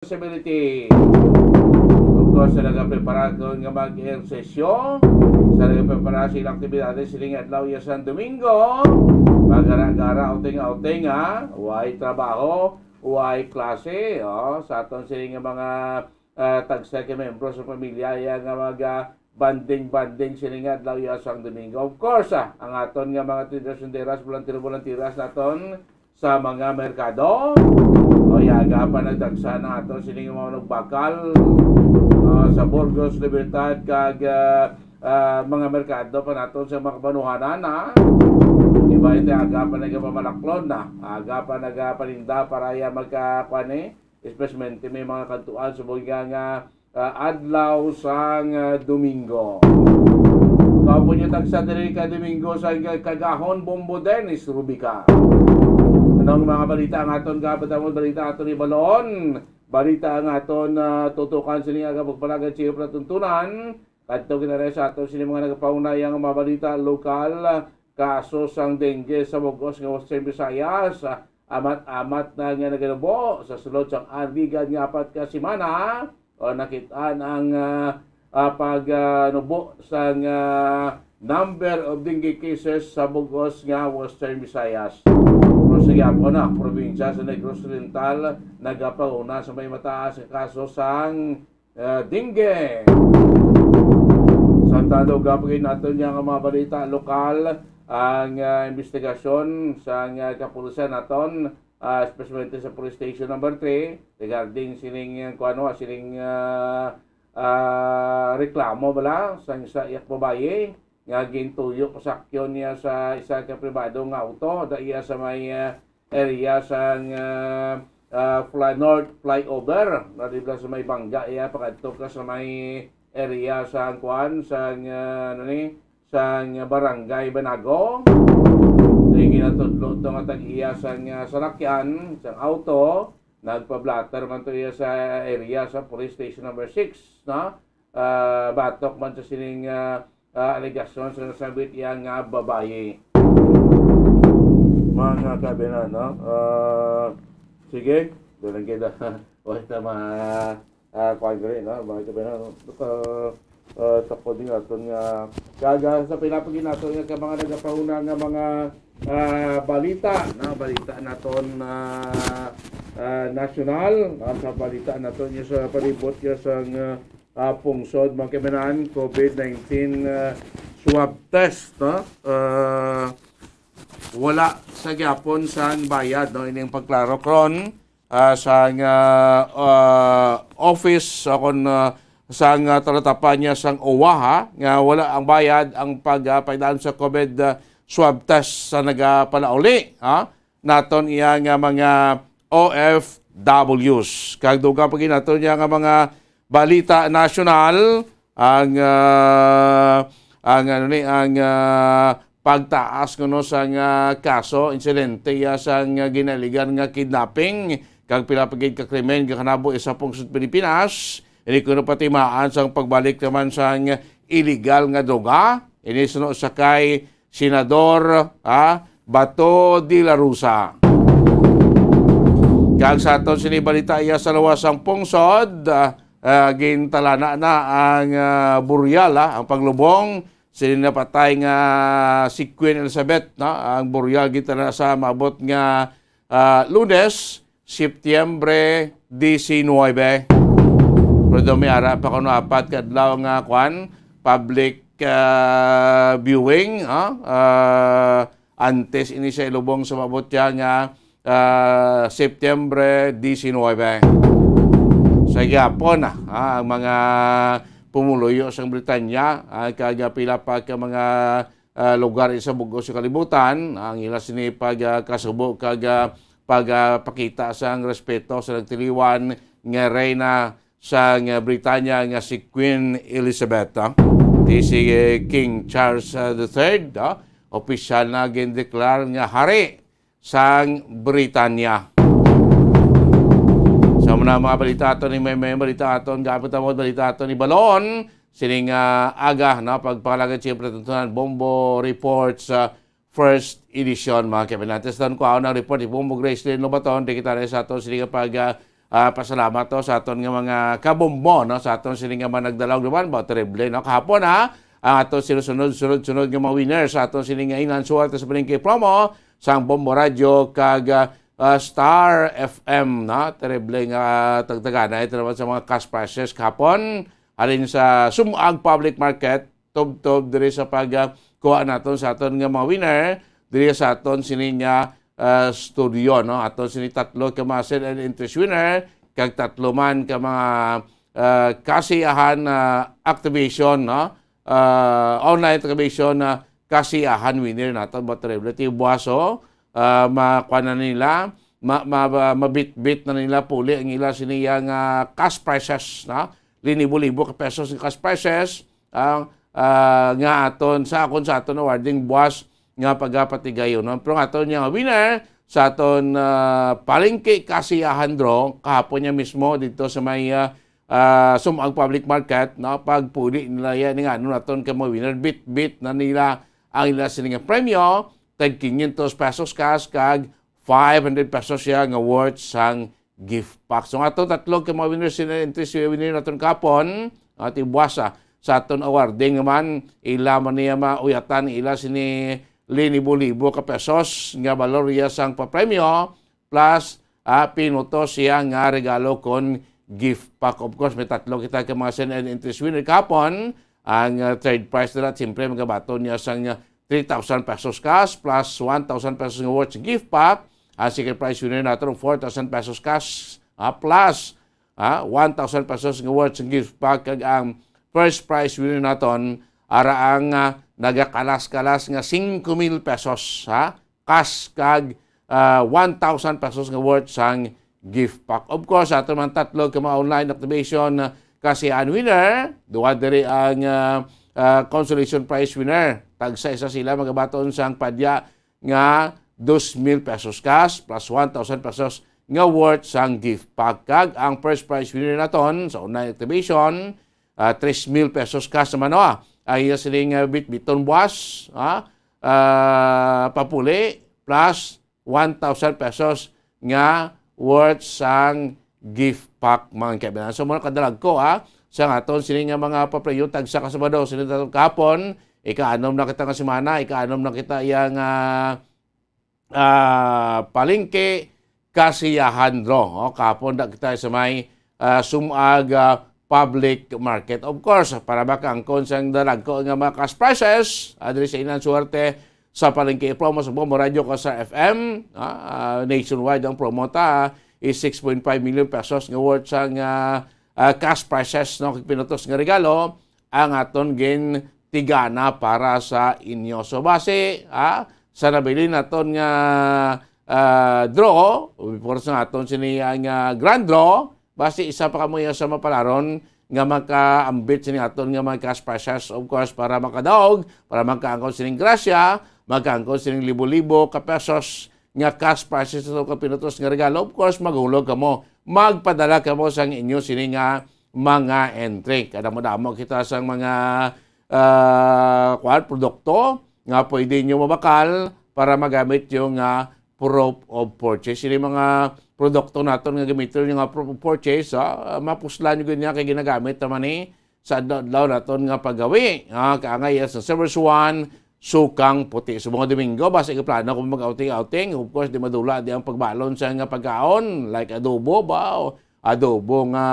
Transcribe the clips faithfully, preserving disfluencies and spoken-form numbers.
Responsibility. Of course, sa nagaprepara ko nga mag-ehersisyo, sa nagaprepara sa ilang aktibidades sining adlaw ya sang Domingo, pagara-gara, outing-outing, ha? Way trabaho, way klase, oh, sa aton sining mga, ah, tagsa ka membro sa pamilya ya nga mag, ah, banding-banding sining adlaw ya sang Domingo. Of course, ah, ang aton nga mga tindera-tinderas, bolantero-bolanteras naton sa mga merkado. O, yaga pa nagdagsa na ato sining mga nagbakal, ah, sa Burgos, Libertad, kag, ah, ah, mga merkado pa naton sa mga kabanuhanan, ha? Iba ito, aga pa nagapamalaklon na. Aga pa nagapaninda para ya magka-, kwan, eh, especialmente may mga kantuan sa buhay nga, ah, adlaw sang, ah, Domingo. Kaupod niyo tagsa diri ka Domingo sa Kagahon, Bombo Dennis Rubica. Anong mga balita ang aton kabatamon? Balita aton ni Balon. Balita ang aton, ah, tutukan sini aga pagpalagad sa iyo palatuntunan. Kadto kita sa aton sini mga nagapauna yang mga balita lokal. Kaso sang dengue sa bug-os nga Western Visayas, ah, amat-amat na nga naganubo sa sulod sang andigan nga apat ka semana, o nakit-an ang, ah, ah, pag, ah, nubo sang, ah, number of dengue cases sa bug-os nga Western Visayas. Pero sa gihapon na probinsya sa Negros Oriental nagapauna sa may mataas nga kaso sang ah, dengue. Samtang dugang pa gid naton niya nga mga balita lokal, ang, ah, investigasyon sa, ah, kapulisan naton, ah, especially sa Police Station Number Three, regarding sining, ah, kuano, sining, ah, ah, reklamo bala sang isa iyang babayi nga gintuyo ko sakyon niya sa isa ka pribado nga auto, da iya sa may, ah, area sang, ah, ah, Fly North Flyover, na dibla sa may Bangga iya, pakadto ka sa may area sang kuan, sang, ah, ano ni, sang Barangay Banago. Sa ginatudlo to nga tag-iya sang, ah, salakyan, sang auto, nagpa-blotter man to iya sa area sa Police Station Number Six, no? Ah, batok man sa sining, ah, ah, alegasyon sa nasambit iya nga babayi. Mga kabinan, no? Ah, sige, doon lang kita. O, ito, mga, ah, kuwan ko rin, no? Mga kabinan, no? Ito, ah, takod din naton nga, kaga sa pinapagin naton nga ka mga nagapahuna nga mga, ah, balita, no? Balita naton, ah, ah, nasyonal, ah, sa balita naton nga sa palibot nga sa, ah, ah, pungsod, mga kabinan, COVID nineteen, ah, swab test, no? Ah, wala sa gyapon sang bayad, no? Ining pagklaro karon, ah, sang, ah, ah, office, o kon, ah, sang, ah, talatapan niya sang OWWA, ha, nga wala ang bayad ang pag, ah, pagdaan sa COVID, ah, swab test sa nagapalauli, ha? Naton iya nga mga O F Ws. Kag dugang pa gid naton iya nga mga balita nasyonal, ang, ah, ang, ano ni, ang, ah, pagtaas kuno sang, ah, kaso, insidente iya sang, ah, ginaligan nga kidnapping kag pila pa gid ka krimen nga kanabo sa pungsod Pilipinas. Ini kuno patimaan sang pagbalik naman sang iligal nga droga. Ini suno sa kay Senador, ah, Bato de la Rosa. Kag sa aton sini balita iya sa luwas sang pungsod, ah, ah, gintalana na ang, ah, burial, ah, ang paglubong sini napatay nga si Queen Elizabeth, no? Ang burial gintalana sa maabot nga, ah, Lunes, Setyembre diecinuebe. Pero daw may ara pa kuno apat ka adlaw nga, kwan, public, ah, viewing, ah, ah, antes ini siya ilubong sa maabot siya nga, ah, Setyembre diecinuebe. Sa gyapon, ah, ah, ang mga pumuluyo sa Britanya, ah, kag pila pa ka mga, ah, lugar sa bug-os nga kalibutan, ang ila sini pag, ah, kasubo kag, ah, pag, ah, pakita sang respeto sa nagtiliwan nga reyna sang, ah, Britanya nga si Queen Elizabeth, ah. Di si, eh, King Charles, ah, the third, ah, opisyal na gindeklar nga hari sang Britanya. Sa mga, mga balita aton ni may, may balita aton, gabot ang mga balita aton ni Balon, sining, ah, aga, no, pagpalagad siyempre tuntunan, Bombo Reports, ah, first edition, mga kabinantes. Tan kuhaon ang report ni Bombo Gracelyn Lobaton, di kita na sa aton, sining pag, ah, Ah, pasalamat to sa aton nga mga kabombo, no? Sa aton sini nga mga nagdalaw naman, ba, terrible, no? Kahapon, ha? Ang aton sinusunod-sunod-sunod nga mga winner sa aton sini nga Inland Suerte sa Palengke Promo, sang Bombo Radio, kag, ah, ah, Star F M, no? Terrible nga tagtagana ito naman sa mga cash prizes kahapon. Halin sa Sumag Public Market, tubtob diri sa pag, ah, kuha naton sa aton nga mga winner diri sa aton sini nga, ah, studio, no? Aton sini tatlo ka mga send and interest winner, kag tatlo man ka mga, ah, kasiyahan, ah, activation, no? Ah, online activation na kasiyahan winner naton, ba, terrible. Ti buwaso, ah, makuha na nila, ma-, ma-, ma-, mabitbit na nila puli ang ila sini nga cash prizes, no? Linibo-libo ka pesos nga cash prizes, ang, ah, nga aton, sa akon, sa aton awarding buwas nga pagapatigayon, no? Pero ang aton nga winner sa aton, ah, palengke kasiyahan draw kahapon niya mismo dito sa may, ah, ah, Sumag Public Market, no? Pagpuli nila yan, nga ano naton ka mga winner, bit-bit na nila ang ila sini nga premyo, tag quinientos pesos cash, kag five hundred pesos siya nga worth sang gift pack. So, nga to, tatlo ka mga winners, sila entries, winner naton kapon, ah, tibuasa sa aton awarding naman, ila man niya mauyatan, ila sini linibo-libo ka pesos nga balor iya sang papremyo, plus, ah, pinuto siya nga regalo kon gift pack. Of course, may tatlo kita ka mga send and interest winner kapon. Ang, ah, third prize nila, siyempre, magabaton niya sang, ah, three thousand pesos cash plus one thousand pesos nga worth gift pack. Ang second prize winner nato, four thousand pesos cash, ah, plus, ah, one thousand pesos nga worth gift pack. Kag ang first prize winner naton, ara ang, ah, nagakalas-kalas nga singko mil pesos, ha? Cash kag, ah, one thousand pesos nga worth sang gift pack. Of course, ato man tatlo ka mga online activation, ah, kasiyahan winner, duha diri ang, ah, ah, consolation prize winner. Tagsa isa sila magabaton sang padya nga dos mil pesos cash plus one thousand pesos nga worth sang gift pack. Kag ang first prize winner naton sa online activation, ah, tres mil pesos cash naman, no? Ang iya sining, ah, bitbiton buwas, ah, ah, papuli, plus one thousand pesos nga worth sang gift pack, mga kaibigan. So, muna kadalag ko, ah, sa aton sini nga mga papremyo, tagsa ka Sabado, sini naton kahapon, ika-anom na kita nga semana, ika-anom na kita iya nga, ah, palengke, kasiyahan draw. Oh, kahapon na kita sa may, ah, Sumag, ah, Public Market. Of course, para makaangkon sang dalagko nga mga cash prizes, ah, diri sa Inland Suerte sa Palengke Promo sa Bombo Radio ko sa F M, ah, ah, nationwide ang promo ta, is six point five million pesos nga worth sang, ah, ah, cash prizes, no, kag pinutos nga regalo ang aton gintigana para sa inyo. So, base, ah, sa nabilin naton nga, ah, draw, before sa aton sini nga grand draw, basi isa pa kamo iya sa mapalaron nga makaambit sini aton nga mga cash prizes, of course, para makadaog, para makaangkon sining grasya, makaangkon sining libo-libo ka pesos nga cash prizes sa ka pinutos nga regalo. Of course, maghulog kamo, magpadala kamo sang inyo sini nga mga entry. Kadamo-damo kita sang mga, ah, kuwan, produkto nga pwede nyo mabakal para magamit yung, ah, proof of purchase. Ini mga produkto naton nga gamiton yung, ah, proof of purchase, ah, mapuslan nyo gud niya kay ginagamit naman ni sa adlaw-adlaw naton nga paggawi. Ah, kaangay sa Silver Swan, Sukang Puti. Subong nga Domingo, basta ikaplano kung mag-outing-outing, of course, di madula di ang pagbalon sa nga pagkaon, like adobo ba, o adobo nga,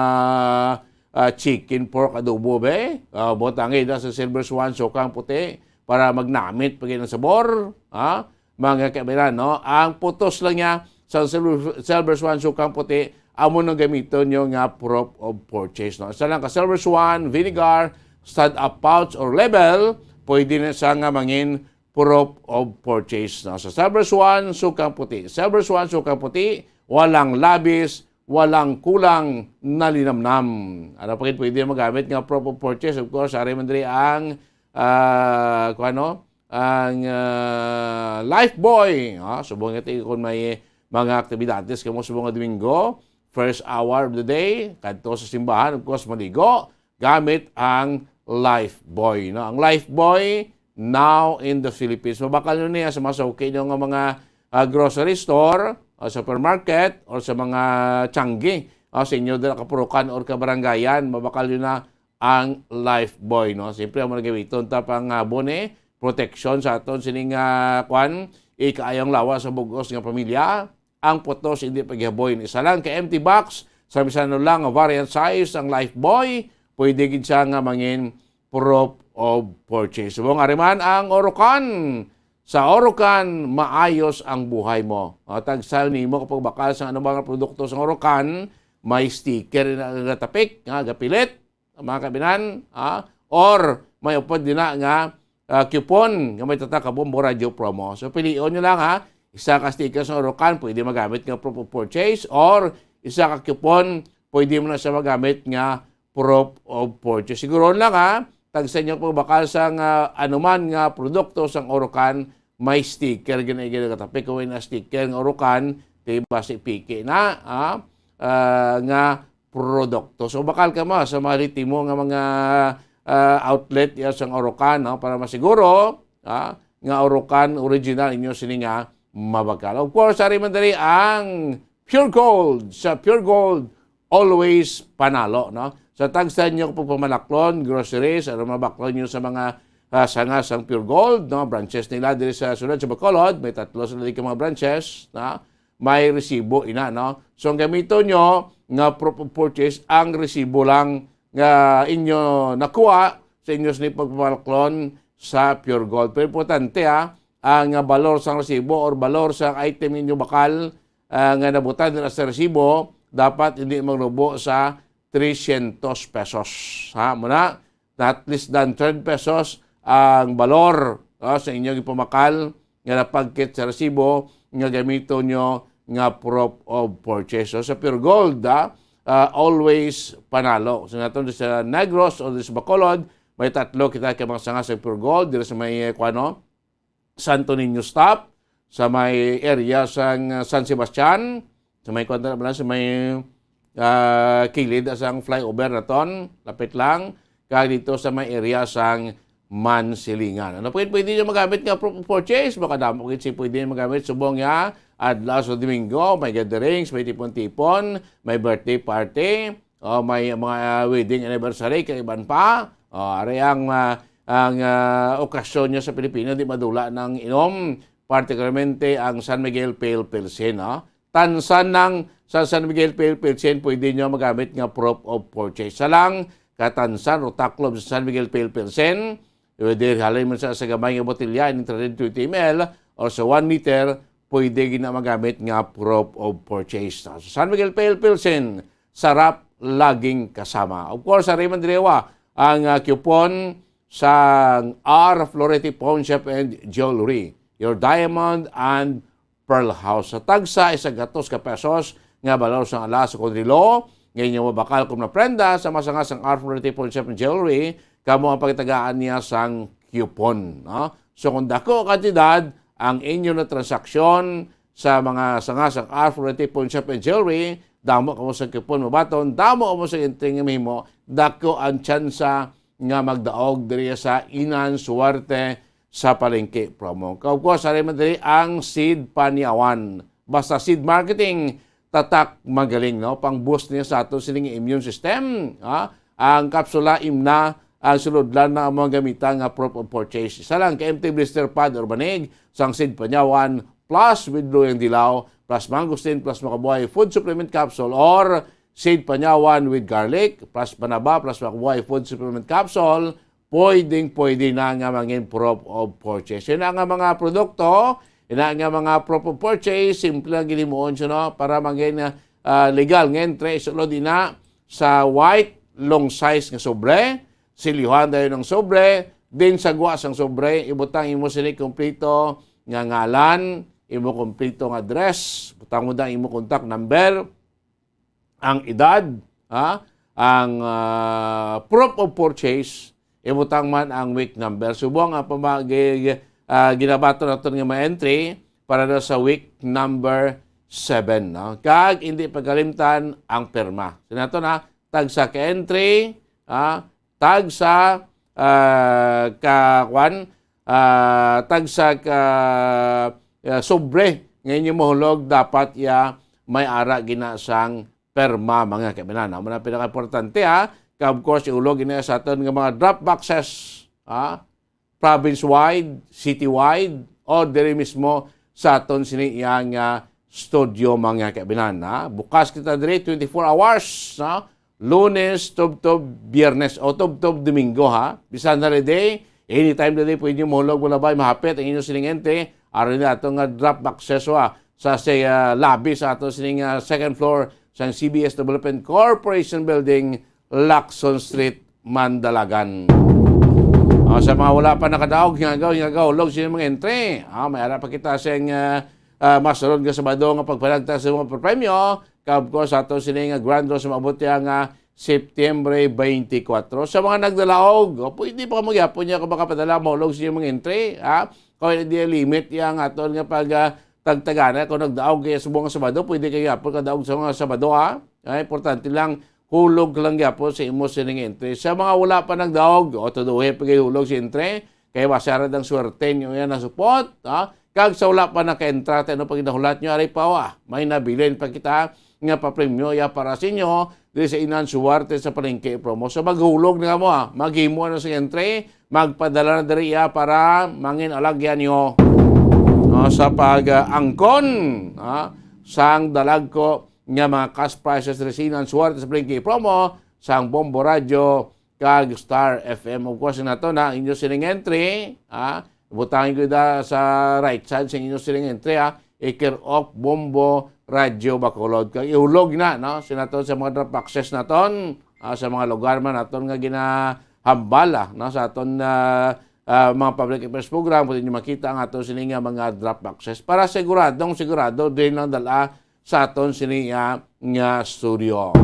ah, chicken, pork adobo, be? Ah, butangi na sa Silver Swan, Sukang Puti, para magnamit pa gid ang sabor, ha? Mga kaibigan, no? Ang putos lang niya sa Silver, Silver Swan, Sukang Puti, amo nang gamiton nyo nga proof of purchase, no? Sa lang ka Silver Swan, vinegar, stand up pouch or label, pwede na siya nga mangin proof of purchase, no? Sa Silver Swan, Sukang Puti. Silver Swan, Sukang Puti, walang labis, walang kulang na linamnam. Ano pa gid pwede magamit nga proof of purchase? Of course, ari man diri ang, ah, kung ano, ang, ah, Lifebuoy. Ah, subong nga ti-, kung may mga aktibidades kamo subong nga Domingo, first hour of the day, kadto sa simbahan, of course, maligo gamit ang Lifebuoy, no? Ang Lifebuoy, now in the Philippines. Mabakal nyo niya sa mga suki nyo nga mga, ah, grocery store, o supermarket, o sa mga tiyanggi, ah, sa inyo dira ka purukan or kabarangayan, mabakal yun na ang Lifebuoy, no? Siyempre, amo na gamiton ta pang, ah, bone, protection sa aton sining, ah, kwan, ikaayong lawas sa bug-os nga pamilya. Ang putos hindi paghihaboy ni isa lang ka empty box, sa bisan ano lang nga variant size ang Lifebuoy, pwede gid siya nga mangin proof of purchase. Subong ari man ang Orocan. Sa Orocan, maayos ang buhay mo. O, tagsa nimo kapag bakal sa anumang produkto sa Orocan, may sticker na gatapik, nga gapilit, mga kabinan, ha? Or may upod din na nga, ah, coupon nga may tatak ka Bombo Radio promo. So, pilion nyo lang, ha. Isa ka sticker sa Orocan, pwede magamit nga proof of purchase, or isa ka coupon, pwede mo na siya magamit nga proof of purchase. Siguro lang, ha, tagsa inyo pagbakal sang anuman nga produkto sang Orocan, may sticker gani ginagatapi. Kung may na sticker nga Orocan, kay basi piki na, ha, ah, nga produkto. So, bakal ka mo sa mga ritimo nga mga, ah, outlet ya sang Orocan, no, para masiguro, ah, nga Orocan original inyo sini nga mabakal. Of course, ari man diri ang Pure Gold. Sa Pure Gold, always panalo, no? Sa tagsa inyo pagpamalaklon, groceries, ano mabaklon nyo sa mga, ah, sanga sang Pure Gold, no? Branches nila diri sa sulod sa Bacolod, may tatlo sila di ka mga branches, no? May resibo ina, no? So, ang gamito nyo nga proof of purchase, ang resibo lang nga inyo nakuha sa inyo sini pagpamalaklon sa Pure Gold. Pero importante, ha, ang, ah, balor sang resibo or balor sang item ninyo bakal, ah, nga nabutang dira sa resibo, dapat hindi maglubo sa trescientos pesos. Ha, muna, not less than three hundred pesos ang balor, ah, sa inyong ipamakal nga napagkit sa resibo nga gamito nyo nga proof of purchase. So, sa Pure Gold, ah, ah, always panalo. So, naton sa Negros o sa Bacolod, may tatlo kita ka mga sanga sa Pure Gold, dira sa may, eh, kuano, Santo Niño stop, sa may area sang, uh, San Sebastian, sa may kwan na pala, sa may, uh, kilid sang flyover naton, lapit lang, kag dito sa may area sang Mansilingan. Ano pwede, pwede nyo magamit nga proof of purchase? Makadamo gid si pwede nyo magamit subong nga adlaw sa Domingo, may gatherings, may tipon-tipon, may birthday party, o may mga, ah, wedding anniversary, kag iban pa. O, ari ang, ah, ang, ah, okasyon niya sa Pilipino, di madula ng inom, partikularmente ang San Miguel Pale Pilsen, no? Tansan ng sa San Miguel Pale Pilsen, pwede nyo magamit nga proof of purchase. Sa lang, katansan o taklob sa San Miguel Pale Pilsen, pwede halin man sa, sa gamay nga botelya, ining three hundred twenty M L, o sa one liter, pwede gina magamit nga proof of purchase. Sa San Miguel Pale Pilsen, sarap laging kasama. Of course, ari man diri wa ang, ah, coupon sang R Florete Pawn Shop and Jewelry, your diamond and pearl house. Sa tagsa isa gatos ka pesos nga balor sang alas o kondilo nga inyo mabakal kung naprenda sa masanga sang R Florete Pawn Shop and Jewelry, kamo ang pagtagaan niya sang coupon, no? So, kung dako ang kantidad ang inyo na transaksyon, sa mga sanga sang R Florete Pawn Shop and Jewelry, damo kamo sa coupon mabaton, damo kamo sa entry nga mahimo, dako ang tsansa nga magdaog diri sa Inan Suwerte sa Palengke promo. Of course, ari man diri ang Seed Panyawan. Basta Seed Marketing, tatak magaling, no? Pang-boost niya sa ato sining immune system, ha? Ang kapsula, imna, ang sulodlan na ang mga gamita nga proof of purchase. Isa lang ka empty blister pad or banig, sang Seed Panyawan, plus with Luyang Dilaw, plus Mangosteen, plus Makabuhay Food Supplement Capsule, or Seed Panyawan with Garlic, plus Panaba, plus Makabuhay Food Supplement Capsule, pwedeng-pwede na nga mangin proof of purchase. Yun na nga mga produkto, yun na nga mga proof of purchase, simple lang gid himuon siya, no? Para mangin, ah, legal nga entry, sulod ina sa white, long size nga sobre, silyuhan dayon ang sobre, din sa gwa sang sobre, ibutang imo sini kompleto nga ngalan, imo kompleto nga address, butang mo da imo contact number, ang edad, ha? Ang, ah, proof of purchase, ibutang man ang week number. Subong ang pama-, gi-, gi-, ah, ginabaton naton nga mga entry para na sa week number seven, no? Kag hindi pagkalimtan ang pirma. Sinato na, tagsa ka entry, ha? Tagsa, ah, ka, kwan, ah, tagsa ka, ah, sobre nga inyo mahulog, dapat iya may ara gina sang perma, mga kaibigan. Amo na pinaka-importante, ha. Kag, of course, ihulog ini sa aton nga mga drop boxes, ha, province-wide, city-wide, o diri mismo sa aton sini iya nga studio, mga kaibigan, ha. Bukas kita diri twenty-four hours, ha. Lunes, tubtob Biyernes, o tubtob Domingo, ha. Bisan na day, anytime na day, pwede mo hulog, malabay, mahapit ang inyo sining entry. Aron na ato nga drop boxes, ha, sa, sa, ah, lobby sa ato sining, ah, second floor sang C B S Development Corporation Building, Lacson Street, Mandalagan. Ah, sa mga wala pa nakadaog, hingagaw, hingagaw, hulog sa inyong mga entry. Ah, may ara pa kita sing, ah, ah, masunod nga Sabado nga pagpanagta sa mga premyo. Kag, of course, ato sini nga grand draw sa maabot niya nga September twenty-four. Sa mga nagdalaog, o, pwede pa mo gyapon niya kung makapadala, mahulog sa inyong mga entry, ha? Kung hindi limit yang aton nga pag, ah, tagtagana, kung nagdaog kayo sa buong Sabado, pwede kayo gyapon kadaog sa mga Sabado, ha? Ay, importante lang, hulog lang gyapon sa imo sining entry. Sa mga wala pa nagdaog, o, tuduhi pa kayo hulog sa entry, kay masarad ang swerte niyo yan na support, ha? Kag sa wala pa naka-entra, ano pa ginahulat niyo, ari pa, wa. May nabilin pa kita nga papremyo ya para sa inyo, diri sa Inang Suwerte sa Palengke promo. So, maghulog na mo, ha. Maghimo na sa entry, magpadala na diri ya para mangin alagyan niyo, no, sa pag, ah, angkon, ha, sang dalagko nga mga cash prizes diri sa Inang Suwerte sa Palengke promo, sang Bombo Radio, kag Star F M. Of course, nato na inyo sining entry, ha? Butangin ko da sa right side sa inyo sining entry, ha? I-care of Bombo Radio Bacolod. Kag ihulog na, no? Sinaton sa mga drop boxes naton, ah, sa mga lugar man naton nga ginahambala, no? Sa aton, ah, ah, mga public affairs program, pwede nyo makita ang aton sini nga mga drop boxes. Para siguradong sigurado din ang dala sa aton sini nga, nga studio.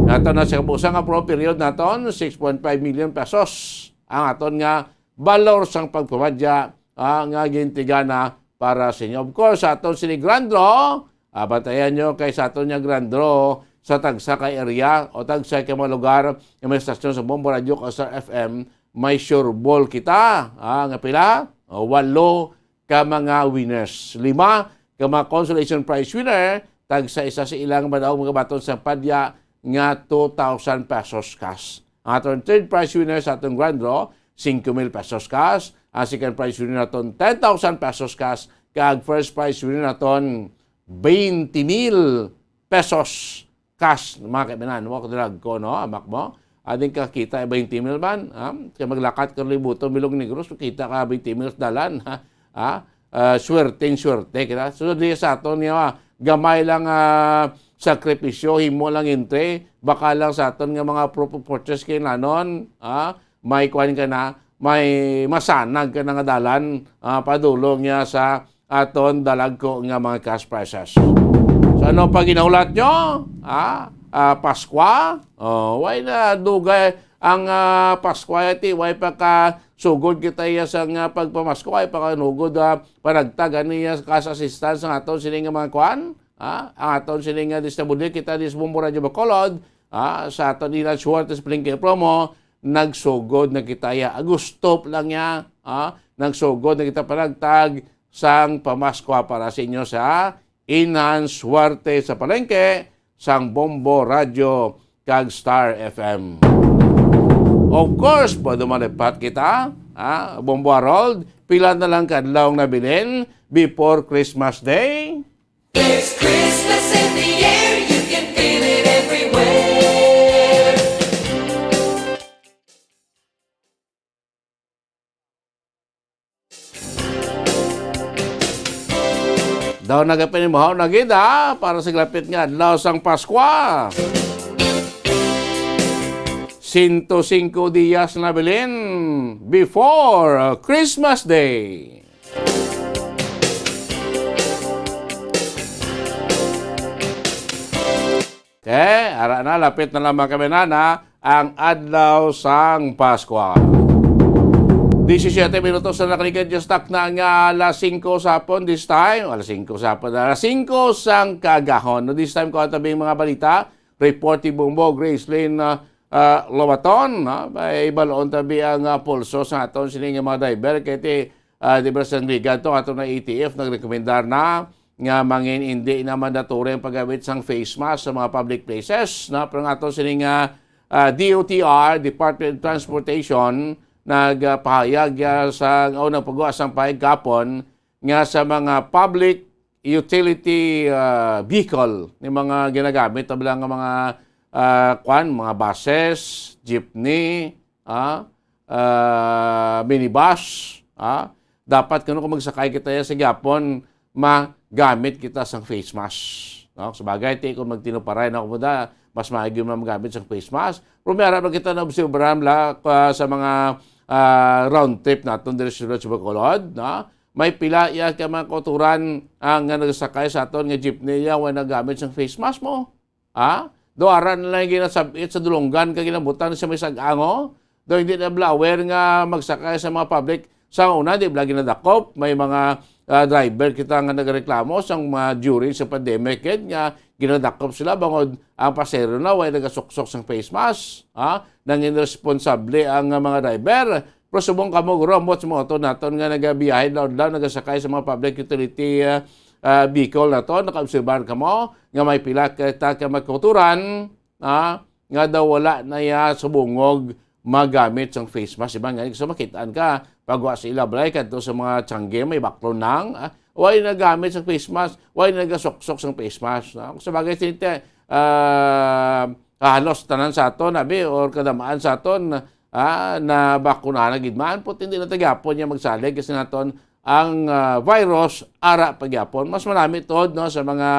Nato na sa kabusa nga promo period naton, six point five million pesos ang aton nga balor sang pagpamadya, ah, nga gintigana para sa inyo. Of course, sa aton sini grand draw, ah, bantayan nyo kay sa aton nga grand draw sa tagsa ka area o tagsa ka mga lugar nga may stasyon sa Bombo Radio o Star F M, may sure ball kita, ah, nga pila? O, walo ka mga winners. Lima ka mga consolation prize winner, tagsa isa sa ilang madaog magabaton sa padya nga two thousand pesos cash. Ang aton third prize winner sa atong grand draw, cinco mil pesos cash. Ang second prize winner naton, ten thousand pesos cash. Kag first prize winner naton, twenty mil pesos cash, mga kaibigan, mo, kadrag ko, no, amak mo. Ading kakita, twenty mil man, ha? Kaya maglakat ka libuto, Bilog Negros, kita ka twenty mil sa dalan, ha? Ha? Ah, swerteng swerte kita. So, di sa aton niya, ah, gamay lang, ah, sakripisyo, himo lang entry, baka lang sa aton nga mga proof of purchase kay nanon, ha? May kuan ka na, may masanag ka na nga dalan, ah, padulong niya sa aton dalagko nga mga cash prizes. So, ano pa ginahulat nyo? Ah, ah, Paskwa? Oh, way na dugay ang, ah, Paskwa, iti, way pa ka sugod kita iya sa nga pagpamaskwa, way pa ka nugod, ah, panagtag niya sa cash assistance ang aton sini nga mga kwan? Ah, ang aton sini nga distabuli kita dis Bombo Radyo Bacolod, ah, sa aton ilang short sa Palengke promo, nagsugod na kita iya. Agosto pa lang niya, ah, nagsugod na kita panagtag sang pamaskwa para sa inyo sa Inang Suwerte sa Palengke sang Bombo Radyo kag Star F M. Of course, pwede malipat kita, ha? Bombo Harold, pila na lang ka adlaw ang nabilin before Christmas Day? There's Christmas in the air, you can feel it everywhere. Daw nagapinimahaw na gid, ha, para sa lapit nga adlaw sang Paskwa. Sento singko dias na bilin before Christmas Day. Okay, ara na, lapit na lang, mga kaminana, ang adlaw sang Paskwa. Disisiete minutos na nakaligad, just tak na nga alas singko sa hapon this time. Alas singko sa hapon, alas singko sang kagahon. No, this time, kuha tabi ang mga balita. Report ni Bumbo, Gracelyn, ah, ah, Lobaton, no? May balon tabi ang, ah, pulso sa aton sini nga mga driver. Kay ti, ah, di ba, sa liga to, ato na A T F, nagrekomendar na nga mangin hindi na mandatory ang paggamit sang face mask sa mga public places, no? Pero ang ato sini nga, ah, D O T R, Department of Transportation, nagpahayag, ah, sa, o nagpagawa sang pahayag kahapon nga sa mga public utility, ah, vehicle, ni mga ginagamit na nga mga, ah, kwan, mga buses, jeepney, ah, ah, minibus, ah, dapat kuno kung magsakay kita ya sa gyapon, magamit kita sang face mask, no? Sa bagay, ti kung magtinuparay na ako da, mas maayo gyud magamit sang face mask. Pero may ara man kita na obserbaran la, ah, sa mga, ah, round trip naton diri sa siyudad sa Bacolod, no? May pila ya ka mga kauturan ang nga nagsakay sa aton nga jeepney ya, wa nagamit sang face mask mo. Ha? Do ara na lang ginasab-it sa dulonggan kag ginabutang sa may sag-ango. Do hindi na bala aware nga magsakay sa mga public. Sa una, di bala ginadakop. May mga, ah, driver kita nga nagreklamo sang mga during sa pandemic gid nga ginadakop sila bangod ang pasahero na way nagasuksok sang face mask. Ha? Nangin responsable ang, ah, mga driver. Pero subong kamo, guro, ambot sa mga auto naton nga nagabiyahe daw, daw nagasakay sa mga public utility, ah, ah, vehicle naton, nakaobserbar kamo nga may pila kita ka mga kauturan, ah, nga daw wala na ya subungog magamit sang face mask. Iban nga, so makitaan ka, pagwa sa ila balay, kadto sa mga tiyangge, may baklon nang, ah, way nagamit sang face mask, way nagasuksok sang face mask, no? Sa bagay, sinita, ah, halos tanan sa aton, abi, or kadamaan sa aton, ah, na bakunahan na gid man, put hindi na ta gyapon niya magsalig kasi naton ang, ah, virus ara pa gyapon. Mas malami tod, no, sa mga,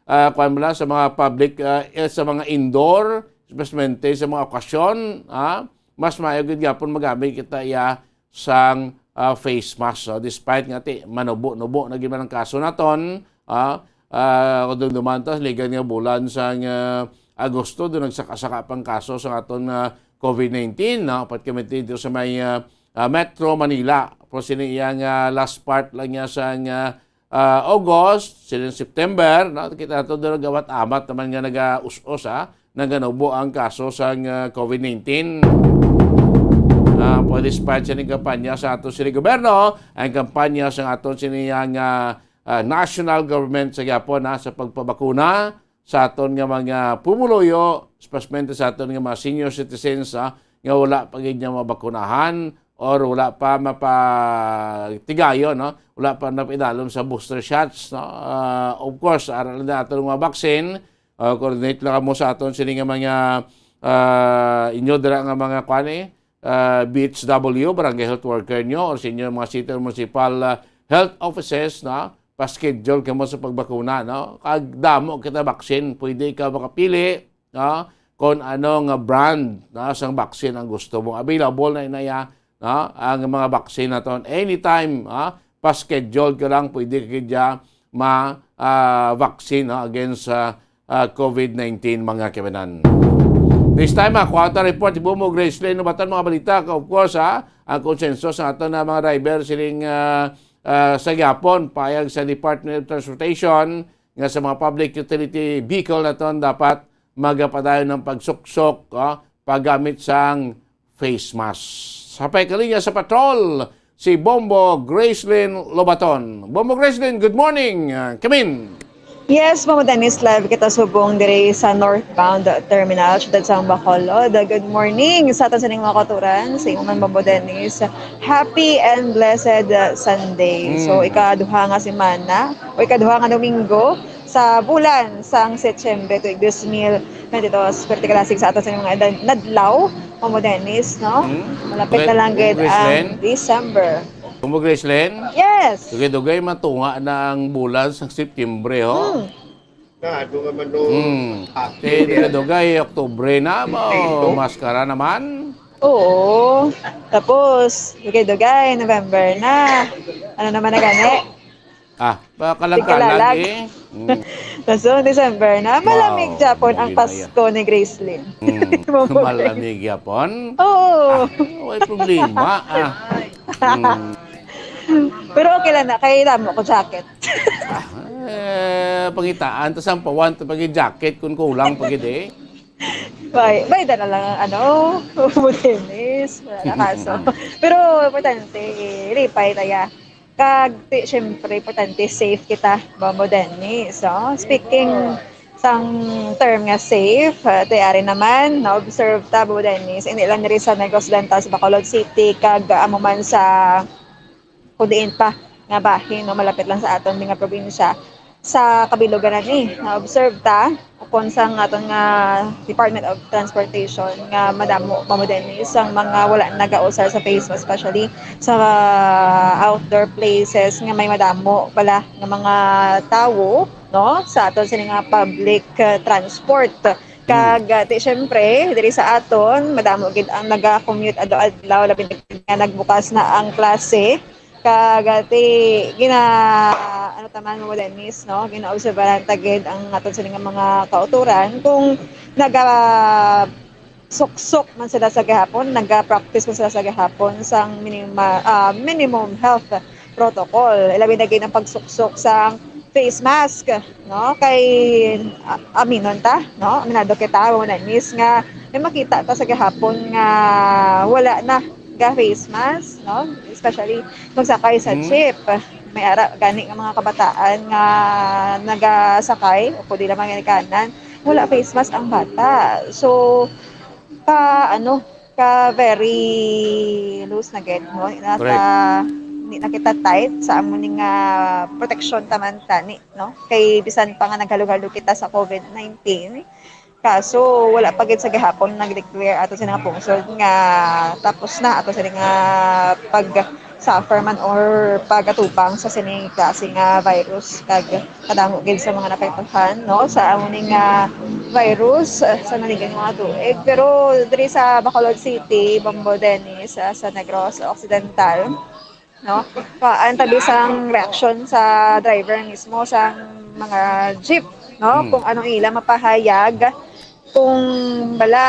ah, kuwan mo lang, sa mga public, ah, eh, sa mga indoor, especially sa mga okasyon, ah, mas maayo gid gyapon magamit kita iya sang, ah, face mask. So, despite nga ti manubo-nubo na gid man ang kaso naton, ah, ah, kung dumduman ta, ligan nga bulan sang, ah, Agosto, do nagsaka-saka pang kaso sa aton nga COVID nineteen, no? Apat ka dito sa may, ah, ah, Metro Manila. Pero sini iya nga last part lang niya sa nga, ah, August, sining September, no? Kita nato do nagawat-amat naman nga naga-us-us, ah, naganubo ang kaso sa nga COVID nineteen. Ah, pwede spite sa ning kampanya sa ato sini gobyerno, ang kampanya sa aton sini nga, ah, national government sa gyapon, ah, sa pagpabakuna sa aton nga mga pumuluyo, especially sa aton nga mga senior citizens, ah, nga wala pa gid nga mabakunahan or wala pa mapatigayon, no? Wala pa napaidalom sa booster shots, no? Ah, of course, aral na aton mga vaccine, ah, coordinate lang mo sa aton sini nga mga, ah, inyo dira nga mga kwan, eh, ah, B H W, barangay health worker nyo, or sa inyo mga city or municipal, ah, health offices, no? Pa-schedule kamo sa pagbakuna, no? Kag damo kita vaccine, pwede ikaw makapili, no? Kung ano nga brand, no, sang vaccine ang gusto mo. Available na inaya, no? Ang mga vaccine naton. Anytime, ha? Pa-schedule ka lang, pwede ka dya ma, ah, vaccine, no, against sa, ah, COVID nineteen, mga kaibigan. This time, ah, kuwata report, ibo mo, Gracelyn, no, batan mga balita, of course, ha? Ang konsenso sa aton na mga driver, siling, ah, ah, sa gyapon, payag sa Department of Transportation, nga sa mga public utility vehicle naton dapat magapadayon ang pagsuksok, ah, paggamit sang face mask. Sa pagkalinya sa patrol, si Bombo Gracelyn Lobaton. Bombo Gracelyn, good morning. Ah, come in. Yes, Mamo Dennis, live kita subong diri sa northbound terminal, siyudad sa Bacolod. Good morning sa aton sining mga kauturan, sa imo man, Mamo Dennis. Happy and blessed, uh, Sunday. So, Mm. ikaduha nga semana, o ikaduha nga Domingo sa bulan sang Setyembre tuig dos mil twenty-dos. Perti kalasig sa aton sa mga edad, nadlaw, Mamo Dennis, no? Mm. Malapit na lang gid ang December. Mamo Gracelyn? Yes. Dugay-dugay, matunga na ang bulan sang Setyembre, ho? Mm. Nga, ano nga man, no? Mm. Dugay-dugay, Oktubre na, ba? Maskara naman. Oo. Tapos, dugay-dugay, November na. Ano naman na gani? Ah, pakalag-kalag, eh. Mm. Tapos, December na. Malamig gyapon ang Pasko ni Gracelyn. Mm. Malamig gyapon? Oo. Ah, way problema, ah. Mm. Pero okay lang na, kay damo ko jacket. Ah, eh, pangitaan, tas ang pawan, tas pag-jacket, kung kulang, pag-, eh. Bay, bay, na lang ang ano, Mamo Dennis, wala na kaso. Pero importante, eh, lipay taya. Kag ti, syempre, importante, safe kita, Bombo Dennis. So, speaking sang term nga safe, ah, ti ari naman, na-observe ta, Bombo Dennis, hindi lang diri sa Negros Occidental, sa Bacolod City, kag amo man sa kung diin pa nga bahin, no, malapit lang sa aton nga probinsya. Sa kabilugan na ni, na-observe ta, upon sang aton nga Department of Transportation, nga madamo, Bombo Dennis, ang mga wala nagausar sa face mask, especially sa outdoor places nga may madamo bala nga mga tawo, no, sa aton sini nga public, uh, transport. Kag, uh, ti, syempre, diri sa aton, madamo gid ang naga-commute adlaw-adlaw, labi na gid nga nagbukas na ang klase. Kag, uh, ti, gina-, ano ta man, Bombo Dennis, no? Ginaobserbahan ta gid ang aton sini nga mga kautoran kung naga-suksok man sila sa gahapon, naga-practice man sila sa gahapon sang minima-, ah, minimum health protocol. Labi na gid ang pagsuksok sang face mask, no? Kay, ah, aminon ta, no? Aminado kita, Bombo Dennis, nga may makita ta sa gahapon nga wala na ga face mask, no? Especially magsakay sa Hmm. jeep. May ara gani nga mga kabataan nga nagasakay o kundi lamang ginikanan, wala face mask ang bata. So, ka, ano, ka very loose na gid, no? Nata-, Correct. Hindi na kita tight sa amo ni nga proteksyon ta man tani, no? Kay bisan pa nga naghalog-halog kita sa covid nineteen, kaso wala pa gid sa gihapon nag-declare ato sa mga pungsod nga tapos na ato sa nga pag-suffer man or pagatubang sa sining klase nga virus. Kag kadamo gid sa mga naapektuhan, no, sa amo ni nga virus, ah, sa naligiran nga mga tuig. Pero diri sa Bacolod City, Bombo Dennis, ah, sa Negros Occidental, no, kuan ta bisang reaksyon sa driver mismo sang mga jeep, no, Hmm. kung anong ila mapahayag kung bala,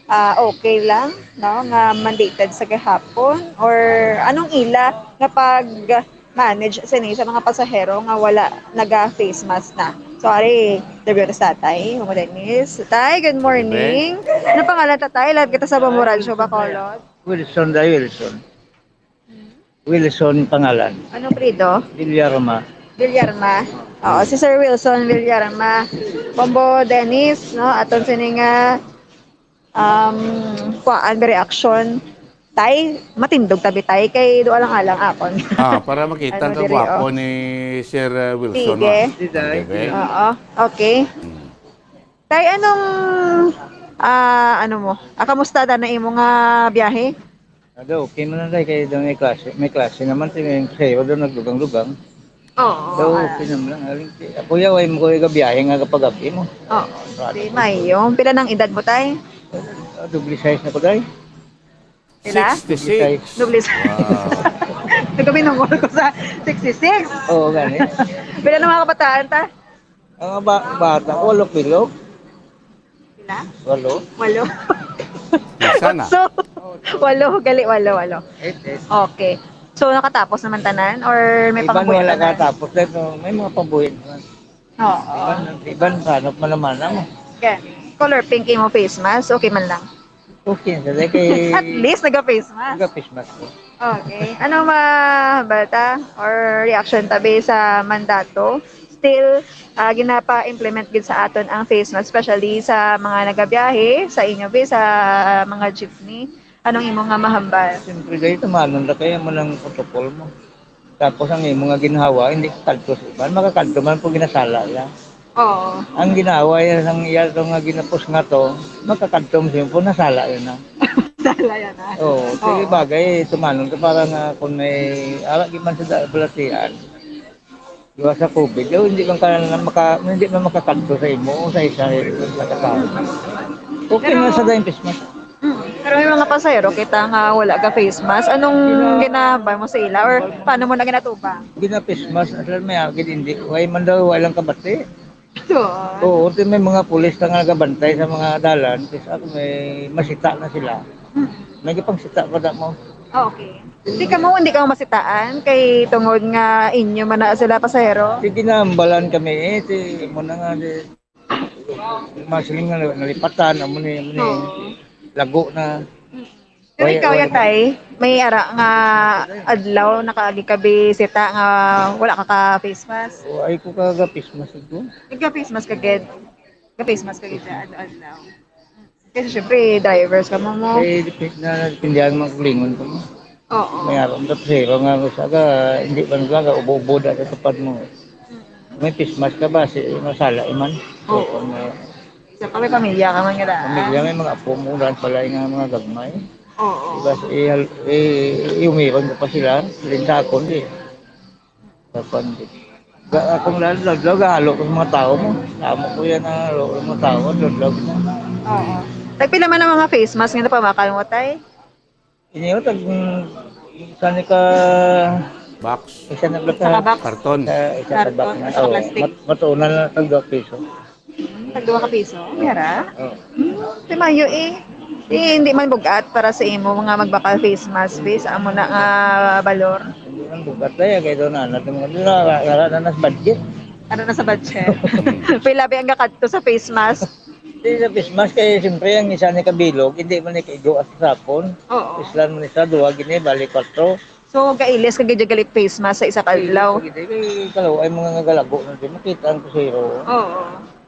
ah, okay lang, no, nga mandated sa gahapon, or anong ila nga pag-manage sini sa mga pasahero nga wala naga-face mask na? So, ari, interview ta si Tatay, Bombo Dennis. Tay, good morning. Ano pangalan, Tatay? Live kita sa Bombo Radyo Bacolod. Wilson, Day Wilson. Wilson pangalan. Ano apelyido? Villarma. Villarma. Oo, si Sir Wilson Villarma. Bombo Dennis, no? Aton sini nga, um, kuan, reaction. Tay, matindog tabi, Tay, kay duha lang alang akon. Ah, para makita Ano ang diri, gwapo oh. ni Sir, uh, Wilson, Sige. ah. Sige. Oo, okay. Hmm. Tay, anong, ah, ano mo? Ah, kamusta da na imo nga biyahe? Ado, okay man lang, Day, kay daw may klase. May klase naman, ti, may sayo daw nagdugang-dugang. Oo, Daw, ah. okay naman lang. Aling, ako yaw, ay mo ko igabiyahe nga kapag-abi mo. Oo. Di mayo. Pila nang edad mo, Tay? Ah, doble size na ko, Day. Pila? Sixty-six. Doble size. Wow. Nagkabinungol ko sa sixty-six. Oo, gani. Pila na mga kabataan ta? Ang ba-, bata, walo kilo. Pila? Walo. Walo. Isa na. So, walo, gali, walo, walo. Eight, eight. Okay. So, nakatapos naman tanan? Or may Iban pangabuhi wala tanan? Katapos, pero may mga pabuhi naman. Oo. Iban, iban, hanap man naman mo. Okay. Color pink imo face mask, okay man lang. Okay, sa kay At least naga-face mask. Naga-face mask ko. Okay. Ano ma-, balta or reaction tabi sa mandato? Still, ah, ginapa-implement gid sa aton ang face mask, especially sa mga nagabiyahe, sa inyo, bi, sa mga jeepney. Anong imo nga mahambal? Siyempre, dahil tumanon na kaya mo ng protocol mo. Tapos ang imo nga ginhawa, hindi kadto sa iban. Makakadto man po ginasala ya. Oo. Ang ginhawa ya sang iya to nga ginapos nga to, makakadto mo sa imo po, nasala yun na. Sala yan, ah. Oo, sige Oo. bagay, tumanon ka para nga kung may ara di man sa da-, balatian. Iwas sa covid, oh, hindi man ka na maka-, hindi man makakadto sa imo o sa isa, sa kasama. Okay Pero na sa dahil Christmas. Mm. Pero may mga pasahero kita nga wala ka face mask. Anong ginahambal mo sa ila or paano mo na ginatubang? Gina-face mask, asal may agid, hindi. Way man daw, way lang kabati. Oo. Oo, ti may mga pulis na nga nagabantay sa mga dalan. Kasi ako may masita na sila. Mm. May gipangsita pa na mo. Okay. Di ka mo, hindi ka masitaan kay tungod nga inyo man na sila pasahero? Ti ginambalan kami eh. Ti mo na nga, di, masiling nga nalipatan, amo ni, amo ni, Oo. lago na. Mm. Pero Why, ikaw, why? Yatay, may ara nga adlaw nakagikabisita nga wala ka ka face mask? O, ay ko ka ga face mask ko. Nagka-face mask ka, gid? Nagka-face mask ka, gid, adlaw-adlaw? Kasi syempre, drivers ka mo, mo. Eh, depende na, depende ang mga kulingon ko mo. Oo. May aram na pasero nga, sa ka, hindi man lang, ubo-ubo, dati tupad mo. Mm. May face mask ka ba? Si, masala, iman. Oo. So, kung, uh, Sa pa, may pamilya ka man nga daan. Pamilya, may mga apo mo, daan pala yung mga gagmay. Oo. Diba, i-, i-, iumiron ko pa sila, linda akon, di. Sa kuwan, di. Ga-, akong lalo, lalo, gahalo ko sa mga tao mo. Amo ko yan, ah, halo ko sa mga tao, lalo, lalo na. Oo. Tagpila man ang mga face mask nga napamakal mo, tay? Inyo, tag, mm, isa ni ka Box. Isa na bala Isa ka box. Karton. Sa isa ka Karton, box na. Isa ka Oh, plastic. mat-, matuunan na tag dua piso. Hmm, tag dua ka piso? Yara? Oh. Hmm, di mayo eh. Eh, hindi man bugat para sa imo nga magbakal face mask, face. Amo na nga balor. Hindi man bugat na yan. Kaya doon na, natin mga doon na, wala, wala na nas budget. Ano na sa budget? Pila ba ang gakadto sa face mask? Di sa face mask, kay siyempre ang isa ni kabilog, hindi man ni kaigo sa sapon. Oo. Islan mo ni sa duwa, gini, bali kwatro. So, gailis ka gid gali face mask sa isa ka adlaw? Hindi, kay kalaw ay mga nga galago na di makita ang kusero. Oo.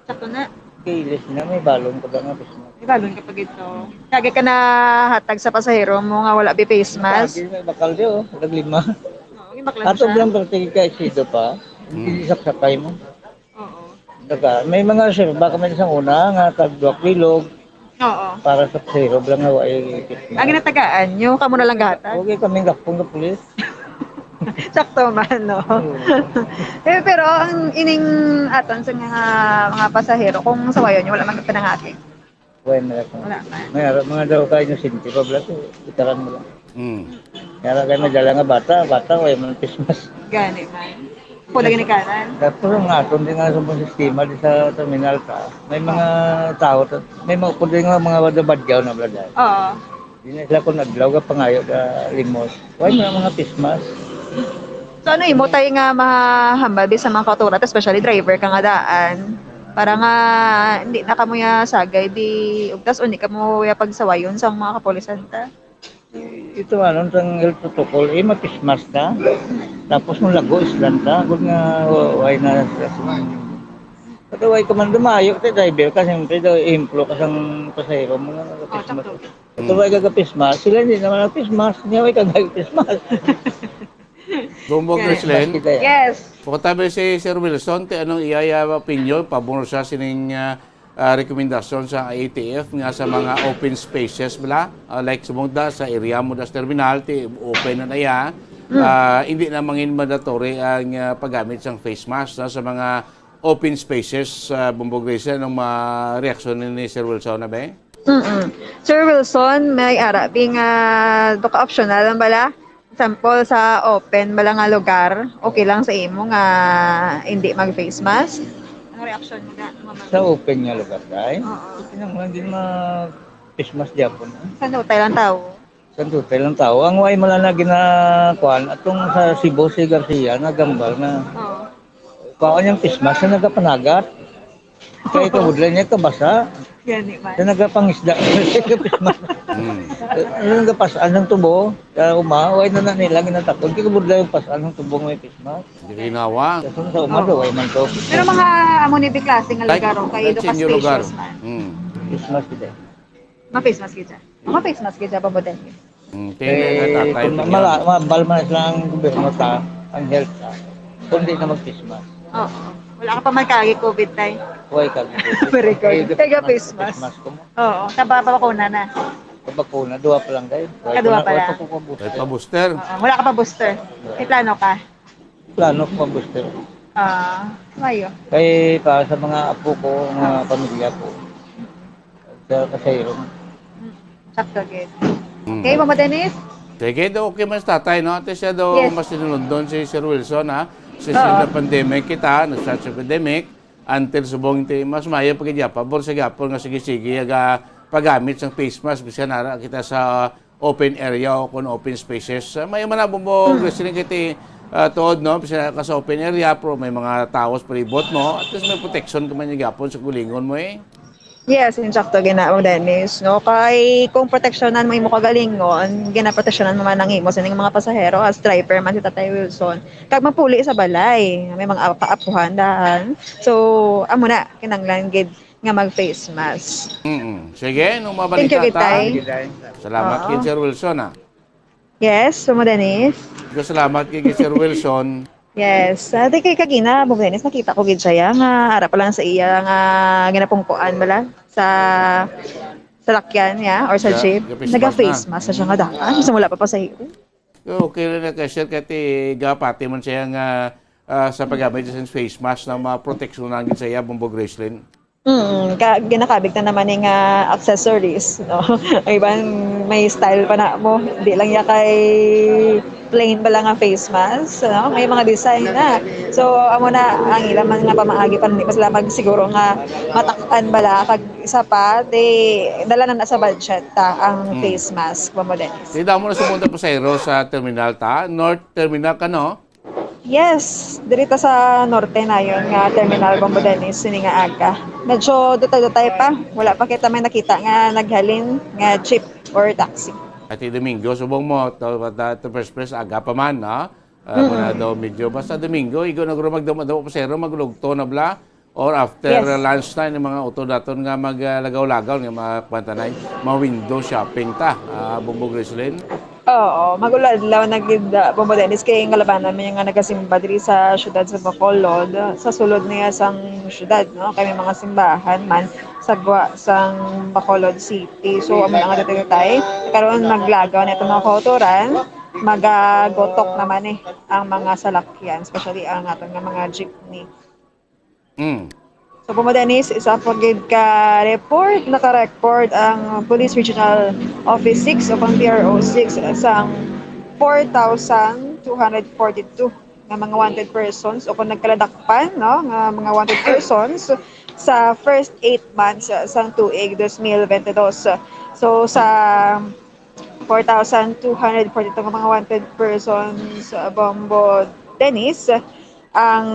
Sakto na. Gailis na, may balon ko ba nga face mask? May balon ka pa gid to. Kagi ka na hatag sa pasahero mo nga wala bi face mask? Kagi, may bakal di, oh. Naglima. Oo, may bakal Ato siya. Lang pag tigil ka, sido pa. Hmm. Hindi saksakay mo. Oo. Daga, may mga reserva kami sa una nga tag duha ka bilog Oo. Para sa pasahero lang nga way face mask. Ang ginatagaan nyo, kamo na lang gahatag? Okay, kami gapon nga pulis. Sakto man, no? Oo. Eh, pero ang ining aton sa mga, mga pasahero, kung sawayon nyo, wala man pinangati. Wala na ako. Wala man. May ara-, mga daw kayo sinti pa bala to, itaran mo lang. Mm. Kaya kayo madala nga bata, bata, wala man face mask. Gani man. Pwede ginikanan. Tapos ang aton din nga sa mga sistema di sa terminal ta, may mga tao, ta-, may mga pwede nga mga badyaw na bala dahil. Oo. Di na sila kung adlaw ka pangayo ka limos. Wala mo mga face mask. So ano imo tay nga mahambal bi sa mga kautoran, especially driver ka nga daan, para nga hindi na kamo ya sagay bi ugtas o hindi kamo ya pagsawayon sa mga kapulisan ta? Ito, ano, ang health protocol, eh, ma-face mask ka. Tapos, kung lago, islan ka. Kung nga, wa-, why na, Pero why ka man dumayo, kay driver ka, siyempre daw, ehemplo ka sang pasahero mo nga Oh, nag-face mask. Sakto. Pero why ka ga-face mask? Sila hindi naman nag-face mask. Niya, why ka ga-face mask? Bumbog Yes. Grislen. Yes. Pakutabi si Sir Wilson, ti anong iya, iya opinion, pabor siya sining, ah, ah, rekomendasyon sa I A T F nga sa mga open spaces bala, ah, like sumugda sa area mo das terminal, ti open na na iya. Mm. Ah, hindi na mangin mandatory ang, ah, paggamit sang face mask na sa mga open spaces sa Bumbog Region. Anong ma-, reaksyon ni, ni Sir Wilson na ba? Mm-mm. Sir Wilson, may ara bi nga duka optional lang bala? Example, sa open bala nga lugar, okay lang sa imo nga hindi mag-face mask? Ano reaksyon mo na? Sa open nga lugar, day? Oo. Okay lang, lang din mag-face mask gyapon, eh. Sa nutay lang tao? Sa nutay lang tao. Ang way mo lang na ginakuan, atong sa Cebu, si Garcia, nagambal na. Oo. Kuha niyang face mask na nagapanagat. Kay kabudlay niya kabasa. Gani man. Sa nagapangisda. Face mask. Hmm. Ano nagapas-an ang tubo? Sa uma, way na na nila ginatakod. Kay kabudlay yung pas-an ang tubo nga may face mask. Hindi ginawa. Sa sum-, sa uma, Oh. daw, way man to. Pero mga amo ni bi klase nga Like, lugar, oh, kay like sa inyo lugar. Education man. Hmm. Face mask kita. Ma-face mask gid siya. Ma-face mask gid siya, pabudlay. Mm, kaya Eh, nga tatay kung niya. mala-, mabal man lang ang gobyerno ta, ang health ta, kung di na mag-face mask. Oo. Wala ka pa man kagi covid, tay? Huwag ka. Very good. Eh, Kaya face face mask. mask ko mo. Oo. Sa ba-, bakuna na? Sa bakuna, duha pa lang, day. Kadua pa lang. Wala pa ko pa booster. Wala pa booster. Oo. Wala ka pa booster. May plano ka? Plano ko mag-booster. Ah, mayo. Kay para sa mga apo ko, mga pamilya ko, sa kasayro. Mm, sakto gid. Mm. Okay, Mama Dennis? Sige, do, okay man sa tatay, no? Ate siya do, Yes. mas sinulundon si Sir Wilson, ha? Sa Oo. Sa pandemic kita, nag-start sa pandemic, until subong ti, mas mayo pa gid ya, pabor sa gapon nga sige-sige, aga paggamit sang face mask, bisan ara kita sa open area o kung open spaces. Ah, may manabo mo, Hmm. Wrestling kiti, ah, tuod, no? Bisan ka sa open area, pero may mga tawo sa palibot mo. At least may protection ka man yung gapon sa kulingon mo, eh. Yes, insakto gina, Ma'am Dennis, no? Kay kung proteksyonan mo imo kagalingon, ginaproteksyonan mo man ang imo sining mga pasahero as driver man si Tatay Wilson. Kag mapuli sa balay, may mga apa-apuhan daan. So, amo na, kinanglan gid nga mag-face mask. Mm. Sige, nung Thank you, mabalita ta. Gitay. Salamat Oo. Kid Sir Wilson, ah. Yes, Ma'am Dennis. Salamat kay Sir Wilson. Yes. Ah, di kay kagina, Ma'am Dennis, nakita ko gid siya nga ara pa lang sa iya nga ginapungkuan bala sa salakyan niya or sa jeep. Ga-face mask na. Naga-face mask na siya nga daan. Sa wala pa pasahero. Okay lang na, Sir, kay gapati man siya nga, ah, sa paggamit sa face mask na maproteksyonan gid sa iya, Bombo Gracelyn. Mm, ka-, ginakabig na naman ni nga accessories, no? Ang iban may style pa na mo. Di lang ya kay plain bala nga face mask, no? May mga design na. So, amo na ang ila man nga pamaagi pa, hindi pa sila magsiguro nga matak-an bala. Kag isa pa, di, dala na na sa budget ta ang Mm. face mask, Ma'am Dennis. Di damo na sa mga pasahero sa terminal ta, North Terminal ka, no? Yes, diri ta sa norte nayon nga terminal, Bombo Dennis, sini nga aga. Medyo dutay-dutay pa. Wala pa kita may nakita nga naghalin nga jeep or taxi. Ati Domingo, subong mo, to, to, to first press, aga pa man, no? Ah, Mm-mm. Wala daw medyo. Basta Domingo, igo na guro magdamo-damo pasero, maglugto na bla. Or after Yes. lunch time, yung mga utod daton nga mag, ah, lagaw-lagaw, nga mga kwan ta na, mga window shopping ta, ah, Bombo Gracelyn. Oo, mag-uladlaw na gid, ah, Bombo Dennis, kay ang kalabanan mi nga nagasimba diri sa siyudad sa Bacolod, sa sulod niya sang siyudad, no? Kay may mga simbahan man sa gwa sang Bacolod City. So, amo na nga dito tayo. Karon, maglagaw na itong mga kautoran, magagotok naman eh ang mga salakyan, especially ang aton nga mga jeepney. Mm. So, Bombo Dennis, isa pa gid ka report, naka-record ang Police Regional Office six o kung P R O six sang four thousand two hundred forty-two nga mga wanted persons o kung nagkaladakpan, no, nga mga wanted persons sa first eight months, uh, sang tuig dos mil bente dos. So, sa four thousand two hundred forty-two nga mga wanted persons, uh, Bombo Dennis, ang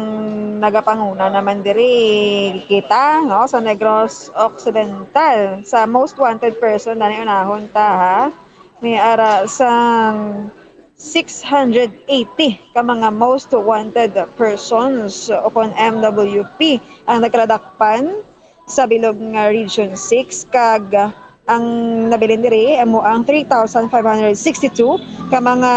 nagapanguna naman diri kita, no, sa Negros Occidental. Sa most wanted person, dani unahon ta, ha? May ara sang six hundred eighty ka mga most wanted persons o kon M W P ang nagkaladakpan sa bilog nga Region six, kag ang nabilin diri amo ang three thousand five hundred sixty-two ka mga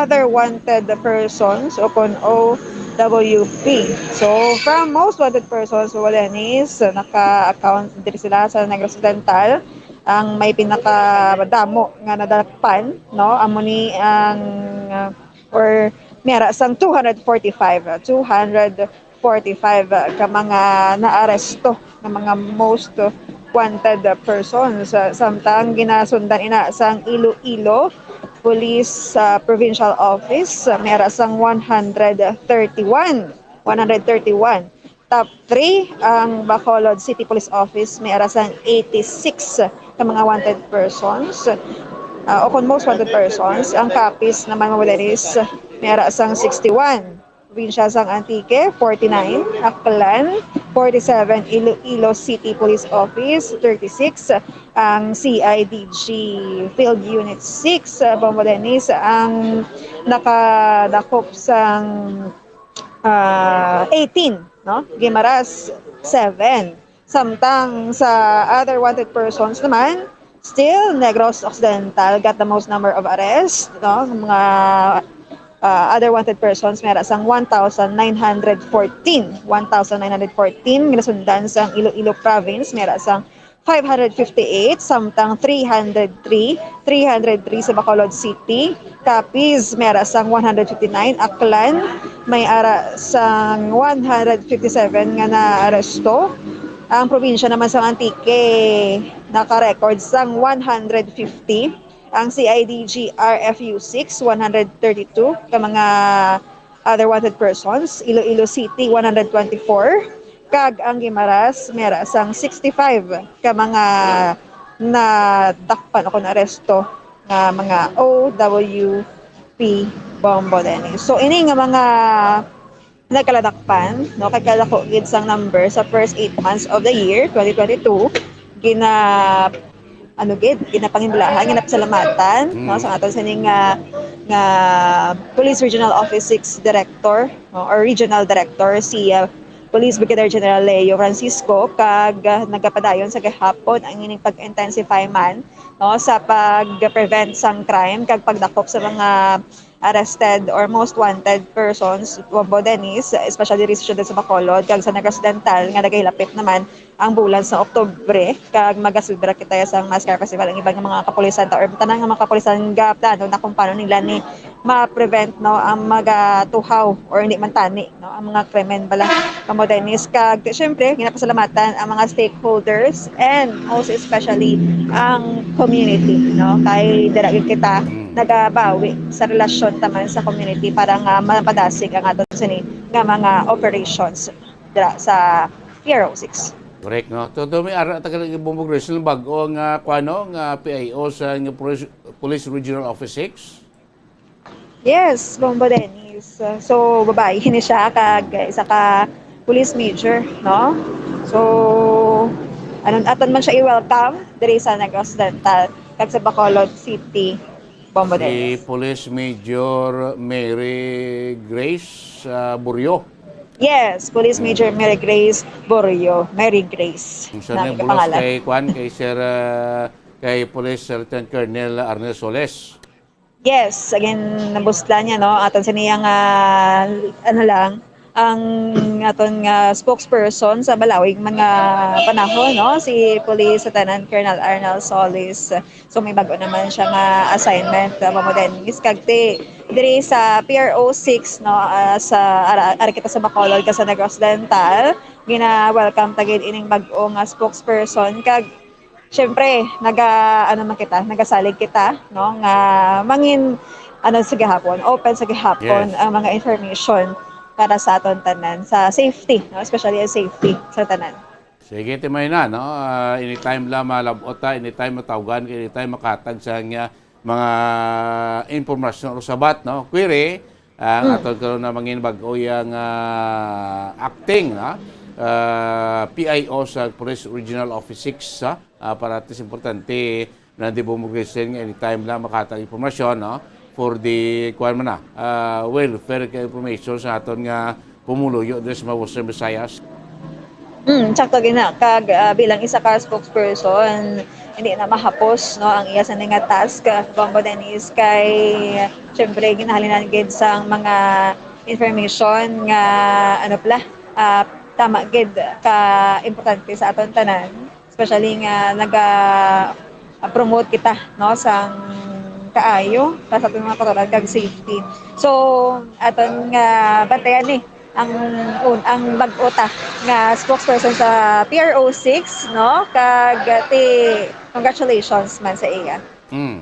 other wanted persons o kon O W P. So, from most wanted persons, Bombo Dennis, naka-account diri sila sa Negros Occidental. Ang may pinakadamo nga nadakpan, no, amo ni ang, uh, or may ara sang two hundred forty-five, uh, two hundred forty-five, uh, ka mga naaresto nga mga most wanted persons. Uh, samtang ginasundan ina sang Iloilo Police, uh, Provincial Office, uh, may ara sang one hundred thirty-one, one hundred thirty-one. Top three, ang Bacolod City Police Office, may ara sang eighty-six ka mga wanted persons, ah, o kung most wanted persons. Ang Capiz naman, Bombo Dennis, may ara sang sixty-one. Probinsya sang Antique, forty-nine. Aklan, forty-seven. Iloilo City Police Office, thirty-six. Ang C I D G Field Unit six, ah, Bombo Dennis, ang nakadakop sang ah, eighteen, no? Guimaras, seven. Samtang sa other wanted persons naman, still, Negros Occidental got the most number of arrests, no? Mga, ah, other wanted persons, may ara sang one thousand nine hundred fourteen. One thousand nine hundred fourteen, ginasundan sang Iloilo Province, may ara sang five hundred fifty-eight, samtang three hundred three, three hundred three sa Bacolod City. Capiz, may ara sang one hundred fifty-nine. Aklan, may ara sang one hundred fifty-seven nga naaresto. Ang probinsya naman sa Antique, naka-record sang one hundred fifty. Ang C I D G R F U six, one hundred thirty-two ka mga other wanted persons, Iloilo City, one hundred twenty-four, kag ang Guimaras, may ara sang sixty-five ka mga nadakpan o kon aresto nga mga O W P, Bombo Dennis. So, ini nga mga nagkaladakpan, no, kay kadako gid sang number sa first eight months of the year, twenty twenty-two, gina ano gid, ginapanginulahan, ginapasalamatan, no, Mm. sa aton sining nga, nga Police Regional Office six Director, no, or Regional Director, si, ah, Police Brigadier General Leo Francisco, kag, ah, nagapadayon sa gahapon ang ining pag-intensify man, no, sa pag-prevent sang crime kag pagdakop sa mga arrested or most wanted persons, Bombo Dennis, especially diri sa siyudad sa Bacolod, kag sa Negros Occidental, nga nagahilapit naman ang bulan sa Oktubre, kag magaselebra kita sang Mass Fire Festival. Ang iban nga mga kapulisan ta, or tanan nga mga kapulisan, gaplano na kung paano nila ni ma-prevent, no, ang magatuhaw or hindi man tani, no, ang mga krimen bala, Bombo Dennis. Kag, syempre, ginapasalamatan ang mga stakeholders and most especially ang community, no, kay dira gyud kita Mm. nagabawi sa relasyon taman sa community para nga mapadasig ang aton sini nga mga operations dira sa P R O six. Correct, no? So, do may ara tagal nga Bombo Grace, bag-o nga, kuwano, nga P I O sa nga Police, Police Regional Office six? Yes, Bombo Dennis. So, babae ni siya, kag isa ka police major, no? So, anon, aton man siya i-welcome diri sa Negros Occidental, kag sa Bacolod City, Bombo Si Dennis. Police Major Mary Grace, ah, Buryo. Yes, Police Mm. Major Mary Grace Buryo. Mary Grace Ang siya na na yung bulos nakapangalan. Kay Kwan, kay Sir, ah, kay Police Lieutenant Colonel Arnel Soles. Yes, again, nabuslan niya, no? Aton sa niyang, ah, ano lang, ang aton nga spokesperson sa balawig man nga panahon, no? Si Police Lieutenant Colonel Arnel Solis. So, may bago naman siya nga assignment, ah, Bombo Dennis. Kag ti, diri sa P R O six, no, ah, sa ara, ara kita sa Bacolod, ka sa Negros Occidental, gina-welcome ta gid ining bago nga spokesperson. Kag, syempre, naga, ano man kita, nagasalig kita, no, nga mangin, ano, sa gihapon, open sa gihapon Yes. ang mga information para sa aton tanan, sa safety, no, especially ang safety sa tanan. Sige, Ti Mayna, no? Ah, anytime lang malab-ot ta, anytime matawgan, anytime makahatag sa nga mga impormasyon o sabat, no? Query, ang Hmm. aton karon na mangin bag-o yang, ah, acting, no? Ah, P I O sa Police Regional Office six, ha? Ah, para at least importante na di mo mag-resign nga anytime lang makahatag impormasyon, no? For the, kuwan man na, ah, welfare ka information sa aton nga pumuluyo diri sa mga Western Visayas. Hmm, sakto gina. Kag, ah, bilang isa ka spokesperson, hindi na mahapos, no, ang iya sa nga task, ah, Bombo Dennis, kay, syempre, ginahalinan gid sang mga information nga, ano pala, ah, tama gid ka importante sa aton tanan. Especially nga naga-promote kita, no, sang kaayo para sa aton mga kautoran kag safety. So, aton nga bantayan ni ang un-, ang bag-o ta nga spokesperson sa P R O six, no, kag ti congratulations man sa iya. Mm.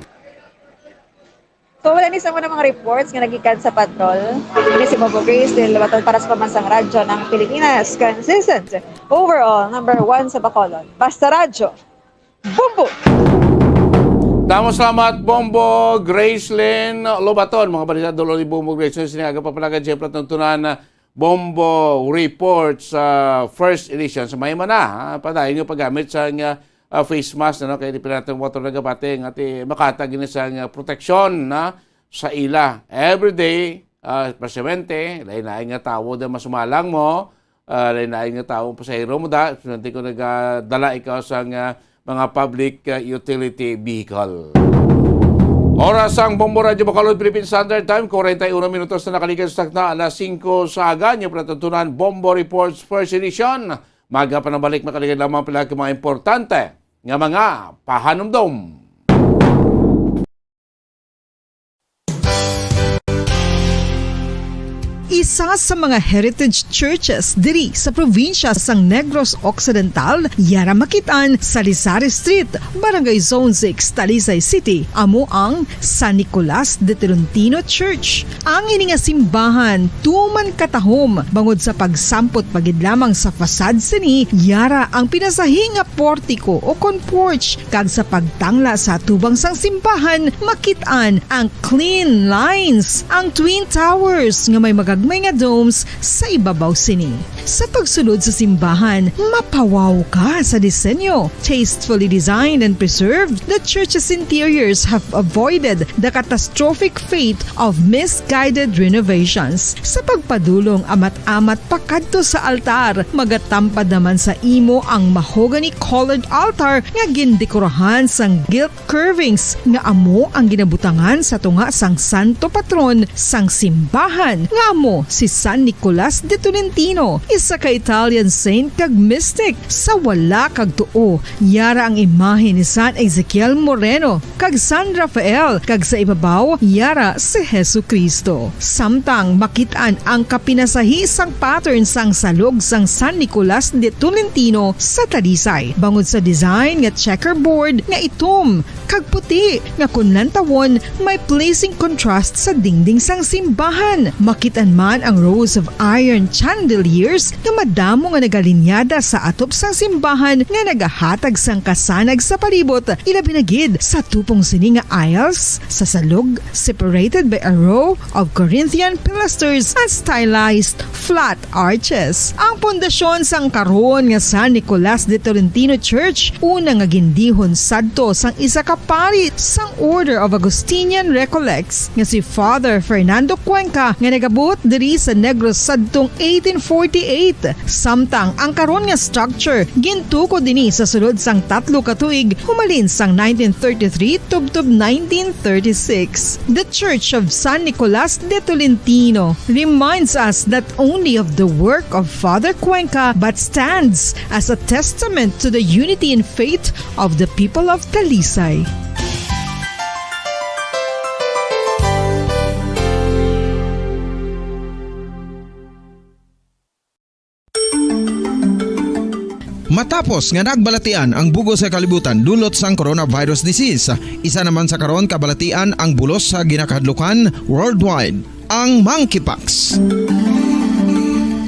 So, wala ni sa mga, mga reports nga nagikan sa patrol. Ini si Bombo Grace Lin Lobaton para sa Pambansang Radyo ng Pilipinas. Consistent, overall, number one sa Bacolod. Basta Radyo, Bombo! Damo salamat, Bombo Gracelyn Lobaton. Mga balita, dulo ni Bombo Gracelyn. Sini aga papalagad siya, Platon Tunan, Bombo Report sa first edition. Sa may mana, ha? Padayon nga paggamit sa nga, ah, face mask, ano? Kaya di pinatang water na gabate nga ti makatag ini sa nga proteksyon na sa ila. Every day, ah, pasyente, lain-lain nga tawo din masumalang mo, ah, lain-lain nga tawo ang pasahero mo da, estudyante ko nagadala ikaw sa nga mga public, ah, utility vehicle. Oras ang Bombo Radyo Bacolod Philippine Standard Time, forty-one minutos na nakalikan sa takna, alas singko sa aga, niyo palatuntunan Bombo Reports First Edition. Maga pa nabalik, makaligad lamang pala ang mga importante nga mga pahanumdom. Isa sa mga heritage churches diri sa probinsya sang Negros Occidental, yara makit-an sa Lizares Street, Barangay Zone six, Talisay City, amo ang San Nicolas de Tolentino Church. Ang ini nga simbahan tuman katahom bangod sa pagsampot pa gid lamang sa facade sini, yara ang pinasahi nga portiko o kon porch, kag sa pagtangla sa atubang sang simbahan, makit-an ang clean lines, ang Twin Towers nga may magagma may nga domes sa ibabaw sini. Sa pagsulod sa simbahan, mapawaw ka sa disenyo. Tastefully designed and preserved, the church's interiors have avoided the catastrophic fate of misguided renovations. Sa pagpadulong amat-amat pakadto sa altar, magatampad naman sa imo ang mahogany-colored altar nga gindekorahan sang gilt curvings nga amo ang ginabutangan sa tunga sang santo patron sang simbahan, nga amo si San Nicolas de Tolentino, isa ka Italian saint kag mystic. Sa wala kag tuo, yara ang imahe ni San Ezekiel Moreno kag San Rafael, kag sa ibabaw, yara si Jesu-Cristo. Samtang makit-an ang kapinasahi sang pattern sang salog sang San Nicolas de Tolentino sa Talisay, bangod sa design nga checkerboard nga itom kag puti nga kon lantawon may pleasing contrast sa dingding sang simbahan. Makit-an man ang rows of iron chandeliers nga madamo nga nagalinyada sa atop sang simbahan nga nagahatag sang kasanag sa palibot, ilabi na gid sa tupong sini nga aisles sa salog, separated by a row of Corinthian pilasters and stylized flat arches. Ang pundasyon sang karon nga San Nicolas de Tolentino Church, una nga gindihon sadto sang isa ka pari sang Order of Augustinian Recollects nga si Father Fernando Cuenca, nga nagabot diri sa Negros sadtong eighteen forty-eight. Samtang ang karon nga structure gintukod dinhi sa sulod sang tatlo ka tuig, humalin sang nineteen thirty-three tubtob nineteen thirty-six. The Church of San Nicolas de Tolentino reminds us not only of the work of Father Cuenca but stands as a testament to the unity in faith of the people of Talisay. Matapos nga nagbalatian ang bugos sa kalibutan dulot sang coronavirus disease, isa naman sa karon kabalatian ang bulos sa ginakahadlukan worldwide, ang monkeypox.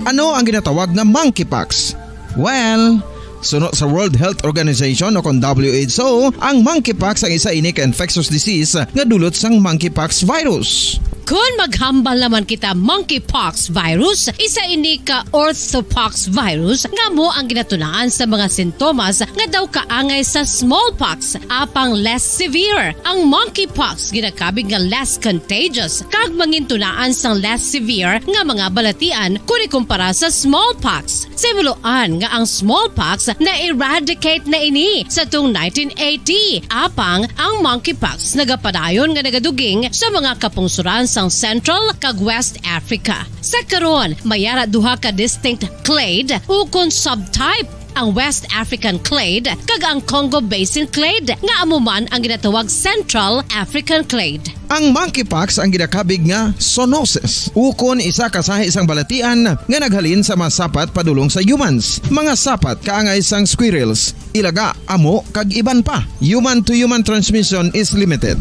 Ano ang ginatawag nga monkeypox? Well, suno sa World Health Organization o kon W H O, ang monkeypox ang isa ini ka infectious disease nga dulot sang monkeypox virus. Kon maghambal naman kita monkeypox virus, isa ini ka orthopox virus nga amo ang ginatunaan sa mga sintomas nga daw kaangay sa smallpox, apang less severe. Ang monkeypox ginakabig nga less contagious kag mangintunaan sang less severe nga mga balatian kon ikumpara sa smallpox. Sa himuloan nga ang smallpox na-eradicate na ini sa tung nineteen eighty, apang ang monkeypox nagapadayon nga nagaduging sa mga kapungsoran sang Central kag West Africa. Sa karon, may ara duha ka distinct clade ukon subtype, ang West African clade kag ang Congo Basin clade, nga amo man ang ginatawag Central African clade. Ang monkeypox ang ginakabig nga zoonosis, ukon isa ka sahi sang balatian nga naghalin sa mga sapat padulong sa humans. Mga sapat kaangay sang squirrels, ilaga, amo, kag iban pa. Human-to-human transmission is limited.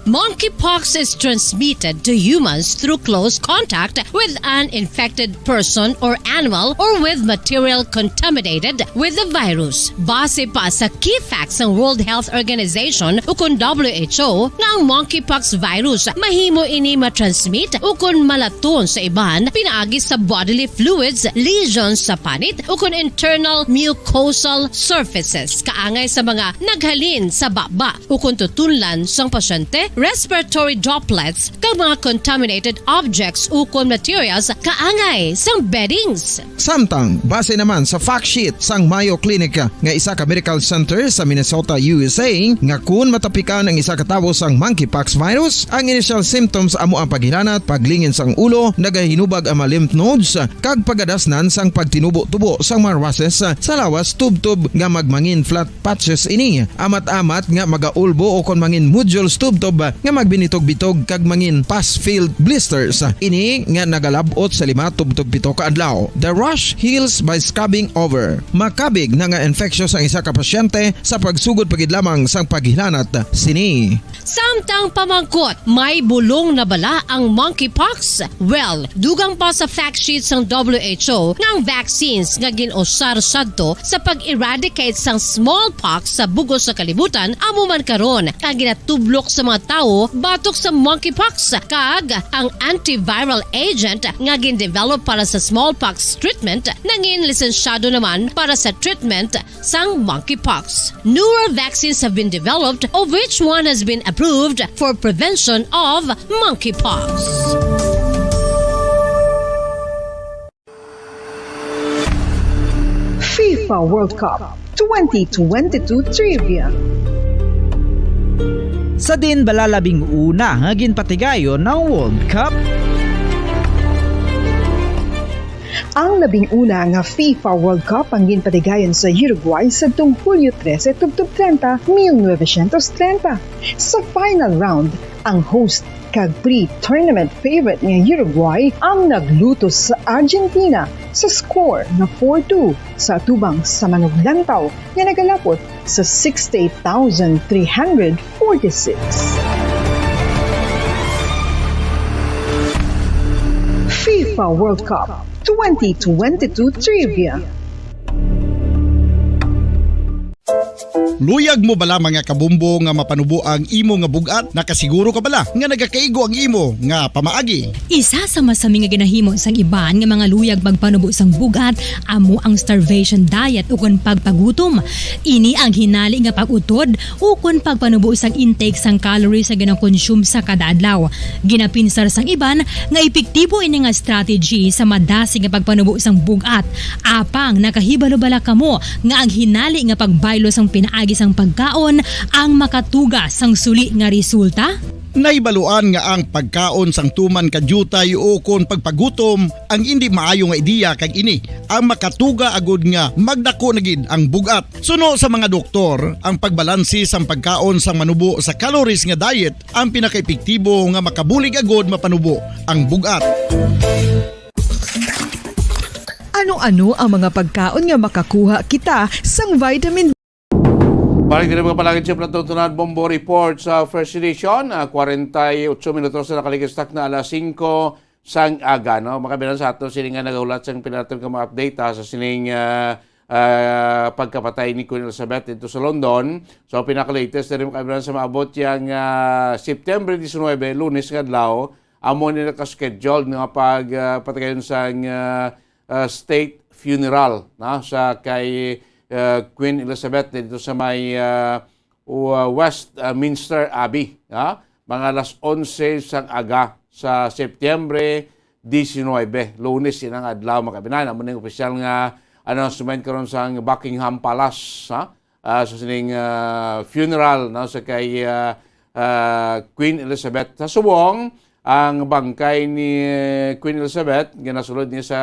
Monkeypox is transmitted to humans through close contact with an infected person or animal or with material contaminated with the virus. Base pa sa key facts sang World Health Organization ukon W H O, nga ang monkeypox virus mahimo ini matransmit ukon malaton sa iban pinaagi sa bodily fluids, lesions sa panit, ukon internal mucosal surfaces kaangay sa mga naghalin sa baba ukon tutunlan sang pasyente, respiratory droplets, kag mga contaminated objects ukon materials kaangay sang beddings. Samtang, base naman sa fact sheet sang Mayo Clinic nga isa ka medical center sa Minnesota, U S A, nga kun matapikan ang isa ka tawo sang monkeypox virus, ang initial symptoms amo ang paghilanat, paglingin sang ulo, nagahinubag ang mga lymph nodes, kag pagadasnan sang pagtinubo-tubo sang mga rushes sa lawas tubtob nga magmangin flat patches ini, amat-amat nga magaulbo ukon mangin nodules tubtob nga magbinitog-bitog kag mangin pus-filled blisters. Ini nga nagalab-ot sa lima tubtob pito ka adlaw. The rash heals by scabbing over. Makabig na nga infectious ang isa ka pasyente sa pagsugod pa gid lamang sang paghilanat sini. Samtang pamangkot, may bulong na bala ang monkeypox? Well, dugang pa sa fact sheet sang W H O nga ang vaccines nga gin-usar sadto sa pag-eradicate sang smallpox sa bug-os nga kalibutan amo man karon ang ginatublok sa mga tawo batok sa monkeypox, kag ang antiviral agent nga gindevelop para sa smallpox treatment nangin lisensyado naman para sa treatment sang monkeypox. Newer vaccines have been developed, of which one has been approved for prevention of monkeypox. FIFA World Cup twenty twenty-two Trivia. Sa din bala labing una nga ginpatigayon ang World Cup? Ang labing una nga FIFA World Cup ang ginpatigayon sa Uruguay sadtong Hulyo trese tubtob treinta, mil novecientos treinta. Sa final round, ang host kag pre-tournament favorite nga Uruguay ang naglutos sa Argentina sa score nga four two sa atubang sa manuglantaw nga nagalapot sa sixty-eight thousand three hundred forty-six. FIFA World Cup twenty twenty-two Trivia. Luyag mo bala, mga kabumbo, nga mapanubo ang imo nga bug-at? Nakasiguro ka bala nga nagakaigo ang imo nga pamaagi? Isa sa masami nga ginahimo sang iban nga mga luyag magpanubo sang bug-at amo ang starvation diet ukon pagpagutom. Ini ang hinali nga pag-utod ukon pagpanubo sang intake sang calories nga ginakonsume sa kada adlaw. Ginapinsar sang iban nga epektibo ini nga strategy sa madasig nga pagpanubo sang bug-at. Apang nakahibalo bala kamo nga ang hinali nga pagbaylo sang pinaagi sang pagkaon ang makatuga sang suli nga resulta? Nahibaluan nga ang pagkaon sang tuman ka diutay o kon pagpagutom ang indi maayo nga ideya, kag ini ang makatuga agud nga magdako na gid ang bug-at. Suno sa mga doktor, ang pagbalanse sang pagkaon sang manubo sa calories nga diet ang pinakaepektibo nga makabulig agud mapanubo ang bug-at. Ano-ano ang mga pagkaon nga makakuha kita sang vitamin D? Balik diri mga palangit, siyempre, itong Tunad Bombo Report sa First Edition. Ah, kwarenta y ocho minutos na nakaligistak na alas singko sang aga, no? Makabilang sa ato, sini nga nagahulat sang pinaton nga mga update, ah, sa sining, ah, ah, pagkapatay ni Queen Elizabeth dito sa London. So, pinaka-latest na rin makabilang sa maabot yang, ah, September diecinuebe, Lunes nga adlaw, amo ni naka-scheduled nga pag, ah, patayon sang, ah, ah, state funeral, no, sa kay, ah, Queen Elizabeth dito sa may, ah, u-, ah, Westminster Abbey, ha? Mga alas onse sang aga sa Setyembre diecinuebe, Lunes, inang adlaw, mga kabinan. Amo ning opisyal nga announcement karon sang Buckingham Palace, ha? Ah, sa sining, ah, funeral, no, sa kay, ah, ah, Queen Elizabeth. Sa subong, ang bangkay ni Queen Elizabeth ginasulod niya sa,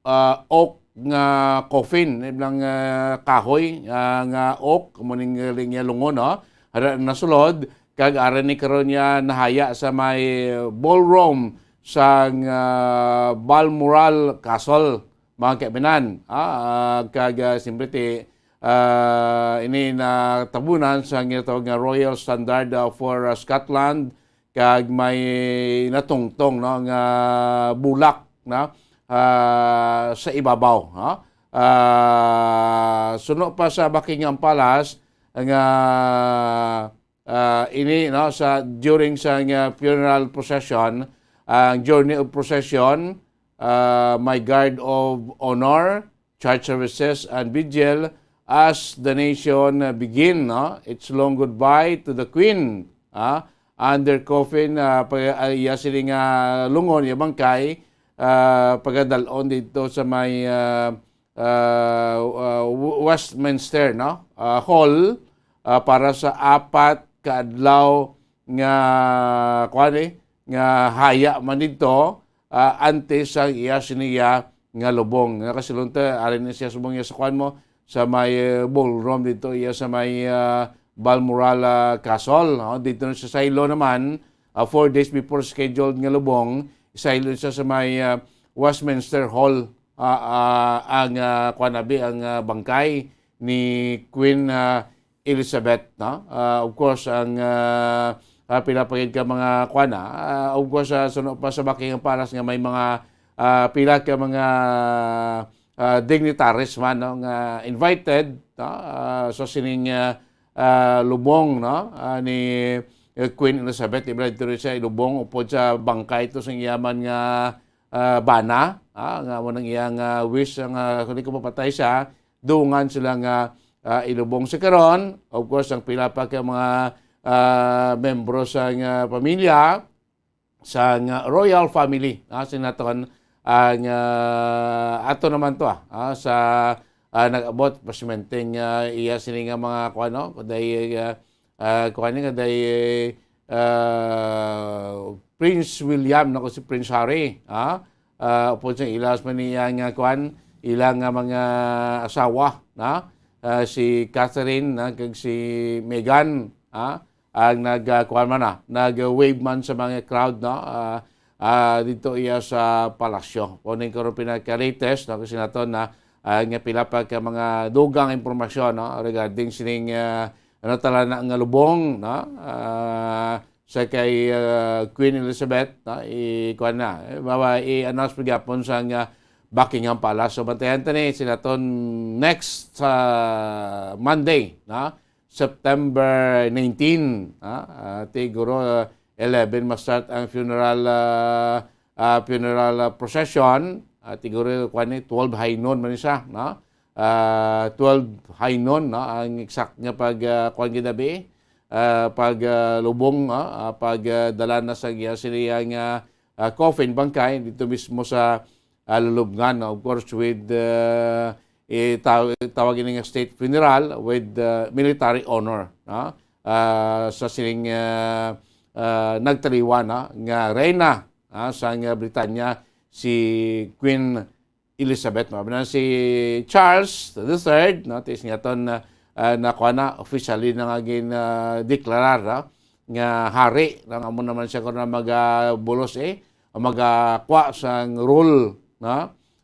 ah, oak nga coffin, iblang, ah, kahoy, ah, nga oak, amo ning linya lungon, no? Ara nasulod, kag ara ni karon niya nahaya sa may ballroom sang, ah, Balmoral Castle, mga kaibinan. Ah, ah, kag, ah, siyempre ti, ah, ini natabunan sa ginatawag nga Royal Standard, ah, for, ah, Scotland, kag may natungtong, no, nga bulak, no, ah, sa ibabaw, no? Ah, suno pa sa Buckingham Palace nga, ah, ini, no, sa, during sa nga funeral procession, ang journey of procession, ah, may guard of honor, church services and vigil as the nation, uh, begin, no, its long goodbye to the Queen, ah, under coffin, ah, pag, ah, iya sini nga lungon, iya bangkay, ah, pagadal-on dito sa may, ah, ah, ah, Westminster, no, ah, Hall, ah, para sa apat ka adlaw nga, kuwan, eh, nga haya man dito, ah, antes sang iya siniya nga lubong. Nakasulod ta, ari na siya subong iya sa kuwan mo, sa may, eh, ballroom dito, iya sa may, ah, Balmoral, ah, Castle, no? Dito na siya sa ilo naman, ah, four days before scheduled nga lubong, sa ilo siya sa may, ah, Westminster Hall, ah, ah, ang, ah, kuwan abi, ang, ah, bangkay ni Queen, ah, Elizabeth, no? Ah, of course, ang, ah, ah, pila pa gid ka mga kuwan, ah, ah, of course, ah, suno pa sa Buckingham Palace nga may mga, ah, pila ka mga, ah, dignitaries man, no, nga invited, no? Ah, sa sining, ah, ah, lubong, no, ah, ni eh, Queen Elizabeth, di ba, dito rin sa Ilubong, upod sa bangkay ito sa iya man nga, ah, bana, ah, nga mo nang iyang, ah, wish, nga kung di ko mapatay siya, dungan sila nga, ah, Ilubong. Sa karon, of course, ang pila pa ka mga, ah, membro sa nga pamilya, sa nga royal family, ah, sinaton, ah, nga ato naman to, ah, ah, sa, ah, nag-abot, pasimanteng, ah, iya sini nga mga kuan, no? Kuday, ah, ah, kuan ni, kuday, ah, Prince William, no, si Prince Harry, ah, ah, upod sa ilas man niya nga kuan, ilang nga mga asawa, na, ah, si Catherine, na, kag si Meghan, ah, ang nag, ah, kuan man na, nag-wave man sa mga crowd, no? Ah, ah, dito iya sa palasyo. Kuning karon pinaka-latest, no? Kasi nato na, ah, nga pila pa ka mga dugang impormasyon, no? Regarding sining, ah, ano tala na nga lubong, no? Ah, sa kay, ah, Queen Elizabeth, no? I, kuan na, eh, mawa-, i-announce pa gyapon sa nga Buckingham Palace. So, bantayan ta ni sila ton next sa Monday, no? September nineteen, ha? Ah, tiguro, ah, eleven ma-start ang funeral, ah, ah, funeral, ah, procession. Ah, tiguro, kuwan ni, twelve high noon man siya, no? Ah, twelve high noon, no? Ang exact nga pag, ah, kuwan ginabi, ah, pag, ah, lubong, no? Ah, pag, ah, dala na sa iya sila nga, ah, coffin, bangkay, dito mismo sa ah, lulubngan, no? Of course, with, uh, itaw-, tawag ini nga state funeral with, uh, military honor, no? Ah, sa sining, ah, ah, nagtaliwan, no, nga reyna, ah, sang, ah, Britanya, si Queen Elizabeth, no? Na si Charles the third, no? Tis nga ton, ah, ah, nakuha na, officially na nga gin, ah, deklarar, no? Nga hari, no? Amo naman siya kung magabulos, eh, o magakwa sang rule, no?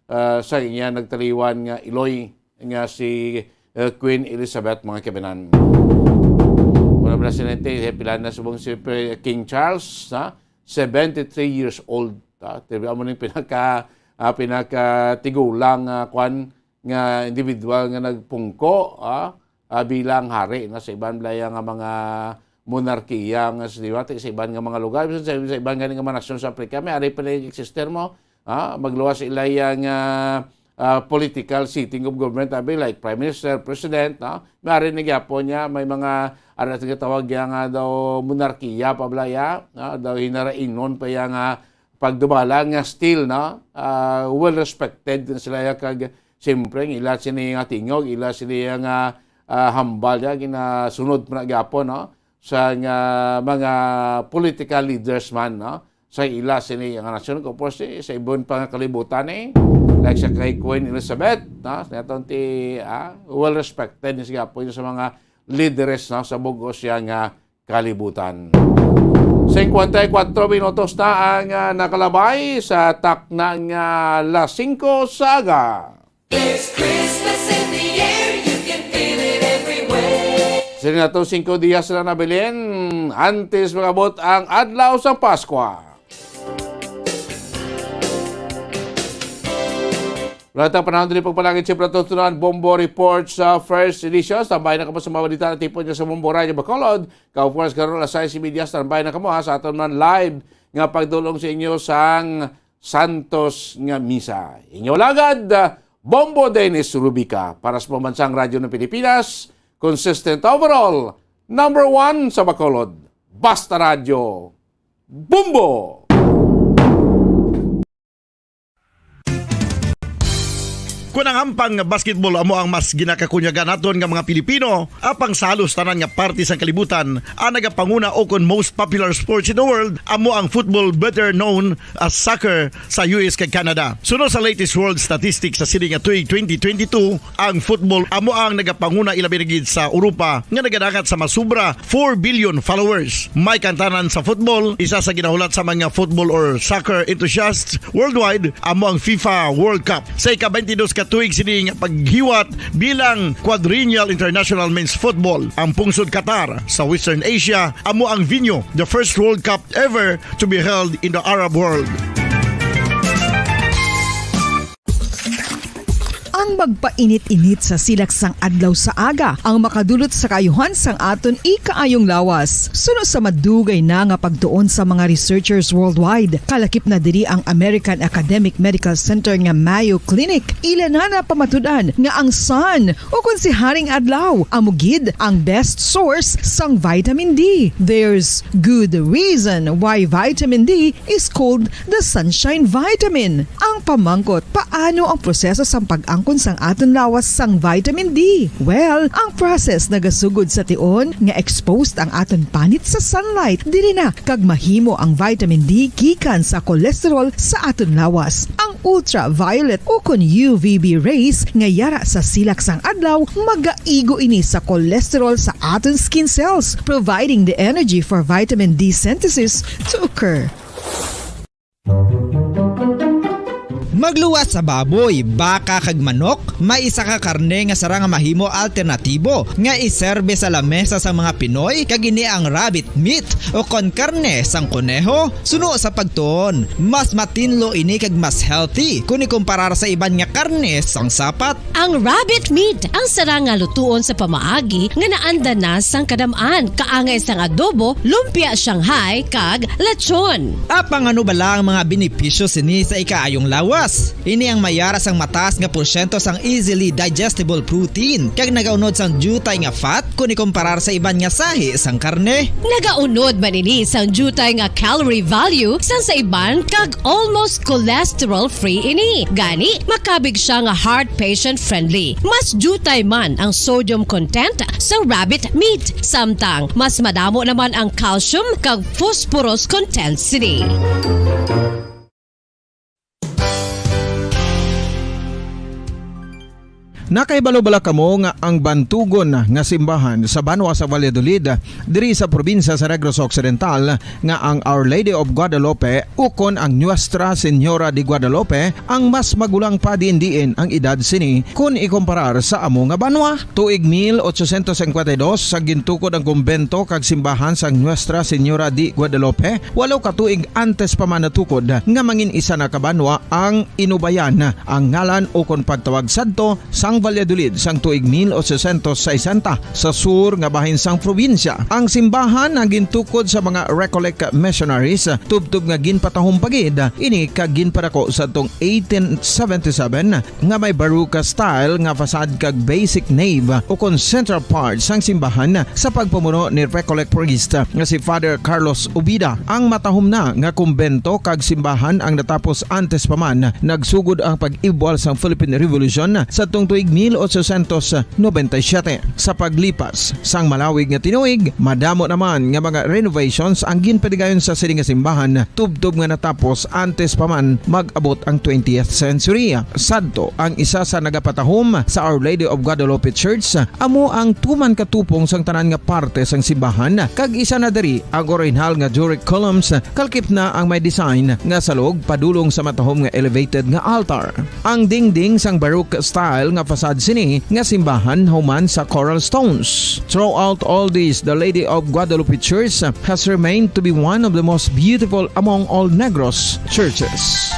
Ah, sa iya nagtaliwan nga iloy nga si, eh, Queen Elizabeth, mga kabanan. Wala ba na sinente, eh, pila na subong si Pre-, King Charles, ha? Seventy-three years old, ha? Tabi mo ning pinaka, ah, pinaka tigulang, ah, kwan, nga individual nga nagpungko, ah, ah, bilang hari na sa iban balaya nga mga monarkiya nga sa diwata, sa iban nga mga lugar, sa, sa iban gani nga mga nasyon sa Africa, may ari pa na exister mo, ah, magluwas ilay ang, ah, ah, political seating of government, abi, like Prime Minister, President, no? May ari na gyapon niya, may mga, ano, nga tawag niya nga daw monarkiya pa balaya, no? Daw hinarainon pa iya nga pagdumala nga still, no? Ah, well respected na sila ya kag siyempre ang ila sini nga tingog, ila sini nga, ah, hambal ya ginasunod pa na gyapon, no? Sa nga mga political leaders man, no? Sa ila sini nga nasyon, of course, eh, sa ibon pa nga kalibutan, eh. Like sa kay Queen Elizabeth, no? Sa atong ti, ah, well respected ni siya po sa mga leaders, no? Sa bugos siya nga kalibutan. Singkwenta y kuwatro minutos na ang, ah, nakalabay sa takna nga las singko sa aga. There's Christmas in the air, you can feel it everywhere. Sini na to, singko diyas na nabilin antes magabot ang adlaw sa Paskwa. Wala tang panahon diri pagpalangit, siyempre, ito na ang Bombo Report sa first edition. Tambay na kamo sa mga balita na tipon niya sa Bombo Radyo Bacolod. Ka, of course, karon alas sais y media, tambay na kamo, ha, sa aton man live nga pagdulong sa inyo sang Santos nga Misa. Inyo lagad, Bombo Dennis Rubica para sa Pambansang Radyo ng Pilipinas, consistent overall, number one sa Bacolod. Basta Radyo, Bombo! Kung ang ampang nga basketball amo ang mas ginakakunyagan naton nga mga Pilipino, apang sa halos tanan nga parte sang kalibutan, ang nagapanguna o kon most popular sports in the world amo ang football, better known as soccer, sa U S kag Canada. Suno sa latest world statistics sa sini nga tuig twenty twenty-two, ang football amo ang nagapanguna, ilabi na gid sa Europa, nga nagadangat sa masubra four billion followers. May kantanan sa football, isa sa ginahulat sa mga football or soccer enthusiasts worldwide amo ang FIFA World Cup. Sa ika-twenty-dos ka tuig sini nga paghiwat bilang Quadrennial International Men's Football, ang pungsod Qatar sa Western Asia amo ang venue, the first World Cup ever to be held in the Arab world. On Magpainit-init sa silak sang adlaw sa aga ang makadulot sa kaayuhan sang aton ikaayong lawas. Suno sa madugay na nga pagtuon sa mga researchers worldwide, kalakip na diri ang American Academic Medical Center nga Mayo Clinic, ila na napamatud-an nga ang sun, ukon si Haring Adlaw, amo gid ang best source sang vitamin D. There's good reason why vitamin D is called the sunshine vitamin. Ang pamangkot, paano ang proseso sang pag-angkon sang aton lawas sang vitamin D? Well, ang process nagasugod sa tion nga exposed ang aton panit sa sunlight. Diri na kag mahimo ang vitamin D gikan sa cholesterol sa aton lawas. Ang ultraviolet ukon U V B rays nga yara sa silak sang adlaw magaigo ini sa cholesterol sa aton skin cells, providing the energy for vitamin D synthesis to occur. Magluwas sa baboy, baka, kag manok, may isa ka karne nga sarang nga mahimo alternatibo nga iserbe sa lamesa sang mga Pinoy, kag ini ang rabbit meat, ukon karne sang koneho. Suno sa pagtuon, mas matinlo ini kag mas healthy kon ikumparar sa iban nga karne sang sapat. Ang rabbit meat ang sarang nga lutuon sa pamaagi nga naanda na sang kadam-an, kaangay sang adobo, lumpia Shanghai, kag lechon. Apang ano bala ang mga benepisyo sini sa ikaayong lawas? Ini ang mayara sang mataas nga porsyento sang easily digestible protein, kag nagaunod sang diutay nga fat kon ikumparar sa iban nga sahi sang karne. Nagaunod man ini sang diutay nga calorie value sang sa iban, kag almost cholesterol-free ini. Gani, makabig siya nga heart patient-friendly. Mas diutay man ang sodium content sa rabbit meat, samtang mas madamo naman ang calcium kag phosphorus content sini. Nakahibalo bala kamo nga ang bantugon nga simbahan sa banwa sa Valladolid, diri sa probinsya sa Negros Occidental, nga ang Our Lady of Guadalupe ukon ang Nuestra Señora de Guadalupe ang mas magulang pa diin-diin ang edad sini kon ikumparar sa amo nga banwa? Tuig mil ochocientos cincuenta y dos, sa gintukod ang kumbento kag simbahan sang Nuestra Señora de Guadalupe, walo ka tuig antes pa man natukod nga mangin isa na ka banwa ang Inubayan, ang ngalan ukon pagtawag sadto sang Valladolid sang tuig mil ochocientos sesenta, sa sur nga bahin sang probinsya. Ang simbahan ang gintukod sa mga Recollect missionaries, tubtob nga ginpatahom pa gid ini kag ginpadako sadtong eighteen seventy-seven, nga may Baroque style nga facade kag basic nave ukon central part sang simbahan sa pagpamuno ni Recollect priest nga si Father Carlos Ubida. Ang matahom na nga kumbento kag simbahan ang natapos antes pa man nagsugod ang pag-ibwal sang Philippine Revolution sadtong tuig mil ochocientos noventa y siete. Sa paglipas sang malawig nga tinuig, madamo naman nga mga renovations ang ginpadigayon sa sini nga simbahan, tubtob nga natapos antes pa man mag-abot ang twentieth century. Sadto, ang isa sa nagapatahom sa Our Lady of Guadalupe Church amo ang tuman ka tupong sang tanan nga parte sang simbahan, kag isa na diri ang orihinal nga Doric columns, kalkip na ang may design nga salog padulong sa matahom nga elevated nga altar. Ang dingding sang Baroque style nga facade sini nga simbahan human sa coral stones. Throughout all this, the Lady of Guadalupe Church has remained to be one of the most beautiful among all Negros churches.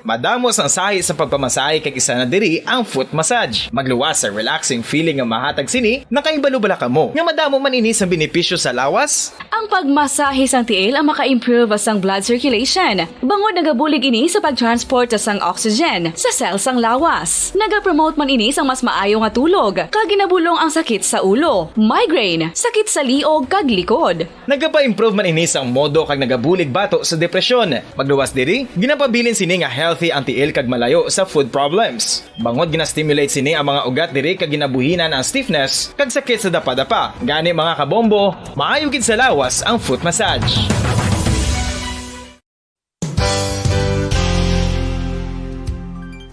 Madamo sang sahi sa pagpamasahe kag isa na diri ang foot massage. Magluwas sa relaxing feeling nga mahatag sini, nakahibalo bala kamo nga madamo man ini sang benepisyo sa lawas? Ang pagmasahe sang tiil ang maka-improve sang blood circulation, bangod nagabulig ini sa pag-transport sang oxygen sa cell sang lawas. Nagapromote man ini sang mas maayo nga tulog, kag ginabulong ang sakit sa ulo, migraine, sakit sa liog kag likod. Nagapa-improve man ini sang modo kag nagabulig bato sa depresyon. Magluwas diri, ginapabilin sini nga healthy ang tiil kag malayo sa foot problems. Bangod gina-stimulate sini ang mga ugat diri kag ginabuhinan ang stiffness kag sakit sa dapadapa. Gani, mga kabombo, maayo gid sa lawas ang foot massage.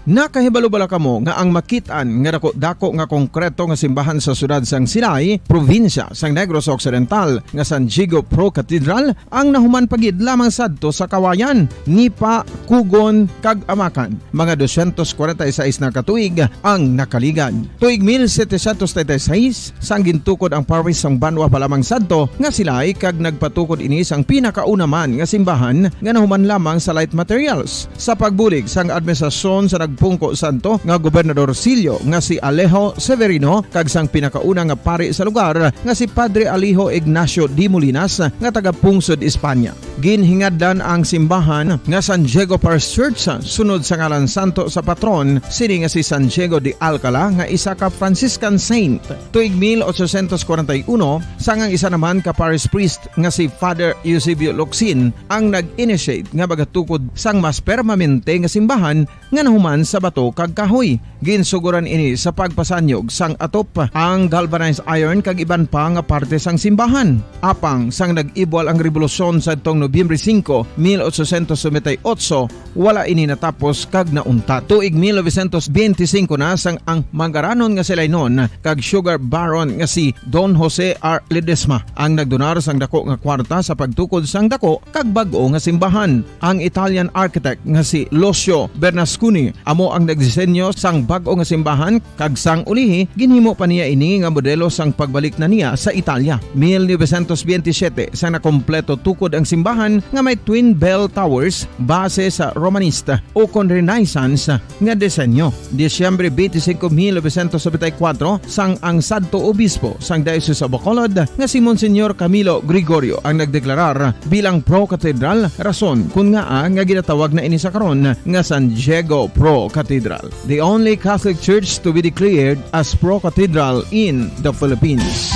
Nakahibalo bala kamo nga ang makit-an nga dako-dako nga konkreto nga simbahan sa siyudad sang Silay, probinsya sang Negros Occidental, nga San Diego Pro Cathedral, ang nahuman pa gid lamang sadto sa kawayan, nipa, kugon, kag amakan? Mga dosyentos kwarenta y seis na ka tuig ang nakaligad. Tuig mil setecientos treinta y seis, sang gintukod ang parish sang banwa pa lamang sadto nga Silay, kag nagpatukod ini sang pinakauna man nga simbahan nga nahuman lamang sa light materials. Sa pagbulig sang administrasyon sa nagpungko sadto nga gobernadorcillo nga si Alejo Severino kag sang pinakauna nga pari sa lugar nga si Padre Alejo Ignacio de Molinas nga taga Pungsod, Espanya. Ginhingadlan ang simbahan nga San Diego Parish Church sunod sa ngalan santo sa patron sini nga si San Diego de Alcala nga isa ka Franciscan saint. Tuig mil ochocientos kwarenta y uno, sang ang isa naman ka parish priest nga si Father Eusebio Locsin ang nag-initiate nga magatukod sang mas permanente nga simbahan nga nahuman sa bato kag kahoy. Ginsugoran ini sa pagpasanyog sang atop, ang galvanized iron kag iban pa nga parte sang simbahan. Apang sang nag-ibwal ang rebolusyon sadtong Nobyembre singko, mil ochocientos noventa y ocho, wala ini natapos kag nauntat. Tuig mil novecientos benti singko na sang ang manggaranon nga si Lainon kag sugar baron nga si Don Jose R. Ledesma ang nagdonar sang dako nga kwarta sa pagtukod sang dako kag bag-o nga simbahan. Ang Italian architect nga si Lucio Bernasconi amo ang nagdisenyo sang bag-o nga simbahan, kag sang ulihi ginhimo pa niya ini nga modelo sang pagbalik na niya sa Italia. Mil novecientos benti siyete, sang nakompleto tukod ang simbahan nga may twin bell towers base sa Romanista o kon Renaissance nga disenyo. Disyembre twenty-five, mil novecientos noventa y cuatro, sang ang sadto obispo sang Diocese of Bacolod nga si Monsignor Camilo Gregorio ang nagdeklarar bilang pro-cathedral, rason kun ngaa nga ginatawag na ini sa karon nga San Diego Pro Cathedral, the only Catholic church to be declared as pro-cathedral in the Philippines.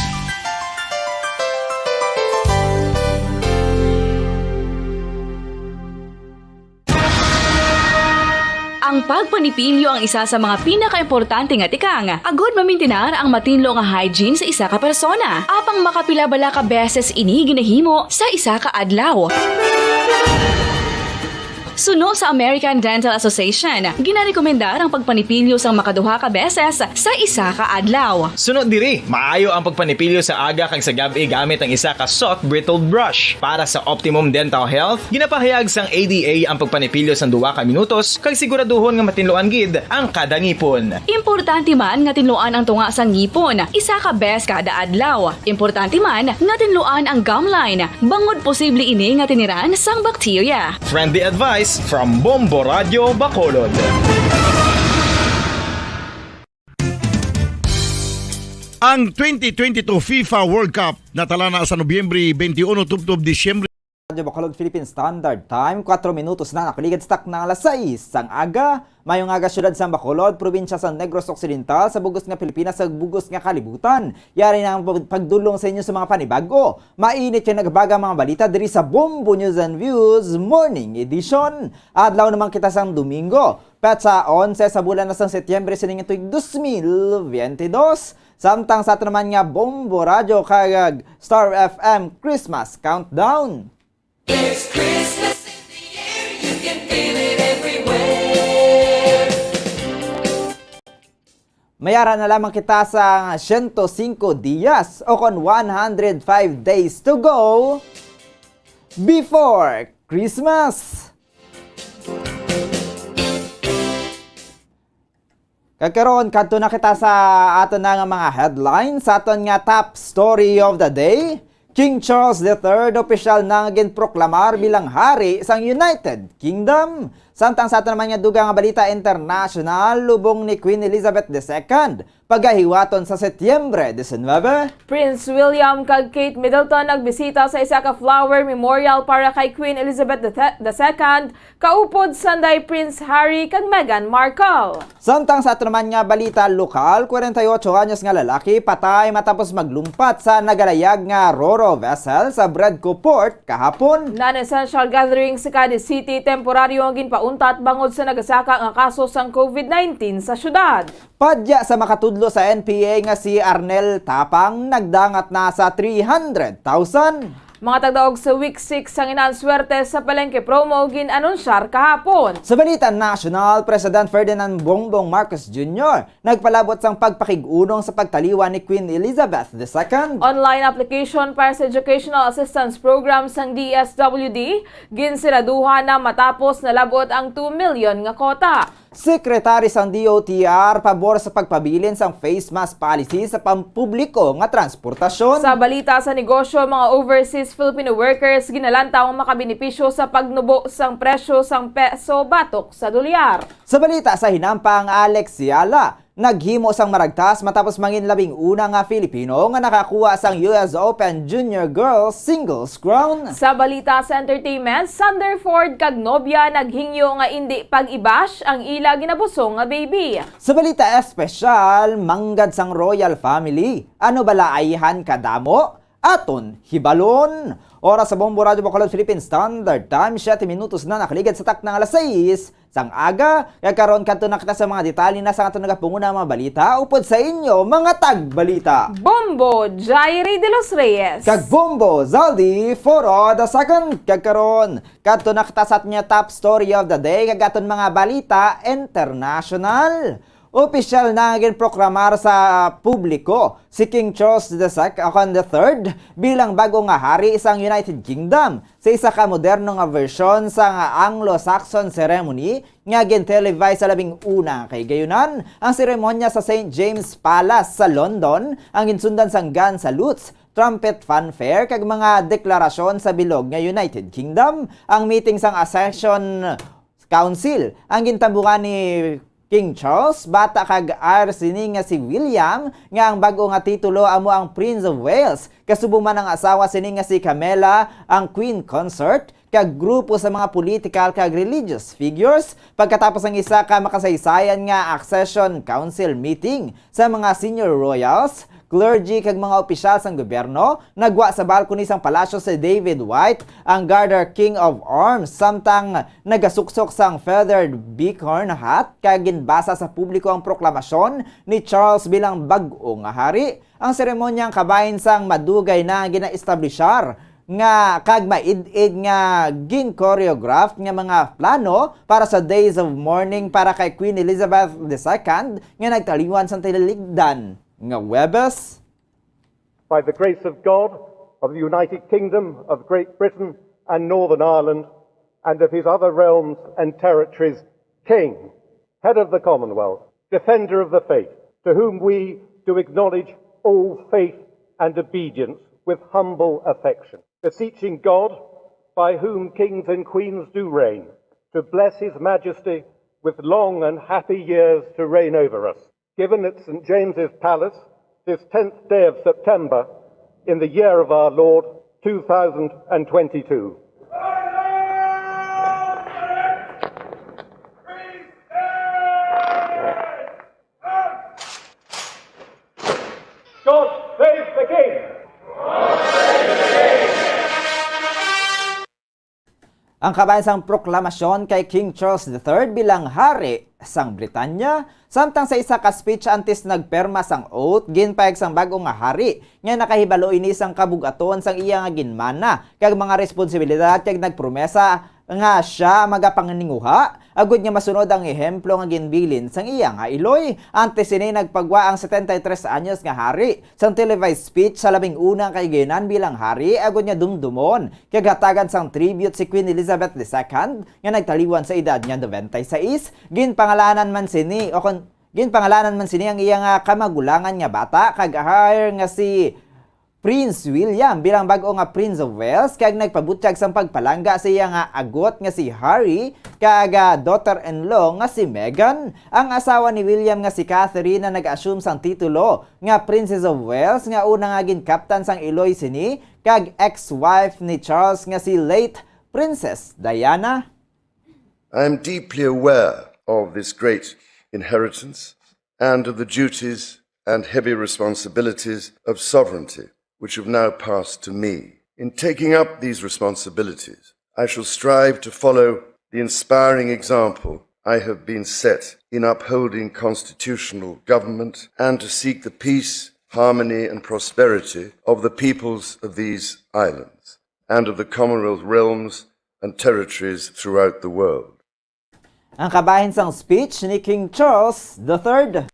Ang pagpanipilyo ang isa sa mga pinakaimportante nga tikang agud mamintinar ang matinlo nga hygiene sa isa ka persona. Apang makapila bala ka beses ini ginahimo sa isa ka adlaw? Suno sa American Dental Association, ginarekomendar ang pagpanipilyo sang makaduha ka beses sa isa ka adlaw. Suno diri, maayo ang pagpanipilyo sa aga kag sa gab-i gamit ang isa ka soft bristled brush. Para sa optimum dental health, ginapahayag sang A D A ang pagpanipilyo sang duha ka minutos kag siguraduhon nga matinluan gid ang kada ngipon. Importante man nga tinluan ang tunga sang ngipon isa ka bes kada adlaw. Importante man nga tinluan ang gum line, bangod posible ini nga tiniran sang bakterya. Friendly advice from Bombo Radyo Bacolod. Ang twenty twenty-two FIFA World Cup natala na sa Nobyembre twenty-one tubtob Disyembre. Radyo Bacolod Philippine Standard Time, kuwatro minutos na nakaligad sa takna nga alas sais sang aga. Mayong aga, siyudad sang Bacolod, probinsya sa Negros Occidental, sa bugos nga Pilipinas, sa bugos nga kalibutan. Yari na ang pag-, pagdulong sa inyo sa mga panibago. Mainit kag nagbaga mga balita diri sa Bombo News and Views Morning Edition. Adlaw naman kita sang Domingo, petsa onse sa bulan na sang Setyembre sining tuig dos mil biyente dos. Samtang sa aton naman nga Bombo Radyo kag Star F M Christmas Countdown. It's Christmas in the air, you can feel it everywhere. Mayara na lamang kita sa siyento singko dias, o kon one hundred five days to go before Christmas. Kag karon, kadto na kita sa aton na nga mga headlines, sa aton nga top story of the day. King Charles the Third opisyal na nga ginproklamar bilang hari sang United Kingdom. Samtang sa aton naman nga dugang nga balita internasyonal, lubong ni Queen Elizabeth the Second pagahiwaton sa Setyembre diecinuebe. Prince William kag Kate Middleton nagbisita sa isa ka flower memorial para kay Queen Elizabeth the, the Second, kaupod sanday Prince Harry kag Meghan Markle. Samtang sa aton naman nga balita lokal, kwarenta y ocho anyos nga lalaki patay matapos maglumpat sa nagalayag nga ro-ro vessel sa Bredco Port kahapon. Non-essential gatherings sa Cadiz City temporaryo ang ginpauntat bangod sa nagasaka nga kaso sang covid nineteen sa syudad. Padya sa makatudlo sa N P A nga si Arnel Tapang, nagdangat na sa three hundred thousand. Mga tagdaog sa Week six sang Inaan Swerte sa Palengke Promo gin-anunsyar kahapon. Sa balita nasyonal, President Ferdinand Bongbong Marcos Junior nagpalabot sang pagpakig-unong sa pagtaliwan ni Queen Elizabeth the Second. Online application para sa Educational Assistance Program sang D S W D ginsiraduhan na matapos nalabot ang two million nga kota. Secretary sang D O T R pabor sa pagpabilin sang face mask policy sa pampubliko nga transportasyon. Sa balita sa negosyo, mga overseas Filipino workers ginalantaw nga makabenepisyo sa pagnubo sang presyo sang peso batok sa dolyar. Sa balita sa hinampang, Alex Siala naghimo sang maragtas matapos mangin labing una nga Filipino nga nakakuha sang U S Open Junior Girls Singles Crown. Sa balita sa entertainment, Sander Ford kag nobya naghingyo nga indi pag-ibash ang ila ginabusong nga baby. Sa balita espesyal, manggad sang royal family, ano bala ayhan kadamo? Aton hibalon. Oras sa Bombo Radyo Bacolod Philippine Standard Time, siyete minutos na nakaligad sa takna nga alas sais sang aga. Kag karon, kadto na kita sa mga detalye na sa aton nagapunguna nga mga balita upod sa inyo, mga tagbalita. Bombo Jairi de los Reyes. Kag Bombo Zaldi Foro the Second. Kag karon, kadto na kita sa aton nga top story of the day, kag aton mga balita international. Opisyal na nga ginproklamar sa publiko si King Charles the Second, the Third, bilang bag-o nga hari sang United Kingdom. Sa isa ka moderno nga version sang Anglo-Saxon ceremony nga gin-televise sa labing una nga kahigayunan, ang seremonya sa Saint James Palace sa London ang ginsundan sang gun salutes, trumpet fanfare, kag mga deklarasyon sa bilog nga United Kingdom. Ang meeting sang Accession Council ang gintambungan ni King Charles, bata kag heir sini nga si William, nga ang bag-o nga titulo amo ang Prince of Wales. Kasubong man ang asawa sini nga si Camilla, ang Queen Consort, kag grupo sa mga political kag religious figures. Pagkatapos ang isa ka makasaysayan nga Accession Council meeting sa mga senior royals, clergy, kag mga opisyal sang gobyerno, nagwa sa balcony sang palasyo si David White, ang Garter King of Arms, samtang nagasuksok sang feathered bicorn hat kag ginbasa sa publiko ang proklamasyon ni Charles bilang bag-o nga hari. Ang seremonyang kabahin sang madugay na ginaestablishar nga kag maid-id nga gin-choreographed nga mga plano para sa days of mourning para kay Queen Elizabeth the Second nga nagtaliwan sang tinaligdan nga Huwebes. By the grace of God, of the United Kingdom, of Great Britain and Northern Ireland, and of his other realms and territories, King, Head of the Commonwealth, Defender of the Faith, to whom we do acknowledge all faith and obedience with humble affection, beseeching God, by whom kings and queens do reign, to bless his majesty with long and happy years to reign over us. Given at St James's Palace, this tenth day of September, in the year of our Lord, two thousand and twenty-two. God save the King! Ang kabahin sang proklamasyon kay King Charles the Third bilang hari sang Britanya, samtang sa isa ka speech antes nagperma sang oath, ginpahayag sang bag-o nga hari nga nakahibalo ini sang kabug-aton sang iya nga ginmana kag mga responsibilidad, kag nagpromesa nga sia magapanganinguha agud nga masunod ang ehemplo nga ginbilin sang iya nga iloy. Antes sini, nagpagwa ang setenta y tres anyos nga hari sang televised speech sa labing una nga kahigayunan bilang hari, agud nga dumdumon kag hatagan sang tribute si Queen Elizabeth the Second nga nagtaliwan sa edad nga noventa y seis. Ginpangalanan man sini, o kon, ginpangalanan man sini ang iya nga kamagulangan nga bata kag heir nga si Prince William bilang bag-o nga Prince of Wales, kag nagpabutyag sang pagpalangga sa iya nga agot nga si Harry kag, ah, daughter-in-law nga si Meghan. Ang asawa ni William nga si Catherine ang nag-assume sang titulo nga Princess of Wales, nga una nga ginkaptan sang iloy sini kag ex-wife ni Charles nga si late Princess Diana. I am deeply aware of this great inheritance and of the duties and heavy responsibilities of sovereignty which have now passed to me. In taking up these responsibilities, I shall strive to follow the inspiring example I have been set in upholding constitutional government and to seek the peace, harmony, and prosperity of the peoples of these islands. and of the Commonwealth realms and territories throughout the world. Ang kabahin sang speech ni King Charles the Third.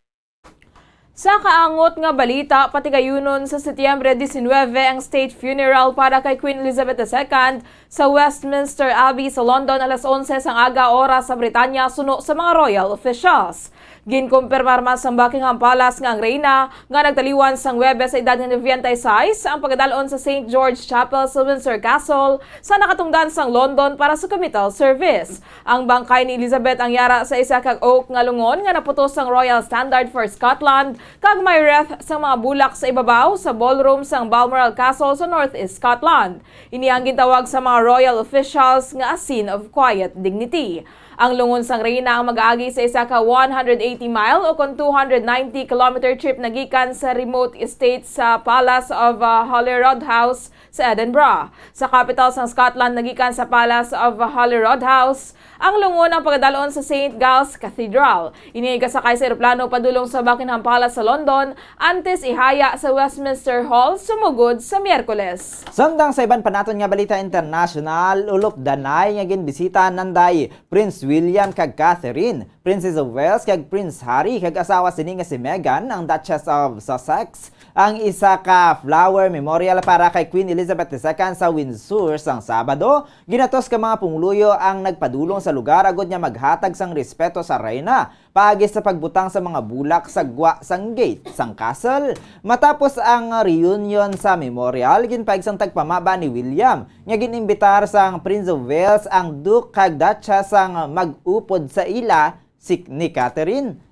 Sa kaangot nga balita, patigayunon sa Setyembre diecinueve ang state funeral para kay Queen Elizabeth the Second sa Westminster Abbey sa London alas onse sang aga, oras sa Britanya, suno sa mga royal officials. Ginkumpirmar man sang Buckingham Palace nga ang reyna, nga nagtaliwan sang Huwebes sa edad nga noventa y seis, ang pagadal-on sa Saint George Chapel sa Windsor Castle sa nakatungdan sang London para sa committal service. Ang bangkay ni Elizabeth ang yara sa isa ka oak nga lungon nga naputos sang Royal Standard for Scotland, kag may wreath sang mga bulak sa ibabaw sa ballroom sang Balmoral Castle sa North East Scotland. Ini ang gintawag sa mga royal officials nga a scene of quiet dignity. Ang lungon sang reyna ang mag-agi sa isa ka one hundred eighty mile o kon two hundred ninety kilometer trip nagikan sa remote estate sa Palace of, uh, Holyroodhouse sa Edinburgh. Sa capital sang Scotland, nagikan sa Palace of Holyroodhouse ang lungon ang pagadal-on sa Saint Giles Cathedral. Ini ay kasakay sa eroplano padulong sa Buckingham Palace sa London, antes ihaya sa Westminster Hall sumugod sa Miyerkules. Samtang sa iban pa naton nga balita internasyonal, ulupdanay nga ginbisita nanday Prince William kag Catherine, Princess of Wales, kag Prince Harry kag asawa sini nga si Meghan, ang Duchess of Sussex, ang isa ka flower memorial para kay Queen Elizabeth the Second sa Windsor sang Sabado. Ginatos ka mga pumuluyo ang nagpadulong sa lugar agud nga maghatag sang respeto sa reyna paagi sa pagbutang sa mga bulak sa gwa sang gate sang castle. Matapos ang reunion sa memorial, ginpaig sang tagpamaba ni William nga gin-imbitar sang Prince of Wales ang Duke kag Duchess sang mag-upod sa ila si, ni Catherine.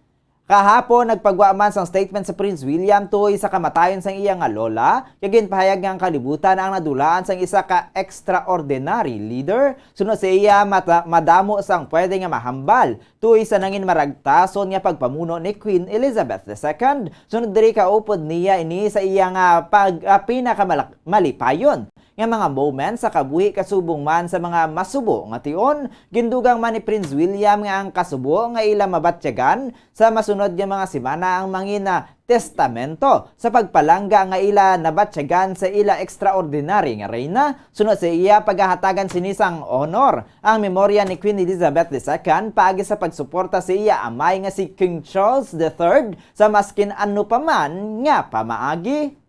Kahapon, nagpagwa man sang statement sa Prince William tuhoy sa kamatayon sang iya nga lola, kag ginpahayag nga ang kalibutan ang nadulaan sang isa ka extraordinary leader. Suno sa iya, mata-, madamo sang pwede nga mahambal tuhoy sa nangin maragtason nga pagpamuno ni Queen Elizabeth the Second. Sunod diri, kaupod niya ini sa iya nga pag-, ah, pinakamala-, malipayon nga mga moments sa kabuhi, kasubong man sa mga masubo nga tion. Gindugang man ni Prince William nga ang kasubo nga ila mabatyagan sa masunod nga mga semana ang mangin, ah, testamento sa pagpalangga nga ila nabatyagan sa ila extraordinary nga reyna. Suno sa iya, pagahatagan sini sang honor ang memorya ni Queen Elizabeth the Second paagi sa pagsuporta sa iya amay nga si King Charles the Third sa maskin ano pa man nga pamaagi.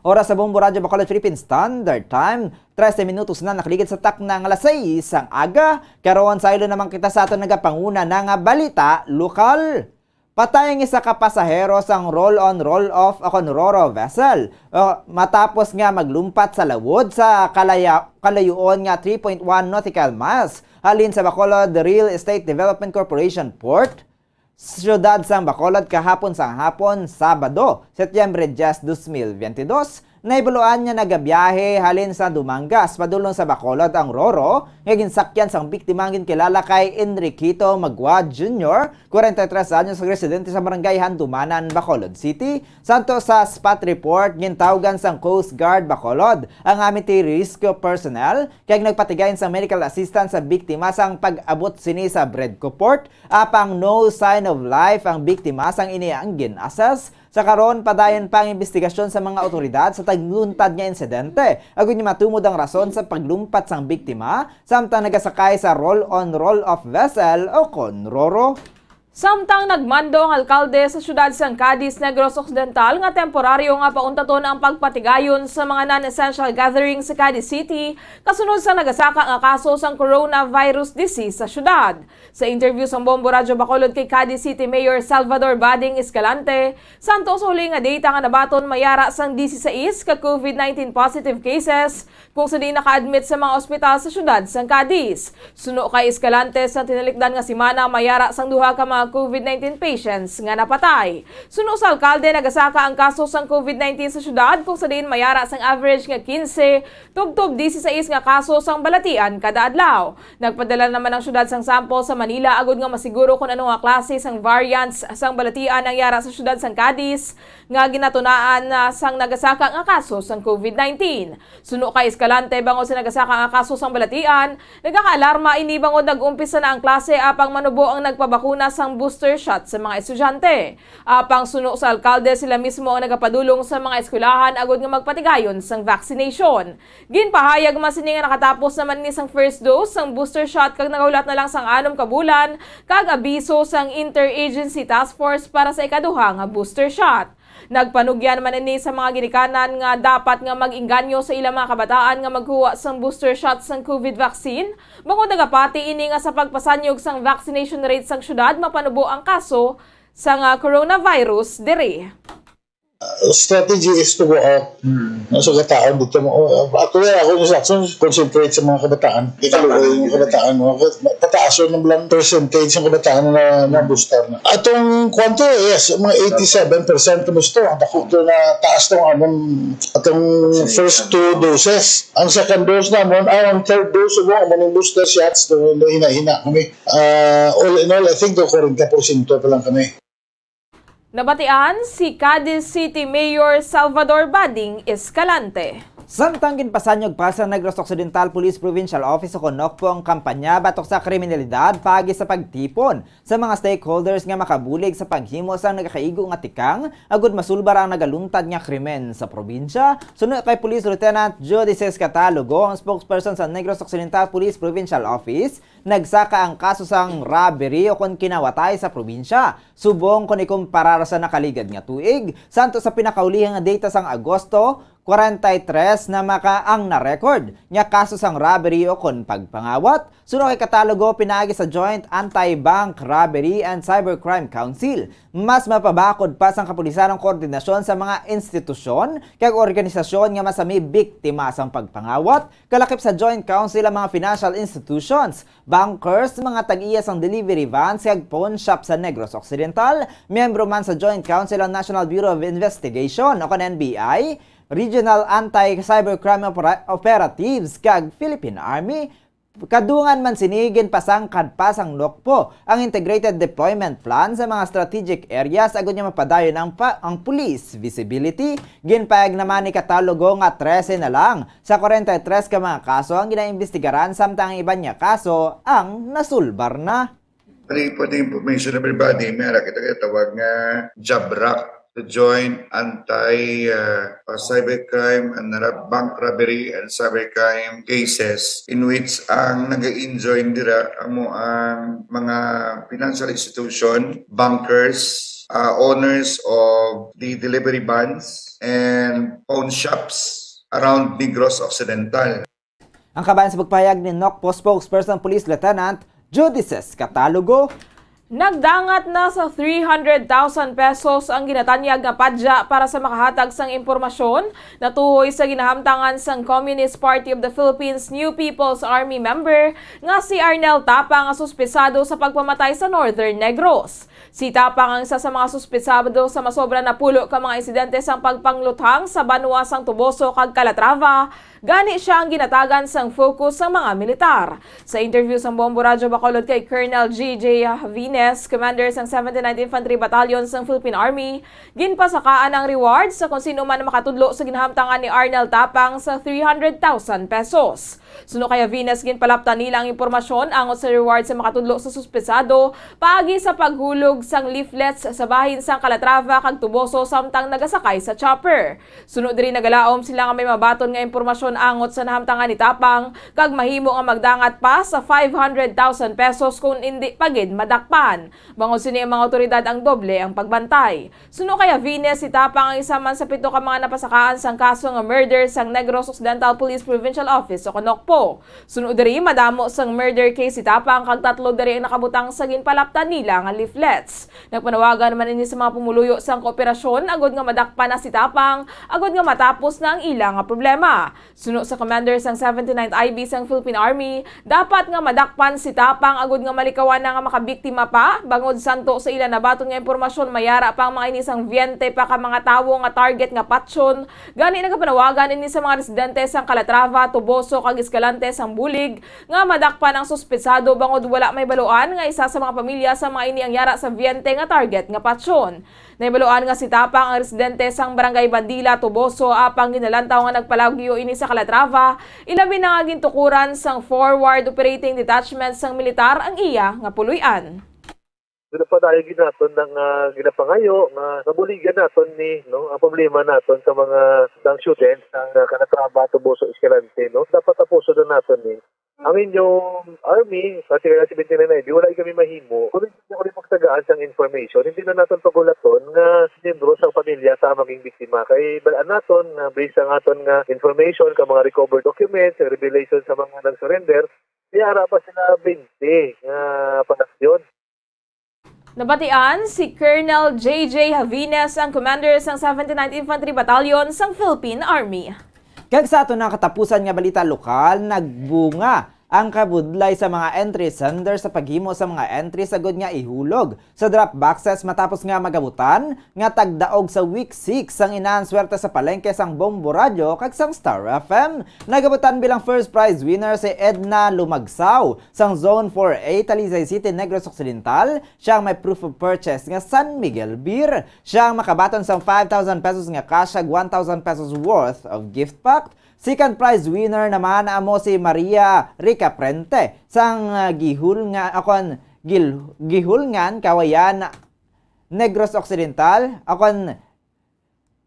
Oras sa Bombo Radyo Bacolod Philippine Standard Time, trese minutos na nakaligid sa takna nga alas sais sang aga. Karon, saylo naman kita sa aton nagapanguna na nga balita lokal. Patay ang isa ka pasahero sang roll-on, roll-off o kon ro-ro vessel, o, matapos nga maglumpat sa lawod sa kalaya-, kalayuon nga three point one nautical miles halin sa Bacolod Real Estate Development Corporation Port, siyudad sang Bacolod, kahapon sang hapon, Sabado, Setyembre diyes, dos mil biyente dos. Nahibaluan nga nagabiyahe halin sa Dumangas padulong sa Bacolod ang ro-ro nga ginsakyan sang biktima nga ginkilala kay Enriquito Magua Junior, kwarenta y tres anyos, residente sa Barangay Handumanan, Bacolod City. Santo sa spot report, gintawgan sang Coast Guard Bacolod ang Amity Rescue personnel kag nagpatigayon sang medical assistance sa biktima sang pag-abot sini sa Bredco Port. Apang no sign of life ang biktima sang ini ang gin-assess. Sa karon, padayon pa ang imbestigasyon sa mga awtoridad sa tagluntad nga insidente, agud nga matumod ang rason sa paglumpat sang biktima samtang nagasakay sa roll-on, roll-off vessel o kon ro-ro. Samtang nagmando ang alkalde sa siyudad sang Cadiz, Negros Occidental, nga temporaryo nga pauntaton ang pagpatigayon sa mga non-essential gatherings sa Cadiz City, kasunod sa nagasaka nga kaso sang coronavirus disease sa siyudad. Sa interview sang Bombo Radyo Bacolod kay Cadiz City Mayor Salvador Bading Escalante, santo sa huli nga data nga nabaton, may ara sang disisais ka COVID nineteen positive cases, kung sa diin naka-admit sa mga ospital sa siyudad sang Cadiz. Suno kay Escalante, sa tinalikdan nga semana, may ara sang duha ka mga COVID nineteen patients nga napatay. Suno sa alkalde, nagasaka ang kaso sang COVID nineteen sa siyudad, kung sa diin may ara sang average nga kinse tubtob disisais nga kaso sang balatian kada adlaw. Nagpadala naman ang siyudad sang sample sa Manila agud nga masiguro kon ano nga klase sang variants sang balatian ang yara sa siyudad sang Cadiz nga ginatunaan na sang nagasaka nga kaso sang COVID nineteen. Suno kay Escalante, bangod sa nagasaka nga kaso sang balatian, nagakaalarma ini bangod nag-umpisa na ang klase apang manubo ang nagpabakuna sang booster shot sa mga estudyante. Apang suno sa alkalde, sila mismo ang nagapadulong sa mga eskwelahan agud nga magpatigayon sang vaccination. Ginpahayag man sini nga nakatapos naman ini sang first dose sang booster shot kag nagahulat na lang sang anom ka bulan kag abiso sang Interagency Task Force para sa ikaduha nga booster shot. Nagpanugyan man ini sa mga ginikanan nga dapat nga mag-inganyo sa ilang mga kabataan nga magkuha sang booster shot sang covid vaccine, bangod nagapati ini nga sa pagpasanyog sang vaccination rate sang syudad, mapanubo ang kaso sang, ah, coronavirus diri. Uh, strategy is to go out. Hmm. Sa gataon dito mo, uh, ako, ako yung instruction, concentrate sa mga kabataan. Ikaluoy yung kabataan mo. Pataason ng lang percentage ng kabataan na, na booster na. Atong kwanto, yes, mga eighty-seven percent kumusta. Ang dako to na taas tong amon, atong first two doses. Ang second dose namon, ay, ang third dose mo, amo ning booster shots, to hina-hina kami. Uh, all in all, I think do forty percent pa lang kami. Nabatian si Cadiz City Mayor Salvador Bading Escalante. Samtang ginpasanyog pa sa Negros Occidental Police Provincial Office o kon NOCPO ang kampanya batok sa kriminalidad paagi sa pagtipon sa mga stakeholders nga makabulig sa paghimo sang nagakaigo nga tikang agud masulbar ang nagaluntad nga krimen sa probinsya. Suno kay Police Lieutenant Judices Catalogo, ang spokesperson sa Negros Occidental Police Provincial Office, nagsaka ang kaso sang robbery o kon kinawatay sa probinsya, subong kon ikumparar sa nakaligad nga tuig, santo sa pinakaulihang nga data sang Agosto, kwarenta y tres na maka ang na-record nga kaso sang robbery o kon pagpangawat. Suno kay Catalogo, pinaagi sa Joint Anti-Bank Robbery and Cybercrime Council, mas mapabakod pa sang kapulisan ang koordinasyon sa mga institusyon kag organisasyon nga masami biktima sang pagpangawat, kalakip sa Joint Council ang mga financial institutions, bankers, mga tag-iya sang delivery vans kag pawn shop sa Negros Occidental. Miyembro man sa Joint Council ang National Bureau of Investigation o kon N B I, Regional Anti-Cybercrime Opera-, Operatives kag Philippine Army. Kadungan man sini, ginpasangkad pa sang NOCPO ang Integrated Deployment Plan sa mga strategic areas agud nga mapadayon ang pa-, ang police visibility. Ginpahayag naman ni Catalogo nga trese na lang sa kwarenta y tres ka mga kaso ang ginaimbestigaran, samtang ang iban nga kaso ang nasulbar na. Pwede, pwede information, everybody, may ara kita ginatawag nga JABRAC, the Joint Anti, uh, uh, Cybercrime and Rab-, Bank Robbery and Cybercrime Cases, in which ang naga-enjoin dira amo ang mga financial institution, bankers, uh, owners of the delivery vans, and pawn shops around Negros Occidental. Ang kabahin sa pagpahayag ni NOCPO spokesperson Police Lieutenant Judices Catalogo. Nagdangat na sa three hundred thousand pesos ang ginatanyag nga padya para sa makahatag sang impormasyon natuhoy sa ginahamtangan sang Communist Party of the Philippines New People's Army member nga si Arnel Tapang nga suspetsado sa pagpamatay sa Northern Negros. Si Tapang ang isa sa mga suspetsado sa masobra napulo ka mga insidente sang pagpangluthang sa banwa sang Toboso kag Calatrava. Gani sia ang ginatagan sang focus sang mga militar. Sa interview sang Bombo Radyo Bacolod kay Colonel G J Javines, commander sang seventy-ninth Infantry Battalion sang Philippine Army, ginpasakaan ang reward sa kon sino man makatudlo sa ginahamtangan ni Arnel Tapang sa three hundred thousand pesos. Suno kay Javines, ginpalaptan nila ang impormasyon angot sa reward sa makatudlo sa suspetsado paagi sa paghulog sang leaflets sa bahin sang Calatrava kag Toboso samtang nagasakay sa chopper. Suno diri, nagalaom sila nga may mabaton nga impormasyon angot sa nahamtangan ni Tapang kag mahimo nga magdangat pa sa five hundred thousand pesos kon indi pa gid madakpan, bangod sini ang mga awtoridad ang doble ang pagbantay. Suno kay Javines, si Tapang ang isa man sa pito ka mga napasakaan sang kaso nga murder sang Negros Occidental Police Provincial Office o kon NOCPO. Suno diri, madamo sang murder case si Tapang kag tatlo diri ang nakabutang sa ginpalaptan nila nga leaflets. Nagpanawagan man ini sa mga pumuluyo sang kooperasyon agud nga madakpan na si Tapang agud nga matapos na ang ila nga problema. Suno sa commander sang seventy-ninth I B sang Philippine Army, dapat nga madakpan si Tapang agud nga malikawan na nga makabiktima pa, bangod santo sa ila nabaton nga impormasyon, may ara pa ang mga ini sang veinte pa ka mga tawo nga target nga patyon. Gani, nagapanawagan ini sa mga residente sang Calatrava, Toboso kag Escalante sang bulig nga madakpan ang suspetsado, bangod wala may baluan nga isa sa mga pamilya sa mga ini ang yara sa veinte nga target nga patyon. Nahibaluan nga si Tapang ang residente sang Barangay Bandila, Toboso, apang ginalantaw nga nagpalagyo ini sa Calatrava, ilabi na nga gintukuran sang Forward Operating Detachment sang militar ang iya nga puloy-an. Duna pa dayon gid naton ang, ah, ginapangayo nga mabuligan naton ni, no, ang problema naton sa mga, sa students, ang, ah, kanatraba tubos sa eskalante, no? Dapat tapuson na naton ni. Ang inyong army, sa T R seventy-nine I B, wala kami mahimo kung hindi na kami pagtagaan sang information. Hindi na naton pagulaton nga miyembro sang pamilya sa maging biktima. Kay balaan naton nga based sa aton nga information, ka mga recovered documents, ang revelation sa mga nag-surrender, kaya ara pa sila twenty nga panasyon. Nabatian si Colonel J J Javines, ang commander sang seventy-ninth Infantry Battalion sang Philippine Army. Kag sa aton nga katapusan nga balita lokal, nagbunga ang kabudlay sa mga entry sender sa paghimo sa mga entry sa gud nga ihulog sa drop boxes matapos nga magabutan nga tagdaog sa week six sang Inahan Swerte sa Palengke sang Bombo Radyo kag sang Star F M. Nagabutan bilang first prize winner si Edna Lumagsaw sang Zone four A, Talisay City, Negros Occidental. Siya ang may proof of purchase nga San Miguel beer. Siya ang makabaton sang five thousand pesos nga cash kag one thousand pesos worth of gift pack. Second prize winner naman amo si Maria Ricaprente sang, ah, Gihul nga, akon, Gil-, Gihulngan, Kawayan, Negros Occidental, akon,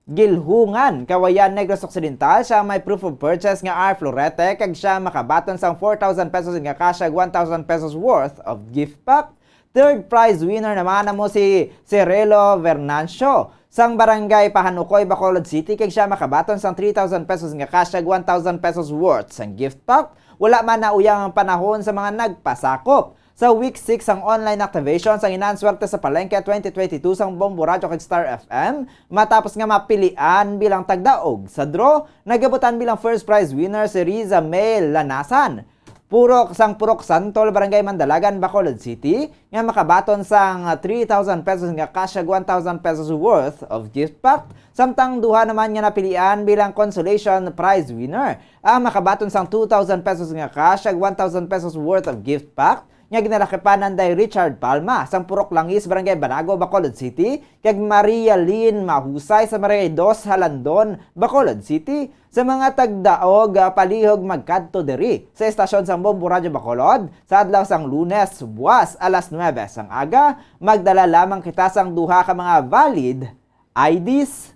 Gilhungan, Kawayan, Negros Occidental. Siya ang may proof of purchase nga R Florete, kag siya makabaton sang four thousand pesos nga cash kag one thousand pesos worth of gift pack. Third prize winner naman amo si Cirelo Vernancio sang Barangay Pahanukoy, Bacolod City, kag siya makabaton sang three thousand pesos nga cash kag one thousand pesos worth sang gift pack. Wala man nauyang ang panahon sa mga nagpasakop sa week six sang online activation sang Inahan Swerte sa Palengke twenty twenty-two sang Bombo Radyo kag Star F M, matapos nga mapilian bilang tagdaog sa draw, nagabutan bilang first prize winner si Riza May Lanasan, Purok sang Purok Santol, Barangay Mandalagan, Bacolod City, nga makabaton sang three thousand pesos nga cash kag one thousand pesos worth of gift pack, samtang duha naman nga napilian bilang consolation prize winner ang makabaton sang two thousand pesos nga cash kag one thousand pesos worth of gift pack nga ginalakipan nanday Richard Palma sang Purok Langis, Barangay Banago, Bacolod City, kag Maria Lynn Mahusay sa Barangay Dos, Halandon, Bacolod City. Sa mga tagdaog, ah, palihog magkadto diri sa estasyon sang Bombo Radyo Bacolod sa adlaw sang Lunes, buas alas nuebe sang aga. Magdala lamang kita sang duha ka mga valid I Ds.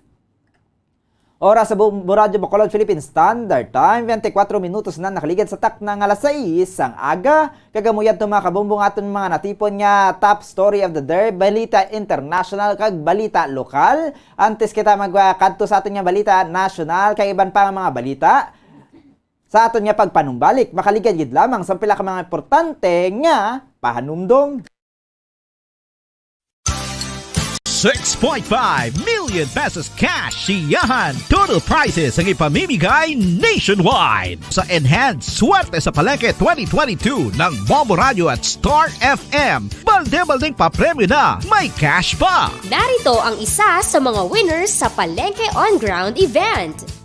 Oras sa Bu-, Radyo Bacolod Philippine Standard Time, twenty-four minutos na nakaligid sa takna nga alas sais sang aga. Kag amo yadto, mga kabombo, nga aton mga natipon nga top story of the day, balita international kag balita lokal. Antes kita magkadto sa aton nga balita national kag iban pa nga mga balita, sa aton nga pagpanumbalik, makaligid gid lamang sa pila ka mga importante nga pahanumdom. Six point five million pesos cash siyahan. Total prizes ang ipamimigay nationwide. Sa Enhanced Swerte sa Palengke twenty twenty-two ng Bombo Radio at Star F M, balde-baldeng papremyo na, may cash pa. Narito ang isa sa mga winners sa Palengke On Ground event.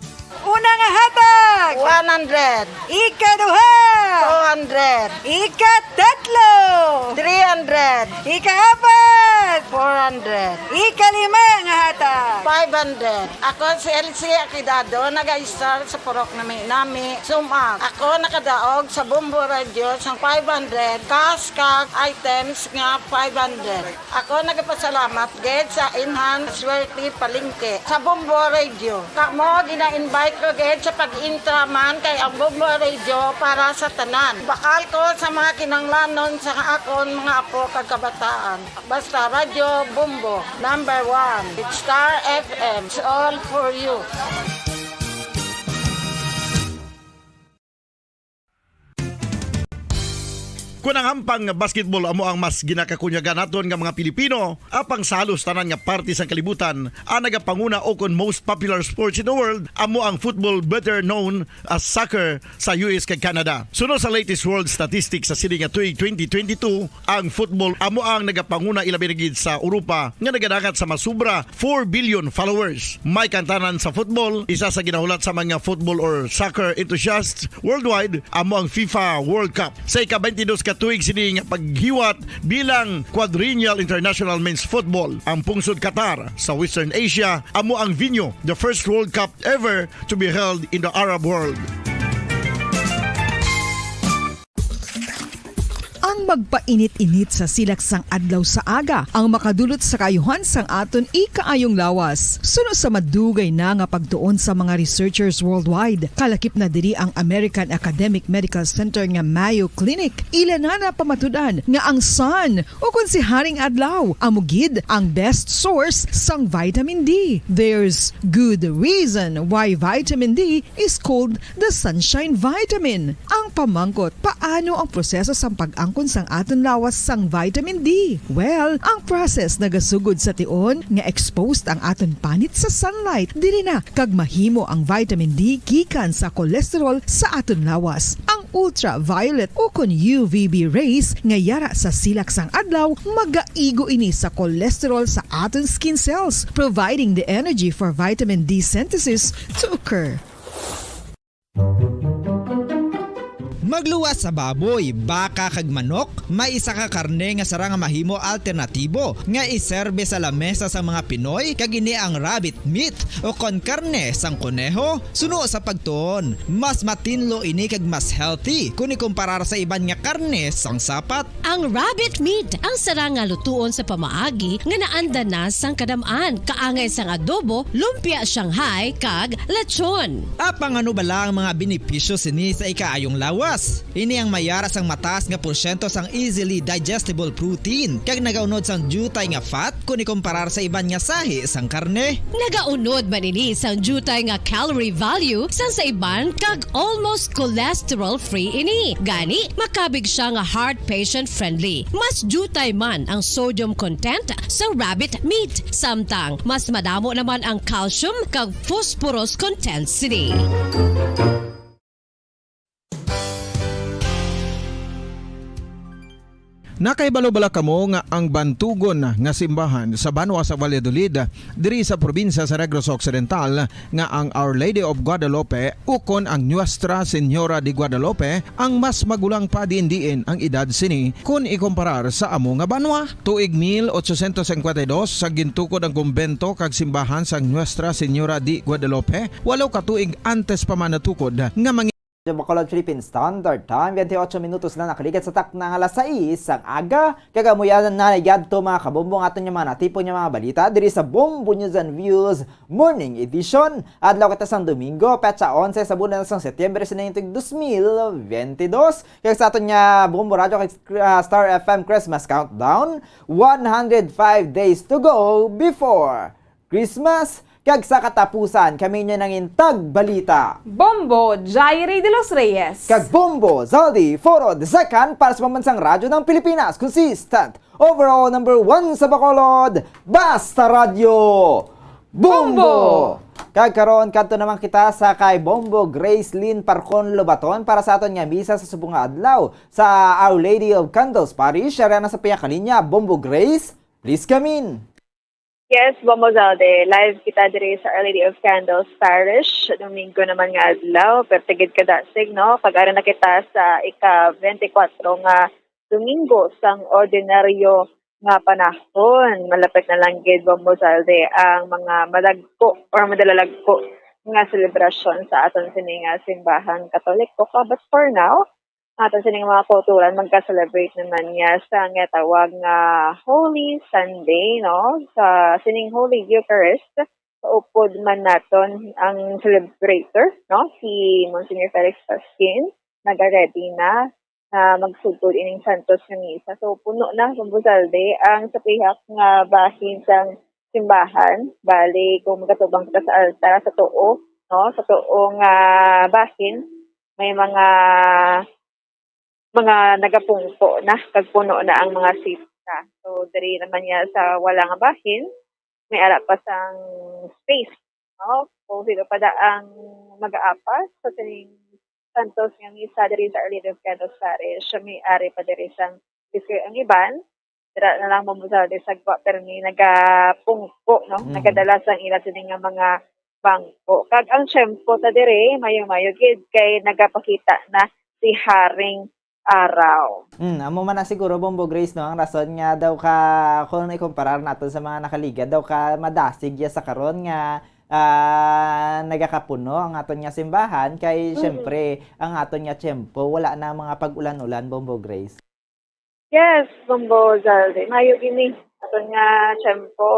Una nga hatag, one hundred. Ikaduha, two hundred. Ikatatlo, three hundred. Ikaapat, four hundred. Ikalima nga hatag, five hundred. Ako si Elsie Aquidado, nag-star sa Purok Nami-Nami, Sumac. Ako nakadaog sa Bombo Radio sang five hundred, cash kag items nga five hundred. Ako nagapasalamat gid sa Enhanced Swerte Palengke, sa Bombo Radio. Kamo gina-invite ko gid sa pag-intra man, kay ang Bombo Radio para sa tanan. Bakal ko sa mga kinahanglanon sa akon mga apo kag kabataan. Basta Radyo Bombo, number one. It's Star F M, it's all for you. Kon ang hampang nga basketball amo ang mas ginakakunyagan naton nga mga Pilipino, apang sa halos tanan nga parte sang kalibutan, ang nagapanguna ukon most popular sports in the world amo ang football, better known as soccer, sa U S kag Canada. Suno sa latest world statistics sa sini nga tuig twenty twenty-two, ang football amo ang nagapanguna, ilabi na gid sa Europa nga nagadangat sa mas sobra four billion followers. May kantanan sa football, isa sa ginahulat sa mga football or soccer enthusiasts worldwide amo ang FIFA World Cup. Sa ika-twenty-dos ka tuig sini nga paghiwat bilang Quadrennial International Men's Football, ang pungsod Qatar sa Western Asia amo ang venue. The first World Cup ever to be held in the Arab world. Ang magpainit-init sa silak sang adlaw sa aga ang makadulot sa kaayuhan sang aton ikaayong lawas. Suno sa madugay na nga pagtuon sa mga researchers worldwide, kalakip na diri ang American Academic Medical Center nga Mayo Clinic. Ila na napamatud-an nga ang sun, o kon si Haring Adlaw, amo gid ang best source sang vitamin D. There's good reason why vitamin D is called the sunshine vitamin. Ang pamangkot, paano ang proseso sang pag-angkon sang aton lawas sang vitamin D? Well, ang process nagasugod sa tion nga exposed ang aton panit sa sunlight. Diri na kag mahimo ang vitamin D gikan sa cholesterol sa aton lawas. Ang ultraviolet o kon U V B rays nga yara sa silak sang adlaw, magaigo ini sa cholesterol sa aton skin cells, providing the energy for vitamin D synthesis to occur. Magluwas sa baboy, baka kag manok, may isa ka karne nga sarang nga mahimo alternatibo nga iserbe sa lamesa sang mga Pinoy, kag ini ang rabbit meat o kon karne sang koneho. Suno sa pagtuon, mas matinlo ini kag mas healthy kon ikumparar sa iban nga karne sang sapat. Ang rabbit meat ang sarang nga lutuon sa pamaagi nga naanda na sang kadam-an, kaangay sang adobo, lumpia Shanghai, kag lechon. Apang ano bala ang mga benepisyo sini sa ikaayong lawas? Ini ang mayara sang mataas nga porsyento sang easily digestible protein, kag nagaunod sang diutay nga fat kon ikumparar sa iban nga sahi sang karne. Nagaunod man ini sang diutay nga calorie value sang sa iban, kag almost cholesterol-free ini. Gani, makabig sia nga heart patient-friendly. Mas diutay man ang sodium content sa rabbit meat, samtang mas madamo naman ang calcium kag phosphorus content sini. Nakahibalo bala kamo nga ang bantugon nga simbahan sa banwa sa Valladolid, diri sa probinsya sa Negros Occidental, nga ang Our Lady of Guadalupe ukon ang Nuestra Señora de Guadalupe ang mas magulang pa diin-diin ang edad sini kon ikumparar sa amo nga banwa? Tuig mil ochocientos cincuenta y dos sa gintukod ang kumbento kag simbahan sang Nuestra Señora de Guadalupe, walo ka tuig antes pa man natukod nga mangi- Bacolod Philippine Standard Time, twenty-eight minutos na nakaligad sa takna nga alas sais sang aga. Kag amo yan na nagyadto, mga kabombo, ang aton nga mga natipon nga mga balita diri sa Bombo News and Views Morning Edition. Adlaw kita sang Domingo, petsa onse sa bulan sang Setyembre sa niyang tuig dos mil benti dos. Kag sa aton nga Bombo Radio kag, ah, Star F M Christmas Countdown, one hundred five days to go before Christmas, kag sa katapusan, kami inyo nangin tagbalita. Bombo Jairi de los Reyes. Kag Bombo Zaldi Foro the Second para sa Pambansang Radyo ng Pilipinas, consistent, overall number one sa Bacolod, Basta Radyo. Bombo! Bombo! Kag karon, kadto naman kita sa kay Bombo Grace Lynn Parcon Lobaton para sa aton nga misa sa subong nga adlaw sa Our Lady of Candles Parish. Siya na sa piyakalinya. Bombo Grace, please come in. Yes, Bombo Zalde, live kita diri sa Our Lady of Candles Parish. Domingo naman nga adlaw, perti gid kadasig, no? Kag ari na kita sa ika-twenty-four nga Domingo sang ordinaryo nga panahon. Malapit na lang gid, Bombo Zalde, ang mga madagko or madalalagko nga selebrasyon sa aton sini nga simbahang Katoliko. Ka-, but for now, aton sining mga kauturan, magka-celebrate naman niya sa nga tawag nga Holy Sunday, no? Sa sining Holy Eucharist, sa upod man naton ang celebrator, no? Si Monsignor Felix Pasquin, nagaready na, na magsugod ining santos nga misa. So, puno na, Bombo Zalde, ang sa pihak nga bahin sang simbahan. Bali, kung magatubang kita sa altar, sa tuo, no? Sa tuo nga bahin, may mga, mga nagapungko na, kag puno na ang mga sita. So, diri naman niya sa wala nga bahin, may ara pa sang space, no? Kung sino pa da ang mag-aapas sa sining santos nga misa diri sa Our Lady of Candles Parish, may ari pa diri sang space. Ang iban, dira na lang, Bombo Zalde, sa gwa, permi nagapungko, no? Mm. Nagadala sang ila sini nga mga bangko. Kag ang tiyempo ta diri, mayo-mayo gid, kay nagapakita na si Haring Araw. Mm, amo man na siguro, Bombo Grace, no, ang rason nga daw ka, kung ikumparar naton sa mga nakaligad, daw ka madasig ya sa karon nga, ah, nagakapuno ang aton nga simbahan, kay, mm, syempre, ang aton nga tiyempo, wala na mga pag-ulan-ulan, Bombo Grace. Yes, Bombo Zalde. Mayo gini. Aton nga tiyempo.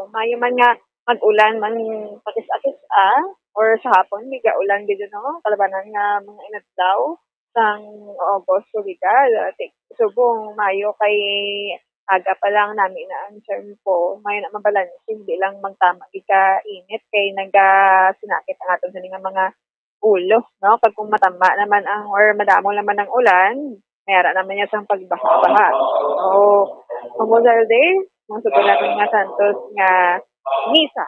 Mayo man nga mag-ulan man pakis-akis, ah, or sa hapon, may gaulan gid, no? Kalabanan nga mga inadlaw sang August, legal. Ti-, subong Mayo kay aga pa lang nami na ang tiyempo. Mayo na mabalanse, hindi lang magtama gid ka init kay nagasinakit ang aton sini nga mga ulo, no? Kag kung matama naman ang, or madamo naman ang ulan, may ara naman niya sang pagbaha-baha. So, Bombo Zalde, mga sugo natin nga santos nga misa.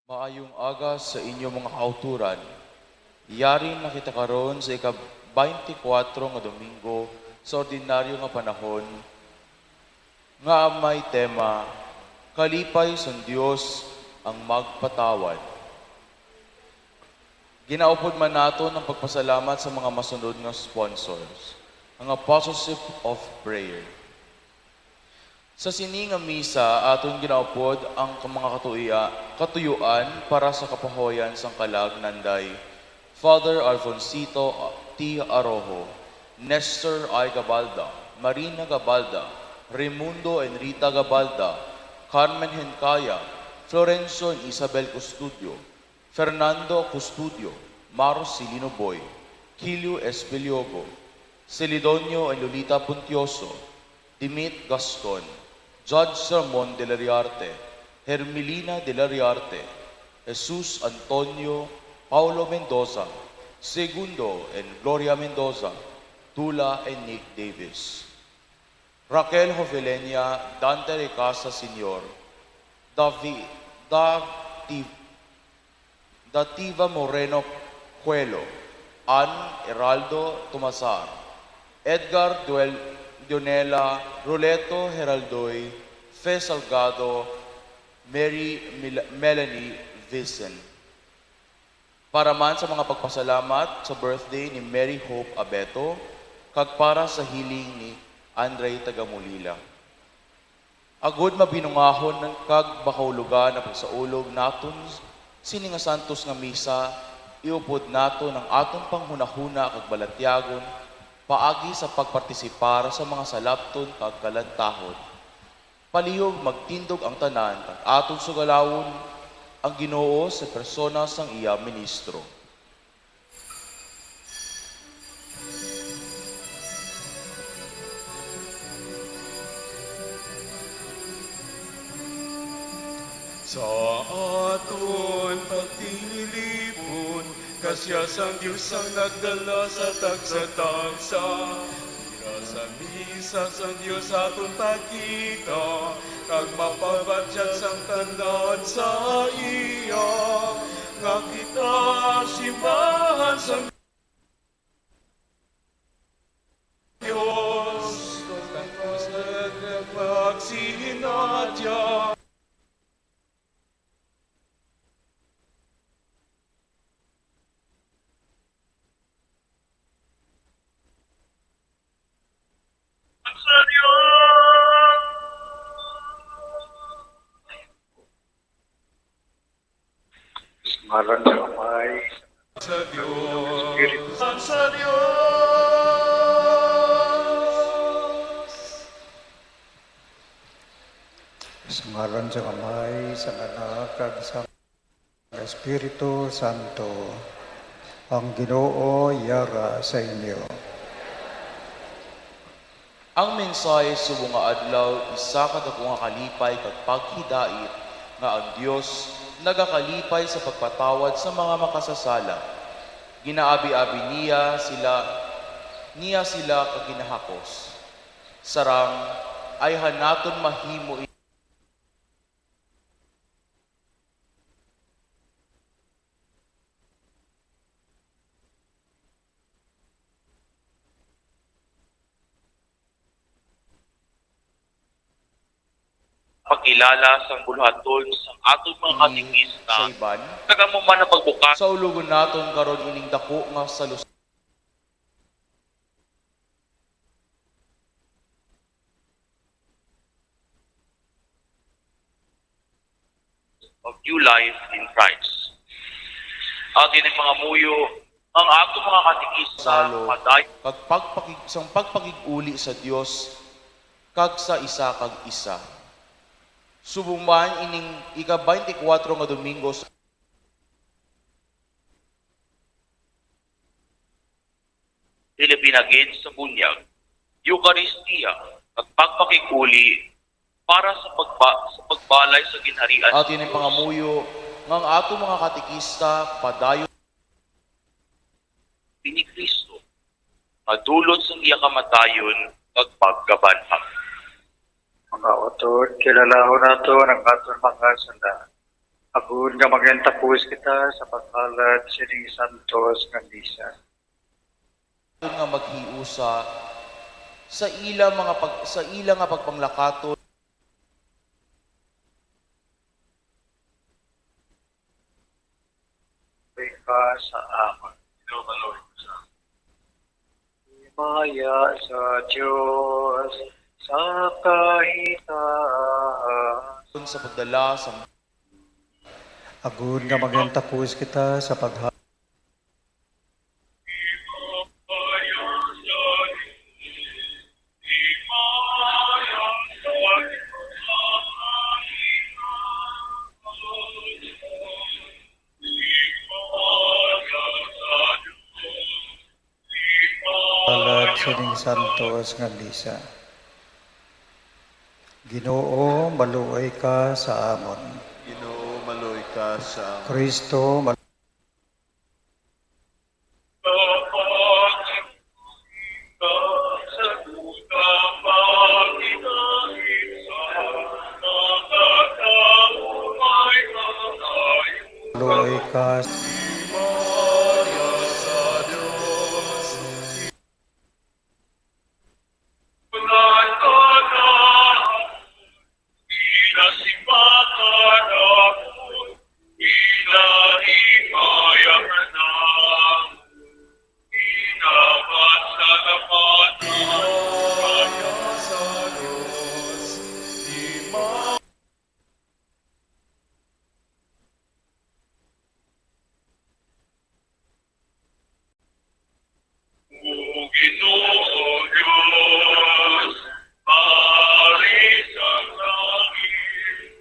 Maayong aga sa inyo, mga kauturan. Yari na kita karon sa ika-twenty-four nga Domingo sa ordinaryo nga panahon, nga may tema, Kalipay sang Dios ang Magpatawad. Ginaupod man naton ang pagpasalamat sa mga masunod nga sponsors, ang Apostleship of Prayer. Sa sini nga misa, aton ginaupod ang ka-, mga katuya-, katuyuan para sa kapahuwayan sang kalag nanday, Father Alfonsito T. Arojo, Nestor I. Gabalda, Marina Gabalda, Raimundo and Rita Gabalda, Carmen Hencaya, Florencio and Isabel Custodio, Fernando Custodio, Marcilino Boy, Kilio Espiliogo, Celidonio and Lolita Puntioso, Dimit Gaston, Judge Sermon de la Riarte, Hermelina de la Riarte, Jesus Antonio, Paulo Mendoza, Segundo and Gloria Mendoza, Tula and Nick Davis, Raquel Jovelenia Dante Ricasa Senior, Davi-, Dati-, Dativa Moreno Cuelo, Ann Heraldo Tomasar, Edgar Duel-, Dionela Roleto Heraldoy, Fe Salgado, Mary Mil-, Melanie Vincent. Para man sa mga pagpasalamat sa birthday ni Mary Hope Abeto kag para sa healing ni Andre Tagamulila. Agod mabinungahon kag makaulogan ang pagsaulog naton sini nga santos nga misa, iupod naton ang aton panghunahuna kag balatyagon paagi sa pagpartisipar sa mga salapton kag kalantahon. Palihog magtindog ang tanan, kag aton sugalawon ang Ginoo sa persona sang iya ministro. Sa aton pagtilipon, grasya sang Dios ang nagdala sa tagsa-tagsa. Dira sa misa sang Dios aton pakita, kag mapabatyag sang tanan sa iya, nga kita simbahan sang Dios, kag magsinadya. Sa ngalan sa Amay, sa Dios, sa Dios. Sa ngalan sa Amay, sa Anak, kag sa Espiritu Santo, ang Ginoo yara sa inyo. Ang mensahe subong nga adlaw, isa ka dako nga kalipay kag paghidait nga ang Dios nagakalipay sa pagpatawad sa mga makasasala. Ginaabi-abi niya sila, niya sila kag ginahakos. Sarang, ayhan naton mahimo pagkilala sang buluhaton sang aton mga katekista, sa iban, kag amo man ang pagbukas. Saulogon naton karon ining dako nga salusot. of new life in Christ. Ato ini pangamuyo, ang ato mga katekista, Salo, padayon kag pagpakig-, sang pagpakig-uli sa Dios kag sa isa kag isa. Subong man ining ika-twenty-four nga Domingo sa Hilipinagid sa bunyag, Eukaristiya, kag pagpakig-uli para sa pagba-, sa pagbalay sa ginharian sa Ato ini Dios. Pangamuyo nga ang ato mga katekista padayon ni Cristo, madulot sang iya kamatayon kag pagkabanhaw. Mga utod, kilalahon naton ang aton mga sala, agod nga magintapos kita sa paghalad sining santos nga misa. Nga maghiusa sa ila mga pag-, sa ila nga pagpanglakaton. Ka sa amon. Himaya sa Dios sa kahitaas. Sa pagdala sa Agod nga magintapos kita sa pagha- Halad sining santos nga misa. Ginoo, maluoy ka sa amon. Ginoo, maluoy ka sa amon. Kristo, mal- Luoy ka. O Ginoo Dios, Hari sang langit,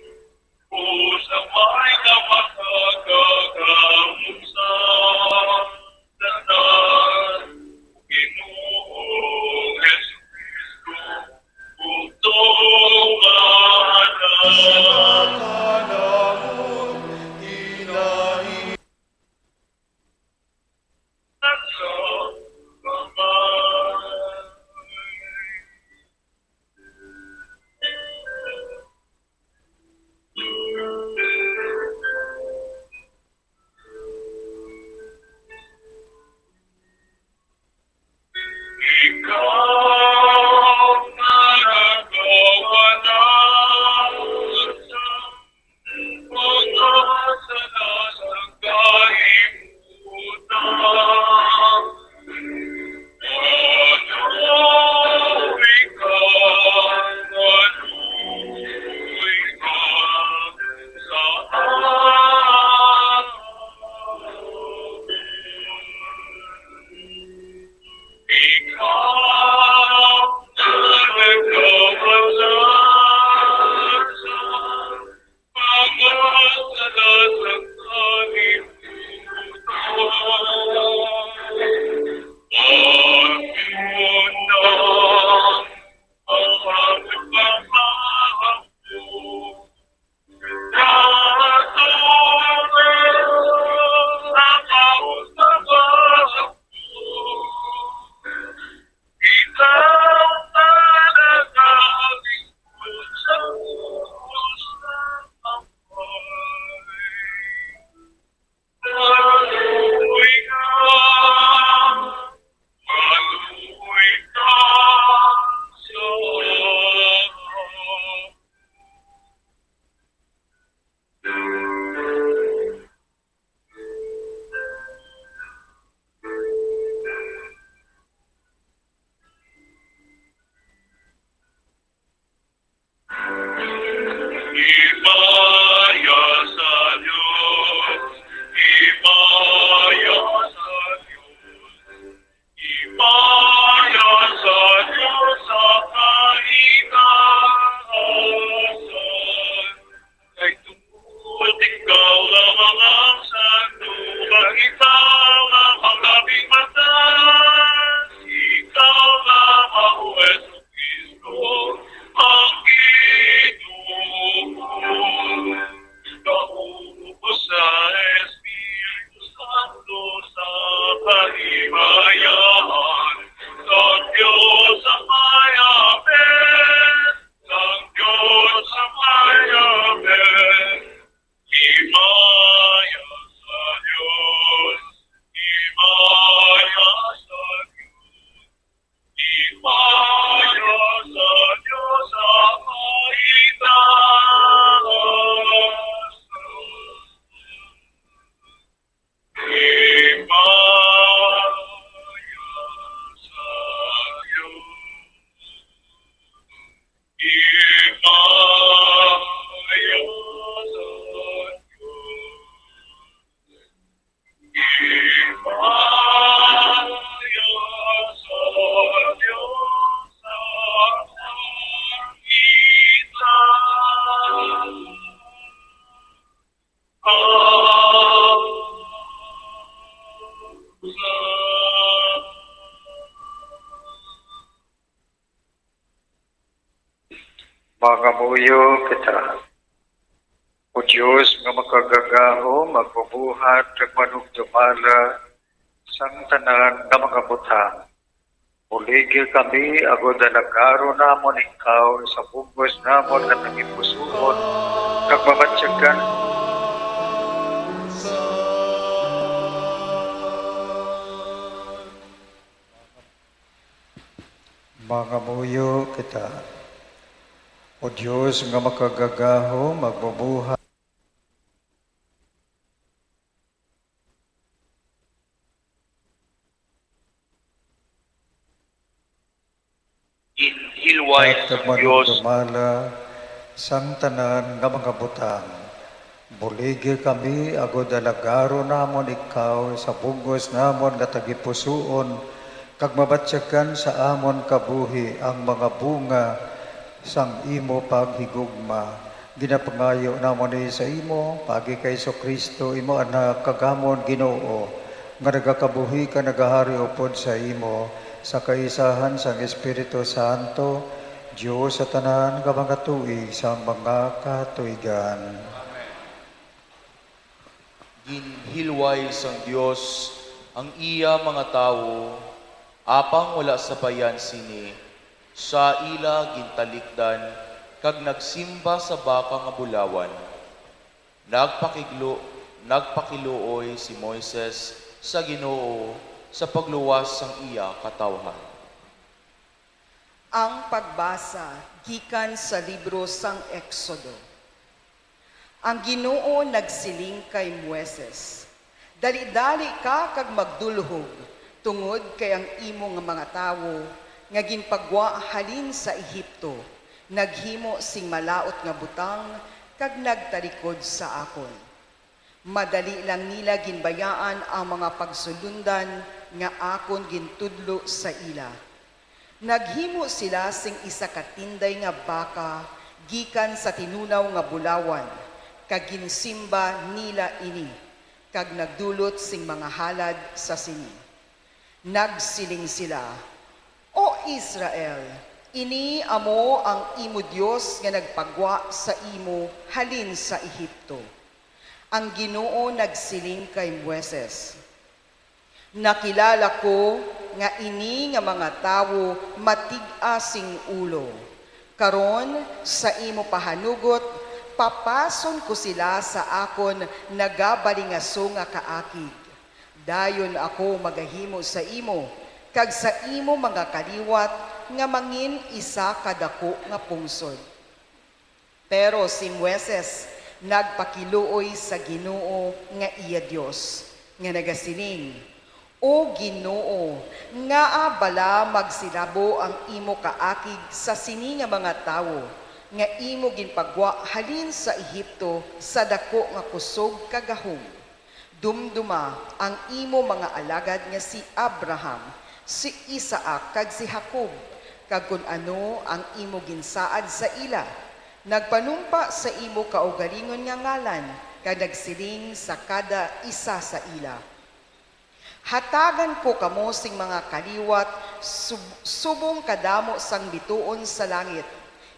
Iyo kita. O Dios nga makagagahom, magbubuhat kag manugdumala sang tanan nga mga butang, buligi kami agod alagaro namon ikaw sa bug-os namon nga tagipusoon, kag mabatyagan Mangamuyo kita. O Dios nga makagagahom, magbubuhat. Ginhilway At sang Dios. Magdumala sang tanan nga mga butang. Buligi kami agod alagaro namon ikaw sa bug-os namon nga tagipusoon, kag mabatyagan sa amon kabuhi ang mga bunga sang imo paghigugma. Ginapangayo namon ini sa imo, paagi kay Jesu-Cristo, imo Anak, kag amon Ginoo, nga nagakabuhi kag nagahari upod sa imo, sa kaisahan sang Espiritu Santo, Dios sa tanan nga mga tuig sang mga katuigan. Amen. Ginhilway sang Dios ang iya mga tawo, apang wala sabayan sini. Sa ila gintalikdan kag nagsimba sa baka nga bulawan. Nagpakiglo-, nagpakiluoy si Moises sa Ginoo sa pagluwas sang iya katawuhan. Ang pagbasa gikan sa libro sang Exodo. Ang Ginoo nagsiling kay Moises, "Dali-dali ka kag magdulhog, tungod kay ang imo nga mga tawo nga ginpagwa halin sa Egipto naghimo sing malaut nga butang kag nagtalikod sa akon. Madali lang nila ginbayaan ang mga pagsulondan nga akon gintudlo sa ila. Naghimo sila sing isa ka tinday nga baka gikan sa tinunaw nga bulawan, kag ginsimba nila ini, kag nagdulot sing mga halad sa sini. Nagsiling sila, 'O Israel, ini amo ang imo Dios nga nagpagwa sa imo halin sa Egipto.' Ang Ginoo nagsiling kay Moises, "Nakilala ko nga ini nga mga tawo matig-a sing ulo. Karon, sa imo pahanugot, papason ko sila sa akon nagabalingaso nga kaakig. Dayon ako magahimo sa imo kag sa imo mga kaliwat nga mangin isa ka daku nga pungsod." Pero si Moises nagpakiluoy sa Ginoo nga iya Dios, nga nagasiling, "O Ginoo, ngaa bala magsilabo ang imo kaakig sa sini nga mga tawo nga imo ginpagwa halin sa Egipto sa daku nga kusog kag gahom? Dumduma ang imo mga alagad nga si Abraham, si Isaac, kag si Jacob, kag kon ano ang imo ginsaad sa ila. Nagpanumpa sa imo kaugalingon nga ngalan, kag nagsiling sa kada isa sa ila, 'Hatagan ko kamo sing mga kaliwat sub-, subong kadamo sang bituon sa langit.'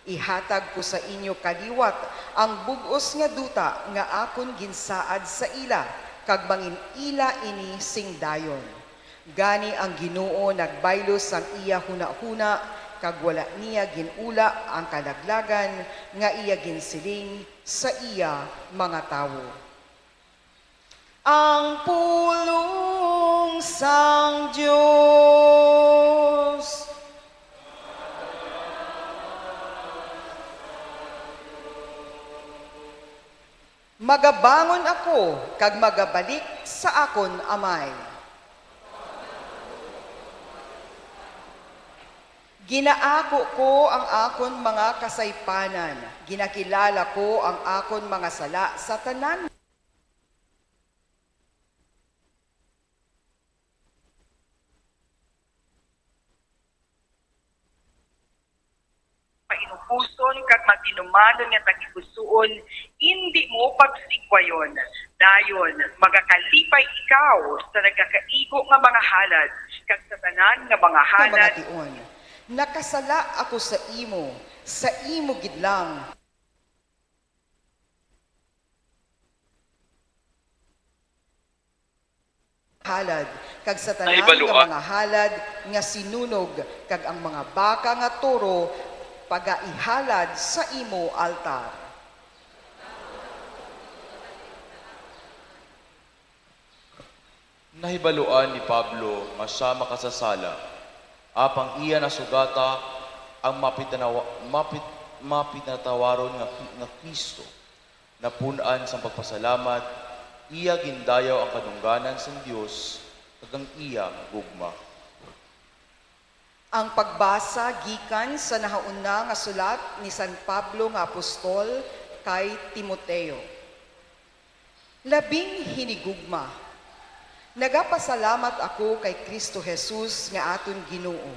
Ihatag ko sa inyo kaliwat ang bug-os nga duta nga akon ginsaad sa ila, kag mangin-ila ini sing dayon." Gani ang Ginoo nagbaylo sang iya hunahuna, kag wala niya gin-ula ang kalaglagan nga iya ginsiling sa iya mga tawo. Ang pulong sang Dios. Magabangon ako kag magabalik sa akon Amay. Ginaako ko ang akon mga kasaypanan, ginakilala ko ang akon mga sala sa tanan. Mainupuson kag matinumanon nga tagipusoon, indi mo pagsigwayon. Dayon, magakalipay ikaw sa nagakaigo nga mga halad, kag sa tanan nga mga Nga mga halad. Tion, nakasala ako sa imo, sa imo gid lang. halad, kag sa tanan nga mga halad nga sinunog, kag ang mga baka nga toro pagaihalad sa imo altar. Nahibaluan ni Pablo nga sia makasasala, apang iya nasugata ang mapitanawa-, mapit-, mapinatawaron nga Ki-, nga Cristo. Napun-an sang pagpasalamat, iya gindayaw ang kadungganan sang Dios kag ang iya gugma. Ang pagbasa gikan sa nahauna nga sulat ni San Pablo nga apostol kay Timoteo. Labing hinigugma, nagapasalamat ako kay Cristo Jesus nga aton Ginoo,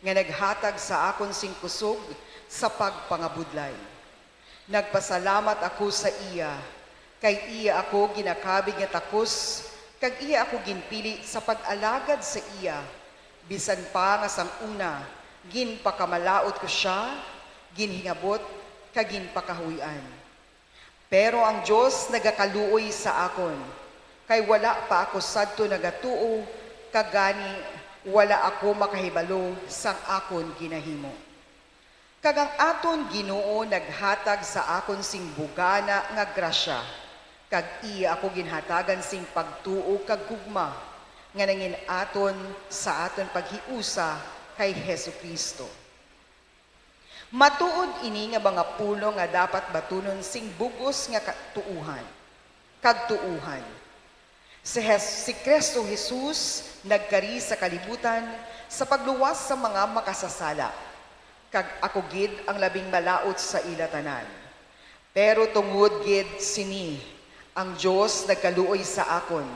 nga naghatag sa akon sing kusog sa pagpangabudlay. Nagpasalamat ako sa iya, kay iya ako ginakabig nga takos, kag iya ako ginpili sa pag-alagad sa iya, bisan pa nga sang una ginpakamalaut ko sia, ginhingabot, kag ginpakahuy-an. Pero ang Dios nagakaluoy sa akon, kay wala pa ako sadto nagatuo, kag gani wala ako makahibalo sang akon ginahimo. Kag ang aton Ginoo naghatag sa akon sing bugana nga grasya, kag iya ako ginhatagan sing pagtuo kag gugma nga nangin-aton sa aton paghiusa kay Jesu-Cristo. Matuod ini nga mga pulong nga dapat batunon sing bug-os nga katuohan, kag tuohan. Si Jes-, si Cristo Jesus nagkari sa kalibutan sa pagluwas sa mga makasasala, kag ako gid ang labing malaut sa ila tanan. Pero tungod gid sini, ang Dios nagkaluoy sa akon,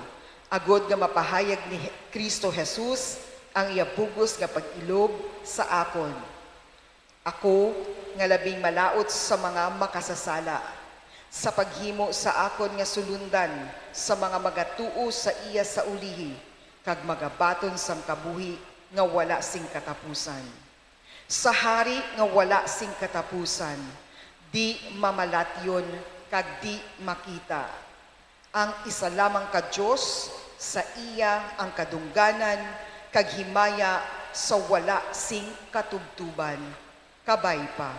agod nga mapahayag ni He-, Cristo Jesus ang iya bug-os nga pag-ilob sa akon. Ako nga labing malaut sa mga makasasala, sa paghimo sa akon nga sulundan sa mga magatuo sa iya sa ulihi, kag magabaton sang kabuhi nga wala sing katapusan. Sa Hari nga wala sing katapusan, di mamalatyon kag di makita. Ang isa lamang ka Dios, sa iya ang kadungganan kag himaya sa wala sing katubtuban. Kabay pa.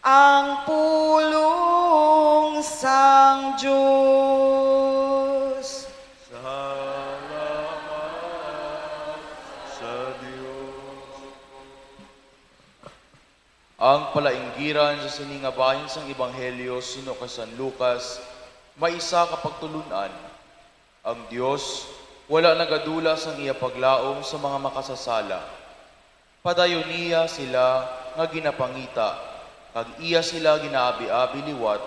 Ang pulong sang Dios. Salamat sa Dios. Ang palainggiran sa sini nga bahin sang Ebanghelyo suno kay San Lucas may isa ka pagtulon-an. Ang Dios wala nagadula sang iya paglaom sa mga makasasala. Padayon niya sila nga ginapangita, kag iya sila ginaabi-abi liwat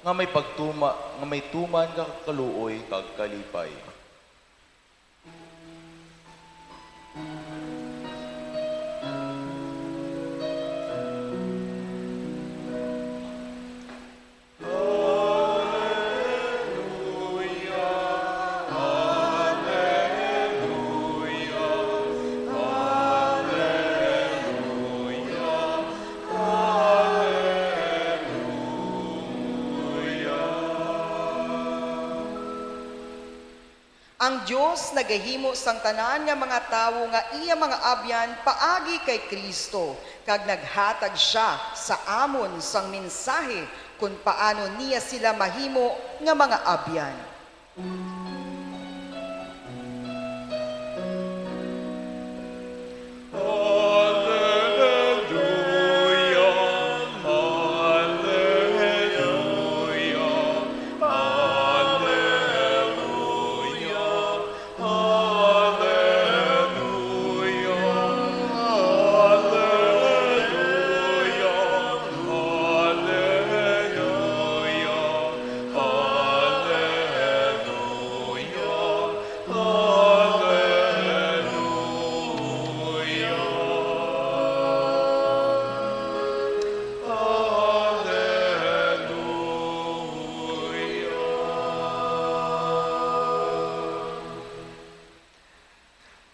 nga may pagtuma-, nga may tuman nga kaluoy kag kalipay. Ang Dios nagahimo sang tanan nga mga tawo nga iya mga abyan paagi kay Cristo, kag naghatag sia sa amon sang mensahe kon paano niya sila mahimo nga mga abyan.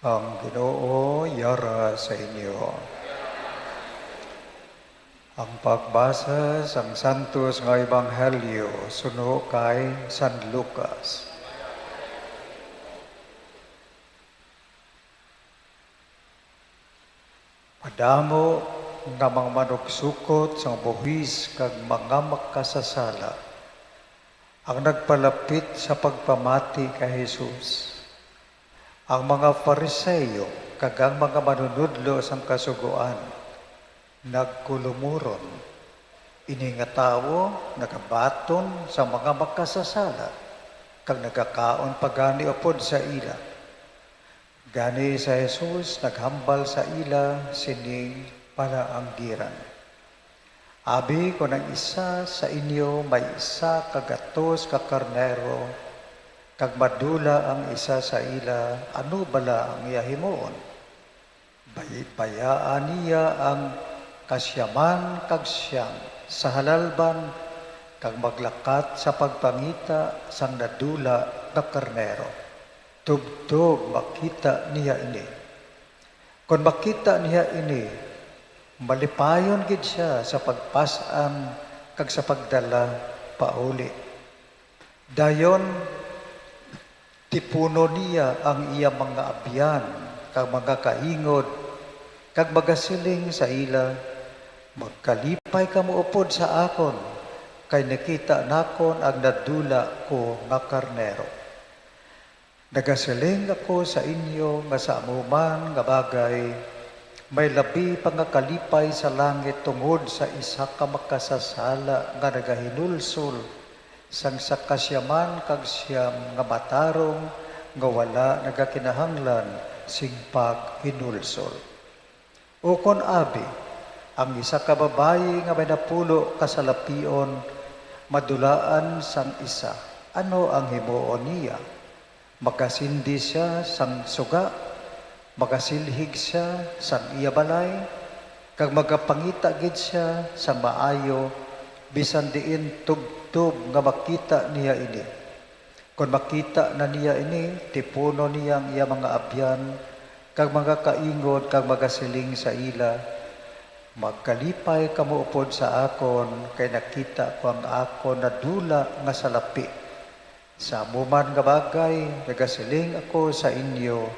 Ang Ginoo yara sa inyo. Ang pagbasa sang santos nga ebanghelyo suno kay San Lucas. Madamo nga mga manugsukot sang buhis kag mga makasasala ang nagpalapit sa pagpamati kay Jesus. Ang mga Fariseo kag ang mga manunodlo sang Kasugoan nagkulumuron. Ini nga tawo nagabaton sa mga makasasala kag nagakaon pa gani upod sa ila. Gani si Jesus naghambal sa ila sining palaanggiran, "Abi kon ang isa sa inyo may isa ka gatos ka karnero, kag madula ang isa sa ila, ano bala ang iya himuon? Bay-, bayaan niya ang kasyaman kag siyam sa halalban, kag maglakat sa pagpangita sang nadula nga karnero, tubtob makita niya ini. Kon makita niya ini, malipayon gid sia sa pagpas-an kag sa pagdala pauli. Dayon, tipunon niya ang iya mga abyan kag mga kaingod, kag magasiling sa ila, 'Magkalipay kamo upod sa akon, kay nakita nakon ang nadula ko nga karnero. Nagasiling ako sa inyo nga sa amo man nga bagay, may labi pa nga kalipay sa langit tungod sa isa ka makasasala nga nagahinulsol sang sa kasyaman kag siyam nga matarong nga wala nagakinahanglan sing paghinulsol. Ukon abi, ang isa ka babayi nga may napulo ka salapion madulaan sang isa, ano ang himuon niya? Magasindi sia sang suga, magasilhig sia sang iya balay, kag magapangita gid sia sang maayo bisan diin tubtob nga makita niya ini. Kon makita na niya ini, tipunon niya ang iya mga abyan kag mga kaingod kag magasiling sa ila, 'Magkalipay kamo upod sa akon, kay nakita ko ang akon nadula nga salapi.' Sa amo man nga bagay, nagasiling ako sa inyo,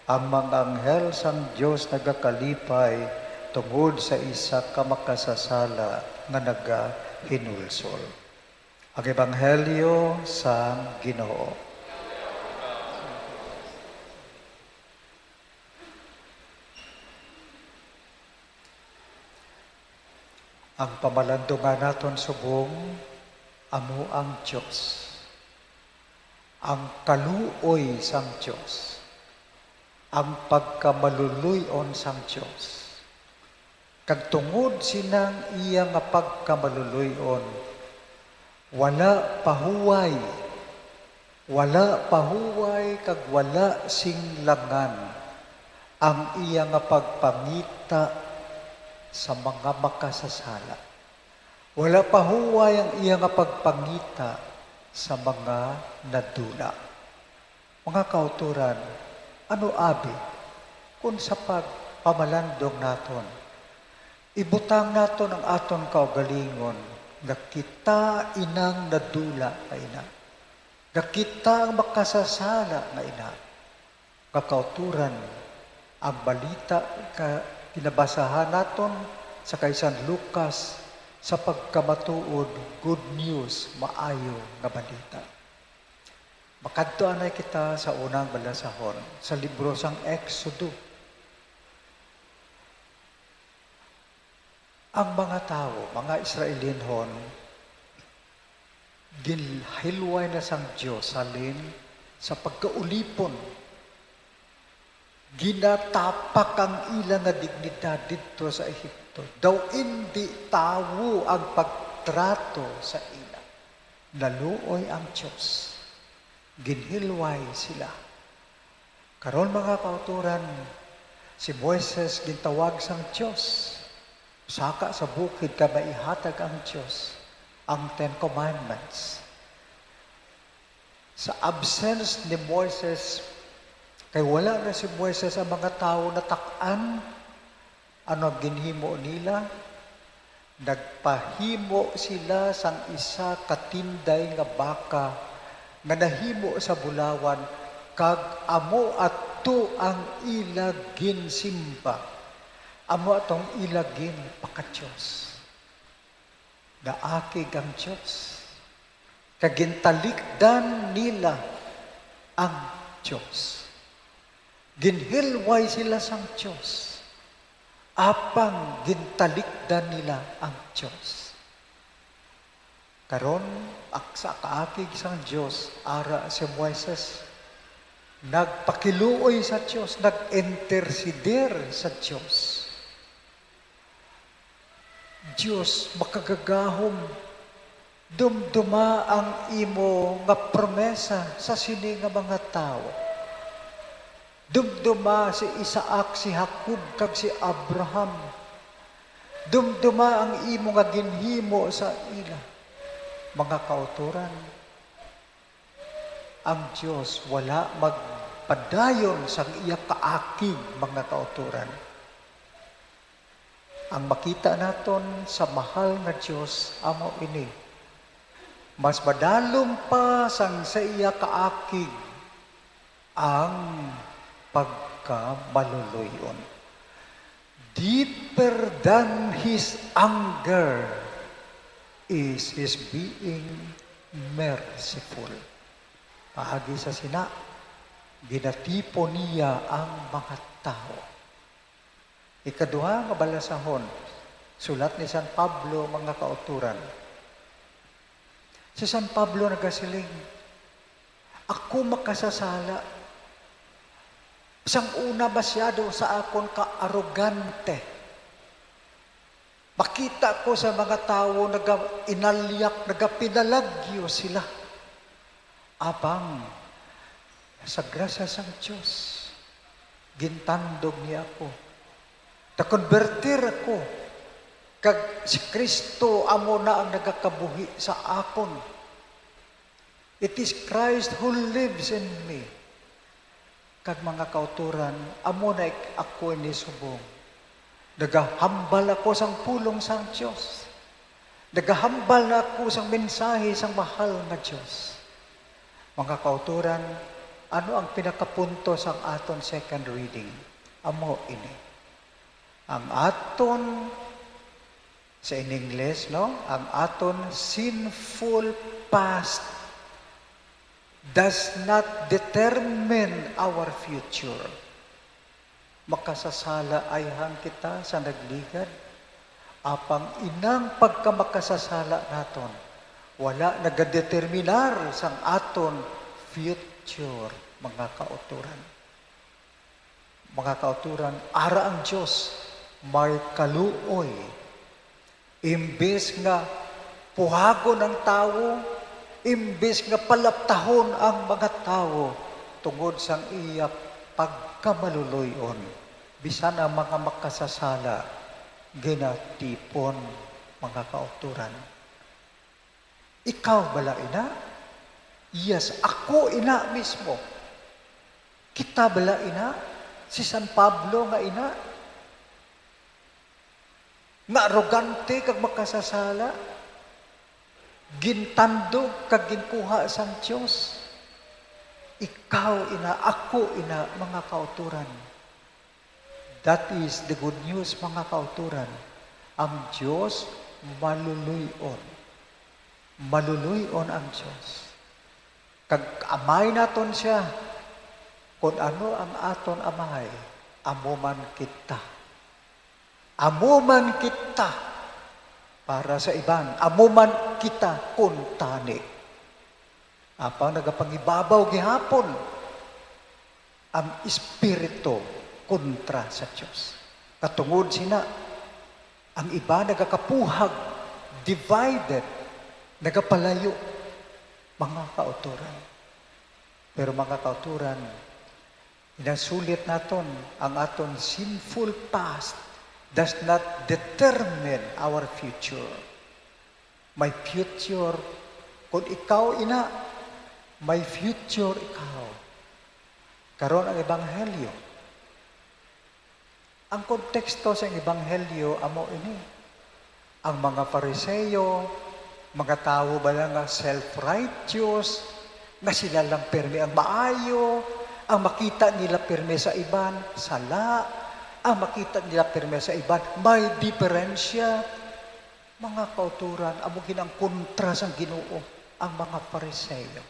ang mga anghel sang Dios nagakalipay tungod sa isa ka makasasala nga nagahinulsol. Ang Ebanghelyo sang Ginoo. Ang pamalandungan naton subong amo ang Dios, ang kaluoy sang Dios, ang pagkamaluloy-on sang Dios. Kag tungod sinang iya nga pagkamaluloy-on, wala pahuway, wala pahuway kag wala sing langan ang iya nga pagpangita sa mga makasasala. Wala pahuway ang iya nga pagpangita sa mga nadula. Mga kautoran, ano abi kon sa pagpamalandong naton, ibutang naton ang aton kaugalingon nga kita inang nadula nga ina, nga kita ang makasasala nga ina? Mga kautoran, ang balita nga ginabasahan naton sa kay San Lucas sa pagkamatuod, good news, maayo nga balita. Makadto anay kita sa unang balasahon, sa libro sang Exodo. Ang mga tawo, mga Israelinhon, ginhilway na sang Dios halin sa pagkaulipon. Ginatapak ang ila nga dignidad didto sa Egipto. Daw indi tawo ang pagtrato sa ila. Naluoy ang Dios. Ginhilway sila. Karon, mga kautoran, si Moises gintawag sang Dios. Saka sa bukid kay maihatag ang Dios ang Ten Commandments. Sa absence ni Moises, kay wala na si Moises, ang mga tawo natak-an. Ano ang ginhimo nila? Nagpahimo sila sang isa ka tinday nga baka nga nahimo sa bulawan, kag amo ato ang ila ginsimba. Amo atong ila ginpaka-Dios. Naakig ang Dios, kag gintalikdan nila ang Dios. Ginhilway sila sang Dios, apang gintalikdan nila ang Dios. Karon, ak-, sa kaakig sang Dios, ara si Moises, nagpakiluoy sa Dios, nag-interceder sa Dios. Dios makagagahom, dumduma ang imo nga promesa sa sini nga mga tawo. Dumduma si Isaac, si Jacob, kag si Abraham. Dumduma ang imo nga ginhimo sa ila. Mga kautoran, ang Dios wala magpadayon sang iya kaakig, mga kautoran. Ang makita naton sa mahal nga Dios amo ini: mas madalom pa sang sa iya kaakig ang pagkamaluloy-on. Deeper than his anger is his being merciful. Paagi sa sina, ginatipon niya ang mga tawo. Ikaduha nga balasahon, sulat ni San Pablo, mga kautoran. Si San Pablo nagasiling, "Ako makasasala. Sang una, masyado sa akon ka-arogante. Makita ko sa mga tawo naga-inalyak, nagapinalagyo sila. Apang sa grasya sang Dios, gintandog niya ako. Nakonbertir ako, kag si Cristo amo na ang nagakabuhi sa akon. It is Christ who lives in me." Kag, mga kautoran, amo na ik-, ako ini subong. Nagahambal ako sang pulong sang Dios. Nagahambal na ako sang mensahe sang mahal nga Dios. Mga kautoran, ano ang pinakapunto sang aton second reading? Amo ini. Ang aton, sa in English, no? Ang aton sinful past does not determine our future. Makasasala ayhan kita sa nagligad, apang inang pagkamakasasala naton wala nagadeterminar sang aton future, mga kautoran. Mga kautoran, ara ang Dios may kaluoy. Imbes nga puhagon ang tawo, imbes nga palaptahon ang mga tawo tungod sang iya pagkamaluloy-on, bisan ang mga makasasala ginatipon, mga kautoran. Ikaw bala ina? Yes, ako ina mismo. Kita bala ina? Si San Pablo nga ina? Nga arogante kag makasasala, gintandog kag ginkuha sang Dios. Ikaw ina, ako ina, mga kautoran. That is the good news, mga kautoran. Ang Dios maluloy-on. Maluloy-on ang Dios. Kag amay naton siya. Kon ano ang aton amay, amo man kita. Amo man kita para sa iban. Amo man kita kuntani. Apang nagapangibabaw gihapon ang espiritu kontra sa Dios. Katungod sina, ang iba nagakapuhag, divided, nagapalayo, mga kautoran. Pero, mga kautoran, inasulit naton, ang aton sinful past does not determine our future. May future, kung ikaw ina, may future ikaw. Karon ang ebanghelyo. Ang konteksto sa ebanghelyo amo ini. Ang mga Fariseo, mga tawo bala nga self-righteous, nga sila lang pirmi ang maayo, ang makita nila pirmi sa iban, sala, Ang makita nila pirme sa iban, may diferensya. Mga kauturan, amo gid ang kontra sang Ginoo, ang mga Fariseo.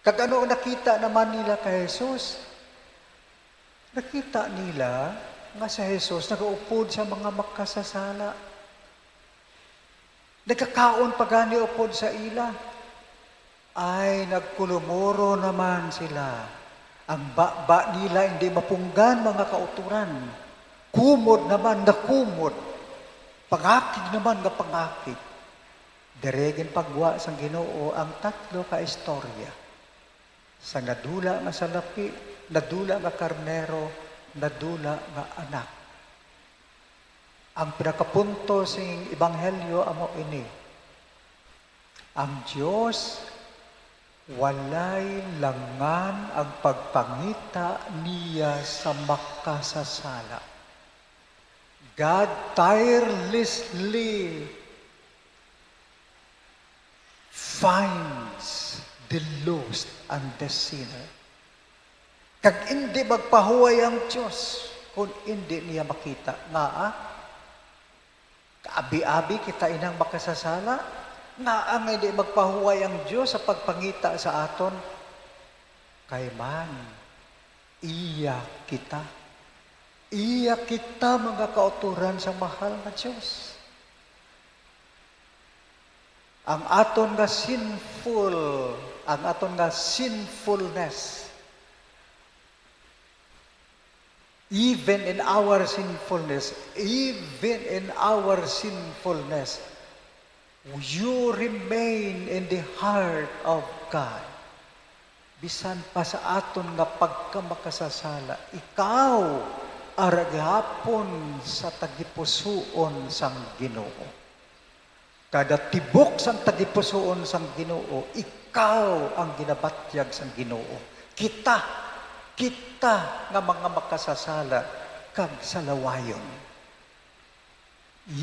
Kag ano ang nakita naman nila kay Jesus? Nakita nila nga si Jesus nagaupod sa mga makasasala. Nagkakaon pa gani upod sa ila. Ay, nagkulumuro naman sila. Ang baba nila hindi mapunggan, mga kauturan. Kumod naman nga kumod. Pangakig naman nga pangakig. Diri ginpagwa sang Ginoo ang tatlo ka istorya. Sa nadula nga salapi, nadula nga karnero, nadula nga anak. Ang pinakapunto sing ebanghelyo amo ini. Ang Dios walay langan ang pagpangita niya sa makasasala. God tirelessly finds the lost and the sinner. Kag indi magpahuway ang Dios kon indi niya makita. Ngaa? Kaabi-abi kita inang makasasala. Ngaa nga indi magpahuway ang Dios sa pagpangita sa aton? Kay man, iya kita. Iya kita, mga kauturan sa mahal nga Dios. Ang aton nga sinful, ang aton nga sinfulness, even in our sinfulness, even in our sinfulness, you remain in the heart of God. Bisan pa sa aton nga pagkamakasasala, ikaw ara gihapon sa tagipusoon sang Ginoo. Kada tibok sang tagipusoon sang Ginoo, ikaw ang ginabatyag sang Ginoo. Kita, kita nga mga makasasala kag salawayon.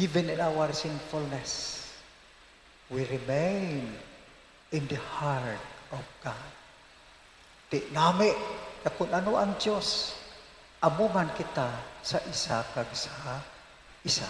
Even in our sinfulness, we remain in the heart of God. Ti nami nga kun ano ang Dios, amo man kita sa isa kag sa isa.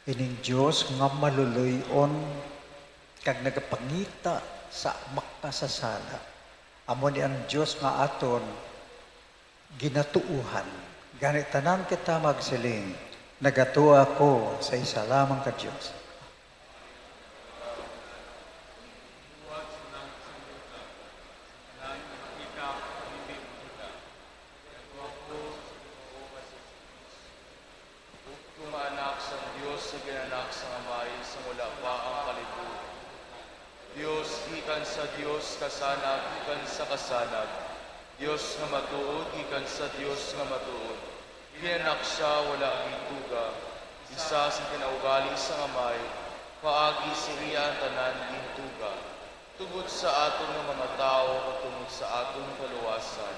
Ining Dios nga maluloy-on kag nagapangita sa makasasala, amo ni ang Dios nga aton ginatuohan. Gani, tanan kita magsiling, "Nagatuo ako sa isa lamang ka Dios." Ug nga Anak sang Dios nga ginanak sang Amay sang wala pa ang kalibutan. Dios gikan sa Dios, kasanag gikan sa kasanag, Dios nga matuod gikan sa Dios nga matuod. Ginanak sia, wala gintuga, isa sing kinaugali sang Amay, paagi sa iya ang tanan gintuga. Tungod sa aton nga mga tawo kag tungod sa aton kaluwasan,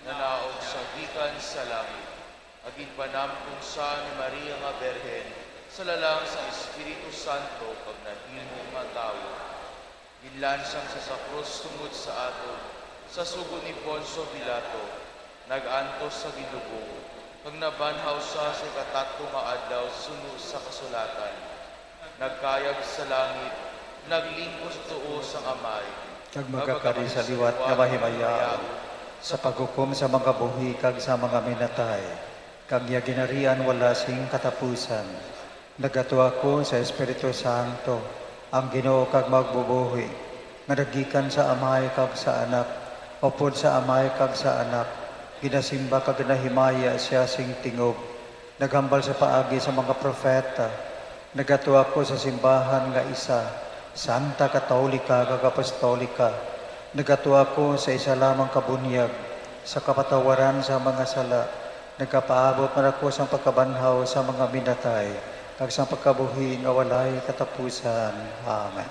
nanaog sia gikan sa langit. Nga ginpanamkon sia ni Maria nga Birhen sa lalang sang Espiritu Santo kag nahimo nga tawo. Ginlansyang sia sa krus tungod sa aton sa sugo ni Poncio Pilato. Nag-antos sa ginlubong, kag nabanhaw sia sa ikatatlo nga adlaw suno sa kasulatan. Nagkayab sa langit, naglingkod sa tuo sang Amay, kag magakari sa liwat nga mahimayaon, sa paghukom sa mga buhi kag sa mga minatay, kag iya ginharian wala sing katapusan. Nagatuo ako sa Espiritu Santo, ang Ginoo kag magbubuhi, nga naggikan sa Amay kag sa Anak, upod sa Amay kag sa Anak, ginasimba kag ginahimaya sia sing tingob, naghambal sa paagi sa mga propeta. Nagatuo ako sa simbahan nga isa, Santa, Katolika, kag Apostolika, nagatua ako sa isa lamang ka bunyag sa kapatawaran sa mga sala. Nagapaabot man ako sang pagkabanhaw sa mga minatay, kag sang pagkabuhi nga walay katapusan. Amen.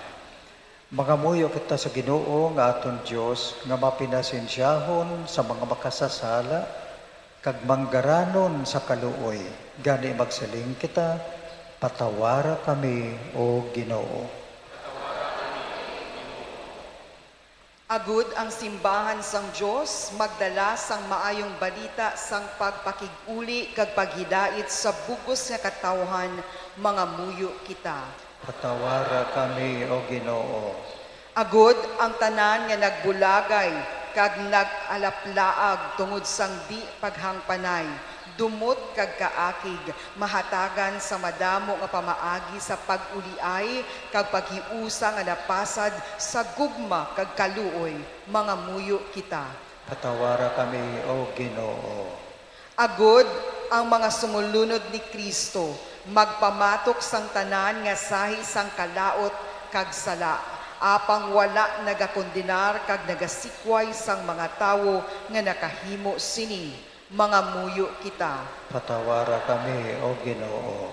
Mangamuyo kita sa Ginoo nga aton Dios, nga mapinasensyahon sa mga makasasala, kag manggaranon sa kaluoy. Gani magsiling kita, "Patawara kami, O Ginoo." Agud ang simbahan sang Dios magdala sang maayong balita sang pagpakig-uli kag paghidait sa bug-os nga katawhan, mangamuyo kita. Patawara kami, O Ginoo. Agud ang tanan nga nagbulagay kag nag-alaplaag tungod sang di paghangpanay, dumot kag kaakig, mahatagan sa madamo nga pamaagi sa pag-uliay kag paghiusa nga napasad sa gugma kag kaluoy, mangamuyo kita. Patawara kami, O Ginoo. Agud ang mga sumulunod ni Cristo magpamatok sang tanan nga sahi sang kalaut kag sala, apang wala nagakondenar kag nagasikway sang mga tawo nga nakahimo sini. Mangamuyo kita. Patawara kami, O Ginoo.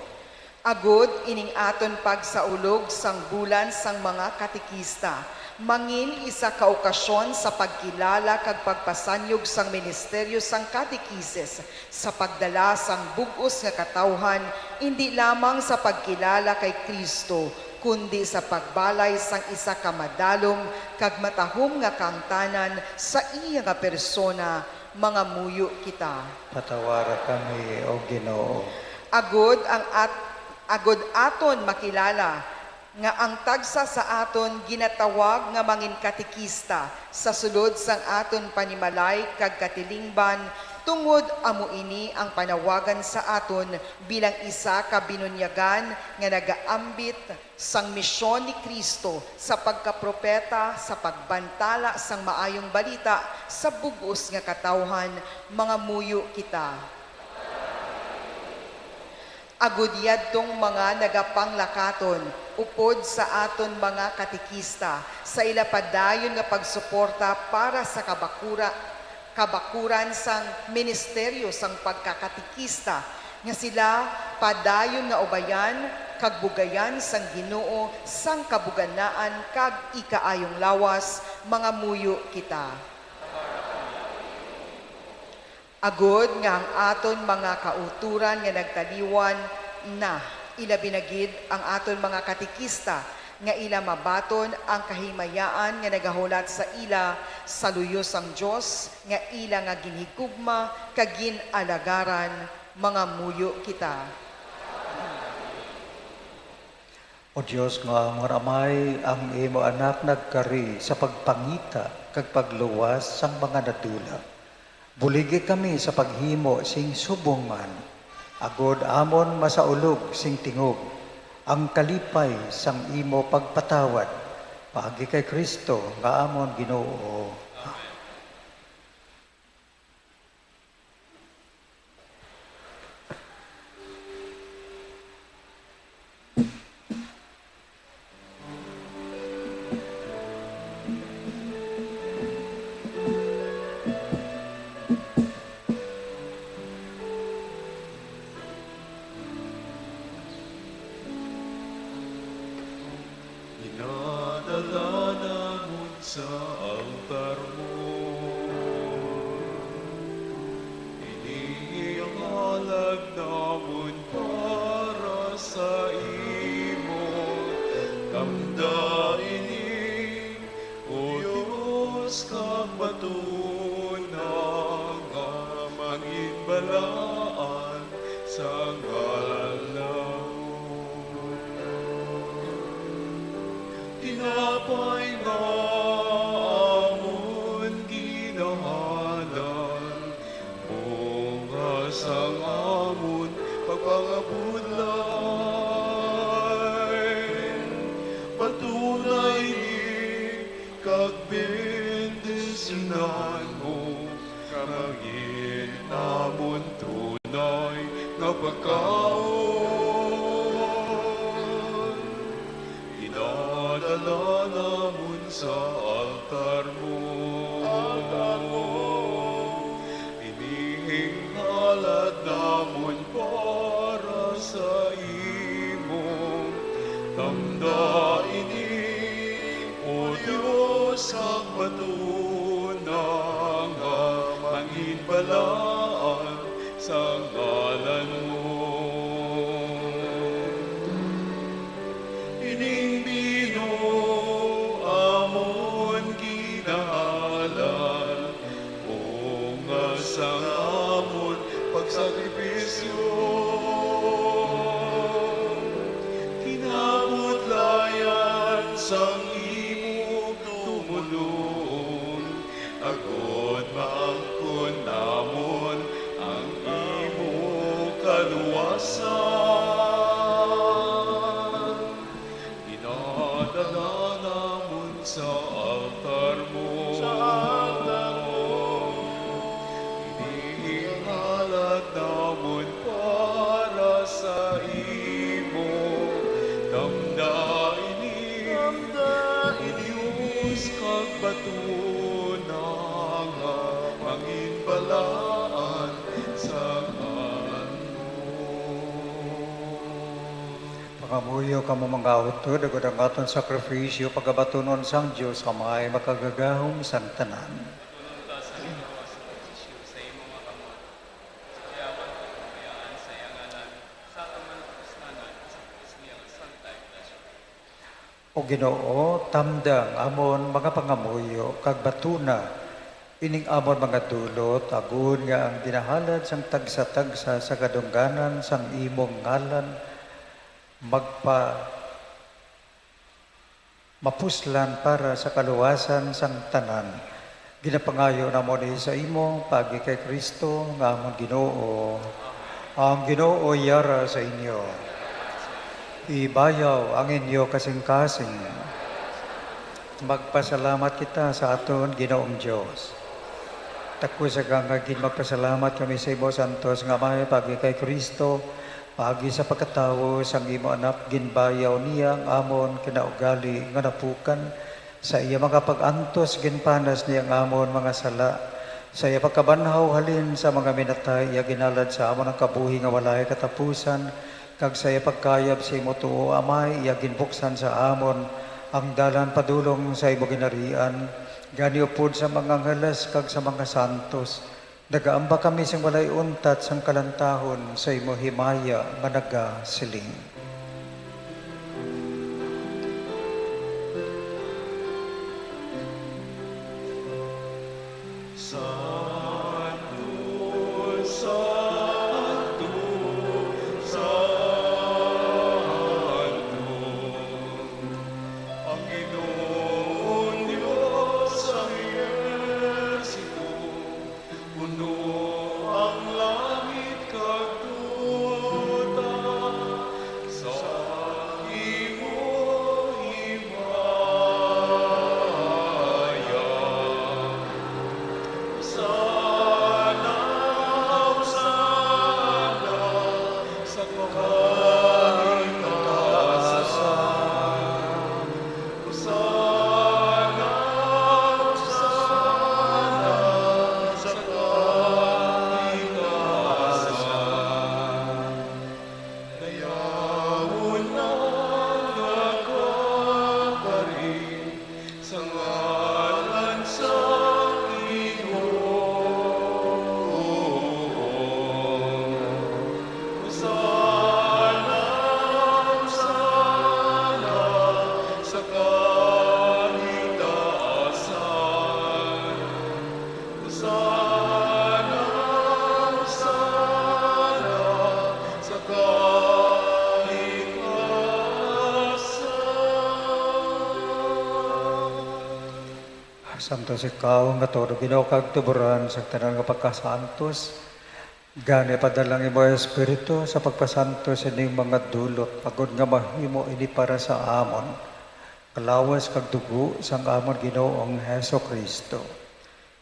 Agud ining aton pagsaulog sang bulan sang mga katekista mangin isa ka okasyon sa pagkilala kag pagpasanyog sang ministeryo sang katekisis sa pagdala sang bug-os nga katawhan, indi lamang sa pagkilala kay Cristo, kundi sa pagbalay sang isa ka madalom kag matahom nga kahangtanan sa iya nga persona. Mangamuyo kita. Patawara kami, O Ginoo. Agud ang at-, agud aton makilala nga ang tagsa sa aton ginatawag nga mangin katekista sa sulod sang aton panimalay kag katilingban, tungod amo ini ang panawagan sa aton bilang isa ka binunyagan nga nagaambit sang misyon ni Cristo sa pagkapropeta, sa pagbantala sang Maayong Balita sa bug-os nga katawhan, mangamuyo kita. Agud yadtong mga nagapanglakaton upod sa aton mga katekista sa ila padayon nga pagsuporta para sa kabakura-, kabakuran sang ministeryo sang pagkakatekista, nga sila padayon nga ubayan kag bugayan sang Ginoo sang kabuganaan kag ikaayong lawas, mangamuyo kita. Agod nga ang aton mga kautoran nga nagtaliwan na, ilabi na gid ang aton mga katekista, nga ila mabaton ang kahimayaan nga nagahulat sa ila sa luyo sang Dios, nga ila nga ginhigugma kag gin-alagaran, mangamuyo kita. O Dios nga amon Amay, ang imo Anak nagkari sa pagpangita kag pagluwas sang mga nadula. Buligi kami sa paghimo sing subong man, agod amon masaulog sing tingog ang kalipay sang imo pagpatawad, paagi kay Cristo nga amon Ginoo. Ginadala namon sa altar mo ini ang alagad namon para sa imo. Kamda ini, O Dios, kag batuna nga mangin balaan sa ngalan mo. Tinapay nga amon ginahadal, bunga sang amon pagpangabudlay. Batuna ini kag bendisyunan mo, nga mangin amon tunay nga pagkaon. Ginadala Tamda ini, O Dios, kag batuna nga manginbalaan sa ngalan mo. Ining bino amon ginahalan, o nga sang amon pagsakripisyo, kinabudlayan sang imo tumulong, agod maangkon namon ang imo kaluwasan. Ginadala namon sa altar mo. Sa altar mo. Inihalad namon para sa imo. Tamda ini. Tamda ini. Dios kag batuna nga manginbalaan sa ngalan mo. Pangamuyo kamo, mga utod, agod ang aton sakrifisyo pagabatunon sang Dios Amay makagagahom sang tanan. Patunon ta sa ginoo sa benepisyo sa imo nga kamot, sa kuyawon kag kabayaan sa iya ngalan, sa aton man pagpusnanan, sa pulos niya nga Santa Iglesia. O Ginoo, tamda ang amon mga pangamuyo kag batuna ining amon mga dulot, agod nga ang ginahalad sang tagsa-tagsa sa kadungganan sang imong ngalan magpa-, mapuslan para sa kaluwasan sang tanan. Ginapangayo namon ini sa imo paagi kay Cristo nga amon Ginoo. Ang Ginoo yara sa inyo. Ibayaw ang inyo kasingkasing. Magpasalamat kita sa aton Ginoong Dios. Takos nga gid magpasalamat kami sa imo, santos nga Amay, paagi kay Cristo, paagi sa pagkatawo sang imo Anak, ginbayaw niya ang amon kinaugali nga napukan. Sa iya mga pag-antos, ginpanas niya ang amon mga sala. Sa iya pagkabanhaw halin sa mga minatay, iya ginhalad sa amon ang kabuhi nga walay katapusan, kag sa iya pagkayab sa imo tuo, Amay, iya ginbuksan sa amon ang dalan padulong sa imo ginharian. Gani, upod sa mga angeles kag sa mga santos, nagaamba kami sing walay untat sang kalantahon sa imo himaya nga nagasiling: Santo, santo, santo, ang Ginoong Dios sang ehersito. Puno ang langit kag duta sa imo himaya. Hosana, Hosana sa kahitaasan. Hosana, Hosana sa kahitaasan. Dayawon ang nagakari sa ngalan sang Ginoo. Hosana, Hosana sa kahitaasan. Hosana, Hosana sa kahitaasan. Santos ikaw nga todo, Ginoo, kag tuboran sang tanan nga pagkasantos. Gani, padala ang imo Espiritu sa pagpasantos ining mga dulot, agod nga mahimo ini para sa amon kalawas kag dugo sang amon Ginoong Jesu-Cristo.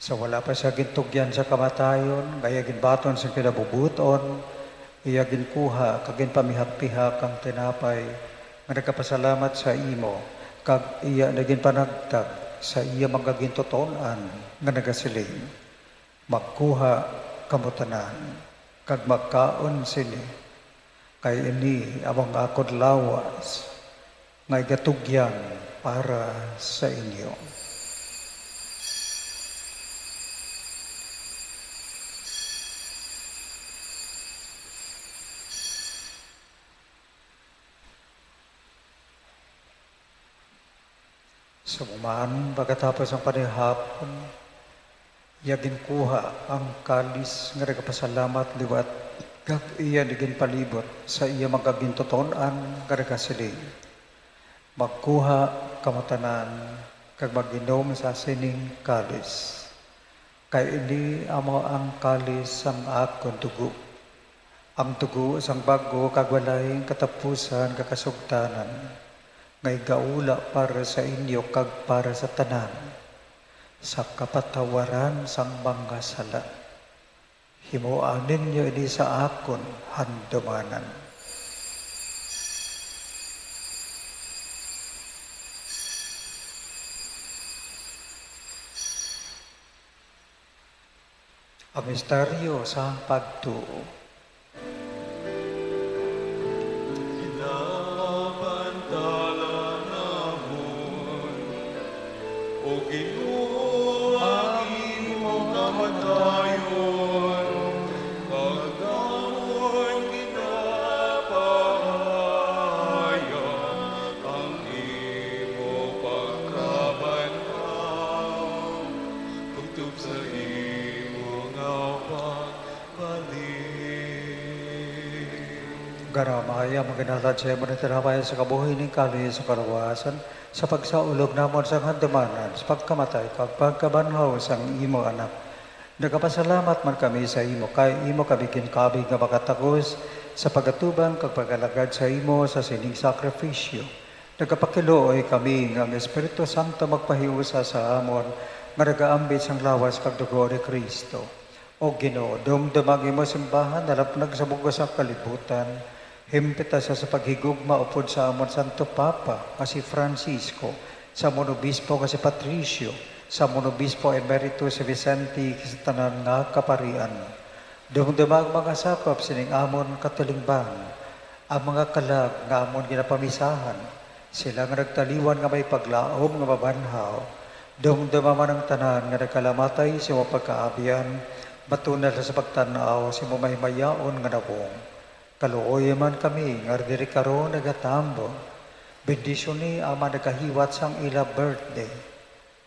Sa wala pa sia gintugyan sa kamatayon, nga iya ginbaton sang kinabubuton, iya ginkuha kag ginpamihak-pihak ang tinapay, nga nagapasalamat sa imo, kag iya na ginpanagtag sa iya mga gintuton-an, nga nagasiling: Magkuha kamo tanan, kag magkaon sini, kay ini amo ang akon lawas, nga igatugyan para sa inyo. Sa man, pagkatapos ang panihapon, iya ginkuha ang kalis nga nagapasalamat liwat, kag iya ginpalibot sa iya mga gintuton-an nga nagasiling, "Magkuha kamo tanan kag mag-inom sa sining kalis, kay ini amo ang kalis sang akon dugo, ang dugo sang bag-o kag walay katapusan nga kasugtanan, nga igaula para sa inyo kag para sa tanan, sa kapatawaran sang mga sala. Himoa ninyo ini sa akon handumanan." Ang misteryo sang pagtuo. Ginapantala namon, O Ginoo, ang imo kamatayon, kag namon ginapahayag ang imo pagkabanhaw, kutob sa imo nga pagbalik. Gani, Amay, ang maginalad sa imo nga tinapay sa kabuhi ning kalis sa kaluwasan, sa pagsaulog namon sang handumanan sa pagkamatay kag pagkabanhaw sang imo Anak. Nagapasalamat man kami sa imo, kay imo kami ginkabig nga makatagos sa pagatubang kag pag-alagad sa imo sa sining sakripisyo. Nagapakiluoy kami nga ang Espiritu Santo magpahiusa sa amon nga nagaambit sang lawas kag dugo ni Cristo. O Ginoo, dumduma ang imo simbahan nalapnag sa bug-os nga kalibutan. Himpita sia sa paghigugma upod sa amon Santo Papa nga si Francisco, sa amon Obispo nga si Patricio, sa amon Obispo Emeritus si Vicente, kag sa tanan nga kaparian. Dumduma ang mga sakop sining amon katilingban, ang mga kalag nga amon ginapamisahan, sila nga nagtaliwan nga may paglaom nga mabanhaw. Dumduma man ang tanan nga nagkalamatay sa imo pagkaabyan, matun na sa pagtan-aw sa imo mahimayaon nga nawong. Kaluoyi man kami nga diri karon nagatambong. Bendisyoni ang mga nagahiwat sang ila birthday,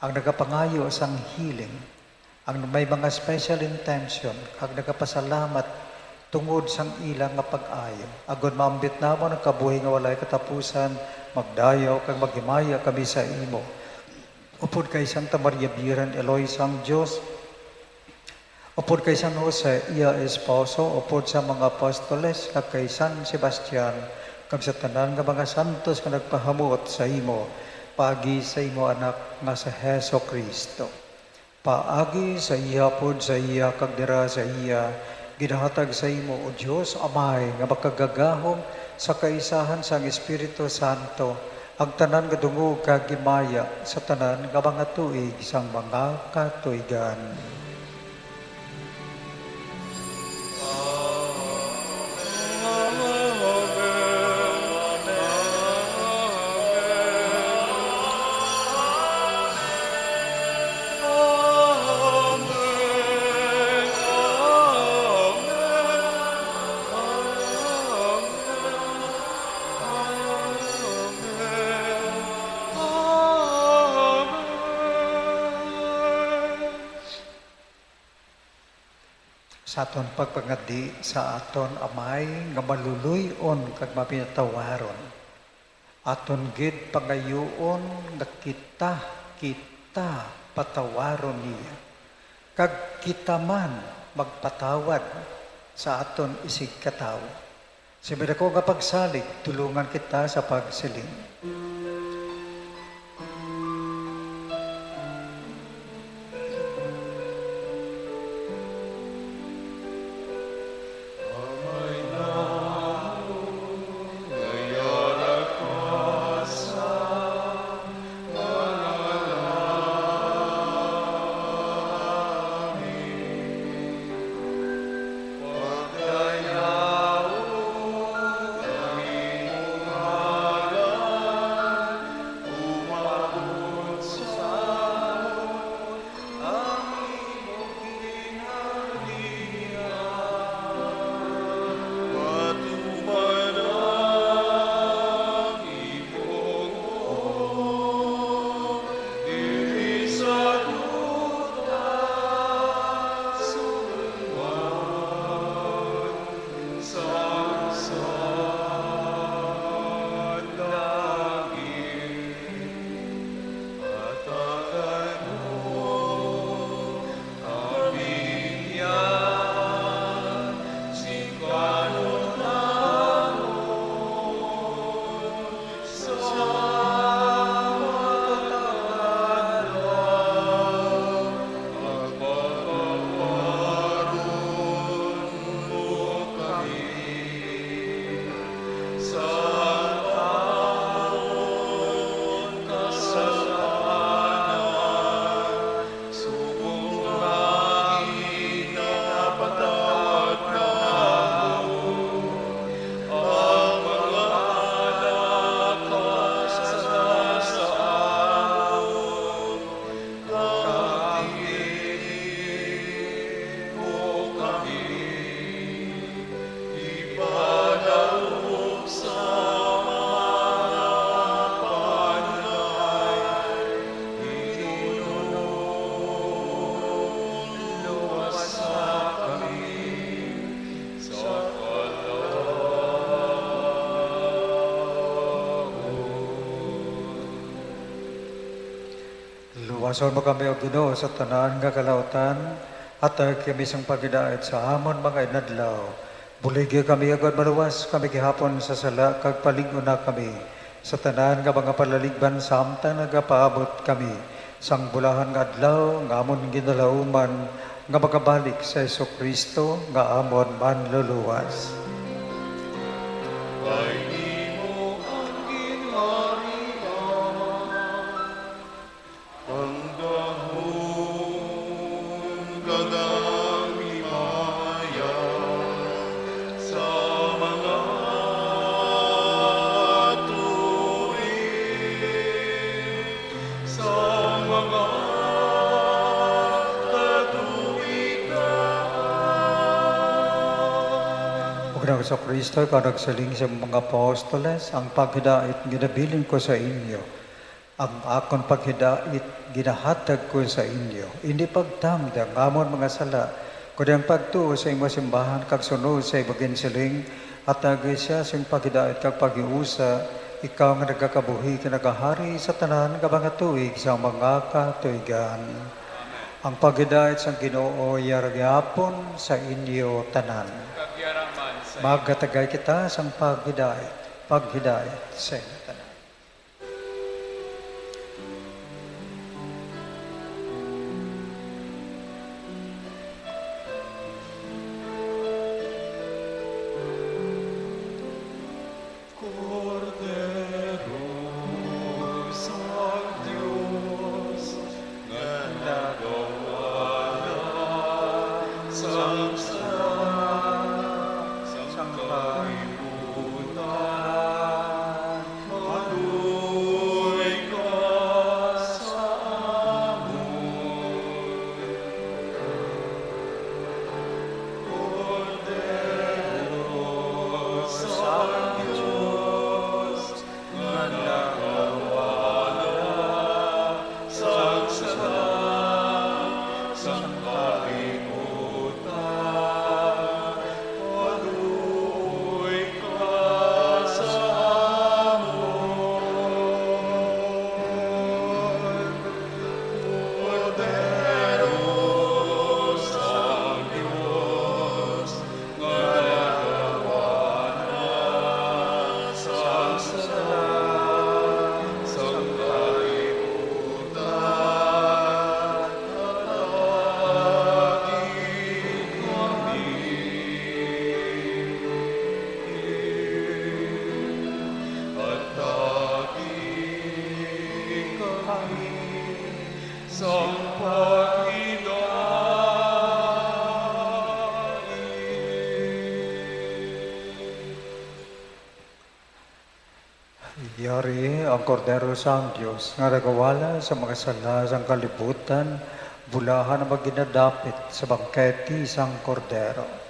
ang nagapangayo sang healing, ang may mga special intention, kag nagapasalamat tungod sang ila nga pag-ayo, agod maambit namon ang kabuhi nga walay katapusan, magdayaw kag maghimaya kami sa imo. Upod kay Santa Maria Birhen, Iloy sang Dios, upod kay San Jose, iya esposo, upod sa mga apostoles, kag kay San Sebastian, kag sa tanan nga mga santos nga nagpahamut sa imo, paagi sa imo Anak nga si Jesu-Cristo. Paagi sa iya, upod sa iya, kag dira sa iya, ginahatag sa imo, O Dios Amay, nga makagagahom sa kaisahan sang Espiritu Santo, ang tanan nga dungog kag himaya sa tanan nga mga tuig sang mga katuigan. Sa aton pagpangadi sa aton Amay nga maluluy-on kag mapinatawaron, aton gid pangayuon nga kita, kita patawaron niya, kag kita man magpatawad sa aton isigkatawo. Sa madako nga pagsalig, tulungan kita sa pagsiling. Luwason mo kami, O Ginoo, sa tanan nga kalautan, hatag kami sang paghidait sa amon mga inadlaw. Buligi kami, agod maluwas kami gihapon sa sala, kag palig-on na kami sa tanan nga mga palaligban, samtang nagapaabot kami sang bulahan nga adlaw nga amon ginalauman, nga magabalik sa Jesu-Cristo nga amon Manluluwas. Kay imo ang ginharian, ang gahom kag ang himaya sa mga tuig, sa mga katuigan. Ug ang Jesu-Cristo, ikaw nagsiling sa mga apostoles, "Ang paghidait ginabilin ko sa inyo, ang akon paghidait ginahatag ko sa inyo. Indi pagtangda nga amon mga sala, kundi ang pagtuo sa imo simbahan kag sunod sa imo ginsiling, hatagi siya sing paghidait kag paghiusa, ikaw nga nagakabuhi kag nagahari sa tanan nga mga tuig sa mga katuigan." Ang paghidait sang Ginoo yara gihapon sa inyo tanan. Kag yara man sa inyo. Maghatagay kita sang paghidait, paghidait sa inyo tanan. Kordero sang Dios, nga nagawala sang sala sang kalibutan, maluoy ka sa amon. Kordero sang Dios, nga nagawala sang sala sang kalibutan, maluoy ka sa amon. Kordero sang Dios, nga nagawala sang sala sang kalibutan, hatagi kami, hatagi kami sang paghidait. Yari ang Kordero sang Dios nga nagawala sa mga sala sang kalibutan, bulahan ang mga ginadapit sa bangkete sang Kordero.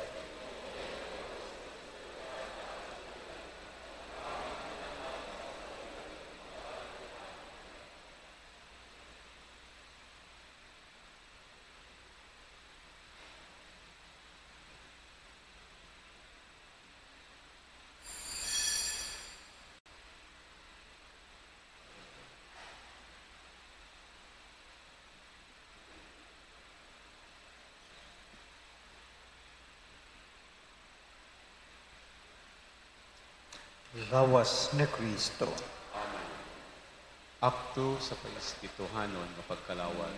Lawas ni Cristo. Amen. Akto sa paespirituhanon nga pagkalawat.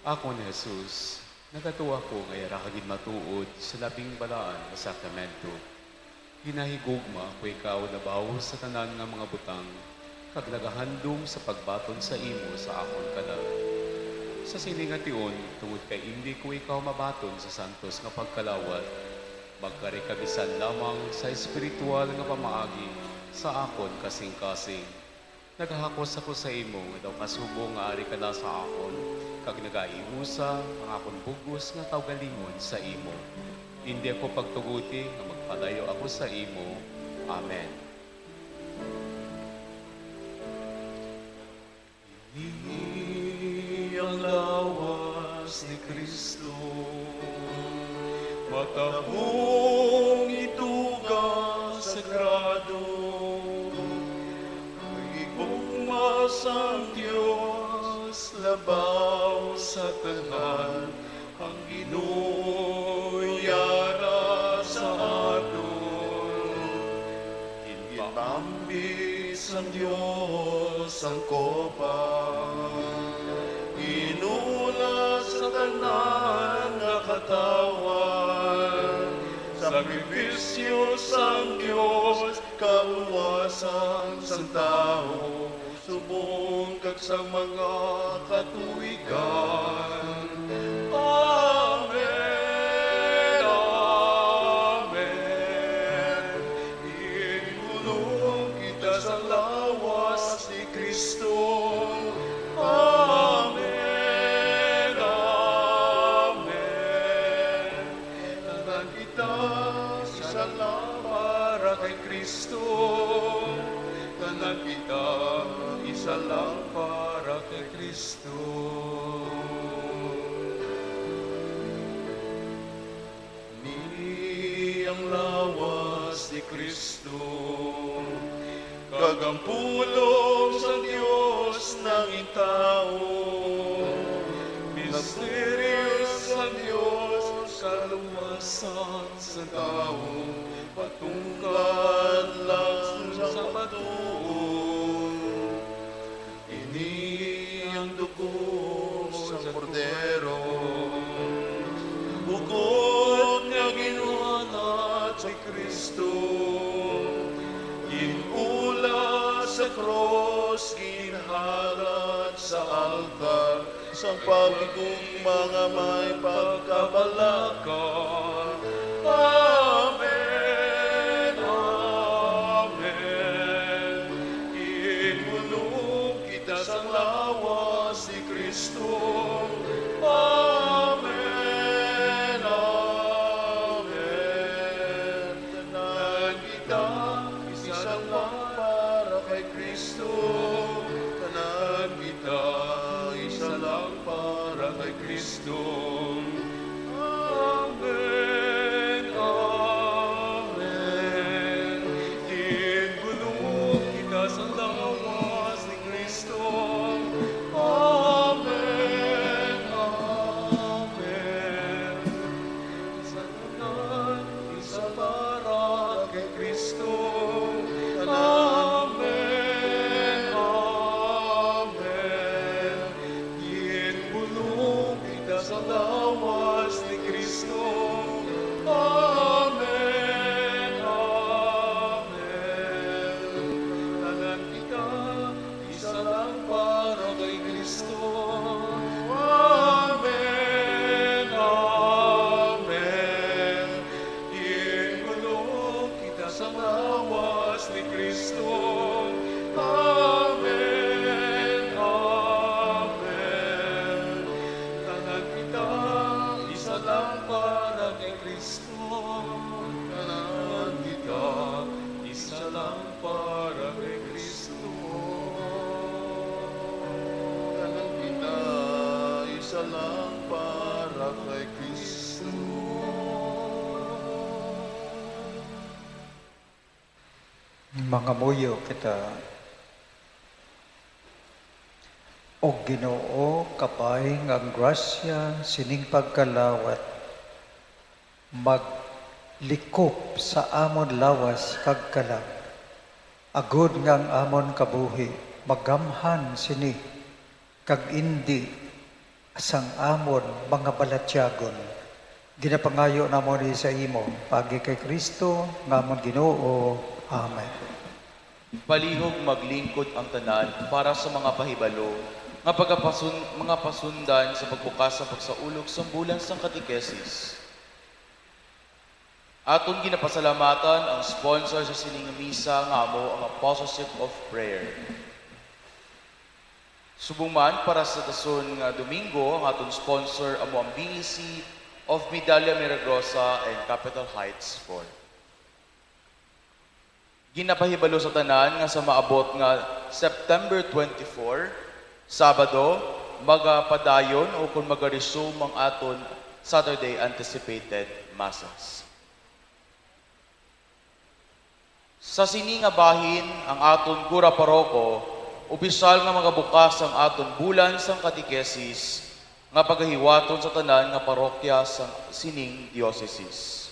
Ako ni Jesus, nagatuo ako nga yara ka gid matuod sa labing balaan nga sakramento. Ginahigugma ko ikaw labaw sa tanan nga mga butang, kag nagahandom sa pagbaton sa imo sa akon kalag. Sa sini nga tion, tungod kay indi ko ikaw mabaton sa santos nga pagkalawat, magkari ka bisan lamang sa espiritual nga pamaagi sa akon kasingkasing. Nagahakos ako sa imo nga daw kasubong nga ari ka na sa akon, kag nagaihusa ang akon bug-os nga kaugalingon sa imo. Indi ako pagtuguti nga magpadayo ako sa imo. Amen. Ini ang lawas ni Cristo, matabong ituga sagrado, kay gugma sang Dios, Sabaw sa tanan ang Ginoo yara sa aton. Ginpambi sang Dios ang kopa. Inula sa tanan nga katawhan. Sakripisyo sang Dios, kaluwasan sang tawo. Subong kag sa mga katuigan. Amen, amen. Ginbulong kita sa lawas ni Cristo. Amen, amen. Tanan kita isa lang para kay Cristo. Tanan kita isa lang para kay Cristo. Ni ang lawas ni Cristo, kag ang pulong sang Dios nangin tawo. Misteryo sang Dios, kaluwasan sa tawo, patungkad lang sa pagtuo. Ini ang dugo sang Kordero, bukod nga ginhulat si Cristo, ginula sa krus, ginhalad sa altar sang paghigugma nga may pagkabalaka. Amen, amen. Ginbulong kita sang lawas ni Cristo. Amen, amen. Tanan kita isa lang para kay Cristo. Tanan kita isa lang para kay Cristo. Amen, amen. Ginbulong kita sa lawas ni Cristo. Amen, amen. Isa para kay Cristo. Amen, amen. Ginbulong kita sa lawas ni Cristo. Amen, amen. Tanan kita isa lang para kay Cristo. Amen, amen. Ginbulong kita sa lawas ni Cristo. Amen, amen. Tanan kita isa lang para kay Cristo. Tanan kita isa lang para kay Cristo. Tanan kita isa lang para kay Cristo. Mangamuyo kita. O Ginoo, kabay nga ang grasya sining pagkalawat maglikop sa amon lawas kag kalag, agod nga ang amon kabuhi magamhan sini, kag indi sang amon mga balatyagon. Ginapangayo namon ini sa imo, paagi kay Cristo nga amon Ginoo. Amen. Palihog maglingkod ang tanan para sa mga pahibalo nga pagapasun-, mga pasundan sa pagbukas sa pagsaulog sang bulan sang katekesis. Aton ginapasalamatan ang sponsor sa sining misa nga amo ang Apostleship of Prayer. Subong man, para sa dason nga Domingo, ang aton sponsor amo ang B E C of Medalla Milagrosa and Capitol Heights Fund. Ginapahibalo sa tanan nga sa maabot nga September twenty-four, Sabado, magapadayon o kon magaresume ang aton Saturday anticipated Masses. Sa sini nga bahin, ang aton kura paroko Opisyal nga magabukas ang aton bulan sang katekesis nga pagahiwaton sa tanan nga parokya sa sining diocesis.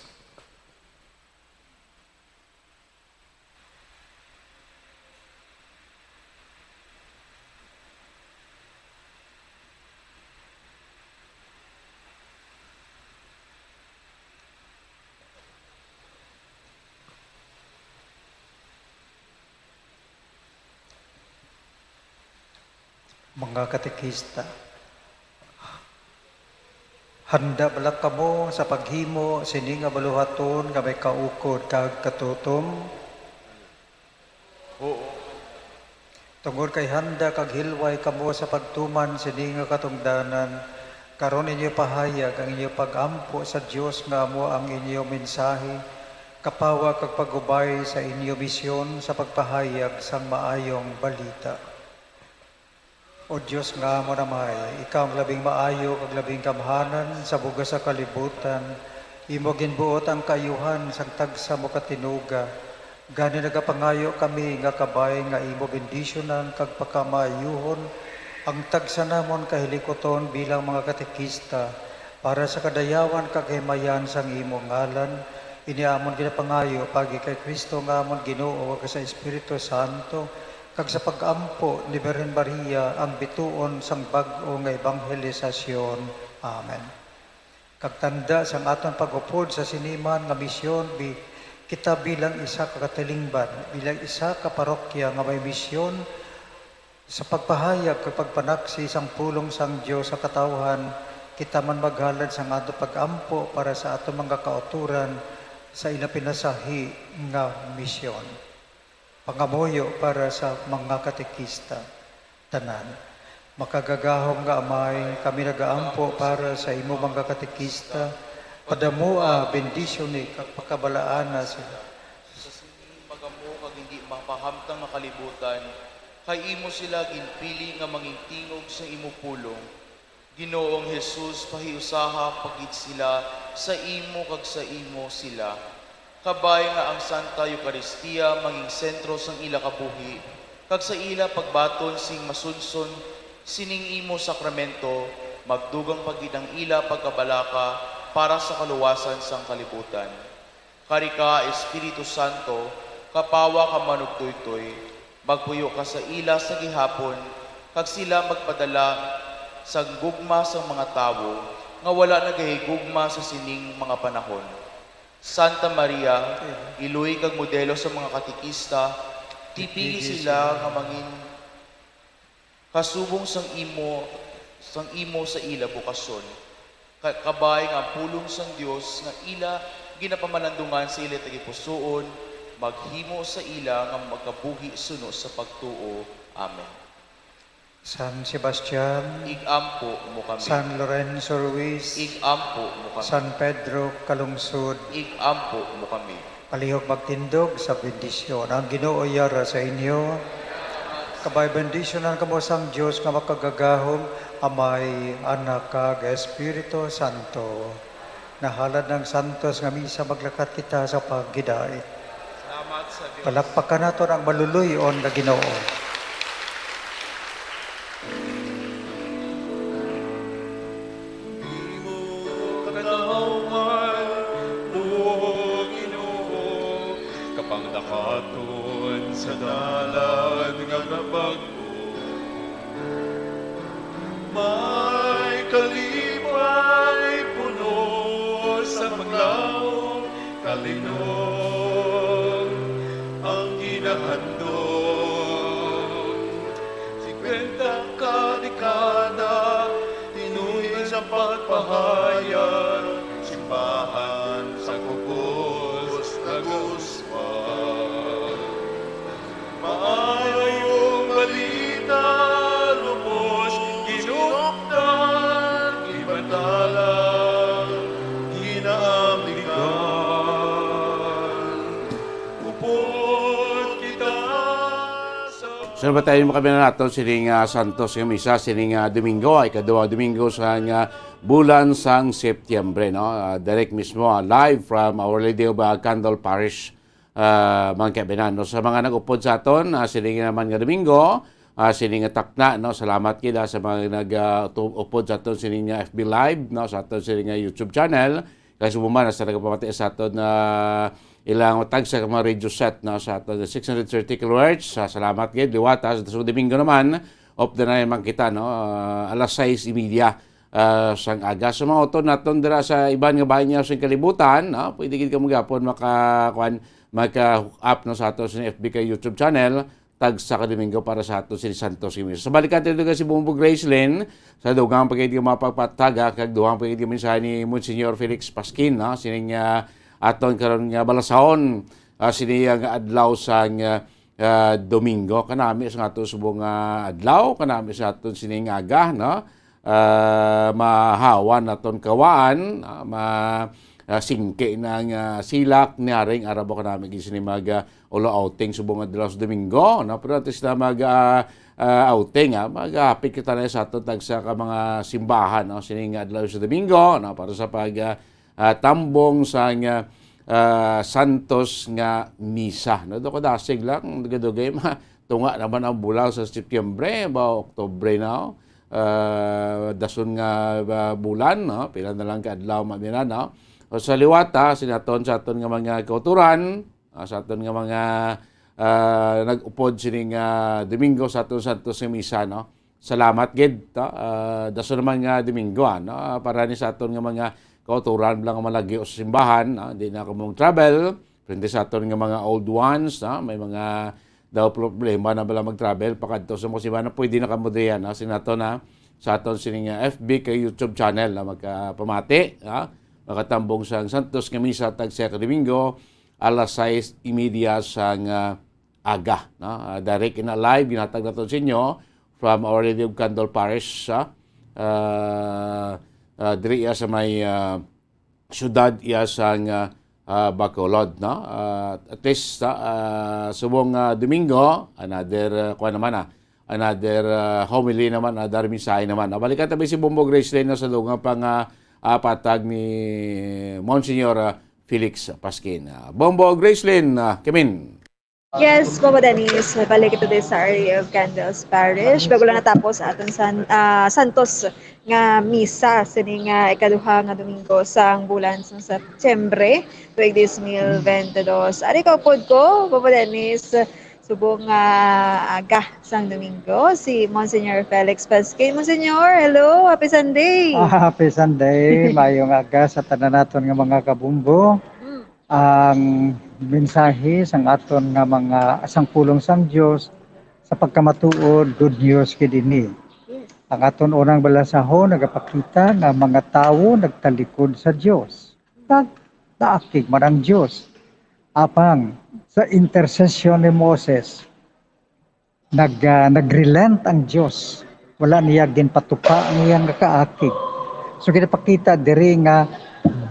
Mga katekista, handa bala kamo sa paghimo sini nga baluhaton nga may kaukod kag katutom? Oo. Tungod kay handa kag hilway kamo sa pagtuman sini nga katungdanan, karon inyo pahayag ang inyo pag-ampo sa Dios nga amo ang inyo mensahe, kapawa kag pag-ubay sa inyo misyon sa pagpahayag sang maayong balita. O Dios nga amo namay, ikaw ang labing maayo kag labing gamhanan sa bugas sa kalibutan. Imo ginbuot ang kaayuhan sang tagsa mo ka tinuga. Gani nagapangayo kami nga kabay nga imo bendisyonan kag pakamaayuhon ang tagsa namon ka hilikuton bilang mga katekista para sa kadayawan kag kahimayan sang imo ngalan. Ini amon ginapangayo paagi kay Cristo nga amon Ginoo kag sa Espiritu Santo, kag sa pag-ampo ni Birhen Maria, ang bituon sang bag-o nga ebanghelisasyon. Amen. Kag tanda sang aton pag-upod sa siniman nga misyon, bi-, kita bilang isa ka katilingban, bilang isa ka parokya nga may misyon sa pagpahayag kag pagpanaksi sang pulong sang Dios sa katawhan, kita man maghalad sang aton pag-ampo para sa aton mga kautoran sa ila pinasahi nga misyon. Pangamuyo para sa mga katekista. Tanan. Makagagahom nga Amay, kami nagaampo para sa imo mga katekista. Padamua, bendisyoni, kag pakabalaana sila. Sa sini magamo kag hindi mapahamtang nga kalibutan, kay imo sila ginpili nga mangin tingog sa imo pulong. Ginoong Jesus, pahiusaha pa gid sila sa imo kag sa imo sila. Kabay nga ang Santa Eukaristia mangin sentro sang ila kabuhi, kag sa ila pagbaton sing masunson sining imo sakramento, magdugang pa gid ang ila pagkabalaka para sa kaluwasan sang kalibutan. Kari ka, Espiritu Santo, kapawa ka manugtoytoy, magpuyo ka sa ila sa gihapon, kag sila magpadala sang gugma sang mga tawo nga wala nagahigugma sa sining mga panahon. Santa Maria, iloy kag modelo sa mga katekista, tipigi sila nga mangin kasubong sang imo, sang imo sa ila bokasyon. Ka-, kabay nga ang pulong sang Dios nga ila ginapamalandungan sa ila tagipusoon, maghimo sa ila nga magkabuhi suno sa pagtuo. Amen. San Sebastian, ig-ampo mo kami. San Lorenzo Ruiz, ig-ampo mo kami. San Pedro Calungsod, ig-ampo mo kami. Palihog magtindog sa bendisyon. Ang Ginoo yara sa inyo. Kabay, bendisyonan kamo sang Dios nga makagagahom, Amay, Anak, kag Espiritu Santo. Nahalad ng santos nga misa, maglakat kita sa paghidait. Salamat sa Dios. Palakpakan naton ang maluluy-on nga Ginoo. Imo katawan, O Ginoo, kapangdakaton sa dalan nga nabag-o. May kalipay puno sa paglaom, kalinog ang ginahandom. Singkwenta ka dekada, tinuig sa pagpahayag, simbahan sa kubos nag-uswag. Maayong balita, lubos ginukdan, ginbantala, ginaamligan. Upod kita sa Sunod pa tayo, mga kaibigan naton, sining, ah, Santos nga Misa, sining, ah, Domingo, ay ikaduhang Domingo sa nga bulan sang Setyembre, no? Ah, direct mismo, ah, live from Our Lady of, ah, Candle Parish, ah, mga kaibigan, no? Sa mga nag-upod sa aton, ah, sining naman nga Domingo, ah, sini nga takna, no? Salamat gid, ah, sa mga nag, ah, tu-, upod sa aton sini nga F B Live, no? Sa aton sini nga YouTube channel. Kay subong man sa nagapamati sa aton na ilang tagsa ka mga radio set, no? Sa aton six hundred thirty kilohertz. Sa salamat gid, liwat, ah, sa Domingo naman, off the na man kita, no? Ah, alas sais y media, ah, sang aga. Sa mga utod naton dira sa iban nga bahin nga sa kalibutan, no? Pwede gid kamo gapon maka, kuan, maka-hook up, no, sa aton sa F B kag YouTube channel. Tagsa ka Domingo para sa aton sini Santos Gimis. Sa balikan tayo nga si Bumbo Gracelyn, sa dugang pagkait nga mga pagpataga, kag dugang pagkait nga mensahe ni Monsignor Felix Pasquin, no? Sining, ah, aton karon nga balasahon, ah, sini nga adlaw sang, ah, ah, Domingo. Kanami sa aton subong nga adlaw, kanami sa aton sining aga, no? Ah, mahawan naton kawaan, ah, ma-, ah, singki na nga silak, niaring arabo kanami gid sini mag, ah, ulo outing subong nga adlaw sa Domingo, no? Pero at least na mag, ah, ah, outing, ah, maghapit kita na sa aton tagsa ka mga simbahan, no? Sining adlaw sa Domingo, no? Para sa pag, ah, ah, tambong sang, ah, ah, Santos nga Misa, no? Do ko dasig lang, dugay-dugay ma-, tunga naman ang bulan sa Setyembre, ba, Oktubre na, oh. Ah, dason nga, ah, bulan, no? Pila na lang ka adlaw, mamina, no? O sa liwat, ha, sinaton sa aton nga mga kauturan, ah, sa aton nga mga, ah, nag-upod sining, ah, Domingo sa aton Santos nga Misa, no? Salamat gid, no? Ah, dason naman nga Domingo, ah, no? Para ni sa aton nga mga kauturan lang nga malagyo sa simbahan, no? Di na kamo travel, frente sa aton nga mga old ones, no? May mga daw problema na bala mag-travel pakadto sa mga simbahan, pwede na kamo diyan, no? Sinato na sa aton sining, ah, F B kag YouTube channel na magkapamati, ha? Makatambong sang Santos nga Misa tagsa ka Domingo, alas sais y media sang, ah, aga, no? Ah, direct in a live, ginhatag naton sa inyo from Our Lady of Candle Parish, ah, ah, ah, diri iya sa may, ah, syudad iya sang, ah, ah, Bacolod, no? Ah, at least, ah, ah, subong, ah, Domingo, another, ah, kuwan naman, ah, another, ah, homily naman, another mensahe naman. Nabalikan tabi si Bombo Gracelyn, no, sa dugang pang, ah, ah, patag ni Monsignor, ah, Felix Pasquin. Ah, Bombo Gracelyn, ah, Kimin. Yes, Bobo Dennis, balik ito din sa Our Lady of Candles Parish. Bago lang natapos aton san-, ah, Santos nga misa sining, ah, ikaduha nga Domingo sang bulan sang Setyembre, tuig dos mil twenty-two. Ari ka upod ko, Bobo Dennis, subong, ah, aga sang Domingo, si Monsignor Felix Pasquin. Monsignor, hello, happy Sunday. Ah, happy Sunday. Mayong aga sa tanan naton nga mga kabumbo. Mm. Ang mensahe sang aton nga mga, sang pulong sang Dios, sa pagkamatuod, good news gid ini. Yes. Ang aton unang balasahon nagapakita nga mga tawo nagtalikod sa Dios, kag naakig man ang Dios. Apang sa intercession ni Moses, nag-, ah, nag-relent ang Dios. Wala niya ginpatupa ang iyang kaakig. So, ginapakita diri nga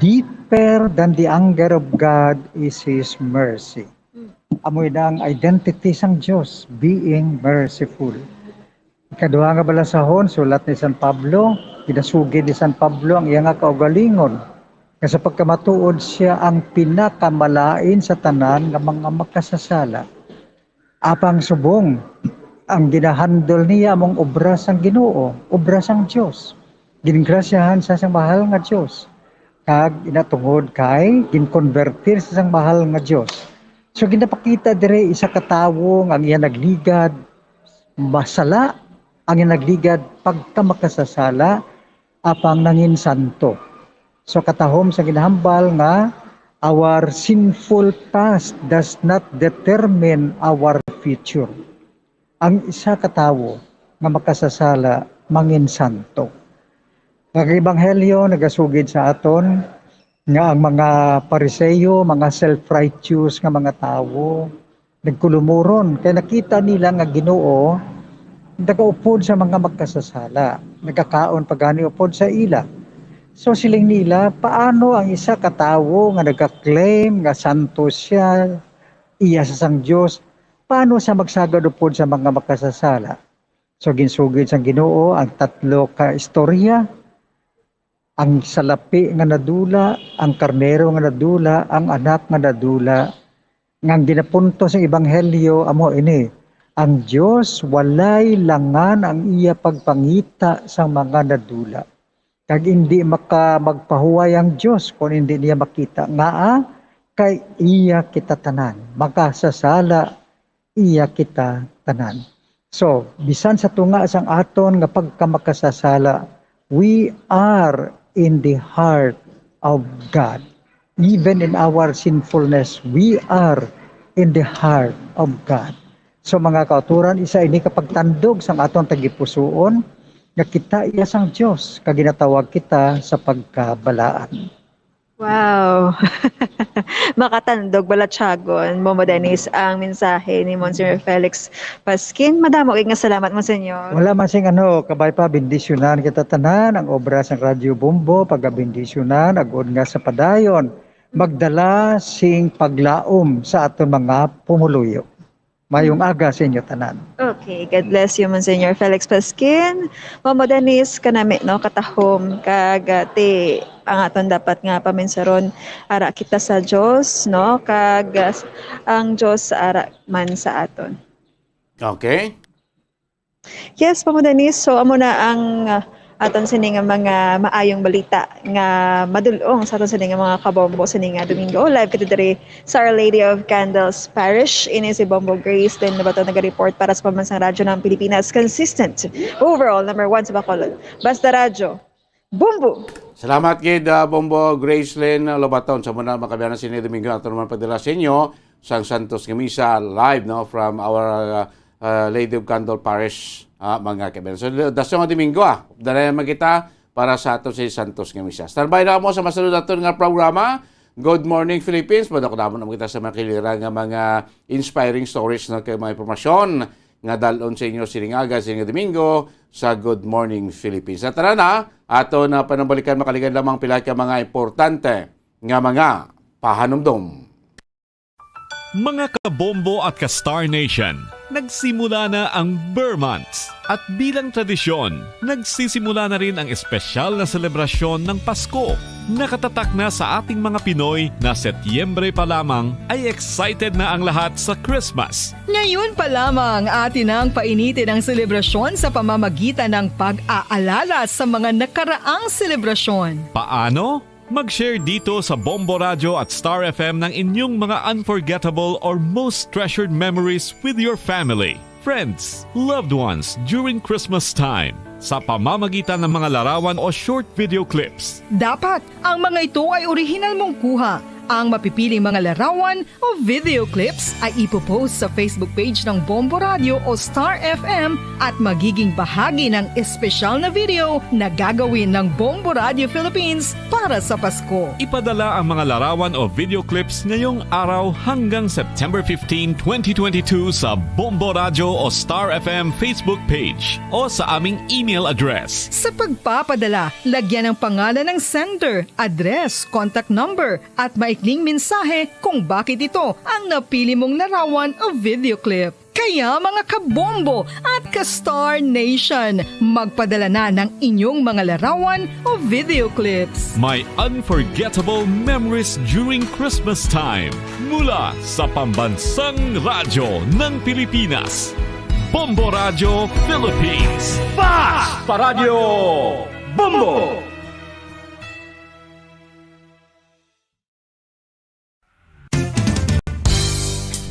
deeper than the anger of God is His mercy. Mm. Amo na ang identity sang Dios, being merciful. Ikaduha nga balasahon, sulat ni San Pablo, ginasugid ni San Pablo ang iya nga kaugalingon, nga sa pagkamatuod siya ang pinakamalain sa tanan nga mga makasasala. Apang subong, ang ginahandol niya among obra sang Ginoo, obra sang Dios. Gingrasyahan siya sang mahal nga Dios. Kag ina tungod kay ginkonbertir siya sang mahal nga Dios. So, ginapakita diri isa ka tawo nga ang iya nagligad, masala, ang iya nagligad pagkamakasasala, apang nangin santo. So, katahom sa ginahambal nga our sinful past does not determine our future. Ang isa ka tawo nga makasasala mangin santo. Ang ebanghelyo nagasugid sa aton nga ang mga Pariseo, mga self-righteous nga mga tawo, nagkulumuron kay nakita nila nga Ginoo nagaupod sa mga magkasasala, nagakaon pa gani upod sa ila. So, siling nila, paano ang isa ka tawo nga nagaklaim nga santo siya, iya sa sang Dios, paano siya magsagad upod sa mga makasasala? So, ginsugid sang Ginoo ang tatlo ka istorya, ang salapi nga nadula, ang karnero nga nadula, ang anak nga nadula, nga ang ginapunto sa ebanghelyo amo ini, Ang Dios walay langan ang iya pagpangita sang mga nadula, kag indi maka-, magpahuway ang Dios kon indi niya makita. Ngaa? Kay iya kita tanan, makasasala iya kita tanan. So, bisan sa tunga sang aton nga pagkamakasasala, we are in the heart of God. Even in our sinfulness, we are in the heart of God. So, mga kauturan, isa ini ka pagtandog sang aton tagipusoon nga kita iya sang Dios, kag ginatawag kita sa pagkabalaan. Wow. Makatandog, balatyagon, Bombo Dennis, ang mensahe ni Monsignor Felix Pasquin. Madamo kay nga salamat, Monsignor. Wala man sing ano, kabay pa, bendisyonan kita tanan, ang obra sang Radyo Bombo, pagabendisyonan, agod nga sa padayon, magdala sing paglaom sa aton mga pumuluyo. Mayong aga sa inyo tanan. Okay, God bless you, Monsignor Felix Pasquin. Bombo Dennis, kanami, no, katahom, kag, ah, ti, ang aton dapat nga paminsaron, ara kita sa Dios, no, kag, ah, ang Dios ara man sa aton. Okay. Yes, Bombo Dennis. So, amo na ang, ah, aton sini nga mga maayong balita nga madul-ong sa aton sini nga mga kabombo sini nga Domingo. Live kita diri sa Our Lady of Candles Parish. Ini si Bombo Grace Lynn Lobato naga-report para sa Pambansang Radyo ng Pilipinas. Consistent. Overall, number one sa Bacolod. Basta Radyo. Bombo! Salamat gid, ah, Bombo Grace Lynn Lobaton. Sa muna, makabiyanan sini Domingo, ato naman padala sa inyo sang Santos nga Misa live, no, from our, ah, ah, Lady of Candle Parish, ah, mga kaibigan. So, dasong nga Domingo, ah, dalayan man kita para sa ato si Santos nga Misa. Standby na mo sa masunod naton nga programa, Good Morning Philippines. Madako naman naman kita sa mga kilira nga mga inspiring stories, no, kay mga impormasyon nga dalon sa inyo sining aga, sining Domingo sa Good Morning Philippines. Sa tanan na, ato na panambalikan, makaligan lamang pila ka mga importante nga mga pahanumdom. Mga kabombo at ka-Star Nation, nagsimula na ang Ber Months. At bilang tradisyon, nagsisimula na rin ang espesyal na selebrasyon ng Pasko. Nakatatak na sa ating mga Pinoy na Setyembre pa lamang ay excited na ang lahat sa Christmas. Ngayon pa lamang, atin nang painitin ang selebrasyon sa pamamagitan ng pag-aalala sa mga nakaraang selebrasyon. Paano? Mag-share dito sa Bombo Radyo at Star F M ng inyong mga unforgettable or most treasured memories with your family, friends, loved ones during Christmas time sa pamamagitan ng mga larawan o short video clips. Dapat ang mga ito ay orihinal mong kuha. Ang mapipiling mga larawan o video clips ay ipopost sa Facebook page ng Bombo Radio o Star F M at magiging bahagi ng espesyal na video na gagawin ng Bombo Radio Philippines para sa Pasko. Ipadala ang mga larawan o video clips ngayong araw hanggang September fifteen, twenty twenty-two sa Bombo Radio o Star F M Facebook page o sa aming email address. Sa pagpapadala, lagyan ang pangalan ng sender, address, contact number, at maikling mensahe kung bakit ito ang napili mong larawan o video clip. Kaya, mga kabombo at ka-Star Nation, magpadala na ng inyong mga larawan o video clips. My unforgettable memories during Christmas time. Mula sa Pambansang Radyo ng Pilipinas, Bombo Radyo Philippines. Fast Paradyo Bombo!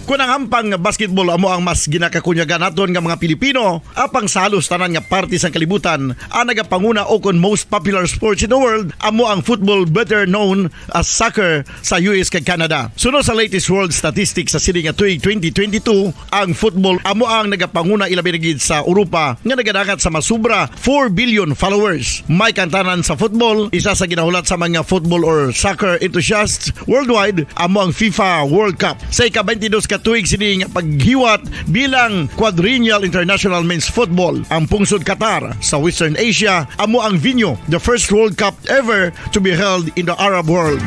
Kon ang hampang nga basketball amo ang mas ginakakunyagan naton nga mga Pilipino, apang sa halos tanan nga parte sang kalibutan, ang nagapanguna o kon most popular sports in the world amo ang football, better known as soccer, sa U S kag Canada. Suno sa latest world statistics sa sini nga tuig twenty twenty-two, ang football amo ang nagapanguna, ilabi na gid sa Europa, nga nagadangat sa masubra four billion followers. May kantanan sa football, isa sa ginahulat sa mga football or soccer enthusiasts worldwide amo ang FIFA World Cup. Sa ika-twenty-dos ka tuig sini nga paghiwat bilang Quadrennial International Men's Football, ang pungsod Qatar sa Western Asia amo ang venue, the first World Cup ever to be held in the Arab world.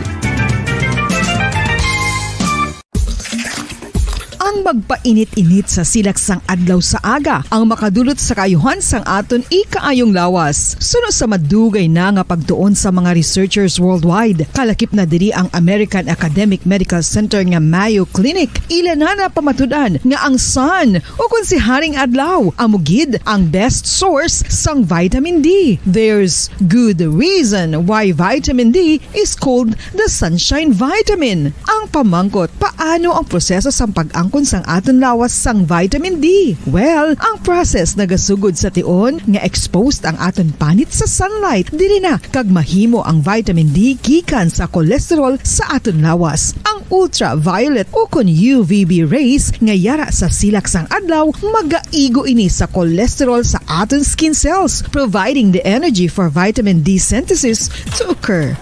Ang magpainit-init sa silak sang adlaw sa aga ang makadulot sa kaayuhan sang aton ikaayong lawas. Suno sa madugay na nga pagtuon sa mga researchers worldwide, kalakip na diri ang American Academic Medical Center nga Mayo Clinic, ila na napamatud-an nga ang sun, o kon si Haring Adlaw, amo gid ang best source sang vitamin D. There's good reason why vitamin D is called the sunshine vitamin. Ang pamangkot, paano ang proseso sang pag-angkon sang aton lawas sang vitamin D? Well, ang process nagasugod sa tion nga exposed ang aton panit sa sunlight. Diri na kag mahimo ang vitamin D gikan sa cholesterol sa aton lawas. Ang ultraviolet o kon U V B rays nga yara sa silak sang adlaw magaigo ini sa cholesterol sa aton skin cells, providing the energy for vitamin D synthesis to occur.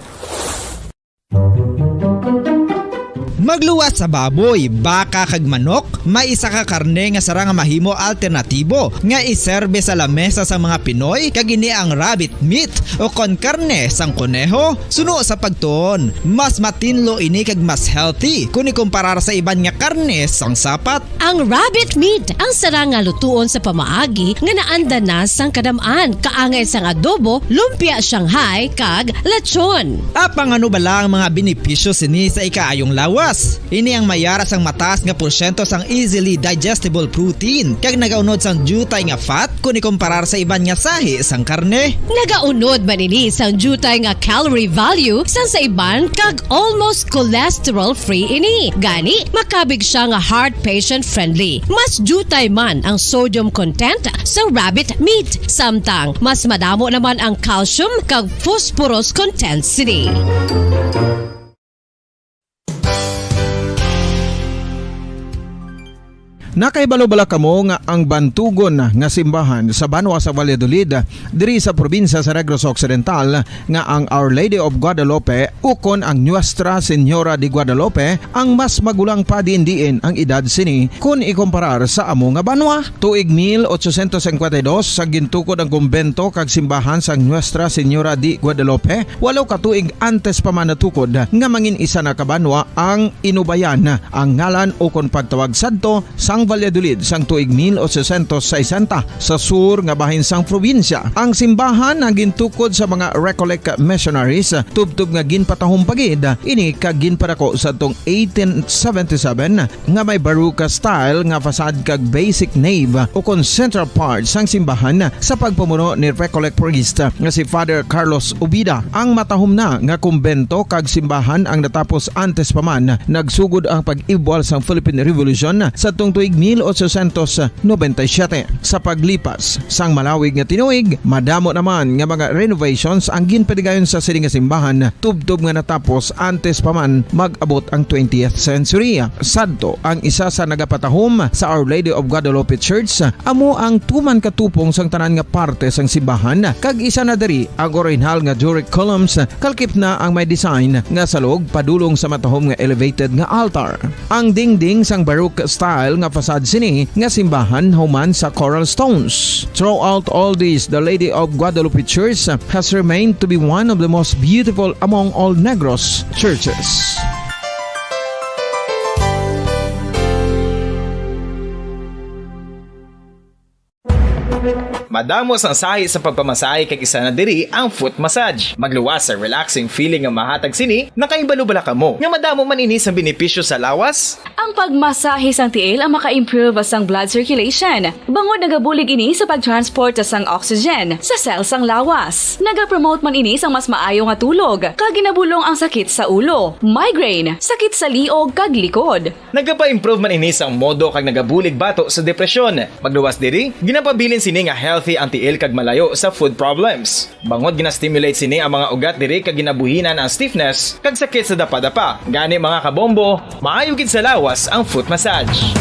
Magluwas sa baboy, baka, kag manok, may isa ka karne nga sarang nga mahimo alternatibo nga iserbe sa lamesa sang mga Pinoy, kag ini ang rabbit meat o kon karne sang koneho. Suno sa pagtuon, mas matinlo ini kag mas healthy kon ikumparar sa iban nga karne sang sapat. Ang rabbit meat ang sarang nga lutuon sa pamaagi nga naanda na sang kadam-an, kaangay sang adobo, lumpia Shanghai, kag lechon. Apang ano bala ang mga benepisyo sini sa ikaayong lawas? Ini ang mayara sang mataas nga porsyento sang easily digestible protein, kag nagaunod sang diutay nga fat kon ikumparar sa iban nga sahi sang karne. Nagaunod man ini sang diutay nga calorie value sang sa iban, kag almost cholesterol-free ini. Gani, makabig sia nga heart patient-friendly. Mas diutay man ang sodium content sa rabbit meat, samtang mas madamo naman ang calcium kag phosphorus content sini. Nakahibalo bala kamo nga ang bantugon nga simbahan sa banwa sa Valladolid, diri sa probinsya sa Negros Occidental, nga ang Our Lady of Guadalupe ukon ang Nuestra Señora de Guadalupe ang mas magulang pa diin-diin ang edad sini kon ikumparar sa amo nga banwa? Tuig mil ochocientos cincuenta y dos, sa gintukod ang kumbento kag simbahan sang Nuestra Señora de Guadalupe, walo ka tuig antes pa man natukod nga mangin isa na ka banwa ang Inubayan, ang ngalan ukon pagtawag sadto sang Valladolid sang tuig mil ochocientos sesenta, sa sur nga bahin sang probinsya. Ang simbahan ang gintukod sa mga Recollect missionaries, tubtob nga ginpatahom pa gid ini kag ginpadako sadtong eighteen seventy-seven, nga may Baroque style nga facade kag basic nave ukon central part sang simbahan sa pagpamuno ni Recollect priest nga si Father Carlos Ubida. Ang matahom na nga kumbento kag simbahan ang natapos antes pa man nagsugod ang pag-ibwal sang Philippine Revolution sadtong tuig mil ochocientos noventa y siete. Sa paglipas sang malawig nga tinuig, madamo naman nga mga renovations ang ginpadigayon sa sini nga simbahan, tubtob nga natapos antes pa man mag-abot ang twentieth century. Sadto, ang isa sa nagapatahom sa Our Lady of Guadalupe Church amo ang tuman katupong sang tanan nga parte sang simbahan, kag isa na diri ang orihinal nga Doric columns, kalkip na ang may design nga salog padulong sa matahom nga elevated nga altar. Ang dingding sang Baroque style nga facade sini nga simbahan human sa coral stones. Throughout all this, the Lady of Guadalupe Church has remained to be one of the most beautiful among all Negros churches. Madamo sang sahi sa pagpamasahe, kag isa na diri ang foot massage. Magluwas sa relaxing feeling nga mahatag sini. Nakahibalo bala kamo nga madamo man ini sang benepisyo sa lawas? Ang pagmasahe sang tiil ang maka-improve sang blood circulation, bangod nagabulig ini sa pag-transport sang oxygen sa cell sang lawas. Nagapromote man ini sang mas maayo nga tulog, kag ginabulong ang sakit sa ulo, migraine, sakit sa liog, kag likod. Nagapa-improve man ini sang modo kag nagabulig bato sa depresyon. Magluwas diri, ginapabilin sini nga healthy ang tiil kag malayo sa foot problems. Bangod gina-stimulate sini ang mga ugat diri kag ginabuhinan ang stiffness kag sakit sa dapadapa. Gani, mga kabombo, maayo gid sa lawas ang foot massage.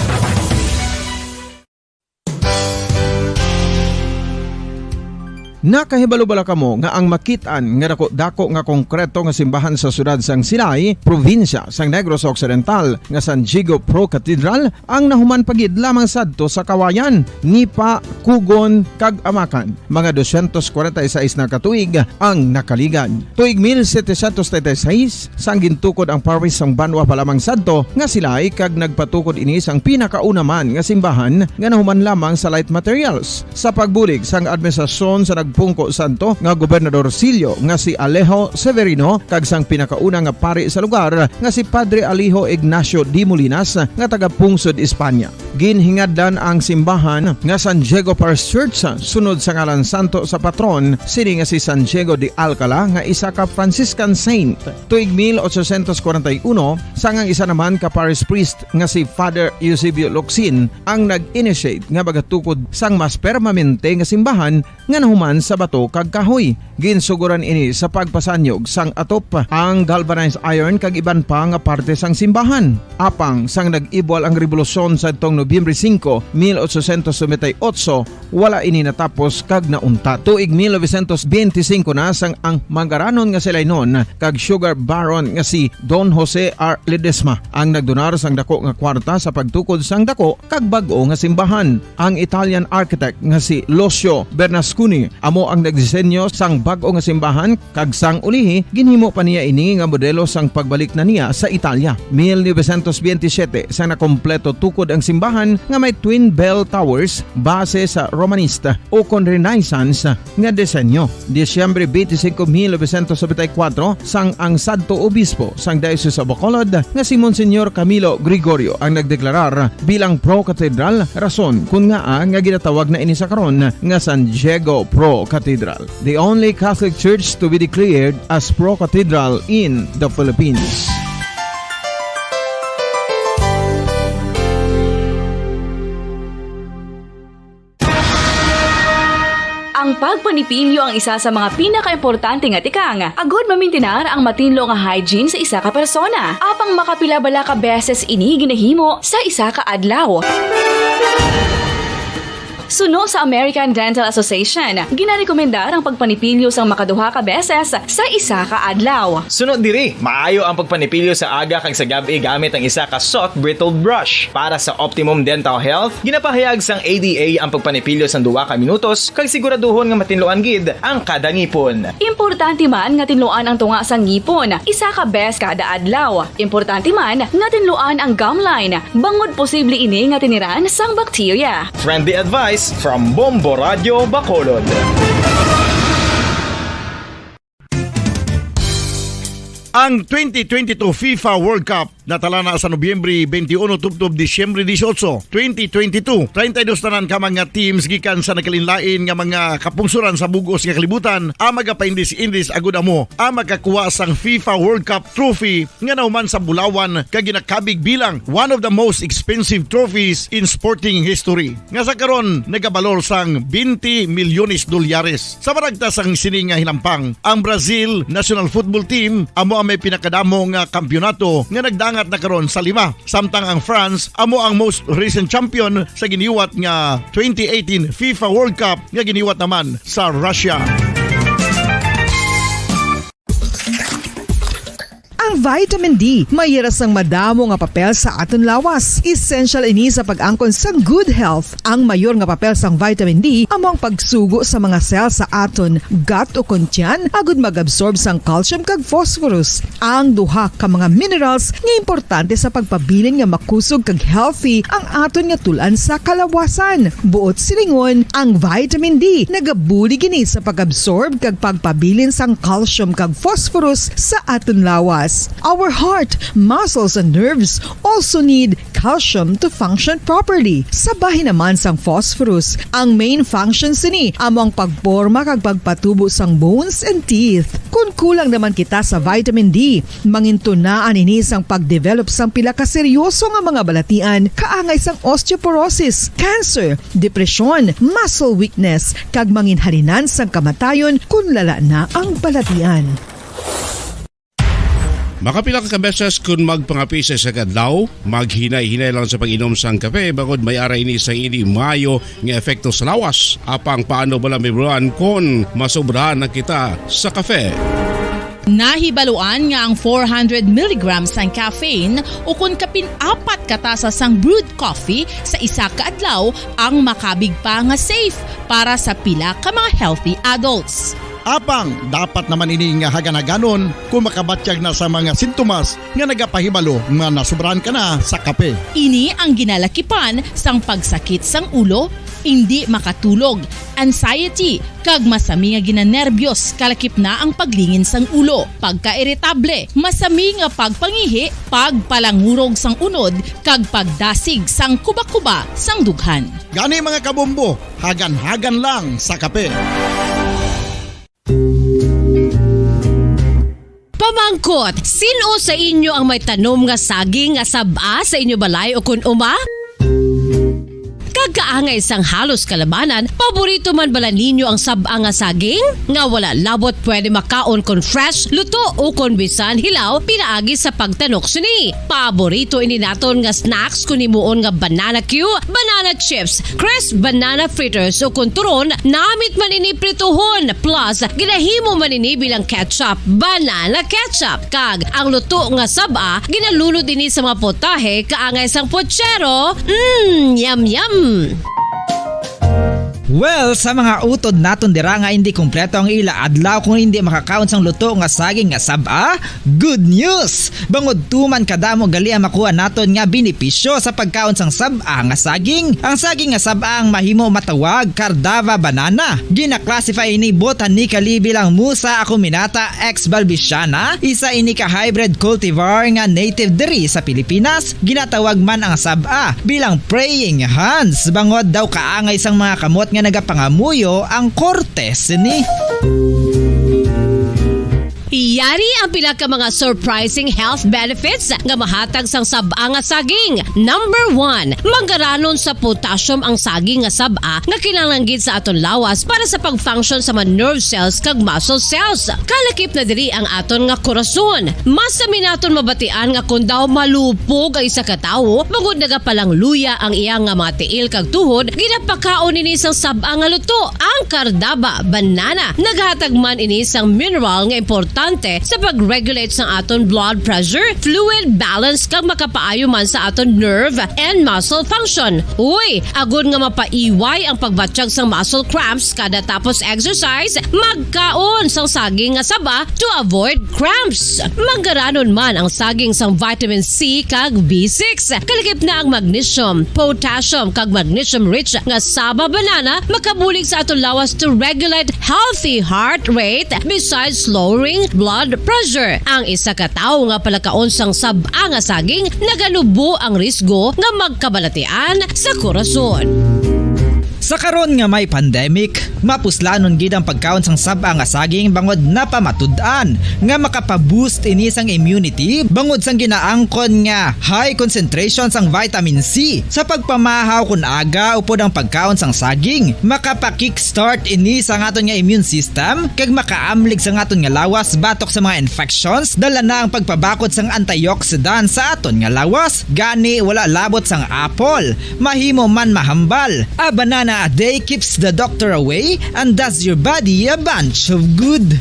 Nakahibalo bala kamo nga ang makit-an nga dako-dako nga konkreto nga simbahan sa siyudad sang Silay, probinsya sang Negros Occidental, nga San Diego Pro Cathedral, ang nahuman pa gid lamang sadto sa kawayan, nipa, kugon, kag amakan? Mga dosyentos kwarenta y seis na ka tuig ang nakaligad. Tuig mil setecientos treinta y seis, sang gintukod ang parish sang banwa pa lamang sadto nga Silay, kag nagpatukod ini sang pinakauna man nga simbahan nga nahuman lamang sa light materials. Sa pagbulig sang administrasyon sa nagpungko sadto nga gobernadorcillo nga si Alejo Severino kag sang pinakauna nga pari sa lugar nga si Padre Alejo Ignacio de Molinas nga taga-pungsod Espanya. Ginhingadlan ang simbahan nga San Diego Parish Church sunod sa ngalan santo sa patron sini nga si San Diego de Alcala nga isa ka Franciscan saint. Tuig mil ochocientos kwarenta y uno, sang ang isa naman ka parish priest nga si Father Eusebio Locsin ang nag-initiate nga magatukod sang mas permanente nga simbahan nga nahuman sa bato kag kahoy. Ginsugoran ini sa pagpasanyog sang atop, ang galvanized iron kag iban pa nga parte sang simbahan. Apang sang nag-ibwal ang rebolusyon sadtong Nobyembre singko, mil ochocientos noventa y ocho, wala ini natapos kag nauntat. Tuig mil novecientos benti singko na sang ang mangaranon nga si Lainon kag sugar baron nga si Don Jose R. Ledesma ang nagdonar sang dako nga kwarta sa pagtukod sang dako kag bag-o nga simbahan. Ang Italian architect nga si Lucio Bernasconi amo ang nagdisenyo sang bag-o nga simbahan, kag sang ulihi ginhimo pa niya ini nga modelo sang pagbalik na niya sa Italia. Mil novecientos benti siyete, sang nakompleto tukod ang simbahan nga may twin bell towers base sa Romanista o kon Renaissance nga disenyo. Disyembre twenty-five, mil novecientos noventa y cuatro, sang ang sadto obispo sang Diocese of Bacolod nga si Monsignor Camilo Gregorio ang nagdeklarar bilang Pro Cathedral, rason kun ngaa nga ginatawag na ini sa karon nga San Diego Pro Cathedral, the only Catholic church to be declared as Pro Cathedral in the Philippines. Ang pagpanipilyo ang isa sa mga pinakaimportante nga tikang agud mamintinar ang matinlo nga hygiene sa isa ka persona. Apang makapila bala ka beses ini ginahimo sa isa ka adlaw? Suno sa American Dental Association, ginarekomendar ang pagpanipilyo sang makaduha ka beses sa isa ka adlaw. Suno diri, maayo ang pagpanipilyo sa aga kag sa gab-i gamit ang isa ka soft bristled brush. Para sa optimum dental health, ginapahayag sang A D A ang pagpanipilyo sang duha ka minutos kag siguraduhon nga matinluan gid ang kada ngipon. Importante man nga tinluan ang tunga sang ngipon isa ka bes kada adlaw. Importante man nga tinluan ang gum line, bangod posible ini nga tiniran sang bakterya. Friendly advice from Bombo Radio Bacolod. Ang twenty twenty-two FIFA World Cup natala na sa Nobyembre twenty-one tubtob Disyembre dieciocho, twenty twenty-two. Treinta y dos tanan ka mga teams gikan sa nagkalainlain nga mga kapungsoran sa bug-os nga kalibutan ang magapaindis-indis agud amo ang makakuha sang FIFA World Cup trophy nga nahuman sa bulawan kag ginakabig bilang one of the most expensive trophies in sporting history, nga sa karon nagabalor sang twenty milyones dolyares. Sa maragta sang sini nga hinampang, ang Brazil national football team amo ang may pinakadamo nga kampiyonato nga nagdangat na karon sa lima, samtang ang France amo ang most recent champion sa giniwat nga twenty eighteen FIFA World Cup nga giniwat naman sa Russia. Ang vitamin D may hira sang madamo nga papel sa aton lawas. Essential ini sa pag-angkon sang good health. Ang mayor nga papel sang vitamin D amo ang pagsugo sa mga cell sa aton gut o kon tiyan agud mag-absorb sang calcium kag phosphorus, ang duha ka mga minerals nga importante sa pagpabilin nga makusog kag healthy ang aton nga tul-an sa kalawasan. Buot silingon, ang vitamin D nagabulig ini sa pag-absorb kag pagpabilin sang calcium kag phosphorus sa aton lawas. Our heart, muscles, and nerves also need calcium to function properly. Sa bahin naman sang phosphorus, ang main function sini amo ang pagporma kag pagpatubo sang bones and teeth. Kon kulang naman kita sa vitamin D, mangintunaan ini sang pag-develop sang pila ka seryoso nga mga balatian, kaangay sang osteoporosis, cancer, depresyon, muscle weakness, kag manginhalinan sang kamatayon kon lala na ang balatian. Makapila ka beses kun magpangape sa isa ka adlaw, maghinay-hinay lang sa pag-inom sang kape, bangod may ara ini sa ini maayo nga epekto sa lawas. Apang paano bala mahibaluan kon masobrahan na kita sa kape? Nahibaluan nga ang four hundred milligrams sang caffeine, o kon kapin apat ka tasa sang brewed coffee sa isa ka adlaw, ang makabig pa nga safe para sa pila ka mga healthy adults. Apang dapat naman ini nga hagan-haganon kung makabatyag na sa mga sintomas nga nagapahibalo nga nasubrahan ka na sa kape. Ini ang ginalakipan sang pagsakit sang ulo, indi makatulog, anxiety, kag masami nga ginanerbyos, kalakip na ang paglingin sang ulo, pagkairitable, masami nga pagpangihi, pagpalangurog sang unod, kag pagdasig sang kuba-kuba sang dughan. Gani, mga kabombo, hagan-hagan lang sa kape. Pamangkot, sin-o sa inyo ang may tanom nga saging nga sab-a sa inyo balay o kun uma? Kag kaangay sang halos kalabanan, paborito man bala ninyo ang sab-a nga saging? Nga wala labot pwede makaon kon fresh, luto, o kon bisan hilaw pinaagi sa pagtanok sini. Paborito ini naton nga snacks kon himuon nga banana cue, banana chips, crisp banana fritters, o kon turon, namit man ini prituhon, plus ginahimo man ini bilang ketchup, banana ketchup. Kag ang luto nga sab-a, ginalunod ini sa mga putahe kaangay sang putsero. Mm, yum, yum! Well, sa mga utod naton dira nga hindi kompleto ang ila adlaw kung hindi makakaon sang luto nga saging nga sab-a, good news! Bangod tuman kadamo gali ang makuha naton nga benepisyo sa pagkaon sang sab-a nga saging. Ang saging nga sab-a ang mahimo matawag Cardava banana. Gina-classify ini botanically bilang Musa acuminata ex balbisiana, isa ini ka hybrid cultivar nga native diri sa Pilipinas. Ginatawag man ang sab-a bilang praying hands, bangod daw kaangay sang mga kamot nga nagapangamuyo ang korte sini. Yari ang pila ka mga surprising health benefits nga mahatag sang sab-a nga saging. Number one, manggaranon sa potassium ang saging nga sab-a nga kinahanglan gid sa aton lawas para sa pag-function sa mga nerve cells kag muscle cells. Kalakip na diri ang aton nga korason. Masami naton mabatian nga kon daw malupog ang isa ka tawo, bangod nagapalangluya ang iya nga mga tiil kag tuhod, ginapakaon ini sang sab-a nga luto. Ang Cardaba banana naghatag man ini sang mineral nga importante sa pag-regulate sang aton blood pressure, fluid balance, kag makapaayo man sa aton nerve and muscle function. Uy, agod nga mapaiway ang pagbatyag sang muscle cramps kada tapos exercise, magkaon sang saging nga saba to avoid cramps. Manggaranon man ang saging sang vitamin C kag B six. Kalakip na ang magnesium, potassium, kag magnesium-rich nga saba banana makabulig sa aton lawas to regulate healthy heart rate besides lowering blood pressure. Ang isa ka tawo nga palakaon sang sab-a nga saging naganubo ang risgo nga magkabalatian sa korason. Sa karon nga may pandemic, mapuslanon gid ang pagkaon sang sab-a nga saging bangod napamatud-an nga makapa-boost ini sang immunity bangod sang ginaangkon nga high concentration sang vitamin C. Sa pagpamahaw kon aga upod ang pagkaon sang saging, makapa-kickstart ini sa aton nga immune system kag makaamlig sa aton nga lawas batok sa mga infections. Dala na ang pagpabakod sang antioxidant sa aton nga lawas. Gani, wala labot sang apple, mahimo man mahambal. A banana a day keeps the doctor away and does your body a bunch of good.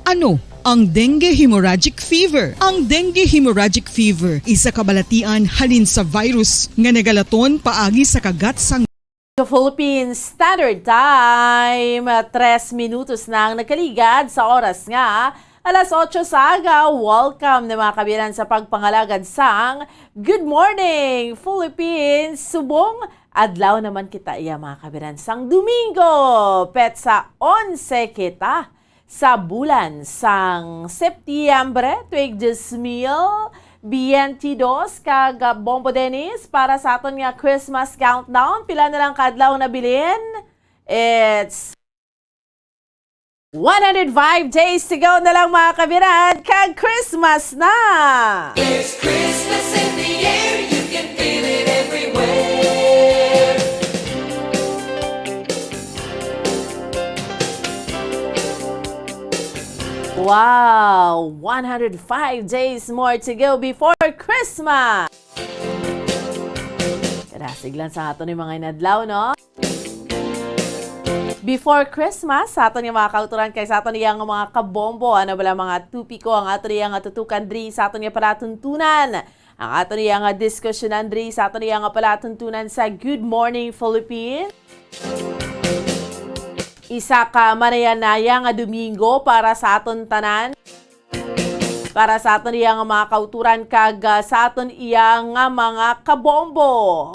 Ano ang dengue hemorrhagic fever? Ang dengue hemorrhagic fever isa ka balatian halin sa virus nga nagalaton paagi sa kagat sang Philippine Standard Time, tres minutos na ang nagkaligad sa oras nga alas otso sa aga. Welcome na, mga kabiran, sa pagpangalagad sang Good Morning Philippines. Subong adlaw naman kita iya, mga kabiran, sang Domingo, petsa onse kita sa bulan sang Setyembre, tuig dos mil biyente dos, kag, ah, Bombo Dennis para sa aton nga Christmas countdown. Pila na lang ka adlaw na bilin? It's one hundred five days to go na lang, mga kabiran, kag Christmas na! There's Christmas in the air, you can feel it everywhere. Wow! One hundred five days more to go before Christmas! Kadasig lang sa aton ni mga inadlaw, no? Before Christmas, sa aton nga mga kauturan kag sa aton iya nga mga kabombo, ano bala mga topiko ang aton iya nga tutukan diri sa aton nga palatuntunan? Ang aton iya nga diskusyonan diri sa aton iya nga palatuntunan sa Good Morning Philippines. Isa ka manayanaya nga Domingo para sa aton tanan, para sa aton iya nga mga kauturan kag, ah, sa aton iya nga mga kabombo.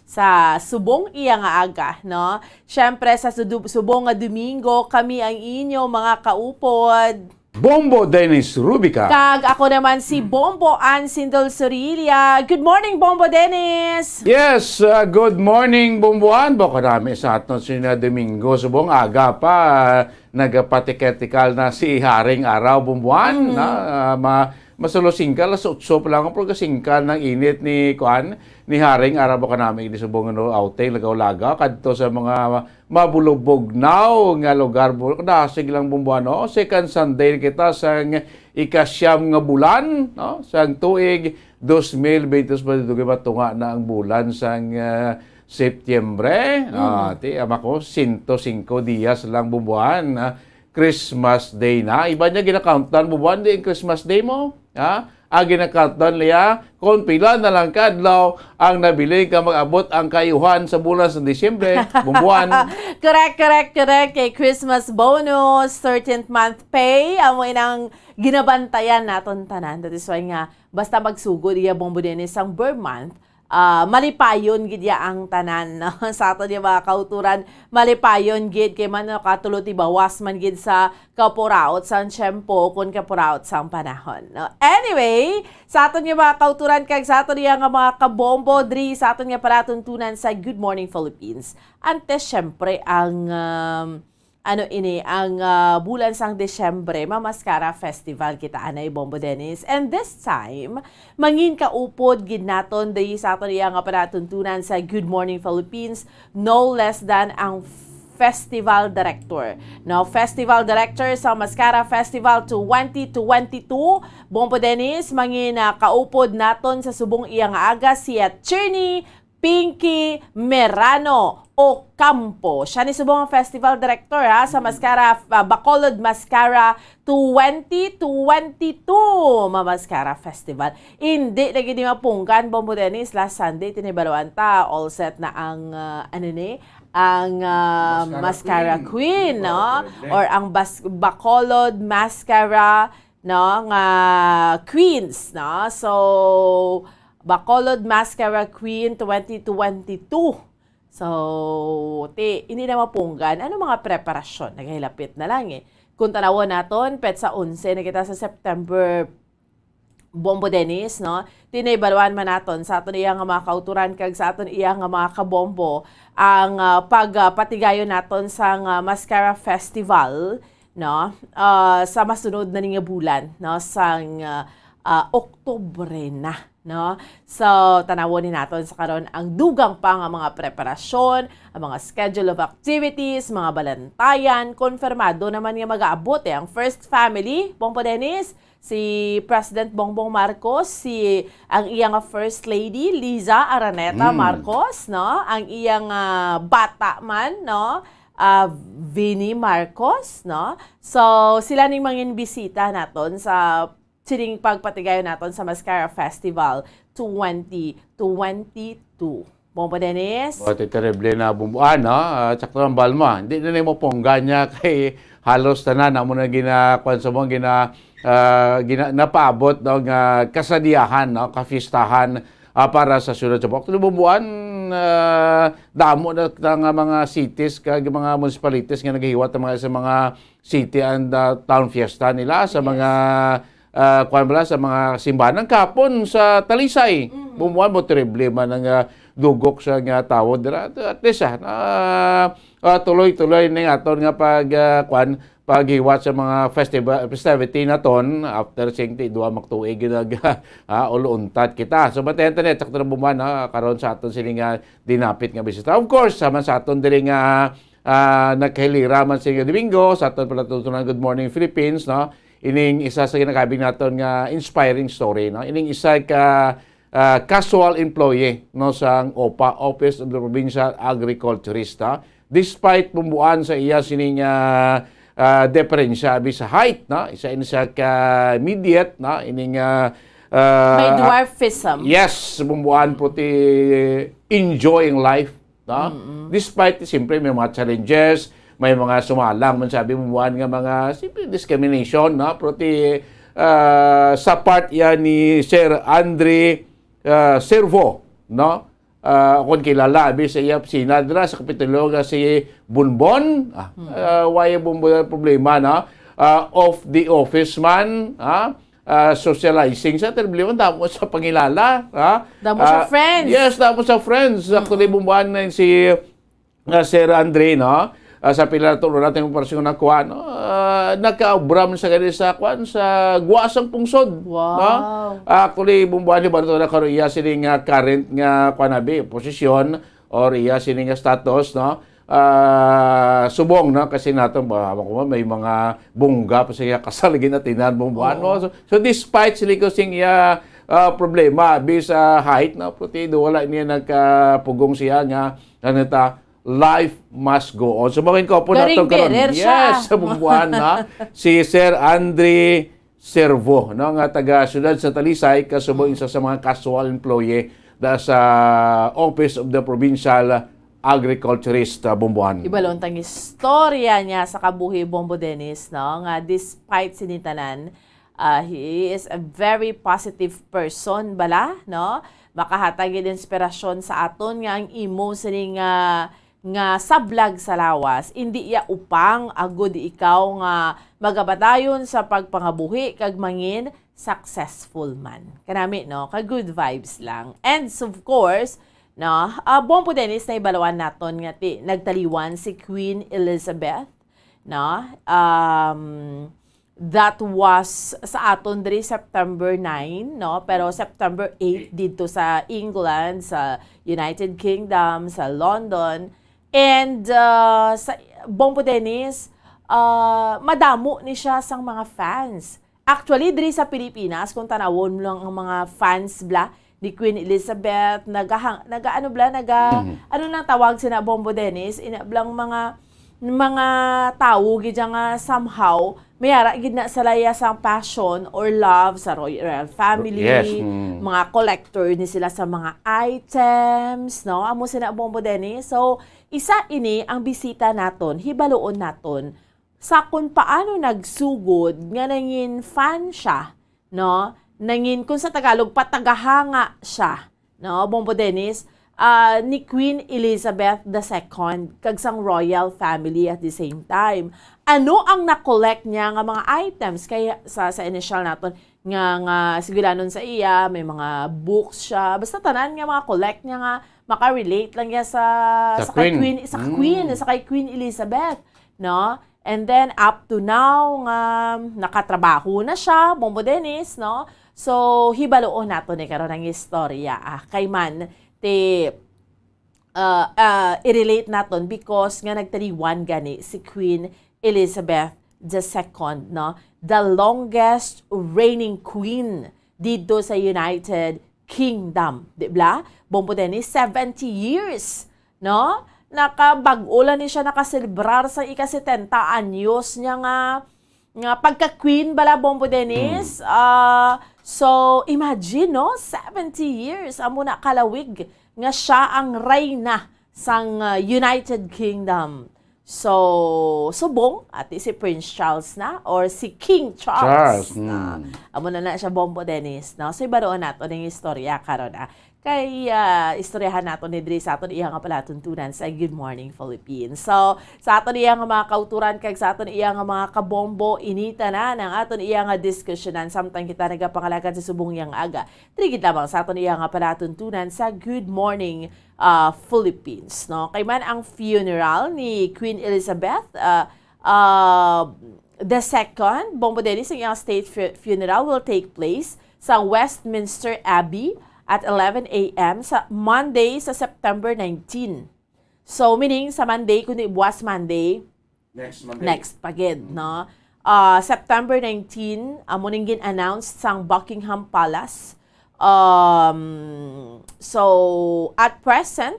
Sa subong iya nga aga, no? Siyempre, sa sudu-, subong nga Domingo, kami ang inyo mga kaupod. Bombo Dennis Rubica. Kag ako naman si Bombo Ann Sindol Sorilla. Good morning, Bombo Dennis! Yes, uh, good morning, Bombo Ann. Baka namin sa aton si na Domingo, subong aga pa, uh, nagapatiketikal na si Haring Araw, Bombo Ann. Mhm. Na, uh, ma Masulo singkal, alas otso pa lang, pero kasingkal ng init ni, kuan, ni Haring Araw, baka namin di subong, ano, outing, lagaw-lagaw, kadto sa mga mabulubog now nga lugar, bu-, dasig lang, Bombo Ann, no? Second Sunday na kita sang ikasyam nga bulan, no? Sang tuig dos mil bente, pa dugay ba tunga na ang bulan sang, ah, Setyembre? Mm. Ah, ti, ama ko, sento singko dias lang, Bombo Ann, ah, Christmas Day na. Iba niya gina-countdown, Bombo Ann, di ang Christmas Day mo. Ha? Ang gina-countdown niya, kung pila na lang ka adlaw ang nabilin ka mag-abot ang kaayuhan sa bulan sa Disyembre, Bombo Ann. Correct, correct, correct. Kay Christmas bonus, thirteenth month pay, amo inang ginabantayan naton tanan. That is why nga, basta magsugod iya, Bombo Dennis, ang Burr month, ah, malipayon gid ya ang tanan, no? Sa aton nga mga kauturan, malipayon gid kay man nakatulo tibawas man gid sa kapuraot sang tiyempo kun kapuraot sang panahon, no? Anyway, sa aton nga mga kauturan kag sa aton nga mga kabombo diri sa aton nga palatuntunan sa Good Morning Philippines. Antes, syempre, ang, um, ano ini, ang, ah, bulan sang Disyembre, Mamaskara Festival kita anay, Bombo Dennis. And this time, mangin kaupod gid naton diri sa aton iya nga palatuntunan sa Good Morning Philippines, no less than ang festival director. No, festival director sa Maskara Festival twenty twenty-two, Bombo Dennis, mangin, ah, kaupod naton sa subong iya nga aga si Attorney Pinky Merano Ocampo. Siya ni subong ang festival director, ha, sa Mascara, ah, Bacolod Mascara twenty twenty-two, Mamaskara Festival. Hindi lagi di mapunggan, Bombo Dennis, last Sunday, tinibaluan ta, all set na ang, ah, ano ni, ang, ah, Mascara Mascara Queen. Queen, no? Oh, correct. Or ang Bas-, Bacolod Mascara, no, nga Queens, no? So, Bacolod Mascara Queen twenty twenty-two. So, ti, hindi na mapunggan. Ano mga preparasyon? Nagahilapit na lang eh. Kung tanawon naton, petsa onse na kita sa September, Bombo Dennis, no? Tinaybaluan man naton sa aton iya nga mga kauturan kag sa aton iya nga mga kabombo ang, ah, pag, ah, patigayon naton sang, ah, Mascara Festival, no? Ah, sa masunod na ni nga bulan, no? Sang, ah, ah, Oktubre na, no? So, tanawon ni naton sa karon ang dugang pa nga mga preparasyon, ang mga schedule of activities, mga balantayan, konfirmado naman nga mag-aabot eh ang first family, Bombo Dennis, si President Bongbong Marcos, si, ang iya nga First Lady, Liza Araneta Mm. Marcos, no? Ang iya nga bata man, no? Ah, Vinnie Marcos, no? So, sila ning mangin bisita naton sa sining pagpatigayon naton sa Mascara Festival twenty twenty-two. Bombo Dennis? O, ti terrible na, Bombo Ann, no? Ah, sakto lang, Balma. Hindi na nimo punggan niya kay halos tanan amo na gina-, kwan sa mo, gina-, ah, gina-, napaabot, no, nga kasadiyahan, no, kafistahan, ah, para sa siyudad sa Bohol. Actually, Bombo Ann, ah, damo na ta nga mga cities kag mga municipalities nga naghiwat ang mga, sa mga city and, ah, town fiesta nila sa Yes. mga, ah, kwan bala, sa mga simbahan. Ang kapon sa Talisay, Mhm. Bombo Ann, mo terrible man ang, ah, dugok sa nga tawo dira. At least, ah, na, ah, tuloy-tuloy ning aton nga pag, ah, kwan, paghiwat sa mga festival, festivity naton after sing ti duha maktuig nag, ah, uluntat kita. So, matayan tanan, sakto na, Bombo Ann, ah, karon sa aton sini nga dinapit nga bisita. Of course, sama sa aton diri nga ah, nagkahilira man sa inyo Domingo, sa aton palatuntunan Good Morning Philippines, no? Ining isa sa ginakabig naton nga inspiring story, no? Ining isa ka, ah, casual employee, no, sang OPA, Office of the Provincial Agriculturist, no? Despite bumbuan sa iya sining, ah, ah, diferensya abi sa height, no? Isa ini siya ka mediate, no? Ining, ah, ah, May dwarfism. Yes, bumbuan po ti enjoying life, no? Despite, siyempre, may mga challenges, may mga sumalang man sabi mo buwan nga mga simple discrimination, no? Pero ti, ah, sa part yan ni Sir Andre, ah, Servo, no? Ah, kung kilala abi sa iya opisina dira sa Kapitolyo nga si Bonbon, ah, ah, why Bonbon ang problema, no? Ah, of the office man, ah, ah, socializing sa, pero problema, damo sa pangilala, ha? Damo sa Ah, friends. Yes, damo sa friends. Actually, bumbuan na si, ah, Sir Andre, no? Ah, sa pila na tulo natin yung operasyon na kuha, no? Ah, nagkaobra man sa gani sa kuan sa Guasang Pungsod, Wow. No? Actually, bumbuan ni Barto na karon iya sini nga current nga kuan abi, posisyon or iya sini nga status, no? Ah, subong, no? Kasi nato ba, ako, may mga bungga pa siya kasal ginatinan bumbuan, no? So, so despite sila ko sing iya, ah, problema abi sa height, no? Putido, wala niya nagkapugong siya nga, ano ta, life must go on. So, mawin ko po Garing nato karon. bearer siya. Yes, sa bumbuan, ha? Si Sir Andre Servo, no, nga taga siyudad sa Talisay, kasubong isa sa mga casual employee da sa Office of the Provincial Agriculturist, uh, Bumbuan. Ibalon tang istorya niya sa kabuhi, Bombo Dennis, no, nga despite sini tanan, ah, he is a very positive person bala, no? Makahatag gid inspirasyon sa aton nga ang imo sini nga, nga sablag sa lawas, indi iya upang agud ikaw nga magabadayon sa pagpangabuhi kag mangin successful man. Kanami, no? Ka good vibes lang. And of course, no, ah, Bombo Dennis, na ibalawan naton nga ti, nagtaliwan si Queen Elizabeth, no? Um, that was sa aton diri September nine, no? Pero September eight dito sa England, sa United Kingdom, sa London. And uh, sa Bombo Dennis, uh, madamo ni siya sang mga fans. Actually, diri sa Pilipinas, kung tanawon mo lang ang mga fans bla ni Queen Elizabeth, nagahang, naga, ano bla, naga, ano nang tawag sina Bombo Dennis, ina blang mga, mga tawo gid nga somehow, may ara gid na sila ya sang passion or love sa royal family, Yes, mm. Mga collector ni sila sa mga items, no? Amo sina Bombo Dennis. So, isa ini ang bisita naton, hibaluon naton sa kung paano nagsugod nga nangin fan siya, no? Nangin, kung sa Tagalog, patagahanga siya, no? Bombo Dennis, ah, ni Queen Elizabeth the Second, kag sang royal family at the same time. Ano ang na-collect niya nga mga items? Kay sa, sa initial naton, nga, nga sigilanon sa iya, may mga books siya. Basta tanan nga mga collect niya nga makarelate lang niya sa, Sa sa kay Queen. Queen, sa Mm. Queen, sa kay Queen Elizabeth, no? And then up to now nga nakatrabaho na siya, Bombo Dennis, no? So, hibaluon nato ni karon ang istorya, ah, kay man ti, ah, ah, i-relate naton because nga nagtaliwan gani si Queen Elizabeth the Second, no? The longest reigning queen dito sa United Kingdom, di ba? Bombo Dennis, seventy years, no? Nakabag-o lang ni siya nakaselebrar sa ika-setenta anyos niya nga, nga pagka-queen bala, Bombo Dennis. Ah, so, imagine, no? Seventy years, amo na kalawig nga siya ang reyna sang, ah, United Kingdom. So, subong, ati si Prince Charles na or si King Charles, Charles, na. mm. Amo na na siya, Bombo Dennis, no? So, ibaroon nato ning istorya karon, ah. Kay, ah, istoryahan nato ni diri sa aton iya nga palatuntunan sa Good Morning Philippines. So, sa aton iya nga mga kauturan kag sa aton iya nga mga kabombo, ini tanan ang aton iya nga diskusyonan samtang kita nagapangalagad sa subong yang aga. Diri gid lamang sa aton iya nga palatuntunan sa Good Morning, ah, Philippines, no? Kay man ang funeral ni Queen Elizabeth, ah, ah, the Second, Bombo Dennis, ang iyang state fu- funeral will take place sa Westminster Abbey at eleven a m sa Monday, sa September nineteen. So, meaning, sa Monday, kundi buwas Monday, Next Monday. Next pa gid, no? Ah, September nineteen, amo ning gin-announce sang Buckingham Palace. Um, so, at present,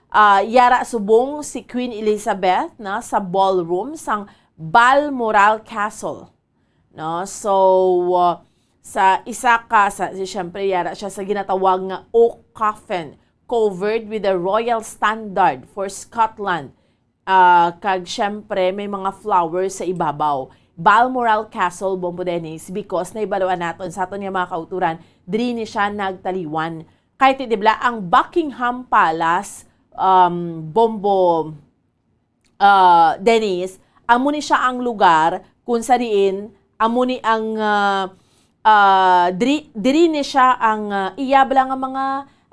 ah, yara subong si Queen Elizabeth na sa ballroom sang Balmoral Castle. No? So, uh, sa isa ka, sa, si, syempre, yara siya sa ginatawag nga oak coffin covered with the royal standard for Scotland. Ah, kag, syempre, may mga flowers sa ibabaw. Balmoral Castle, Bombo Dennis, because naibaluan naton sa aton nga mga kauturan, diri ni siya nagtaliwan. Kay ti, di ba, ang Buckingham Palace, um, Bombo, ah, Dennis, amo ni siya ang lugar kung sa diin amo ni ang, ah, ah, diri, diri ni siya ang, ah, iya bala nga mga,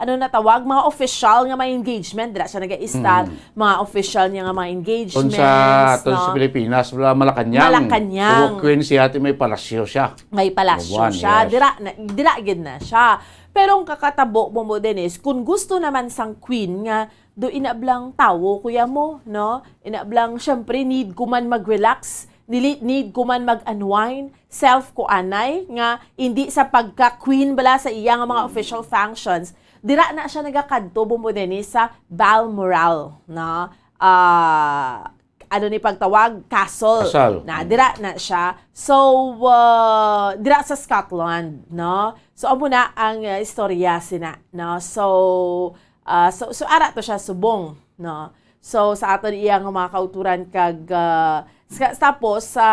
ano na tawag, mga official nga mga engagement. Dira siya nag-istar, Mm. mga official niya nga mga engagements, Kung sa aton no? sa Pilipinas, wala Malacañang. Malacañang. Kung Queen siya, ati may palasyo siya. May palasyo Buwan, siya. yes. Dira, na, dira gid na siya. Pero ang kakatabo, Bombo Dennis, kung gusto naman sang Queen nga do inablang tawo, kuya mo, no? Inablang, syempre, need ko man mag-relax, nili-, need ko man mag-unwind, self ko anay, nga hindi sa pagka-queen bala sa iya nga mga Mm. official functions, dira na siya nagakadto, Bombo Dennis, sa Balmoral, no? Ah, ano ni pagtawag? Castle. Castle. Na, Mm. dira na siya. So, uh, dira sa Scotland, no? So, amo na ang, uh, istorya sina, no? So, Ah, so, so ara to siya subong, no? So, sa aton iya nga mga kauturan kag, ah, sa, tapos sa,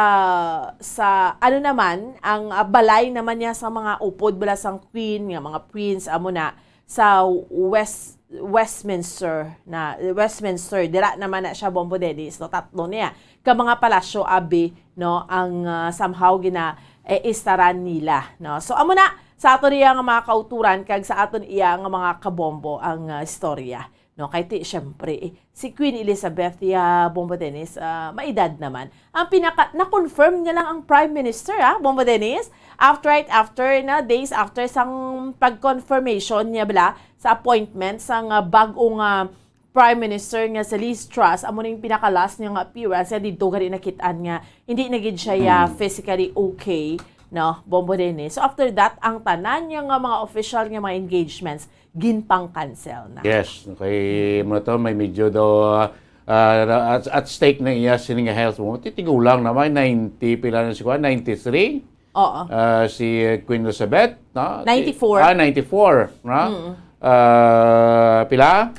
sa ano naman ang, ah, balay naman niya sa mga upod bala sang queen nga mga prince amo na sa West, Westminster na, Westminster, dira naman na siya, Bombo Dennis, no? Tatlo niya ka mga palasyo abi, no, ang, ah, somehow gina, eh, istaran nila, no? So, amo na sa ato niya nga mga kauturan kag sa aton iya nga mga kabombo ang, ah, istorya. No, kay ti, syempre, eh, si Queen Elizabeth ya, Bombo Dennis, ah, maedad naman. Ang pinaka, na-confirm niya lang ang Prime Minister, ah, Bombo Dennis. After, right after na, days after sang pag-confirmation niya bala sa appointment sang, ah, bag-ong, ah, Prime Minister nga si Liz Truss, amo ning pinaka-last niya nga appearance, kaya didto gani nakit-an nga hindi na gid siya ya Mm. physically okay, no, Bombo Dennis. So after that, ang tanan niya nga mga official nga mga engagements, ginpang-cancel na. Yes, okay. Mo to, may medyo daw, ah, ah, at, at stake na iya sini nga health mo. Titigulang na may ninety, pila na si Kuan? Ninety-three? Oo. Ah, si Queen Elizabeth, no? Si, Ninety-four. ah, ninety-four, no? Mm. Ah, pila?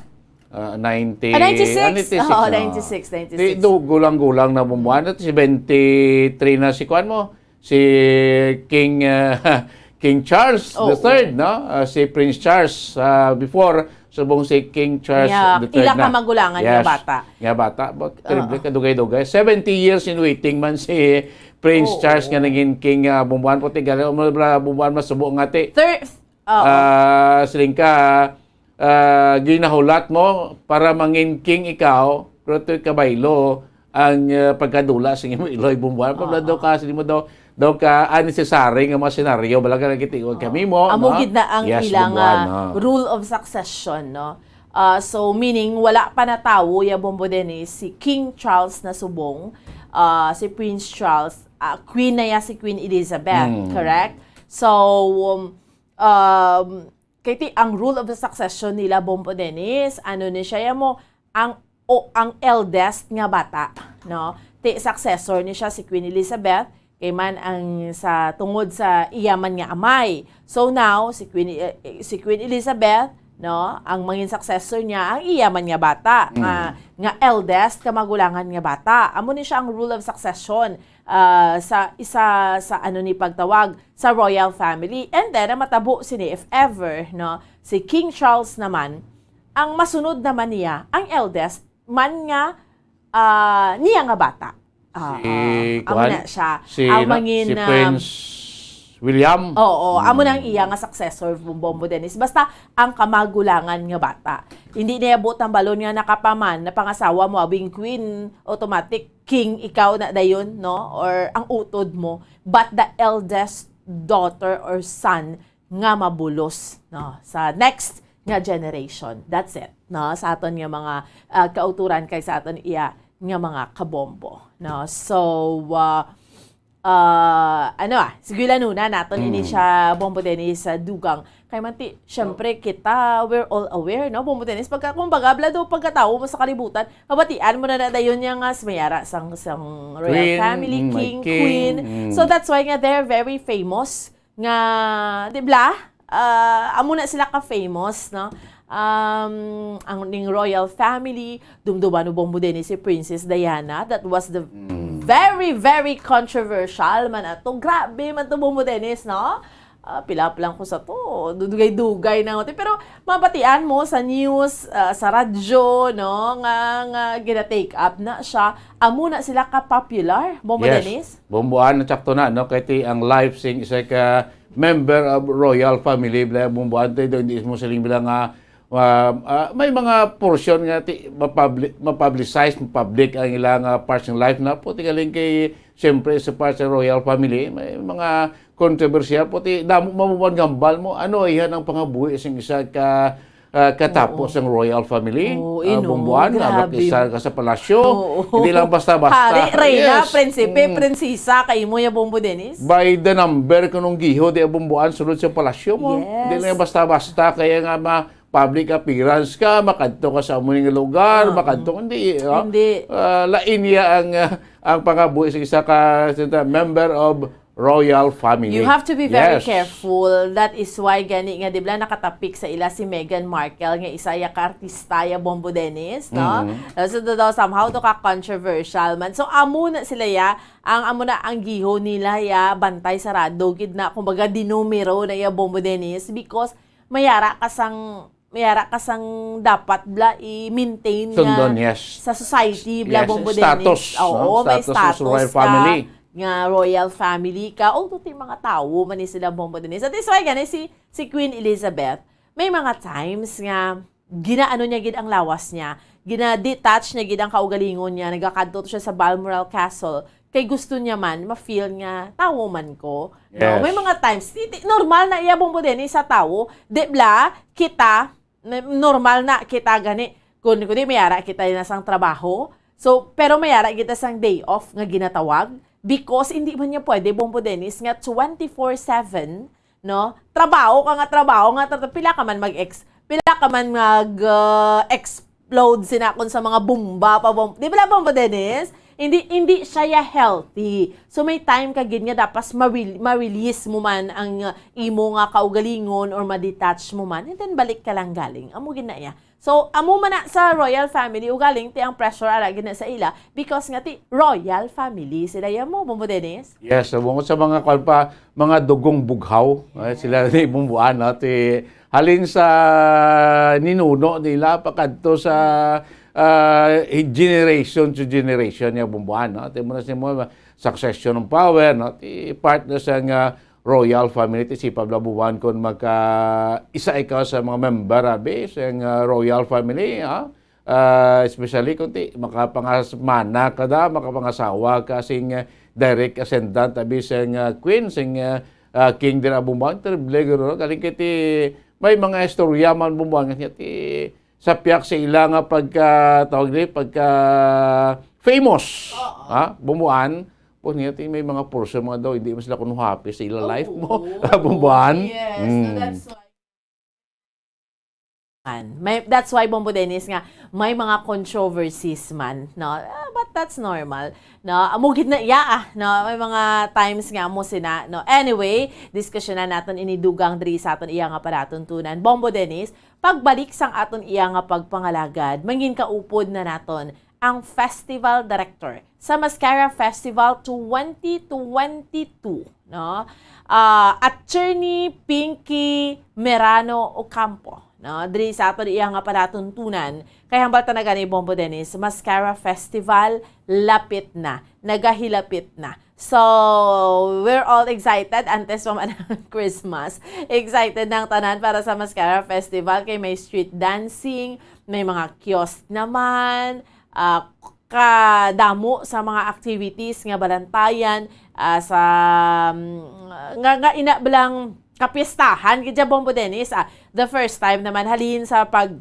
Ah, ninety, Ah, ninety-six. ah, ninety-six, Oo, no? ninety-six, ninety-six. Di, do, gulang-gulang na bumuan. At si twenty-three na si Kuan mo. Si King, ah, King Charles Oo. the third, no? Ah, si Prince Charles, ah, before, subong si King Charles Yeah, the third ila na. ka magulangan nga Yes. bata. Nga bata. But, terrible Oo. ka, dugay-dugay. Seventy years in waiting man si Prince Oo. Charles nga naging king, ah, bumbuan puti. Gani, mo bala bumbuan masubo nga ti. Thir-, oo. Ah, siling ka, ah, ginahulat mo para mangin king ikaw, pero ito'y kabaylo ang, ah, pagkadula sa imo iloy bumbuan. Pabla Oo. daw ka, siling mo daw, daw ka unnecessary nga mga senaryo, bala ka nagkitiwag Oo. kami mo, Amo no? gid na ang Yes, ilang, bumbuan, ah, no? rule of succession, no? Ah, so, meaning, wala pa natawo ya Bombo Dennis, si King Charles na subong, ah, si Prince Charles, ah, Queen na ya si Queen Elizabeth, Mm. correct? So, um, um, kay ti, ang rule of the succession nila, Bombo Dennis, ano ni siya ya mo, ang, o, ang eldest nga bata, no? Ti, successor ni siya si Queen Elizabeth, kay man ang sa, tungod sa iya man nga amay. So now, si Queen, eh, eh, si Queen Elizabeth, no, ang mangin successor niya, ang iya man nga bata, Mm. nga, nga eldest, kamagulangan nga bata. Amo ni siya ang rule of succession, ah, sa isa sa, ano ni pagtawag, sa royal family. And then, ang matabo sini, if ever, no, si King Charles naman, ang masunod naman niya, ang eldest man nga, ah, niya nga bata. Ah, Si, ah, amo kuwan, na siya. si, Ang no, mangin, si um, Prince William. Oo, amo na ang Mm. iya nga successor, Bombo Dennis. Basta ang kamagulangan nga bata. Hindi niya buot ang balon nga nakapaman, napangasawa mo, abing queen, automatic, king ikaw na dayon, no? Or ang utod mo. But the eldest daughter or son nga mabulos, no? Sa next nga generation. That's it, no? Sa aton nga mga, ah, kauturan kay sa aton iya nga mga kabombo, no? So, ah, ah, ano, ah, sige lang nuna naton ini Mm. siya, Bombo Dennis, sa dugang. Kay man ti, syempre, kita, we're all aware, no? Bombo Dennis, pagka, kumbaga, bla do pagkatawo mo sa kalibutan, mabatian mo na na dayon niya nga, may ara sang, sang royal Queen, family, mm, may king, king, queen. Mm. So, that's why nga they're very famous nga, di bla? Ah, amo na sila ka famous, no? Um, ang ning royal family, dumduman mo, Bombo Dennis, si Princess Diana, that was the Mm. very, very controversial man ato. Grabe man to, Bombo Dennis, no? Ah, pilap lang ko sa to. Dugay-dugay na, pero mabatian mo sa news, ah, sa radyo, no, nga, nga gina-take up na siya. Amo na sila ka-popular, Bombo Yes. Dennis? Bomboan, sakto na, no? Kay ti ang life sing isa ka member of royal family, bla, Bomboan, ti do, hindi mo siling bilang nga, ah, ah, may mga portion nga ti, mapabli-, mapublicize, mapublic ang ilang, ah, personal life na po, ti galing kay, siyempre, sa part sa royal family, may mga kontrobersiya po, ti, damo mamuman gambal mo, ano, iyan ang pangabuhi sing isa ka, ah, katapo Oo. sang royal family, Oo, ah, ino, Bomboan, grabe. Nabakisar ka sa palasyo, Oo. hindi lang basta-basta. Hari, reyna, Yes. prinsipe, Mm. prinsesa, kay mo ya, Bombo Dennis? By the number, kunong giho, di Bomboan, sulod sa palasyo mo. Yes. Hindi lang basta-basta, kaya nga ma-, public appearance ka, makadto ka sa amo nga lugar, Oo. makadto, hindi, ah. Hindi. Ah, lain niya ang, ah, ang pangabuhi sa isa ka, sa member of royal family. You have to be very Yes. careful. That is why gani nga, di ba, nakatapik sa ila si Meghan Markle, nga isa ya ka artista ya, Bombo Dennis, no? Mhm. Uh, so, daw, somehow, to ka controversial man. So, amo na sila ya, ang amo na ang giho nila ya, bantay sarado gid na, kumbaga, dinumero na ya, Bombo Dennis, because mayara ka sang, mayara ka sang dapat bla i-maintain nga Sundon, yes. sa society, bla, Yes, Bombo status, Dennis. Oo, no? may Status sa status royal ka family. nga royal family ka. Although ti mga tawo man ni sila, Bombo Dennis. That is why gani si, si Queen Elizabeth, may mga times nga ginaano niya gid ang lawas niya, gina-detach niya gid ang kaugalingon niya, nagakadto siya sa Balmoral Castle, kay gusto niya man ma-feel nga tawo man ko. No? Yes. May mga times, ti-, ti-, normal na iya, Bombo Dennis, sa tawo. Di bla, kita, na-, normal na kita gani. Kun, kun di, may ara kita na sang trabaho. So, pero may ara kita sang day off nga ginatawag. Because hindi man niya pwede, Bombo Dennis, nga twenty-four seven, no? Trabaho ka nga trabaho nga tra-, pila ka man mag-ex-, pila ka man mag, uh, explode sina kun sa mga bomba pa, bom-, di ba, Bombo Dennis? Hindi, hindi siya ya healthy. So, may time ka gid nga dapat ma-rel-, ma-release mo man ang, uh, imo nga kaugalingon or ma-detach mo man, and then balik ka lang galing. Amo gid na iya. So, amo man na sa royal family, ugaling ti ang pressure ara gid na sa ila because nga ti royal family sila ya mo, Bombo Dennis? Yes, so bungod sa mga kwan pa, mga dugong bughaw, eh, sila ni Bomboan, no? Ti, halin sa ninuno nila, pakadto sa, ah, generation to generation niya Bomboan, no? Ti mo na si mo, succession of power, no? Ti part na sa nga royal family, ti si Pablo Bomboan, kung magka, isa ikaw sa mga member, abi, sa nga royal family, ha? Ah, especially kung ti, makapangasmana ka da, makapangasawa ka sing, ah, direct ascendant, abi, sing, ah, queen, sing, ah, ah, king dira Bomboan, terrible guro, no? Galing kay ti, may mga istorya man Bomboan nga ti, sa piyak sa ila nga pagka, tawag ni, pagka famous, Oo. ha? Bomboan, po niya, ti, may mga portion mga daw, hindi man sila kuno happy sa ila life mo. Oo. Bomboan. Yes, so Mm. that's why. Man. May, that's why, Bombo Dennis, nga may mga controversies man, no? Ah, but that's normal, no? Amo gid na iya, ah, no? May mga times nga mo sina, no? Anyway, diskusyonan naton ini dugang diri sa aton iya nga palatuntunan. Bombo Dennis, pagbalik sang aton iya nga pagpangalagad, mangin kaupod na naton ang festival director sa Mascara Festival twenty twenty-two, no? Ah, Attorney Pinky Merano Ocampo, no? Diri sa aton iya nga palatuntunan, kay hambal ta na gani, Bombo Dennis, Mascara Festival lapit na, nagahilapit na. So, we're all excited antes pa man ang Christmas. Excited na ang tanan para sa Mascara Festival kay may street dancing, may mga kiosk naman, ah, kadamo sa mga activities nga balantayan, ah, sa, mm, nga, nga ina blang kapistahan gid siya, Bombo Dennis. Ah, the first time naman halin sa pag,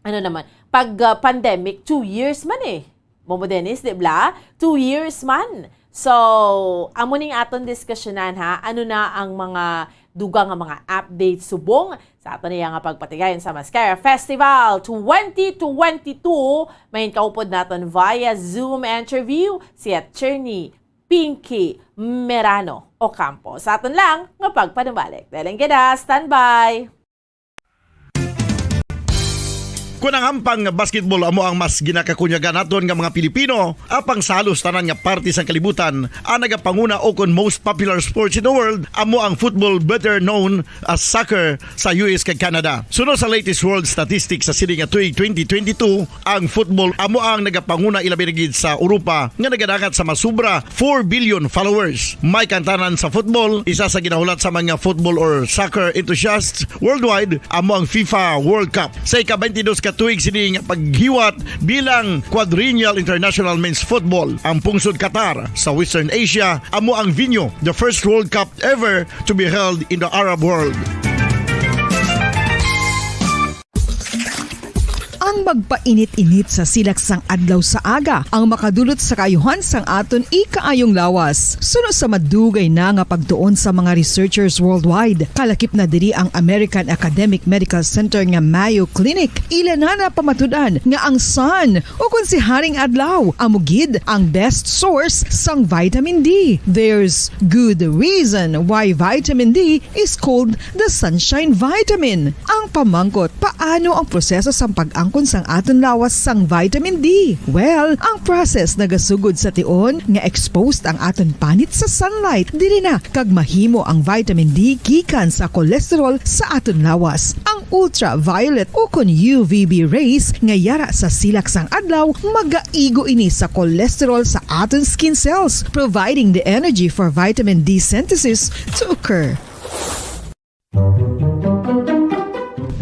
ano naman, pag, ah, pandemic, two years man eh. Bombo Dennis, di bla? Two years man. So, amo ning aton diskusyonan, ha. Ano na ang mga dugang nga mga updates subong sa aton niya nga pagpatigayon sa Mascara Festival twenty twenty-two? May kaupod naton via Zoom interview si Attorney Pinky Merano Ocampo. Sa aton lang nga pagpanumbalik. Daling gid, standby. Kung ang ampang nga basketball amo ang mas ginakakunyagan naton nga mga Pilipino, apang sa halos tanan nga parte sang kalibutan, ang nagapanguna o kon most popular sports in the world amo ang football, better known as soccer, sa U S kag Canada. Suno sa latest world statistics sa sini nga tuig twenty twenty-two, ang football amo ang nagapanguna, ilabi na gid sa Europa nga nagadangat sa masubra four billion followers. May kantanan sa football, isa sa ginahulat sa mga football or soccer enthusiasts worldwide, amo ang FIFA World Cup. Sa ika-twenty-dos ka tuig sini nga paghiwat bilang quadrennial international men's football, ang pungsod Qatar sa Western Asia amo ang venue, the first World Cup ever to be held in the Arab world. Ang magpainit-init sa silak sang adlaw sa aga ang makadulot sa kaayuhan sang aton ikaayong lawas. Suno sa madugay na nga pagtuon sa mga researchers worldwide, kalakip na diri ang American Academic Medical Center nga Mayo Clinic. Ila na napamatud-an nga ang sun, o kon si Haring Adlaw, amo gid ang best source sang vitamin D. There's good reason why vitamin D is called the sunshine vitamin. Ang pamangkot, paano ang proseso sang pag-angkon sang aton lawas sang vitamin D? Well, ang process nagasugod sa tion nga exposed ang aton panit sa sunlight. Diri na kag mahimo ang vitamin D gikan sa cholesterol sa aton lawas. Ang ultraviolet o kon U V B rays nga yara sa silak sang adlaw, magaigo ini sa cholesterol sa aton skin cells, providing the energy for vitamin D synthesis to occur.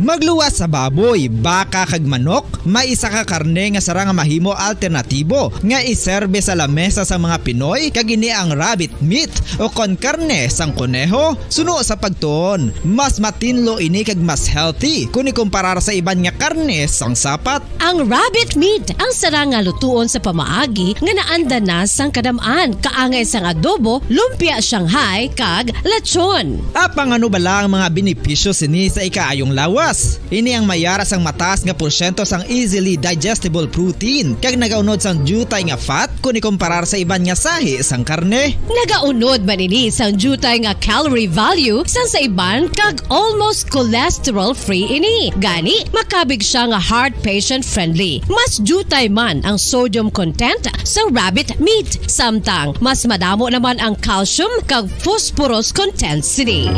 Magluwas sa baboy, baka kag manok, may isa ka karne nga sarang nga mahimo alternatibo nga iserbe sa lamesa sa mga Pinoy, kag ini ang rabbit meat o kon karne sang koneho. Suno sa pagtuon, mas matinlo ini kag mas healthy kon ikumparar sa iban nga karne sang sapat. Ang rabbit meat ang sarang nga lutuon sa pamaagi nga naanda na sang kadam-an, kaangay sang adobo, lumpia Shanghai, kag lechon. Apang ano bala ang mga benepisyo sini sa ikaayong lawas? Ini ang mayara sang mataas nga porsyento sang easily digestible protein, kag nagaunod sang diutay nga fat kon ikumparar sa iban nga sahi sang karne. Nagaunod man ini sang diutay nga calorie value sang sa iban, kag almost cholesterol-free ini. Gani, makabig siya nga heart patient-friendly. Mas diutay man ang sodium content sa rabbit meat, samtang mas madamo naman ang calcium kag phosphorus content sini.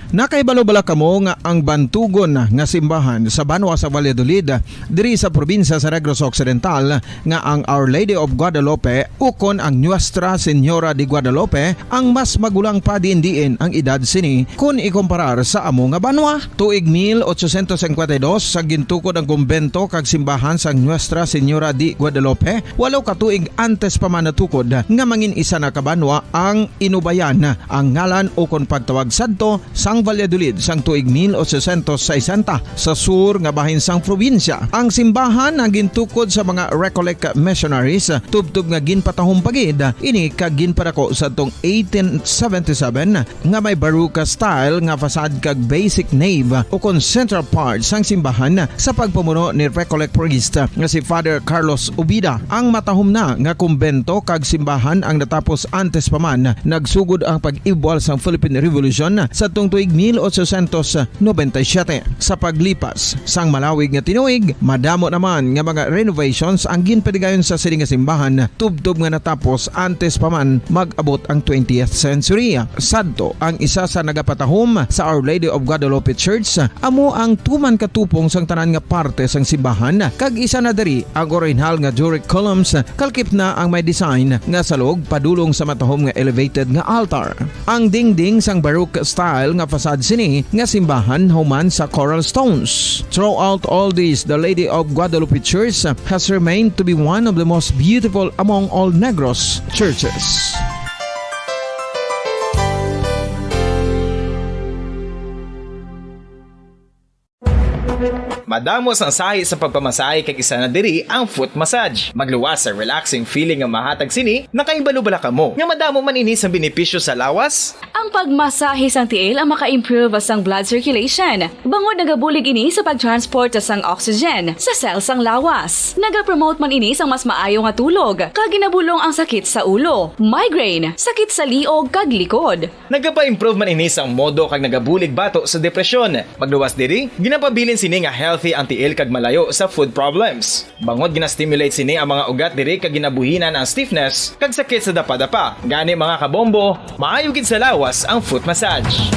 Nakahibalo bala kamo nga ang bantugon nga simbahan sa banwa sa Valladolid, diri sa probinsya sa Negros Occidental, nga ang Our Lady of Guadalupe ukon ang Nuestra Señora de Guadalupe ang mas magulang pa diin-diin ang edad sini kon ikumparar sa amo nga banwa? Tuig mil ochocientos cincuenta y dos, sa gintukod ang kumbento kag simbahan sang Nuestra Señora de Guadalupe, walo ka tuig antes pa man natukod nga mangin isa na ka banwa ang Inubayan, ang ngalan ukon pagtawag sadto sang Valladolid sang tuig mil ochocientos sesenta, sa sur nga bahin sang probinsya. Ang simbahan ang gintukod sa mga Recollect missionaries, tubtob nga ginpatahom pa gid ini kag ginpadako sadtong eighteen seventy-seven, nga may Baroque style nga facade kag basic nave ukon central part sang simbahan sa pagpamuno ni Recollect priest nga si Father Carlos Ubida. Ang matahom na nga kumbento kag simbahan ang natapos antes pa man nagsugod ang pag-ibwal sang Philippine Revolution sadtong tuig mil ochocientos noventa y siete. Sa paglipas sang malawig nga tinuig, madamo naman nga mga renovations ang ginpatigayon sa sini nga simbahan, tubtob nga natapos antes pa man mag-abot ang twentieth century. Sadto, ang isa sa nagapatahom sa Our Lady of Guadalupe Church amo ang tuman katupong sang tanan nga parte sang simbahan, kag isa na diri ang orihinal nga Doric columns, kalkip na ang may design nga salog padulong sa matahom nga elevated nga altar. Ang dingding sang Baroque style nga Sad sini nga simbahan human sa Coral Stones. Throughout all this, the Lady of Guadalupe Church has remained to be one of the most beautiful among all Negros churches. Madamo sang sahi sa pagpamasahe kag isa na diri ang foot massage. Magluwas sa relaxing feeling nga mahatag sini, nakahibalo bala kamo nga madamo man ini sang benepisyo sa lawas? Ang pagmasahe sang tiil ang maka-improve sang blood circulation, bangod nagabulig ini sa pag-transport sang oxygen sa cell sang lawas. Nagapromote man ini sang mas maayo nga tulog, kag ginabulong ang sakit sa ulo, migraine, sakit sa liog, kag likod. Nagapa-improve man ini sang modo kag nagabulig bato sa depresyon. Magluwas diri, ginapabilin sini nga healthy ang tiil kag malayo sa foot problems. Bangod gina-stimulate sini ang mga ugat diri kag ginabuhinan ang stiffness kag sakit sa dapadapa. Gani, mga kabombo, maayo gid sa lawas ang foot massage.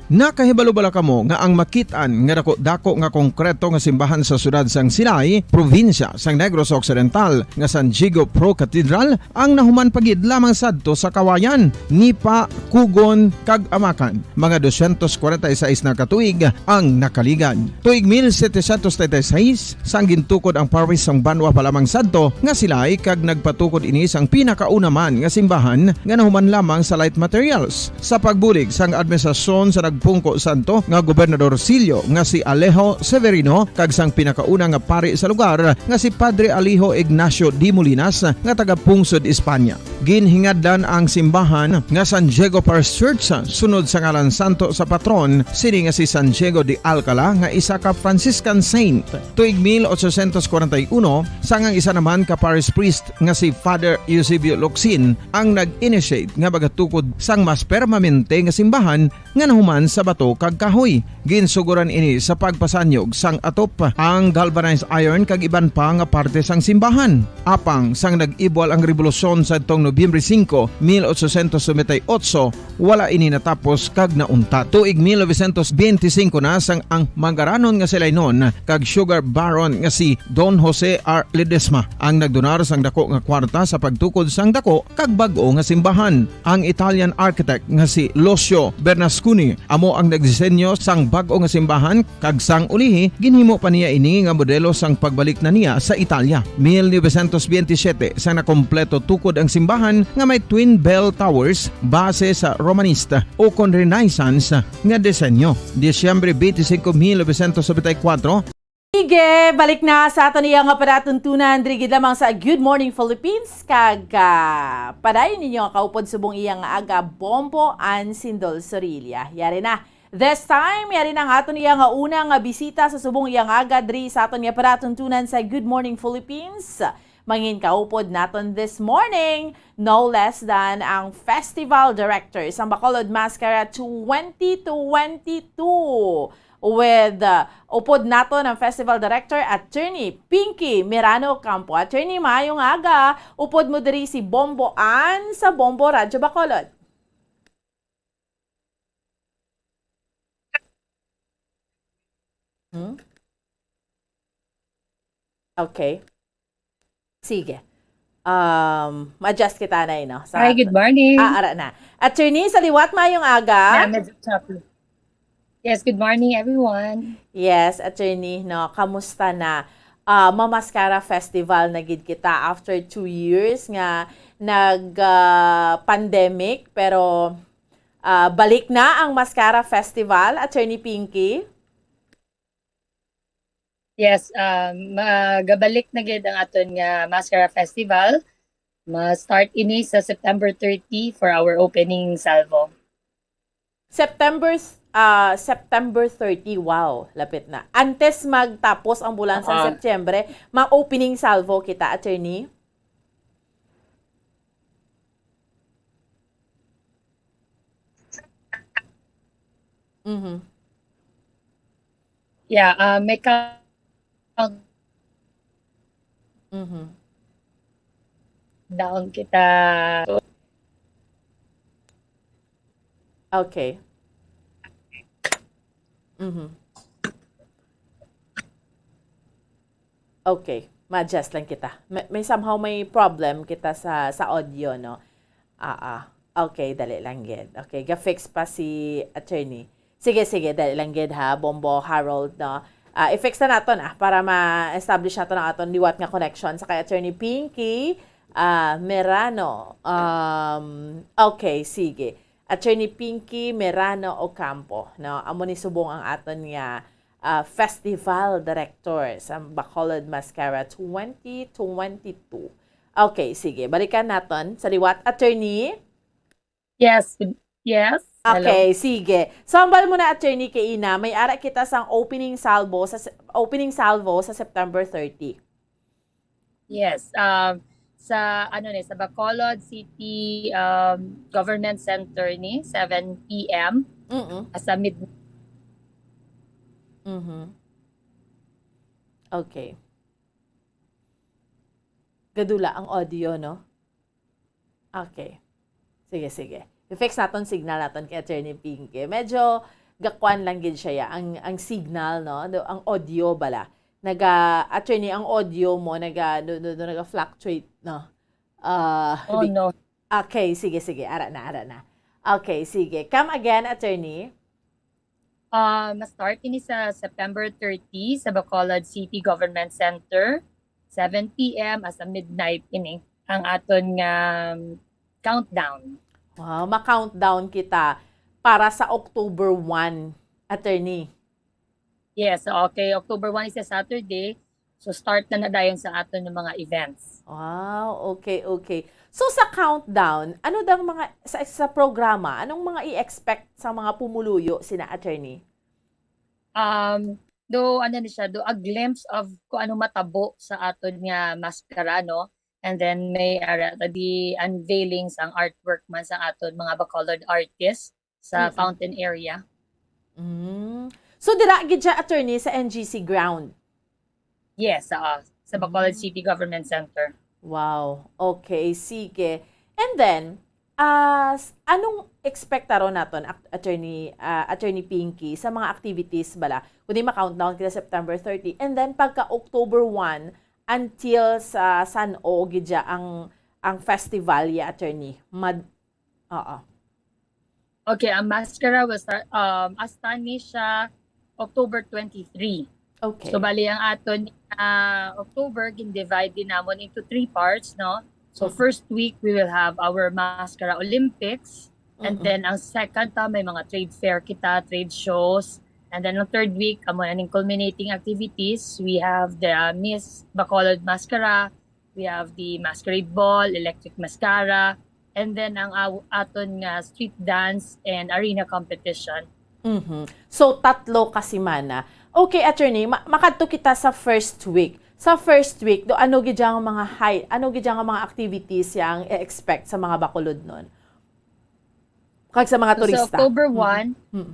Nakahibalo bala kamo nga ang makit-an nga dako-dako nga konkreto nga simbahan sa siyudad sang Silay, probinsya sang Negros Occidental, nga San Diego Pro Cathedral, ang nahuman pa gid lamang sadto sa Kawayan, Nipa, Cogon, kag Amacan, mga dosyentos kwarenta y seis na ka tuig ang nakaligad. Tuig mil setecientos treinta y seis, sang gintukod ang parish sang banwa pa lamang sadto nga Silay, kag nagpatukod ini sang pinakauna man nga simbahan nga nahuman lamang sa light materials. Sa pagbulig sang administrasyon sa nagpungko sadto nga Gobernador Silio nga si Alejo Severino kag sang pinakauna nga pari sa lugar nga si Padre Alejo Ignacio de Molinas nga taga Pungsod, Espanya. Ginhingadlan ang simbahan nga San Diego Parish Church sunod sa ngalan santo sa patron sini nga si San Diego de Alcala, nga isa ka Franciscan saint. Tuig mil ochocientos kwarenta y uno, sang ang isa naman ka parish priest nga si Father Eusebio Locsin ang nag-initiate nga magatukod sang mas permanente nga simbahan nga nahuman sa bato kag kahoy. Ginsuguran ini sa pagpasanyog sang atop, ang galvanized iron kag iban pa nga parte sang simbahan. Apang sang nag-ibwal ang rebolusyon sadtong Nobyembre singko, mil ochocientos noventa y ocho, wala ini natapos kag nauntat. Tuig mil novecientos benti singko na, sang ang mangaranon nga Silaynon kag sugar baron nga si Don Jose R. Ledesma ang nagdonar sang dako nga kwarta sa pagtukod sang dako kag bag-o nga simbahan. Ang Italian architect nga si Lucio Bernasconi amo ang nagdisenyo sang bag-o nga simbahan, kag sang ulihi ginhimo pa niya ini nga modelo sang pagbalik na niya sa Italia. Mil novecientos benti siyete, sang nakompleto tukod ang simbahan nga may twin bell towers base sa Romanesque ukon Renaissance nga disenyo. Disyembre benti singko, mil novecientos nobenta y kuwatro, Sige, balik na sa aton iya nga palatuntunan diri gid lamang sa Good Morning Philippines, kag, ah, padayon ninyo nga kaupod subong iya nga aga, Bombo Ann Sindol Sorilla. Yari na. This time, yari na ang aton iya nga una nga bisita sa subong iya nga aga diri sa aton nga palatuntunan sa Good Morning Philippines. Mangin kaupod naton this morning, no less than ang Festival Director sang Bacolod Mascara twenty twenty-two. With, uh, upod naton ang Festival Director, Attorney Pinky Mirano Ocampo. Attorney, maayong aga. Upod mo diri si Bombo Ann sa Bombo Radyo Bacolod. Hmm? Okay. Sige. Um, ma-adjust kita na, eh, no? Sa Hi, good morning. Ah, ara na. Attorney, sa liwat, maayong aga. Yeah, medyo choppy. Yes, good morning, everyone. Yes, Attorney, no? Kamusta na? Ah, ma-Mascara Festival na gid kita after two years nga nag, ah, pandemic, pero, ah, balik na ang Mascara Festival, Attorney Pinky. Yes, um, magabalik na gid ang aton nga Mascara Festival. Ma-start ini sa September thirty for our opening salvo. September, ah, September thirty, wow, lapit na. Antes magtapos ang bulan sa Ah. Setyembre, ma-opening salvo kita, Attorney. Mhm. Yeah, ah, may ka-, Mhm. down kita. Okay. Mhm. Okay. Ma-adjust lang kita. May, may somehow may problem kita sa sa audio, no? Ah, ah. Okay, dali lang gid. Okay, ga-fix pa si attorney. Sige, sige, dali lang gid ha, Bombo Harold, no? Ah, i-fix na naton ah, para ma-establish naton ang aton liwat nga connection sa kay Attorney Pinky ah, Merano. Um, okay, sige. Attorney Pinky Merano Ocampo, no? Amo ni subong ang aton nga ah, festival director sa Bacolod Mascara twenty twenty-two. Okay, sige. Balikan naton sa liwat, attorney. Yes. Good- Yes. Hello. Okay, sige. So, hambal mo na, attorney, kay ina, may ara kita sang opening salvo sa se- opening salvo sa September thirty. Yes. Um, sa ano ni sa Bacolod City um, Government Center ni seven p.m. Mm. Sa mid Mhm. Okay. Gadula ang audio, no? Okay. Sige, sige. I-fix naton signal naton kay Attorney Pinky. Medyo gakuan lang gid siya ya. Ang ang signal, no? Do, ang audio bala. Naga attorney, ang audio mo naga do, do, do, naga fluctuate, no? Ah, Oh di- no. Okay, sige, sige. Ara na, ara na. Okay, sige. Come again, attorney. Uh, ma-start ini sa September thirty sa Bacolod City Government Center, seven p.m. as a midnight ini ang aton nga um, countdown. Wow, ma-countdown kita para sa October one, attorney. Yes, okay. October one is a Saturday. So start na na dayon sa aton nga mga events. Wow, okay, okay. So sa countdown, ano dang mga sa, sa programa, anong mga i-expect sa mga pumuluyo sina attorney? Um, do ano ni siya, do a glimpse of kung ano matabo sa aton nga maskara, no? And then may ara the unveiling sang artwork man sa aton mga Bacolod artists sa Mm-mm. fountain area. Mm. So dira gid siya, attorney, sa N G C ground. Yes, oo. Sa Bacolod Mm. City Government Center. Wow. Okay, sige. And then, ah, s- anong expectaron naton, At- Attorney ah, Attorney Pinky, sa mga activities bala? Kundi ma-countdown kita September thirty, and then pagka October one until sa San-O gid siya ang ang festival ya, attorney. Mad Oo. Okay, ang maskara will start, um, asta ni siya October twenty-three. Okay. So, bali ang aton uh, October, gin-divide din namon into three parts, no? So, Mhm. first week, we will have our Maskara Olympics. And Mm-mm. Then, ang second ta, may mga trade fair kita, trade shows. And then, ang third week, amo na ning culminating activities. We have the uh, Miss Bacolod Maskara, we have the Masquerade Ball, Electric Mascara, and then ang aw- aton nga street dance and arena competition. Mhm. So, tatlo ka semana. Okay, attorney, ma- makadto kita sa first week. Sa first week, do ano gid ang mga high, ano gid ang mga activities yang i-expect sa mga Bacolodnon? Kag sa mga So, sa turista. October Mm. one, Mm.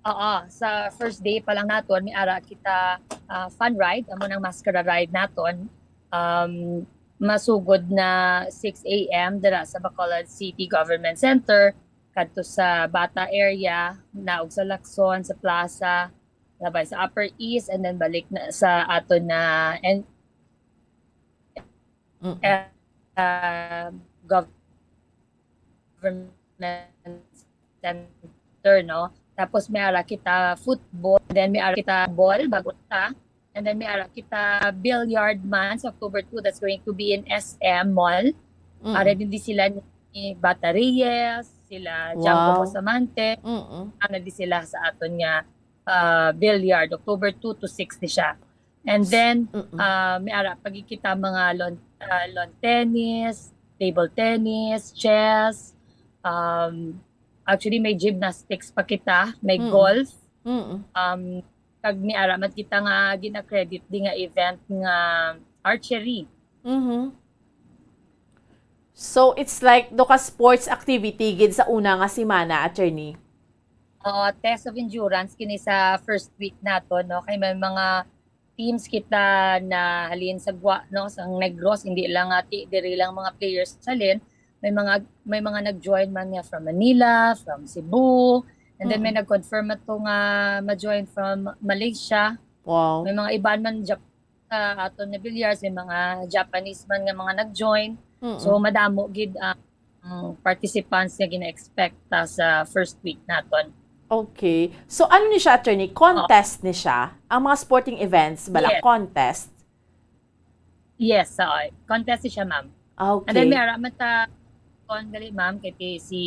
oo, sa first day pa lang naton, may ara kita ah, fun ride, amo nang maskara ride naton. Um, masugod na six a.m. dira sa Bacolod City Government Center, kadto sa Bata area, naog sa Lacson, sa Plaza, labay sa Upper East, and then balik na sa aton na and Mm. uh, government center, no? Tapos may ara kita football, then may ara kita ball, bago ta. And then may ara kita billiard man sa October two, that's going to be in S M Mall. Mm. Ara din di sila ni Bata Reyes, sila Django Wow. Bustamante, Mm-mm. Ano di sila sa aton nga uh, billiard, October two to six ni siya. And then, Mm-mm. uh, may ara pagkikita mga lawn, uh, lawn tennis, table tennis, chess. Um, actually, may gymnastics pa kita, may Mm. golf. Mm-mm. Um, kag may ara man kita nga gina-credit di nga event nga archery. Mhm. So, it's like do ka sports activity gid sa una nga semana, attorney? Oo, test of endurance kini sa first week nato, no? Kay may mga teams kita na halin sa Gua, no? Sa Negros, hindi lang ati diri lang mga players halin. May mga may mga nag-join man nga from Manila, from Cebu, and then may Mm. nag-confirm ato nga ma-join from Malaysia. Wow. May mga iban man Jap- sa aton nga billiards, may mga Japanese man nga mga nag-join. Mm-mm. So, madamo gid ang participants nga gina-expect ta sa first week naton. Okay. So, ano ni siya, attorney? Contest ni siya? Ang mga sporting events, bala, Yes. Contest? Yes, oo. Contest siya, ma'am. Ah, okay. And then may ara man ta kon gali, ma'am, kay ti-, si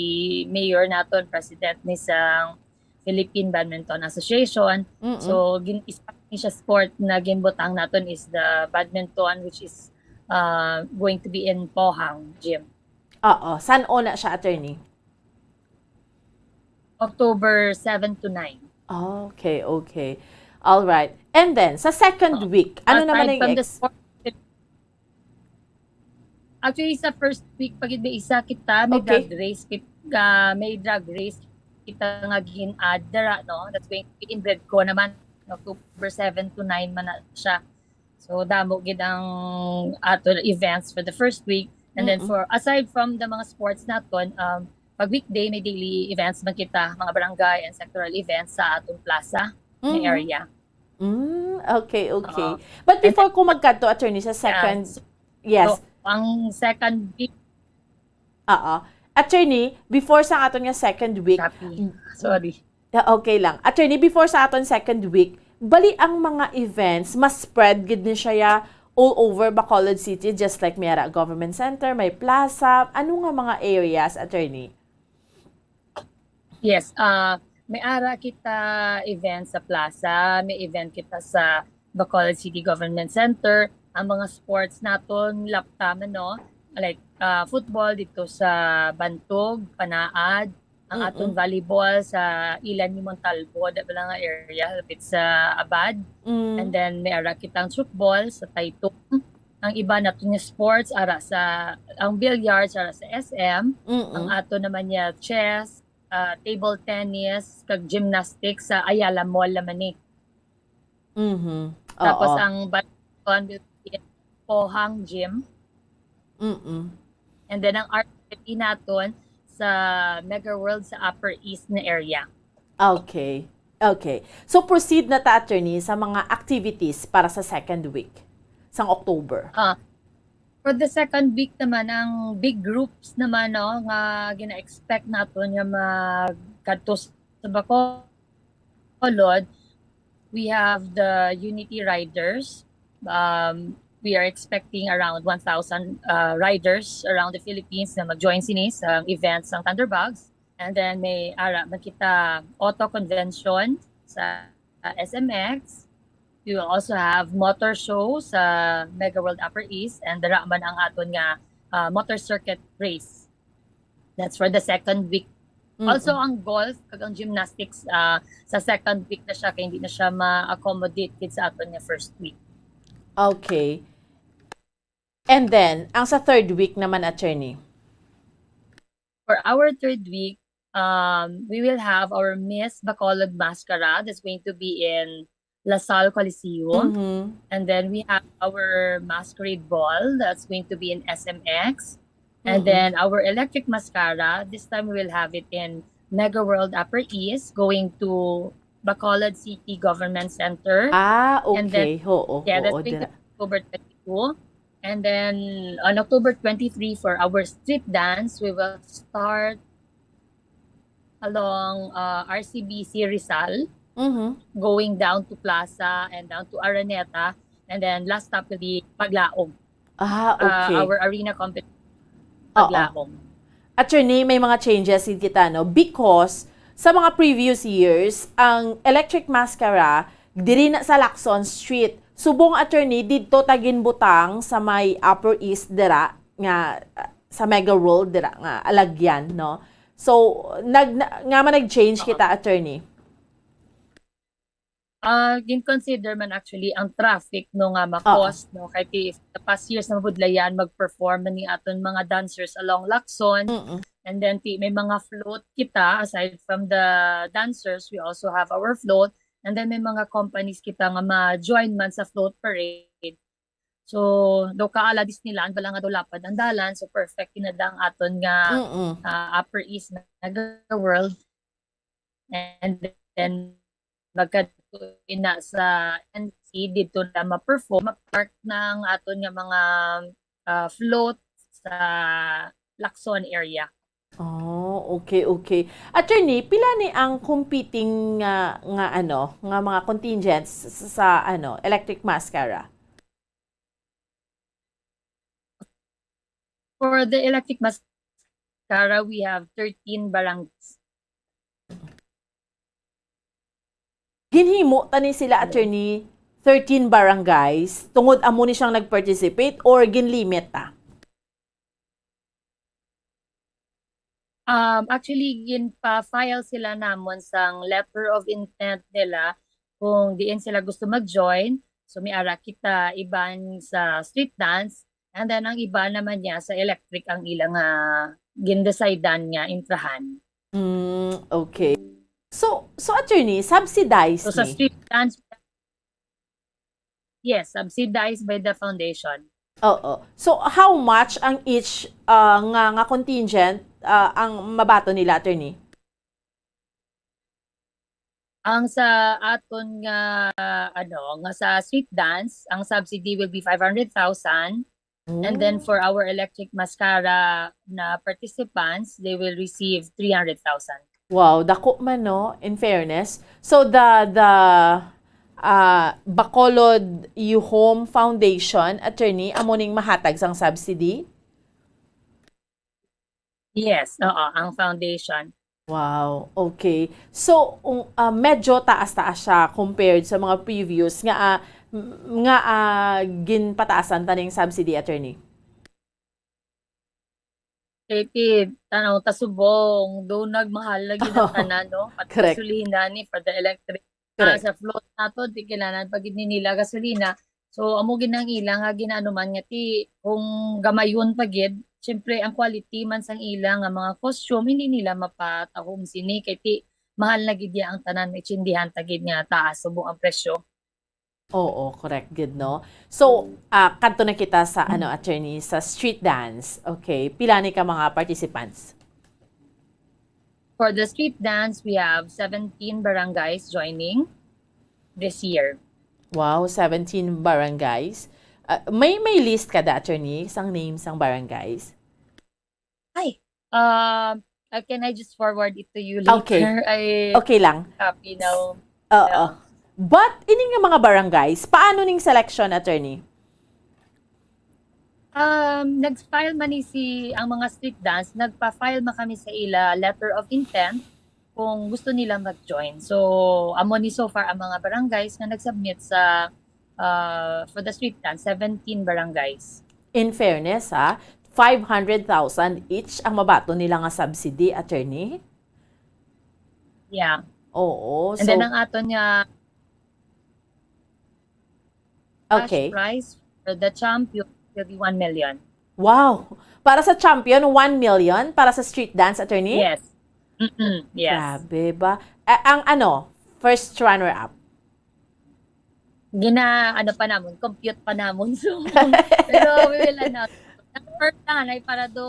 mayor naton, president ni sang Philippine Badminton Association. Mm-mm. So, gin isa ni siya sport na ginbutang naton is the badminton, which is uh, going to be in Pohang Gym. Oo. San-o na siya, attorney? October seven to nine. Okay, okay. All right. And then, sa second Oo. Week, ano naman Aside ang from the ex- sport, actually, sa first week pa gid may isa kita, may Okay. drag race kita, may drag race kita nga gin-add dira, no? That's going to be in Redco naman, October seven to nine man na siya. So, damo gid ang ato events for the first week. And then Mm-mm. for, aside from the mga sports naton, um, pag weekday, may daily events man kita, mga barangay and sectoral events sa atong plaza, may Mhm. area. Mm, okay, okay. Oo. But before ko magkadto, attorney, sa second, Yes. yes. So, ang second week, Oo. Attorney, before sa aton nga second week, happy. Sorry. Ah, okay lang. Attorney, before sa aton second week, bali ang mga events, mas spread gid ni siya ya all over Bacolod City, just like may ara Government Center, may plaza. Ano nga mga areas, attorney? Yes, ah, may ara kita event sa plaza, may event kita sa Bacolod City Government Center. Ang mga sports naton, lapta man, no? Like, ah, football dito sa Bantog, Panaad, ang Mm-mm. aton volleyball sa Ilan ni Montalbo, da pala nga area, lapit sa Abad. Mm. And then, may ara kitang tsoukball sa Taytong. Ang iba naton nga sports, ara sa, ang billiards, ara sa S M. Ang Mm-mm. ato naman niya, chess, ah, table tennis, kag gymnastics sa Ayala Mall naman ni. Mhm. Tapos Oo. ang badminton will be in Pohang Gym. Mm-mm. And then ang archery naton sa Mega World sa Upper East na area. Okay. Okay. So, proceed na ta, attorney, sa mga activities para sa second week sang October. Ah, for the second week naman, ang big groups naman, no, nga gina-expect naton nga magkadto sa Bacolod, we have the Unity Riders. Um, we are expecting around one thousand, uh, riders around the Philippines na mag-join sini sa event sang Thunderbugs. And then may ara man kita auto convention sa, uh, S M X. We will also have motor show sa Mega World Upper East, and dara man ang aton nga, uh, motor circuit race. That's for the second week. Mm-mm. Also, ang golf kag ang gymnastics, uh, sa second week na siya, kay hindi na siya ma-accommodate gid sa aton nga first week. Okay. And then, ang sa third week naman, attorney? For our third week, um, we will have our Miss Bacolod Mascara that's going to be in La Salle Coliseum. Mhm. And then we have our Masquerade Ball that's going to be in S M X. And Mm-mm. then our Electric Mascara, this time we will have it in Mega World Upper East, going to Bacolod City Government Center. Ah, And then, okay. Oo, yeah, that's oo, going to dira. be October twenty-two. And then on October twenty-three for our street dance, we will start along, uh, R C B C Rizal, Mhm. going down to Plaza and down to Araneta, and then last stop will be Paglaom. Ah, Uh, okay. our arena competition, Oo. Paglaom. Attorney, may mga changes gid kita, no? Because sa mga previous years, ang Electric Mascara diri na sa Lacson Street. Subong, attorney, didto ta ginbutang sa may Upper East dira nga, ah, sa Mega World dira nga alagyan, no? So, nag na, nga man nag-change Oo. kita, attorney. Ah, gin-consider man actually ang traffic, no, nga ma-cause, no, kay ti-, if the past years na mabudlayan, mag-perform man ni aton mga dancers along Lacson. Mm-mm. And then ti-, may mga float kita, aside from the dancers, we also have our float. And then may mga companies kita nga ma-join man sa float parade. So, daw kaala Disneyland, bala nga daw lapad ang dalan. So, perfect kinada ang aton nga, Mm-mm. ah, Upper East Mega World. And then, magkadto to ina sa N C dito na ma-perform, ma-park ng aton nga mga, ah, float sa Lacson area. Oh, okay, okay. Attorney, pila ni ang competing nga, nga ano, nga mga contingents sa, sa, ano, Electric Mascara? For the Electric Mascara, we have thirteen barangays. Ginhimo ta ni sila, Hello? Attorney, thirteen barangays, tungod amo ni siyang nag-participate or ginlimit ta? Um, actually, ginpa-file sila namon sang letter of intent nila kung diin sila gusto mag-join. So, may ara kita iban sa street dance, and then ang iba naman niya sa electric ang ilang, ah, gindesidean nga intrahan. Mm, okay. So, so attorney, subsidized So, sa ni? Street dance, yes, subsidized by the foundation. Oo. So, how much ang each, ah, nga, nga contingent, ah, ang mabaton nila, attorney? Ang sa aton nga, ano, nga sa street dance, ang subsidy will be five hundred thousand. And then Oh. for our Electric Mascara na participants, they will receive three hundred thousand. Wow, dako man, no, in fairness. So, the, the, ah, Bacolod You Home Foundation, attorney, amo ning mahatag sang subsidy? Yes, oo, ang foundation. Wow, okay. So, um, ah, medyo taas-taas siya compared sa mga previous nga, ah, m-, nga, ah, ginpataasan ta ning subsidy, attorney? Kay ti, tanaw ta subong, do nagmahal na gid ang tanan, no? Pati Correct. Gasolina ni, for the electric. Ah, Correct. Sa float nato, di kailangan pa gid ni nila gasolina. So, amo gid ang ila nga ginaanuman nga ti, kung gamayon pa gid, syempre, ang quality man sang ila nga mga costume, hindi nila mapatahom sini. Kay ti, mahal na gid ya ang tanan, maintindihan ta gid nga taas subong ang presyo. Oo, correct gid, no? So, ah, kadto na kita sa, ano, attorney, sa street dance. Okay, pila ni ka mga participants? For the street dance, we have seventeen barangays joining this year. Wow, seventeen barangays. Ah, may, may list ka da, attorney, sang name sang barangays? Ay, um, uh, can I just forward it to you Okay. later? I Okay lang. copy now. Oo. Yeah. But, ini nga mga barangays, paano ning selection, attorney? Um, nag-file man ni si, ang mga street dance, nagpa-file man kami sa ila letter of intent kung gusto nila mag-join. So, amo ni so far ang mga barangays nga nag-submit sa, uh, for the street dance, seventeen barangays. In fairness, ha, five hundred thousand each ang mabaton nila nga subsidy, attorney? Yeah. Oo, And then so ang aton nga cash Okay. prize for the champion will be one million. Wow! Para sa champion, one million? Para sa street dance, attorney? Yes. Mm-mm, yes. Grabe ba? A-, ang ano, first runner-up? Gina, ano pa namon, compute pa namon. So, pero we will announce. Ang first lang, ay para do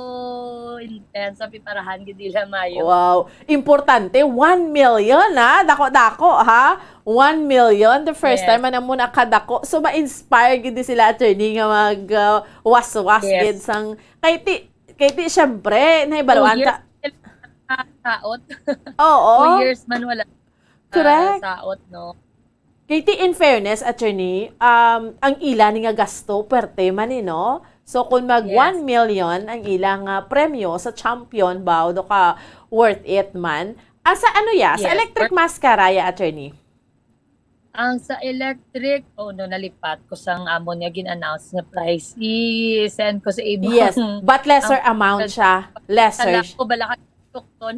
intense, sa piparahan, gid nila mayo. Wow. Importante, one million, ha? Dako-dako, ha? One million, the first Yes. time, ano mo nakadako. So, ma-inspire gid sila, attorney, nga mag, uh, was-was Yes. gid sang, kay ti, kay ti, syempre, Two nahibaluan years ta. sila nakasaot. Oo. Two years man wala, uh, Correct. saot, no? Kay ti, in fairness, attorney, um, ang ila ni nga gasto, pwerte man, eh, no? So, kung mag Yes. one million ang ila nga premyo sa champion, ba, do ka worth it man. Ah, sa ano ya? Sa Yes, Electric worth Mascara ya, attorney? Ang sa electric, oh no, nalipat ko sang amon nga gin-announce nga price. I-send ko sa imo Yes, ang, but lesser ang amount siya. Lesser Kala siya. ko bala ka tukton.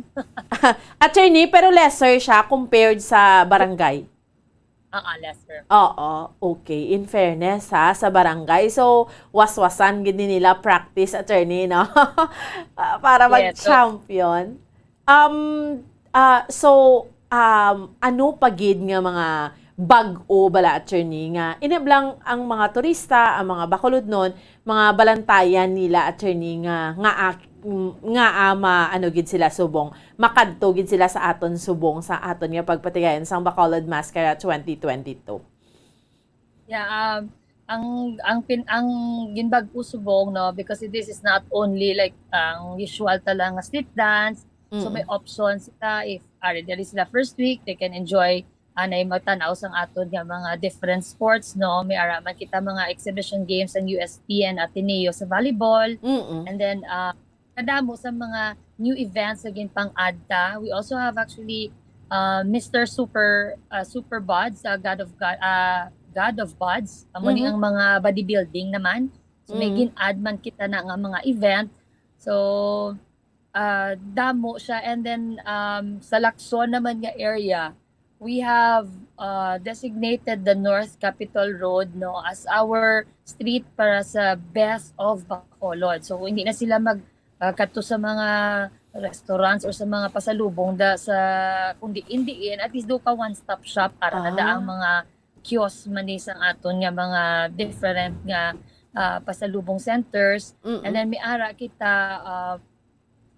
Attorney, pero lesser siya compared sa barangay. Ah, ah, lesser. Oo, okay. In fairness, ha, sa barangay. So, waswasan gid ni nila practice, attorney, no? Ah, para Yes, so mag-champion. Um, ah, so, um, ano pa gid nga mga bag-o bala, attorney, nga inablang ang mga turista, ang mga Bacolodnon, mga balantayan nila, attorney, nga, nga ak-, mm, nga, ah, ma-, ano gid sila subong, makadto gid sila sa aton subong, sa aton nga pagpatigayon sang Bacolod Mascara twenty twenty-two. Yeah, um, ang, ang pin-, ang ginbag-o subong, no, because this is not only, like, ang usual ta lang nga street dance. So, may Mm. options sila if, ari, diri sila first week, they can enjoy, ah, anay magtan-aw sang aton nga mga different sports, no? May ara man kita mga exhibition games ang U S T and Ateneo sa volleyball. Mm. And then, ah, kadamo sa mga new events nga ginpang-add ta. We also have actually, ah, Mister Super, ah, Super Buds, ah, God of God, ah, God of Buds. Amo ni Mhm. ang mga bodybuilding naman. So, may Mm. gin-add man kita na nga mga event. So, ah, damo siya. And then, um, sa Lacson naman nga area, we have, uh, designated the North Capitol Road, no, as our street para sa Best of Bacolod. So, hindi na sila mag, uh, kadto sa mga restaurants or sa mga pasalubong da sa kung diin-diin, at least do ka one-stop shop para na da ang Ah. mga kiosk man ni sang aton nga mga different nga, uh, pasalubong centers. And Mm-mm. then may ara kita, uh,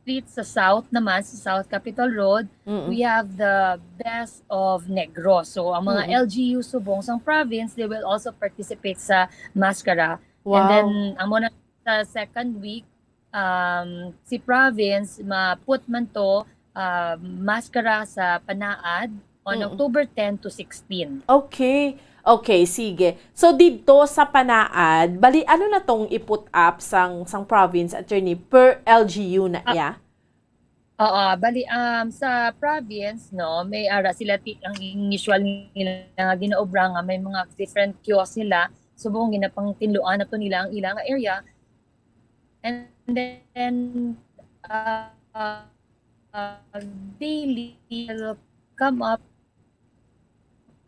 street sa South naman, sa South Capitol Road, Mm-mm. we have the Best of Negros. So, ang mga Mm-mm. L G U subong sang province, they will also participate sa Mascara. And Wow. then, amo na sa second week, um, si province, ma-put man to, uh, Mascara sa Panaad on Mm. October ten to sixteen. Okay. Okay, sige. So, didto sa Panaad, bali, ano na tong i-put up sang, sang province, attorney, per L G U na Ah, iya? Oo, bali, um, sa province, no, may ara sila ti-, ang usual nila nga ginaobra nga may mga different kiosk nila. Subong ginapangtinluan na to nila ang ilang area. And then, uh, uh, uh, daily will come up,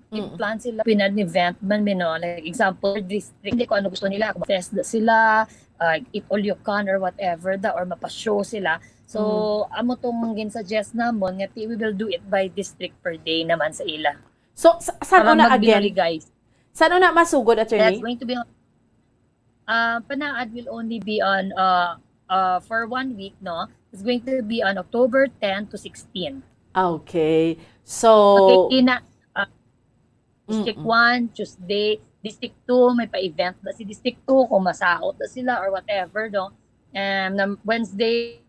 Mm. plan sila, pinag-event man, mi, no? Like, example, district, hindi ko ano gusto nila, kung fest na sila, uh, eat all you can or whatever, da, or mapa-show sila. So, Mm. amo tong gin-suggest namon nga ti-, we will do it by district per day naman sa ila. So, sa, saan Para una again? magbinaligays. Saan una masugod, attorney? That's going to be on, uh, Panaad will only be on, uh, uh, for one week, no? It's going to be on October ten to sixteen. Okay. So, Okay, ina, uh, District Mm-mm. one, Tuesday. District two, may pa-event ba si District two, kung masaot na sila or whatever, no? And, um, Wednesday,